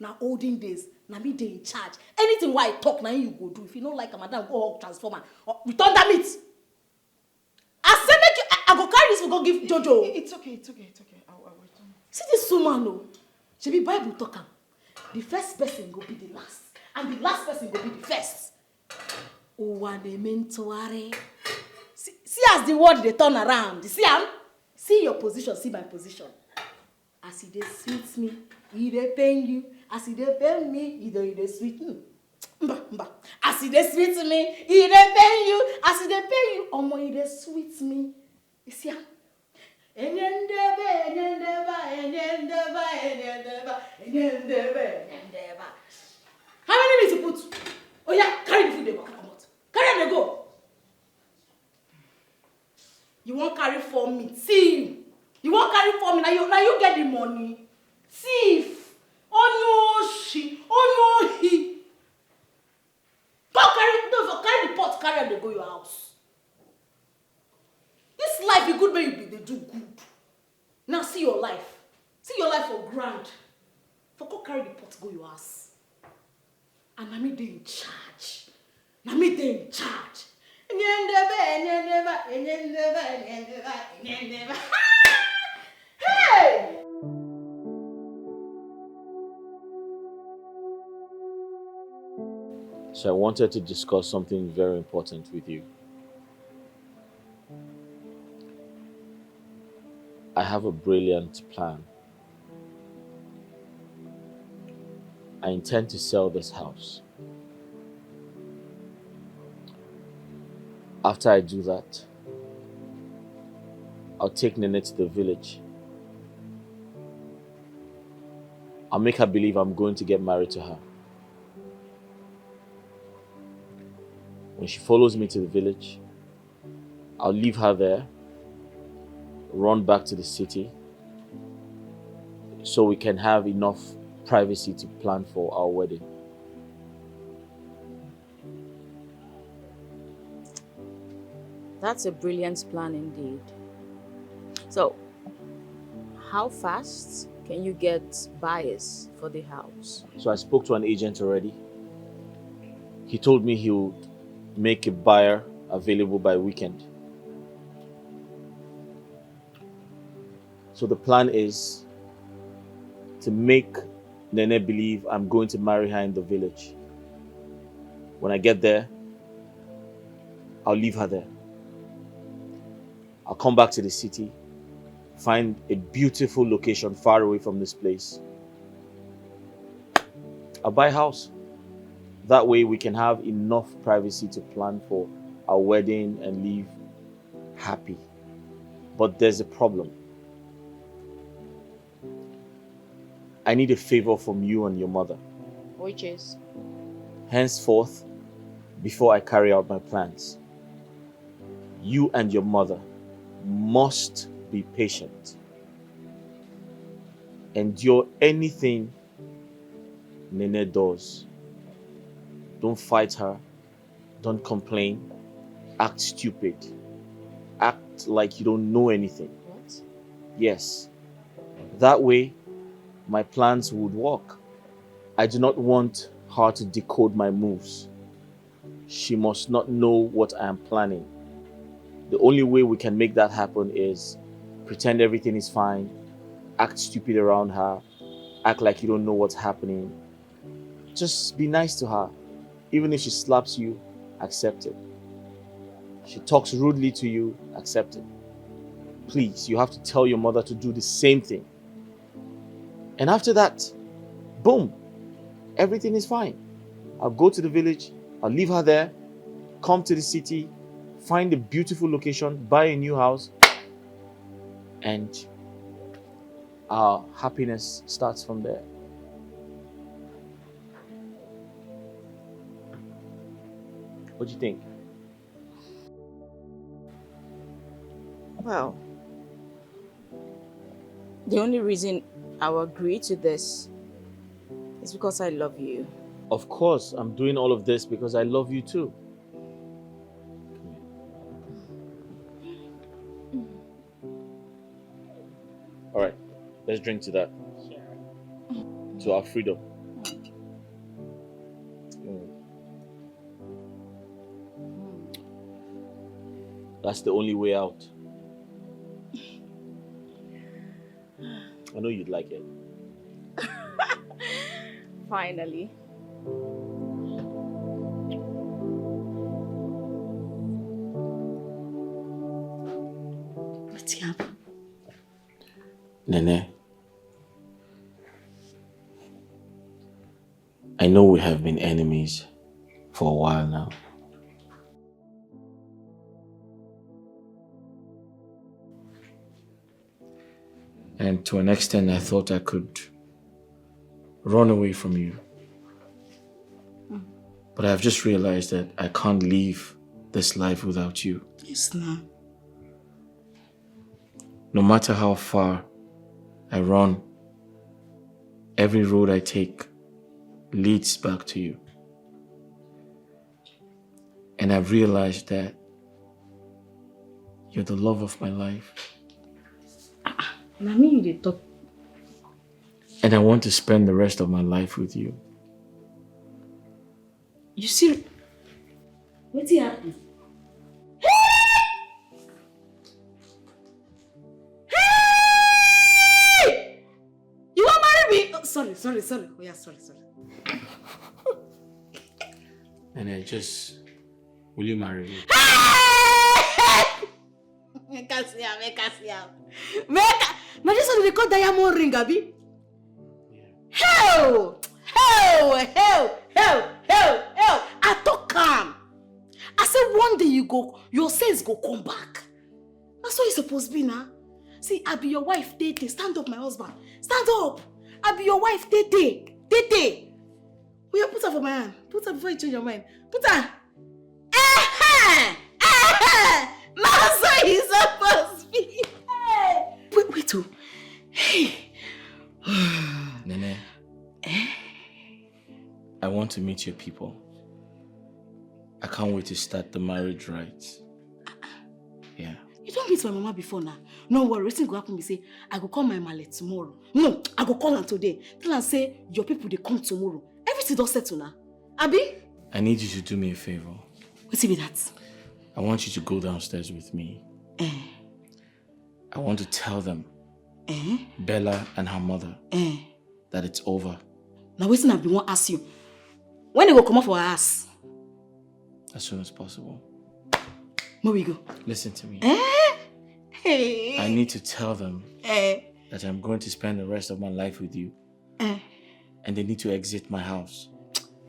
Na olden days. Na me dey in charge. Anything wey I talk, na him you go do. If you no like am, madam, go hug transformer. Or return that meat. I say make you, I, I go carry this, we go give Jojo. It, it's okay, it's okay, it's okay. I, I will return. See this woman o. Shebi Bible talk am. The first person go be the last, and the last person go be the first. Ụwa na-eme ntụgharị. See, see as the world dey turn around. See am? See your position, see my position. As e dey sweet me, e dey pain you. As e dey pain me, e dey, e dey sweet me. Mba, mba. As e dey sweet me, e dey pain you. As e dey pain you, omo, e dey sweet me. You see am? Enye ndebe, enye ndeba, enye ndeba, enye ndeba, enye ndebe, enye ndeba. How many minutes you put? Oh yeah, carry the food dey waka comot. Carry am dey go. You wan carry four meat? See you. You wan carry four meat? Na you, na you get the money. Thief. Onye oshi. Onye ohi. Go carry, no, so carry the pot, carry am dey go your house. This life e good make you be dey do good. Now see your life. See your life for ground. For go carry the pot go your house. And na me dey in charge. Na me dey in charge. Enye ndebe, enye ndeba, enye ndeba, enye ndeba, enye ndeba. Hey! So I wanted to discuss something very important with you. I have a brilliant plan. I intend to sell this house. After I do that, I'll take Nene to the village. I'll make her believe I'm going to get married to her. When she follows me to the village, I'll leave her there, run back to the city, so we can have enough privacy to plan for our wedding. That's a brilliant plan indeed. So, how fast can you get buyers for the house? So I spoke to an agent already. He told me he would make a buyer available by weekend. So the plan is to make Nene believe I'm going to marry her in the village. When I get there, I'll leave her there. I'll come back to the city, find a beautiful location far away from this place. I'll buy a house. That way we can have enough privacy to plan for our wedding and live happy. But there's a problem. I need a favor from you and your mother. Which is? Henceforth, before I carry out my plans, you and your mother must be patient. Endure anything Nene does. Don't fight her. Don't complain. Act stupid. Act like you don't know anything. What? Yes. That way, my plans would work. I do not want her to decode my moves. She must not know what I am planning. The only way we can make that happen is pretend everything is fine, act stupid around her, act like you don't know what's happening. Just be nice to her. Even if she slaps you, accept it. She talks rudely to you, accept it. Please, you have to tell your mother to do the same thing. And after that, boom, everything is fine. I'll go to the village, I'll leave her there, come to the city, find a beautiful location, buy a new house, and our happiness starts from there. What do you think? Well, the only reason I will agree to this is because I love you. Of course, I'm doing all of this because I love you too. All right, let's drink to that. To our freedom. Mm. That's the only way out. I know you'd like it. Finally. What's happened? Nene, I know we have been enemies for a while now. And to an extent, I thought I could run away from you. But I've just realized that I can't live this life without you. Yes, now. No matter how far I run, every road I take leads back to you. And I've realized that you're the love of my life. Now me you dey talk. And I want to spend the rest of my life with you. You see, wetin happen? Hey! You wan marry me? Oh, sorry, sorry, sorry. Oh yeah, sorry, sorry. And I just, will you marry me? Make I see am, make I see am. Make I... Now this one they call diamond ring, abi? Hell! Hell! Hell! Hell! Hell! Hell! I talk calm. I say one day you go, your sense go come back. That's what it's supposed to be now. See, I be your wife, Tete. Stand up, my husband. Stand up. I be your wife, Tete. Tete. Will you put her for my hand? Put her before you change your mind. Put her. Eh-heh! Eh-heh! Now so he's supposed to be. Hey! Wait, wait, oh. Hey! Nene, I want to meet your people. I can't wait to start the marriage rites. Yeah. You don't meet my mama before now. No worry, wetin go happen be say I go call my male tomorrow. No, I go call am today. Tell am say your people dey come tomorrow. Everything don settle now. Abi? I need you to do me a favor. Wetin be that? I want you to go downstairs with me. Eh, I want to tell them, eh, Bella and her mother, eh. that it's over. Now wetin I be wan ask you? When they go comot for her house? as soon as possible. Make we go. Listen to me. Eh? Hey. I need to tell them Eh. that I'm going to spend the rest of my life with you, Eh. And they need to exit my house.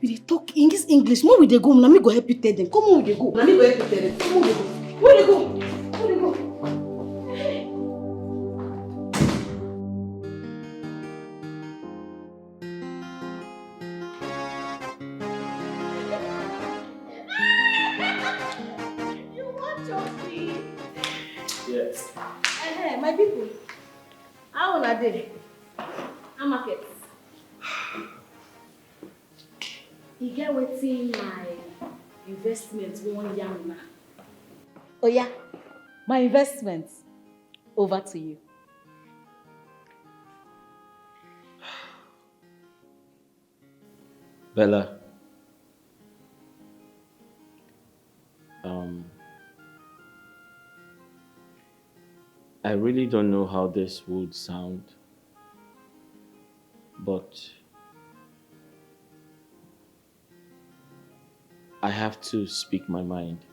You dey talk in this English. Make we dey go. Na me go help you tell them. Come on, we dey go. Na me go help you tell them. Come on, we dey go. We dey go. We dey go. You want your key? Yes. Eh, my people, how una dey? How market? E get wetin my investment wan yarn una. Oya, my investment, over to you. Bella, um, I really don't know how this would sound, but I have to speak my mind.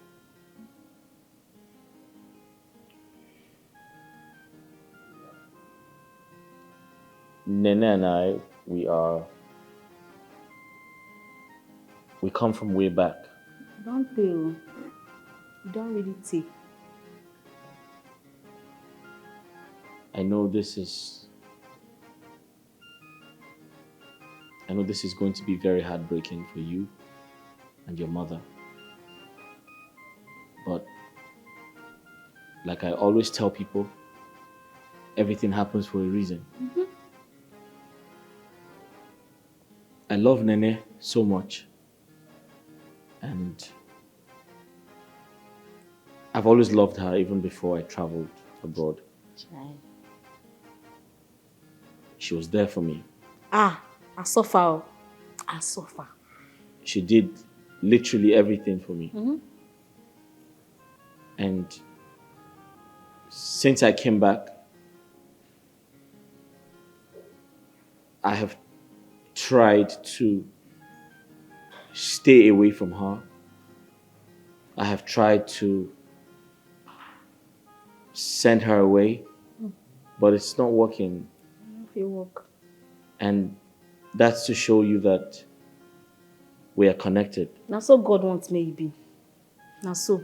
Nene and I, we are, we come from way back. Don't tell. You don't really take. I know this is I know this is going to be very heartbreaking for you and your mother. But like I always tell people, everything happens for a reason. Mhm. I love Nene so much. And I've always loved her even before I traveled abroad. Chai. She was there for me. Ah, I suffer. Oh. I suffer. She did literally everything for me. Mm-hmm. And since I came back, I have tried to stay away from her. I have tried to send her away, Mm. But it's not working. If you work. And that's to show you that we are connected. Now so God wants me to be. Now so.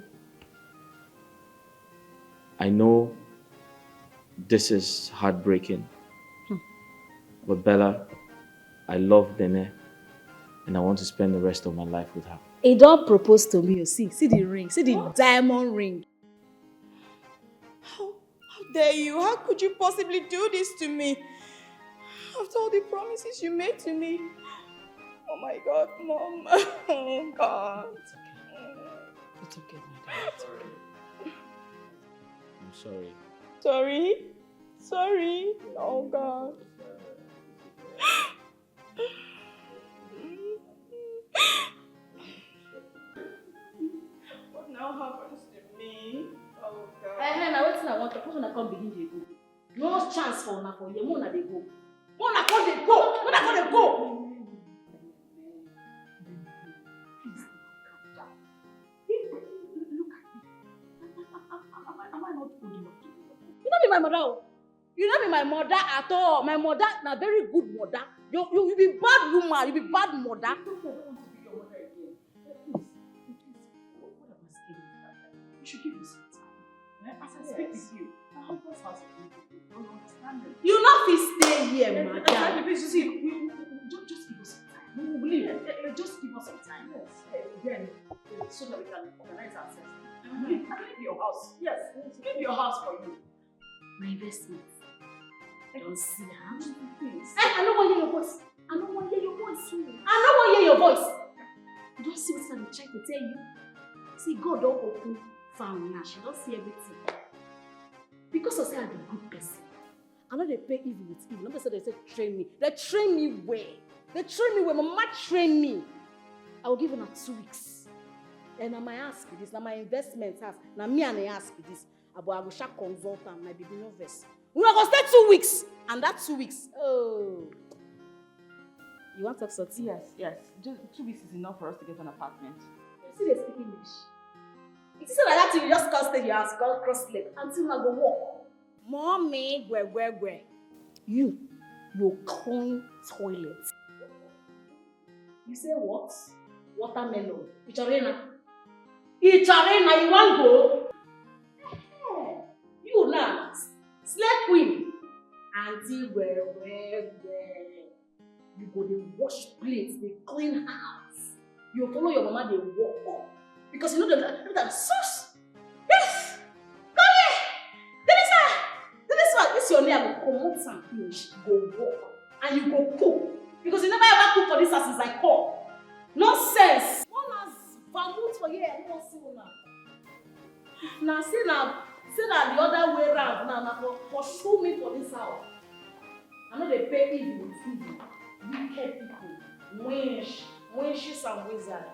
I know this is heartbreaking, Hmm. But Bella, I love Nene, and I want to spend the rest of my life with her. He don't propose to me. You see, see the ring, see the diamond ring. How, how dare you? How could you possibly do this to me? After all the promises you made to me. Oh my God, Mom. Oh God. It's okay, my dear. It's okay. I'm sorry. Sorry? Sorry? Oh God. What now happens to me? Oh God. Eh, eh, now wetin I want to, una come begin dey go. No chance for una for here. Una dey go. Una come dey go. Una come dey go. Please, calm down. Look at me. Am I, am I not old enough to be your mother? You no be my mother. Oh. You no be my mother at all. My mother na very good mother. You, you, you be bad woman. You be bad mother. Don't tell me I don't want to be your mother again. Please, please, what, what am I scared of? You should give me some time. Eh? As I speak with you, my husband's house is beautiful. You understand me? You no fit stay here, madam. Please, see, just, just give us some time. We will leave. Eh, eh, just give us some time. Yes. Eh, then, eh, so that we can organize ourselves. I will leave, I will leave your house. Yes. Leave your house for you. My investment. I don't see how. Please. Eh, I no wan hear your voice. I no wan hear your voice. I no wan hear your voice. You don see wetin I dey try to tell you? See, God don open far now. She don see everything. Because I say I be good person. I no dey pay evil with evil. No be say they say train me. They train me well. They train me well. Mama train me. I will give una two weeks. And na my house be this. Na my investment house. Na me and the house be this. Abo, I go sha consult am, my baby, no vex. Una go stay two weeks, and that two weeks, oh. You want talk something? Yes, yes. Just two weeks is enough for us to get an apartment. Still dey speak English. It is like that thing you just come stay your house, come cross leg, until una go work. Mommy, gwe gwe gwe. You, you clean toilet. You say what? Watermelon. Ị chọrọ ịna? Ị chọrọ ịna, you wan go? Eh, you na slay queen. Aunty gwe gwe gwe. You go dey wash plates, dey clean house. You follow your mama dey work. Because you know the, the, the sauce. Yes! Come here! Denisa! Denisa! This your name, I go comot am finish. You go work. And you go cook. Because you never ever cook for this house since I come. Nonsense! Una vermouth for here, I no wan see una. If na say na, say na the other way round, na, na for pursue me for this house. I no dey pay evil with evil. Wicked people. Winch, winches and wizard.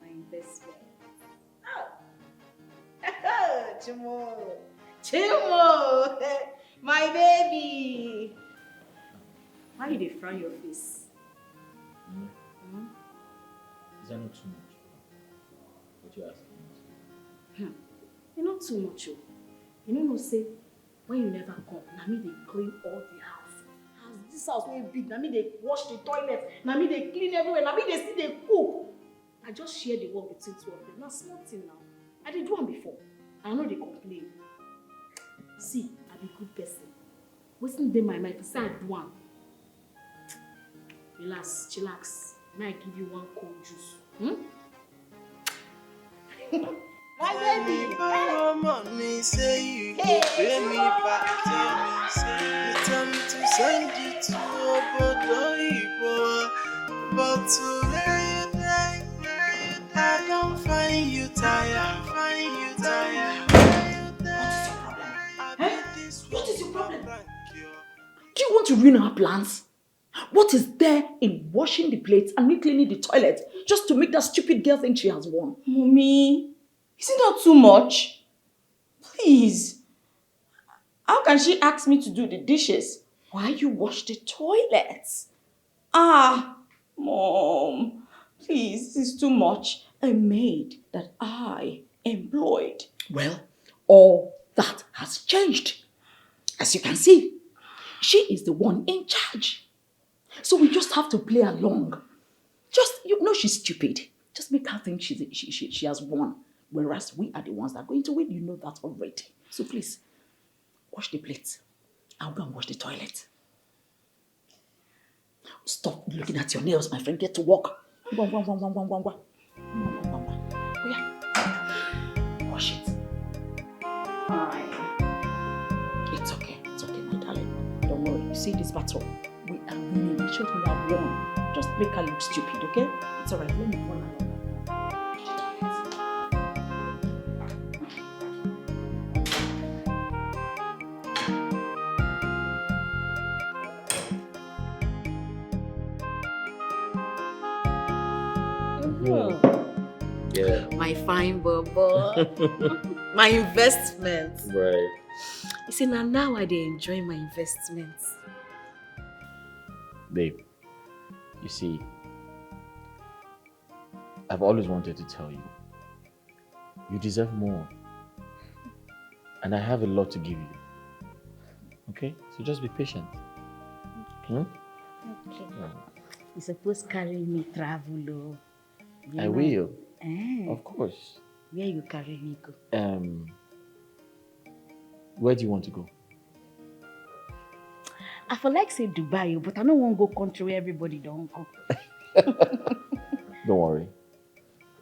My investment. Ah! Chimo! Chimo! My baby! Why you dey frown your face? Hmm? Hmm? Is that not too much? What you asking? Hmm. E no too much o. You no know say when you never come, na me dey clean all the house. As this house wey big, na me dey wash the toilet, na me dey clean everywhere, na me dey still dey cook. I just share the work between two of them. Na small thing now. I dey do am before. I no dey complain. See, I be good person. Wetin dey my mind, if say I do am. Relax, chillax. May I give you one cold juice? Hmm? My baby. Borrow money, say you go pay me back. Tell me, say you tell me to send you to Obodo Igbo. But today, I don't find you tired, find you tired. What is your problem? Eh? What is your problem? Do you want to ruin our plans? What is there in washing the plates and me cleaning the toilet just to make that stupid girl think she has won? Mommy, is it not too much? Please. How can she ask me to do the dishes while you wash the toilets? Ah, Mom, please, this is too much. A maid that I employed. Well, all that has changed. As you can see, she is the one in charge. So we just have to play along. Just, you know she's stupid. Just make her think she's, she, she, she has won. Whereas we are the ones that are going to win. You know that already. So please, wash the plates. I'll go and wash the toilet. Stop looking at your nails, my friend. Get to work. Go, go, go, go, go, go, go. Go, go, go, go. Oh, yeah. Wash it. Fine. It's okay. It's okay, my darling. Don't worry. You see this battle? We are winning. Show we have won. Just make her look stupid, okay? It's all right. Let me run along. Mm-hmm. Yeah. My fine bobo. My investment. Right. You see, now, now I dey enjoy my investment. Babe, you see, I've always wanted to tell you, you deserve more. And I have a lot to give you. Okay? So just be patient. Hmm? Okay. Yeah. You suppose carry me travel o. You I know. Will. Eh. Of course. Where you carry me go? Um, where do you want to go? I for like say Dubai o, but I no wan go country where everybody don go. Don't worry.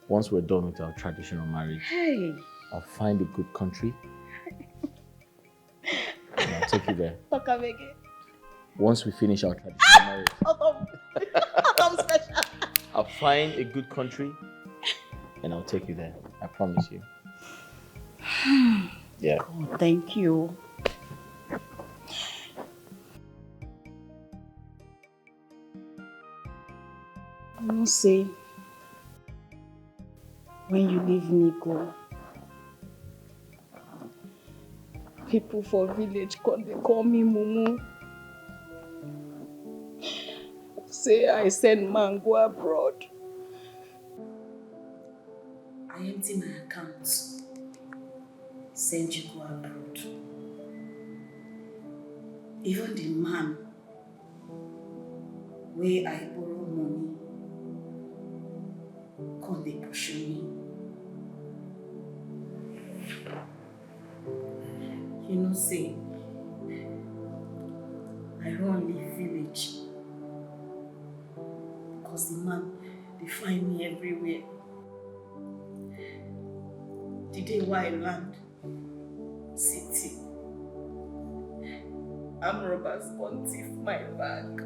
Once we're done with our traditional marriage, hey, I'll find a good country and I'll take you there. Talk am again. Once we finish our traditional marriage, how come? How come special? I'll find a good country and I'll take you there. I promise you. Yeah. God, thank you. I know say when you leave me go, people for village come dey call me mumu. Say I send man go abroad. I empty my account, send you go abroad. Even the man wey I borrow money come dey pursue me. You know say I run leave village because the man dey find me everywhere. The day wey I land city, armed robbers come thief my bag.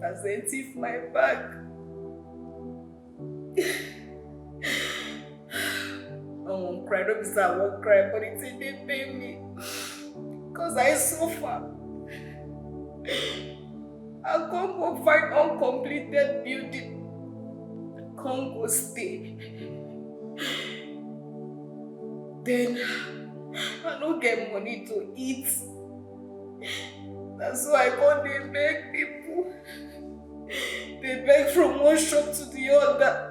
As dem thief my bag, I wan cry, no be say I wan cry, but the thing dey pain me because I suffer. I come go find uncompleted building, come go stay. Then I no get money to eat. Na so I come dey beg people. Dey beg from one shop to the other.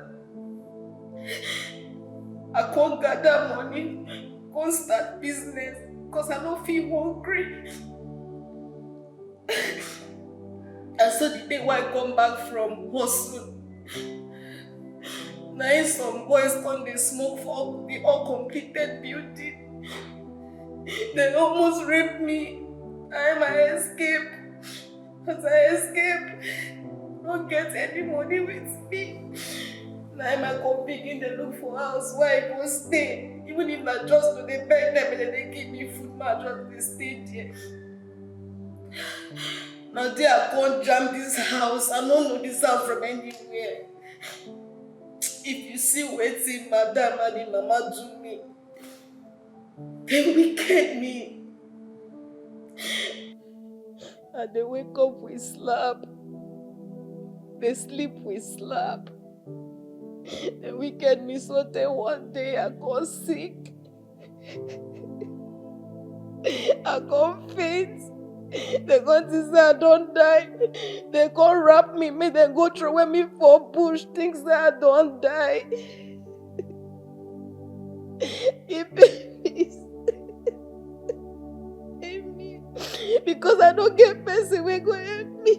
I come gather money, come start business, cause I no fit hungry. And so the day wey I come back from hustle, na im some boys come dey smoke for the uncompleted building. Dem almost rape me. Na im I escape. As I escape, no get any money with me. Na im I come begin dey look for house wey I go stay. Even if na just to dey beg dem, dem dey give me food, ma just dey stay there. Na there I come jam this house. I no know this house from anywhere. If you see wetin madam and im mama do me, dem wicked me. I dey wake up with slap, dey sleep with slap. Dem wicked me so tey one day I come sick. I come faint. Dem come think say I don die. Dem come wrap me, make dem go throway me for bush, think say I don die. E pain me. E pain me. Because I no get person wey go help me.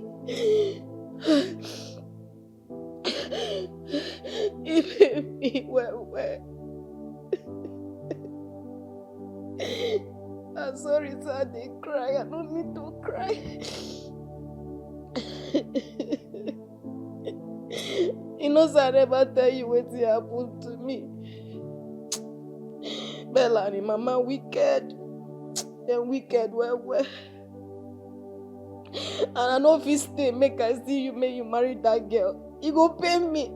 E pain me well well. I'm sorry say I dey cry. I no mean to cry. You know say I never tell you wetin happen to me. Bella and im mama wicked. Dem wicked well well. And I no fit stay make I see you, make you marry that girl. E go pain me.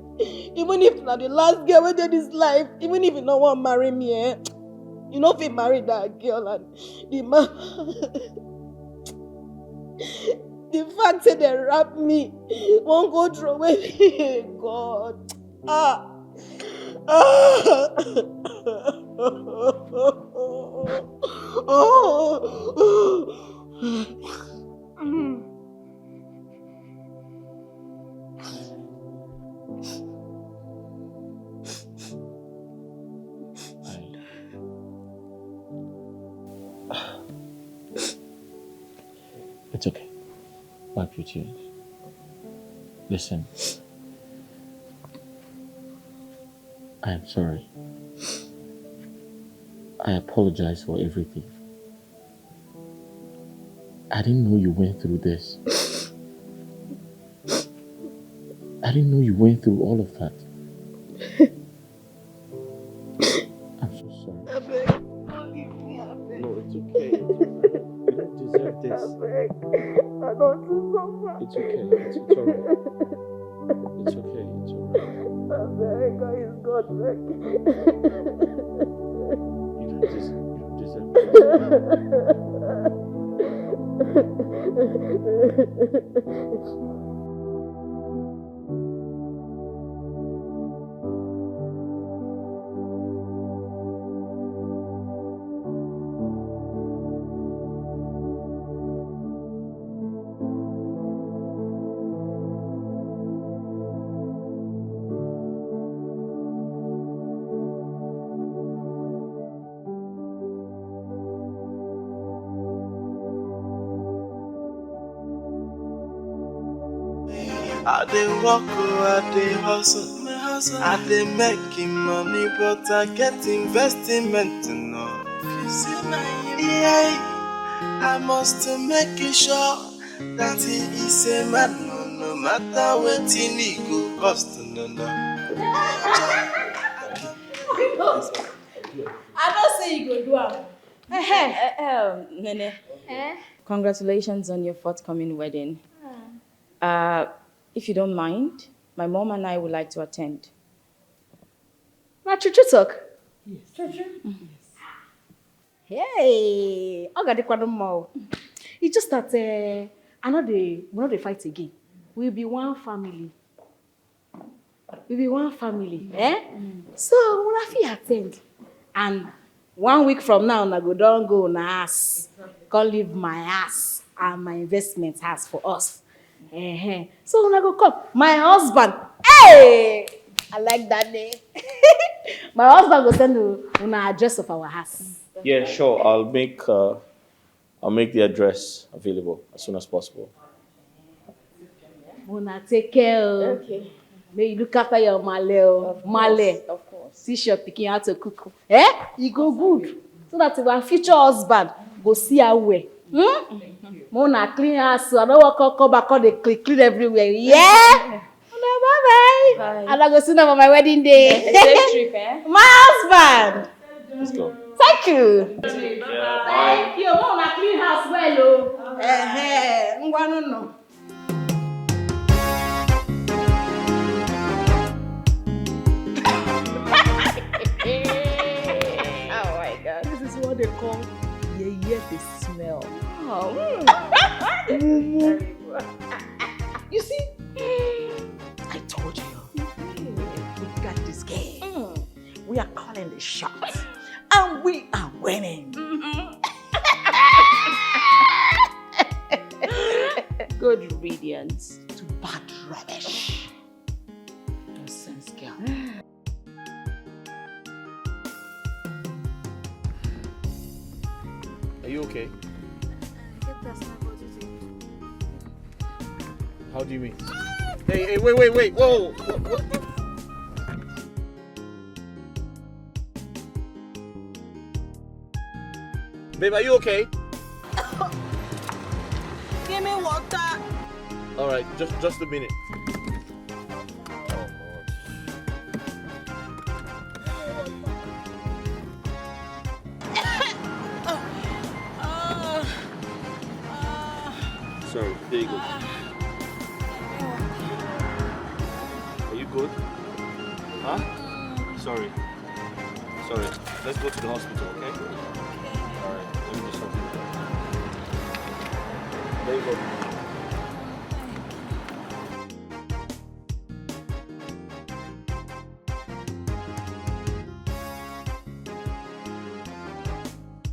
Even if na the last girl wey dey this life, even if you no wan marry me, eh, you no fit marry that girl. And the man, the fact say dem wrap me, wan go throway me. God. Ah. Ah. It's okay. Wipe your tears. Listen. I am sorry. I apologize for everything. I didn't know you went through this. I didn't know you went through all of that. I'm so sorry. Abeg, no leave me, abeg. No, it's okay. It's okay. You don't deserve this. Abeg, I don too suffer. It's okay. It's, it's all right. It's okay. It's all right. Abeg, I is God, abeg. You don't deserve, you don't deserve this. I dey work, oh, I dey hustle. I dey make money, but I get investment, no. If you see my, yeah, I must make it sure that he is a man, no, no matter wetin e go cost, no, no. I know say you go do am. Eh, um, Nene, Eh? Congratulations on your forthcoming wedding. Uh, if you don't mind, my mom and I would like to attend. Na true true talk. Yes. True true. Hey, ọ ga-adịkwanụ mma o. It's just that uh, I no dey we no dey fight again. We be one family. We be one family, eh? So una fit attend. And one week from now, una go don go una house. Come leave my house and my investment house for us. Uh-huh. So una go come. My husband, hey, I like that name. My husband go send you una address of our house. Yeah, sure. I'll make uh, I'll make the address available as soon as possible. Una take care o. Okay. May you look after your male o. Of course, Male. Of course. Teach your pikin how to cook. Eh? E go good. So that our future husband go see her well. Hmm? Make una clean house. So I don't want to come back, come dey clean, clean everywhere. Yeah? Una bye bye. Bye. And I go see you for my wedding day. Safe trip, eh? My husband. Let's go. Thank you. Yeah, Thank you. Make una clean house well o. Eh, ngwanụ nọ. Oh my God. This is what they call yeye dey smell. Oh. Mumu. You see, I told you, we got this game. We are calling the shots, and we are winning. Good riddance. To bad rubbish. Nonsense girl. Are you okay? How do you mean? Hey, hey, wait, wait, wait, whoa! What, what? Babe, are you okay? Give me water. All right, just just a minute. Sorry, there you go. Are you good? Huh? Sorry. Sorry. Let's go to the hospital, okay? All right. Let me do something. There you go.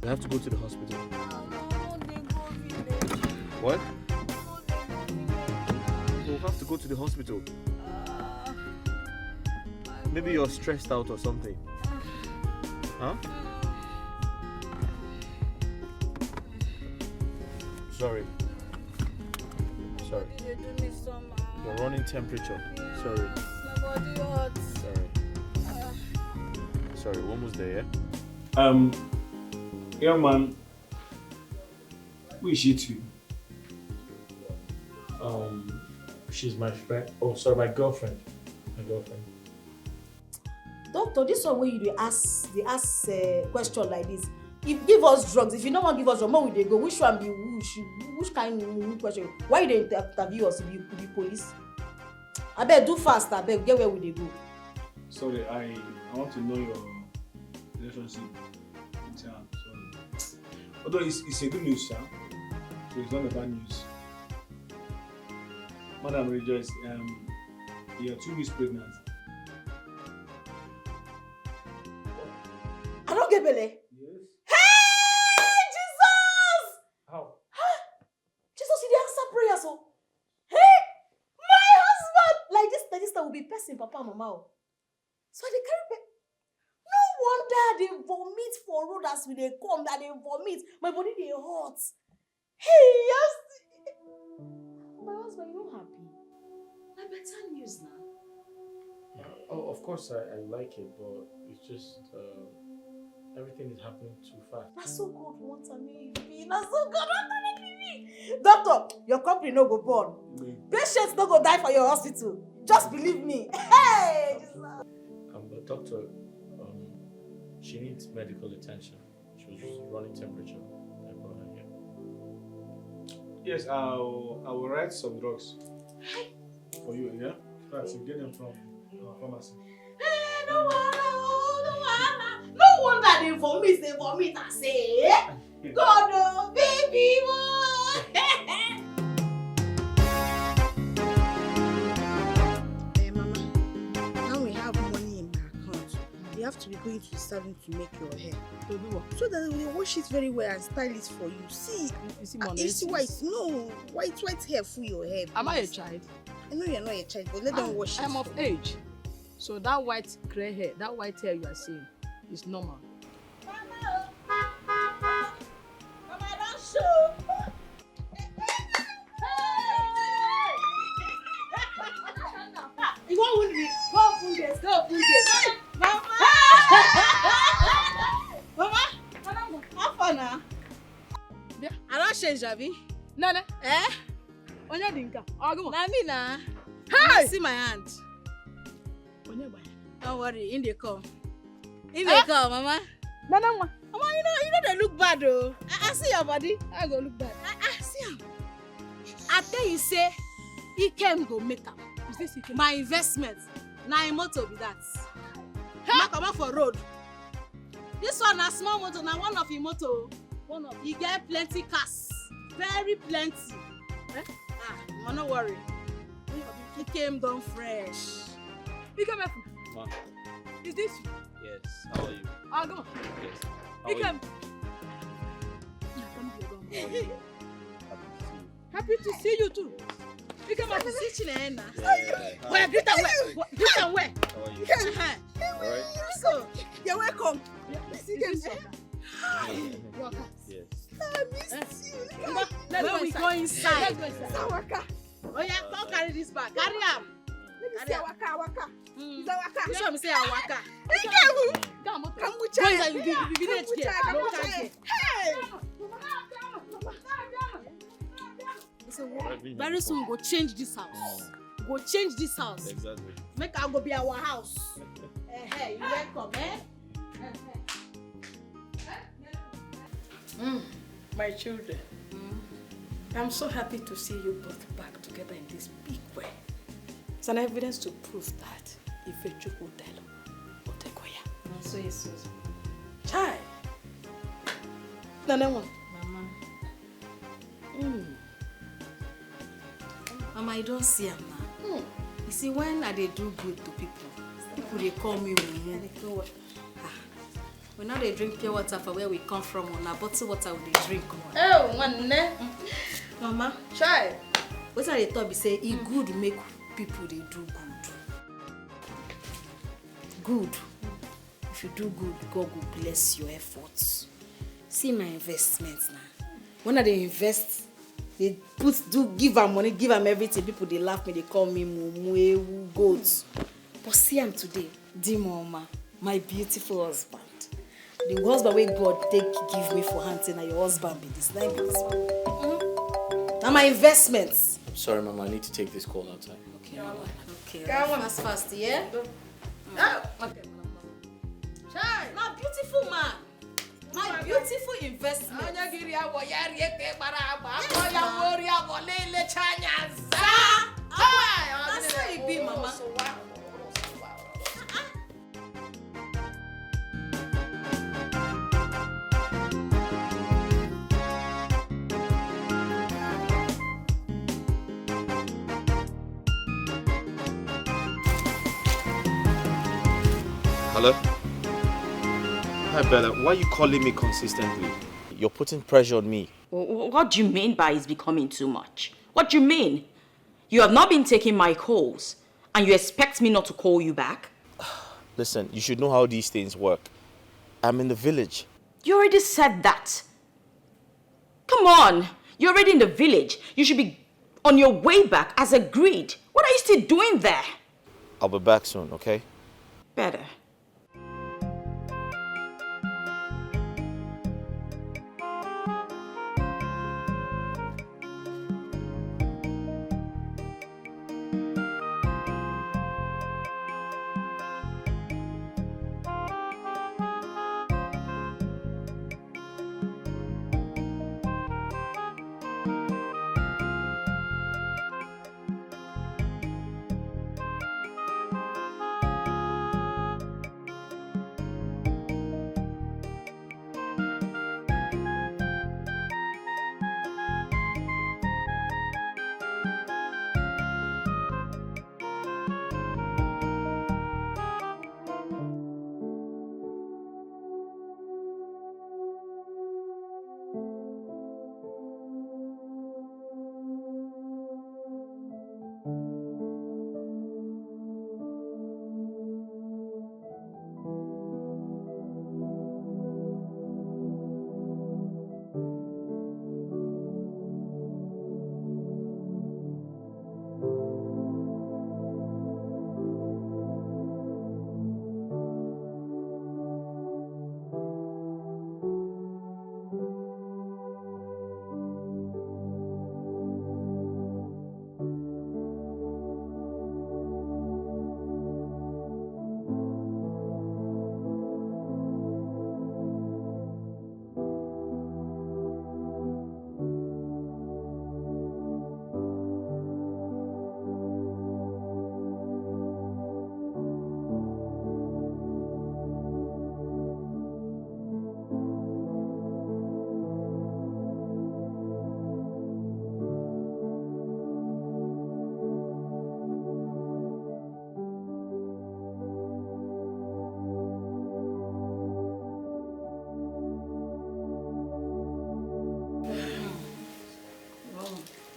We have to go to the hospital. What? We'll have to go to the hospital. Maybe you're stressed out or something. Huh? Sorry. Sorry. Your running temperature. Sorry. Sorry. Sorry, we're almost there, yeah? Um, young man, who is she to you? Um, she's my friend. Oh, sorry, my girlfriend. My girlfriend. Doctor, this one wey you dey ask dey ask uh, question like this. If give us drugs, if you no wan give us drugs, make we dey go. Which one be which? Which kind of question? Why you dey interview us? You be, you be police? Abeg do fast, abeg get where we dey go. Sorry, I I want to know your relationship with her. Sorry. Although it's, it's a good news, sir. So it's not a bad news. Madam Rejoice, um, you're two weeks pregnant. I no get belle. Yes. Hey, Jesus! How? Jesus, you dey answer prayers o. Hey, my husband! Like this, like this, that will be person, papa and mama o. So I dey carry pe. No wonder I dey vomit for road as we dey come. I dey vomit. My body dey hot. Hey, yes. My husband, you no happy? Ten years now. Oh, of course I, I like it, but it's just uh, everything is happening too fast. Na so God want am make e be. Na so God want am make e be. Doctor, your company no go burn. Patients no go die for your hospital. Just believe me. Hey, Jesus. Um, but doctor, um, she needs medical attention. She was just running temperature. I brought her here. Yes, I'll, I will write some drugs for you, yeah? So that you get them from our pharmacy. Eh, no wahala, oh, no wahala. No wonder they vomit, they vomit. I say, eh? God, oh, baby, oh. Hey, Mama, now we have money in my account. We have to be going to the salon to make your hair. To do what? So that we wash it very well and style it for you. See, You see, ah, Mona, you see see- white, no, white, white hair full your head. Am I a child? I know you're not a child, but let them wash it. I'm of for you. Age. So that white gray hair, that white hair you are seeing is normal. Mama, oh. Mama, I don show. You wan wound me? Go open gate, go open gate. Mama! Mama, how far na? I don change, abi? Nene, Eh? onye dị nke a? Ọ gị nwa? Na me na. Hey! See my hand. Onye gbara? Don't worry, in dey come. In dey come, Mama. Nene nwa. Mama, you know, you know they look bad, oh. I, I see your body. I go look bad. I, I see am. I tell you say, Ikem go make am. Is this Ikem? My investment, na im motor be that. Make comot for road. This one na small motor, na one of im motor. Oh. One of e get plenty cars, very plenty. Eh? Ah, Mama, no worry. Ikem don fresh. Ikem, Ma. Is this you? Yes. How are you? Ọ gị nwa? Yes. How are Ikem. you? Come here, come How here. are you? Happy to see you. Happy to see you too. Ikem, happy to see you. Chinenna. Yeah, yeah, yeah. Well, greet am well. Greet am well. How are you? Uh-huh. All right. So, You're welcome. Is this your car? Yes. Your car. Yes. I miss you. Let's when we go inside, Let's go inside. Sawaka. Oh yeah, come carry this bag. Carry am. Let me see Awaka, Awaka. Mm. Is Awaka? You sure me say Awaka? Ikewu. Come on. Kamucha. Go inside, you be, you be village Kamucha, girl. No Kamucha. carry. Hey. So, very soon we go change this house. We go change this house. Exactly. Make am go be our house. Eh, eh, you welcome, eh? Mm, my children, I'm so happy to see you both back together in this big way. It's an evidence to prove that Ifechukwu Delo Otekoya. Na so e so. Chai! Nana one. Mama. Mm. Mama, you don see am now. You see, when I dey do good to people, people dey call me mumu. Ah, we no dey drink pure water for where we come from o, na bottle water we dey drink o. Oh, nwanne. Mama, Chai. wetin I dey talk be say e good make people dey do good. Good. If you do good, God go bless your efforts. See my investment now. When I dey invest, dey put, do, give am money, give am everything. People dey laugh me, dey call me mumu, ewu, goat. But see am today, Dimoma, my beautiful husband. The husband wey God take give me for hand, say na your husband be this. Na him be this one. Mm. Na my investments. I'm sorry, Mama. I need to take this call outside. Okay, okay. Fast, fast, yeah? Ah, okay. Chai, na beautiful man. My beautiful investment. Onye gị rie awọ, ya rie ka ị gbara agba. Akọ ya wuo rie awọ, lelechaa anya, zaa. Chai, na so e be, Mama. Hello? Hi, Bella. Why are you calling me consistently? You're putting pressure on me. Wh- wh- What do you mean by it's becoming too much? What do you mean? You have not been taking my calls and you expect me not to call you back? Listen, you should know how these things work. I'm in the village. You already said that. Come on, you're already in the village. You should be on your way back as agreed. What are you What's he doing there? I'll be back soon, okay? Better.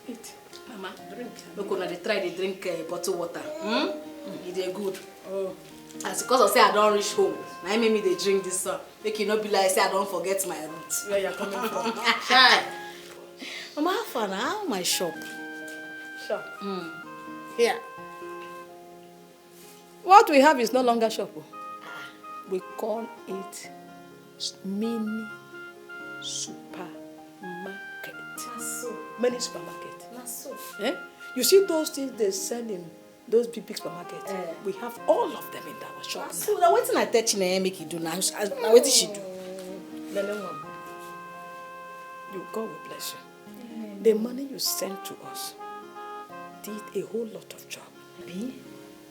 Eat. Mama, drink. Make una dey try dey drink uh, bottle water. Hmm? E dey good. Oh. As because of say I don reach home, na im make me dey drink this one. Make e no be like say I don forget my roots. Where you coming from? Chai. Mama, how far na? How my shop? Shop. Mm. Here. What we have is no longer shop. Oh. We call it mini supermarket. So. Mini supermarket. Na so. Eh? You see those things they sell in those big big supermarkets? Eh. We have all of them in our shop. Na so. Now wetin I tell Chinenye make you do now? Now wetin she do? Lele mama. You, God will bless you. The money you sent to us did a whole lot of job. Abi?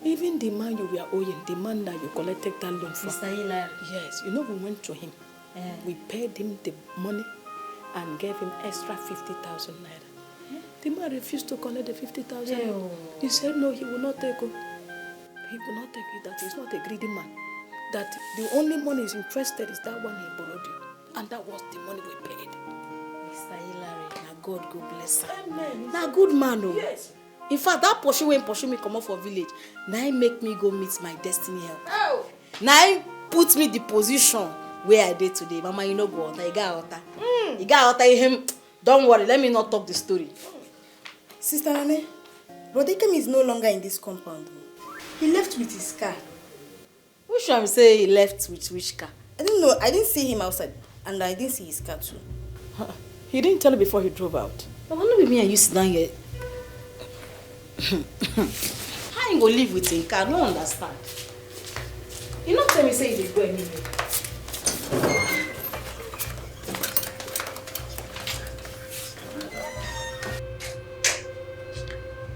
Even the man you were owing, the man that you collected that loan from. Mister Hilary. Yes, you know we went to him. Eh. We paid him the money and gave him extra fifty thousand naira. Eh? The man refused to collect the fifty thousand. Hey, oh. He said no, he will not take it. He will not take it, that he's not a greedy man. That the only money he's interested is that one he borrowed you. And that was the money we paid. Mister Hilary, na God go bless am. Amen. Na good man o. Yes. In fact, that pursue wey pursue me comot for village, na im make me go meet my destiny helper. Oh. Na im put me the position where I dey today. Mama, you no go water, you got water. Mm. You got water, him don't worry, let me not talk the story. Sister Nene, Brother Kemi is no longer in this compound. He left with his car. Which one say he left with which car? I don't know. I didn't see him outside, and I didn't see his car too. He didn't tell you before he drove out. Mama, no be me and you sit down here. How he go live with him car? No understand. You no tell me say he dey go anywhere.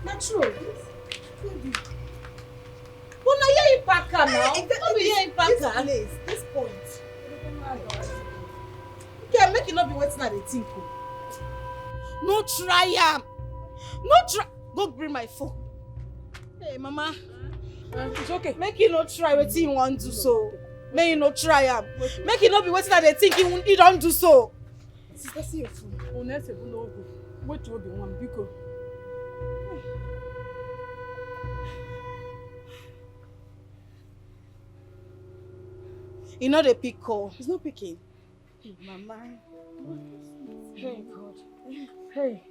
Na true. But na here he park am now. Eh, exactly. No be here he park am. This place, this point. Okay, make e no be wetin I dey think o. No try am. No try. Go bring my phone. Hey, mama. Uh, it's okay. Make you no try wetin you wan do so. Make you no try am. Make e no be wetin I dey think you, you don do so. Sister, see your phone. Una ese bu n'ogu. Wetu obi nwa m, biko. You know the pick call. He's not picking. Hey, Mama. Hey, God. Hey.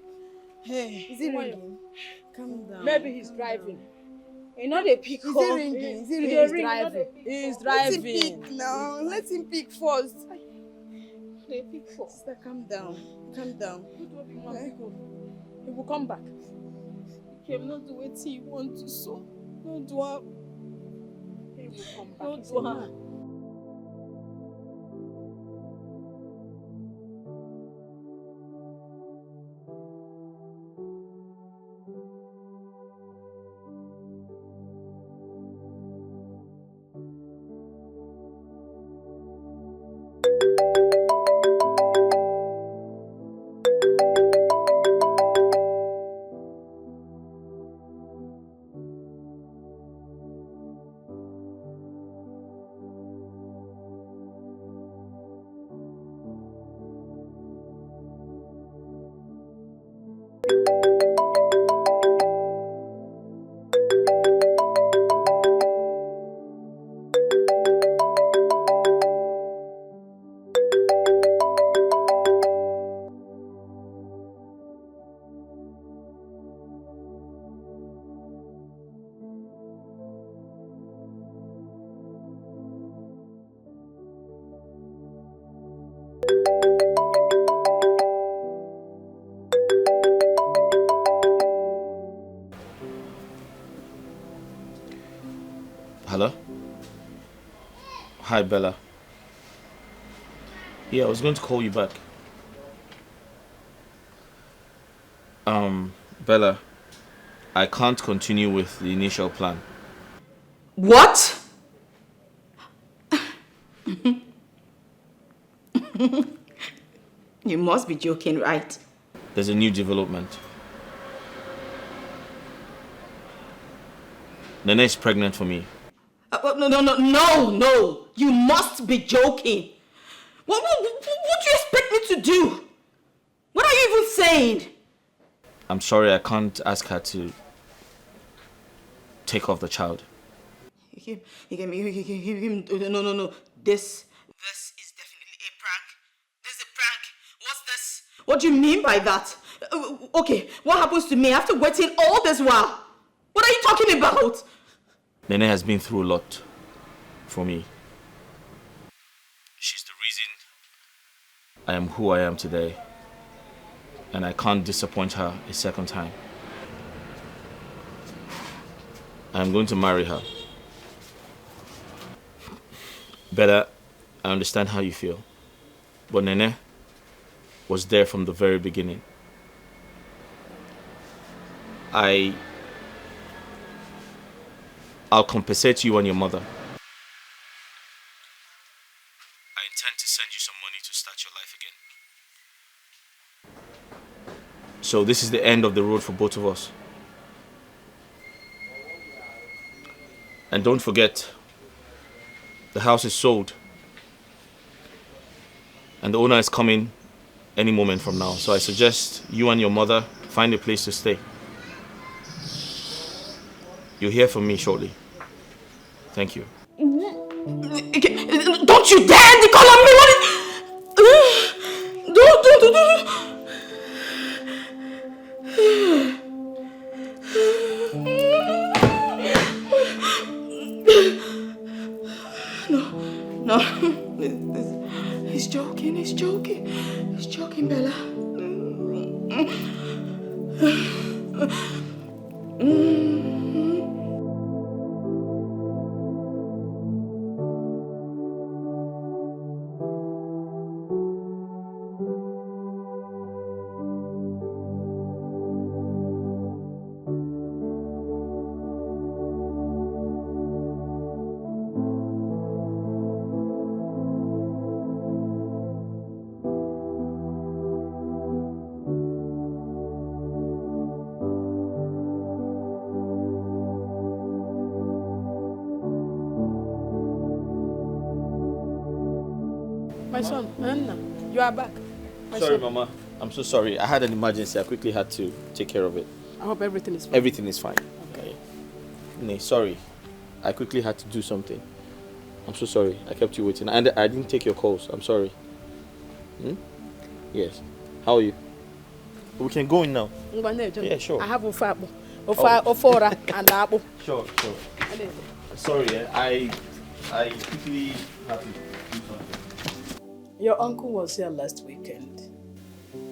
Hey. Is it ringing? Calm down. Maybe he's driving. You know they pick Is it ringing? Is it ringing? He's driving. He's driving. Let him pick now. Let him pick first. They pick first. Sister, calm down. Calm down. He will come back. He came not do what he want to so. No do am. He will come back. No do am. Hello? Hi, Bella. Yeah, I was going to call you back. Um, Bella, I can't continue with the initial plan. What? You must be joking, right? There's a new development. Nene is pregnant for me. Uh, uh, no, no, no, no, no. You must be joking. What, what, what, what do you expect me to do? What are you even saying? I'm sorry, I can't ask her to take off the child. He came, he came, he, he, he, he, he, no, no, no. This, this is definitely a prank. This is a prank. What's this? What do you mean by that? Uh, okay, what happens to me after waiting all this while? What are you talking about? Nene has been through a lot for me. She's the reason I am who I am today, and I can't disappoint her a second time. I am going to marry her. Bella, I understand how you feel, but Nene was there from the very beginning. I I'll compensate you and your mother. I intend to send you some money to start your life again. So this is the end of the road for both of us. And don't forget, the house is sold. And the owner is coming any moment from now. So I suggest you and your mother find a place to stay. You'll hear from me shortly. Thank you. Don't you dare call on me! What is... Don't, don't, don't, don't. No, no. He's joking, he's joking. He's joking, Bella. My son, Anna, you are back. My Sorry, son. Mama. I'm so sorry. I had an emergency. I quickly had to take care of it. I hope everything is fine. Everything is fine. Okay. Nay, sorry. I quickly had to do something. I'm so sorry. I kept you waiting. And I didn't take your calls. I'm sorry. Hmm? Yes. How are you? We can go in now. Ngwa, na-eje. Yeah, sure. I have ofe akpụ. Ofa, oh. Ofora and apple. Sure, sure. Sorry, eh, I, I quickly have to do something. Your uncle was here last weekend,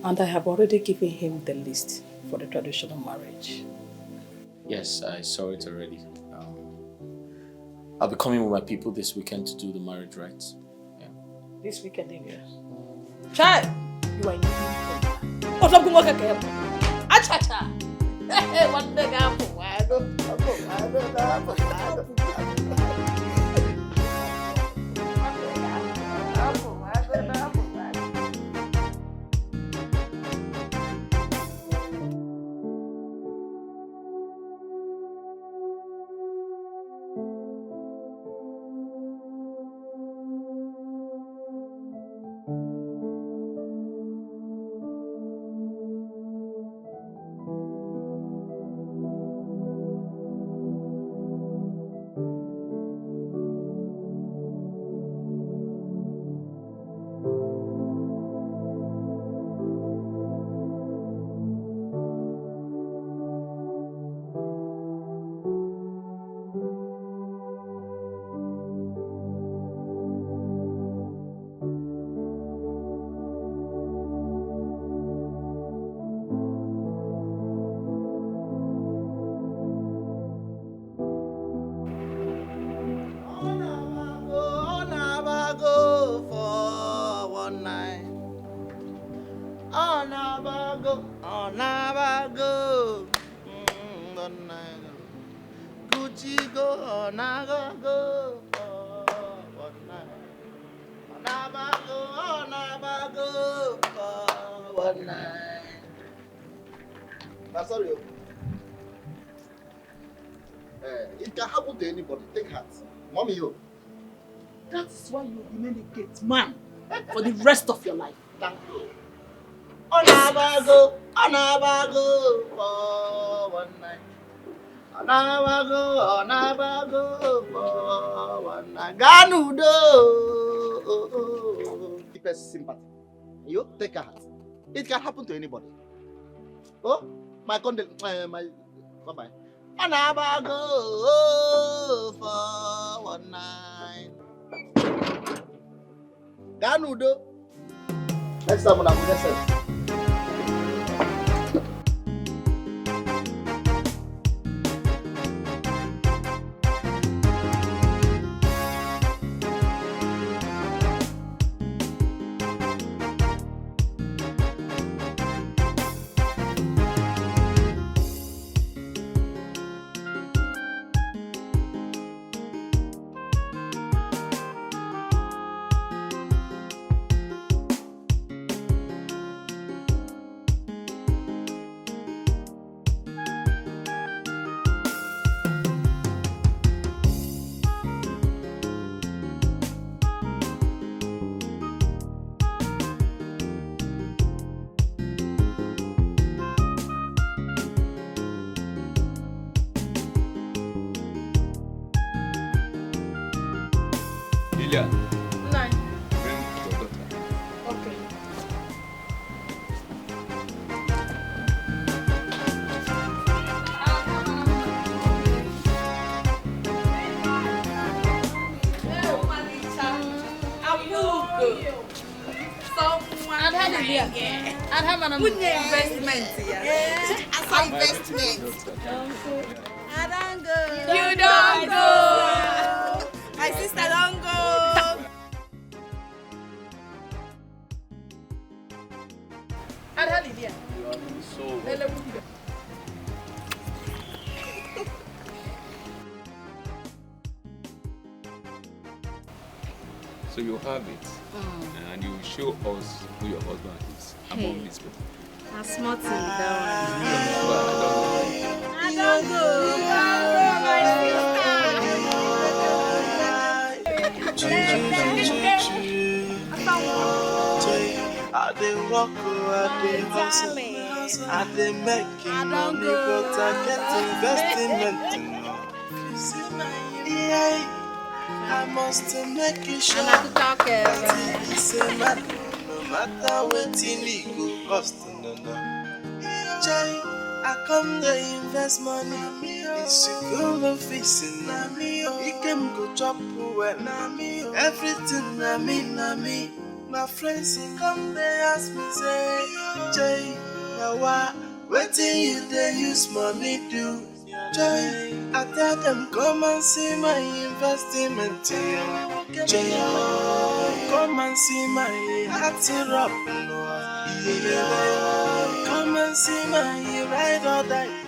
and I have already given him the list for the traditional marriage. Yes, I saw it already. Um, I'll be coming with my people this weekend to do the marriage rites. Yeah. This weekend, India. Child, you are in. Otabungo keke. Achacha. Hey, what the apple? Why don't apple? Why don't apple? Why don't apple? Gucci go, Onago go for one night. Onabago, Onabago for one night. Na sorry o. Eh, it can happen to anybody. Take heart. Mommy, yo. That is why you remain a gate man for the rest of your life. Thank you. Onabago, Onabago for one night. Onabago, Onabago for one night. Ganudo. Deepest sympathy. You take a heart. It can happen to anybody. Oh, my condolences. Uh, my bye bye. Onabago for one night. Ganudo. Next time, una go next time. Lilia. Nine. Bring your daughter. Okay. Someone. And how did you? And how many? Investment. Yeah. As investment. I don't go. You don't go. My sister don't go. And how did you? So. So you have it, mm, and you show us who your husband is among these people. A small thing be that one. I don't go. I dey work, I dey hustle, I dey make money, but I get investment. Yeah, I must make it sure. And I could talk, uh, that he is a man, no matter wetin e go cost. No, no. Chai, I I come dey invest money. School fees na me o. Ikem go chop well na me o. Everything na me, na me. My friends come dey ask me say, Jay, na wa, wetin you dey use money do? Jay, I tell them, come and see my investment. Jay, come and see my hard syrup. Come and see my ride or die.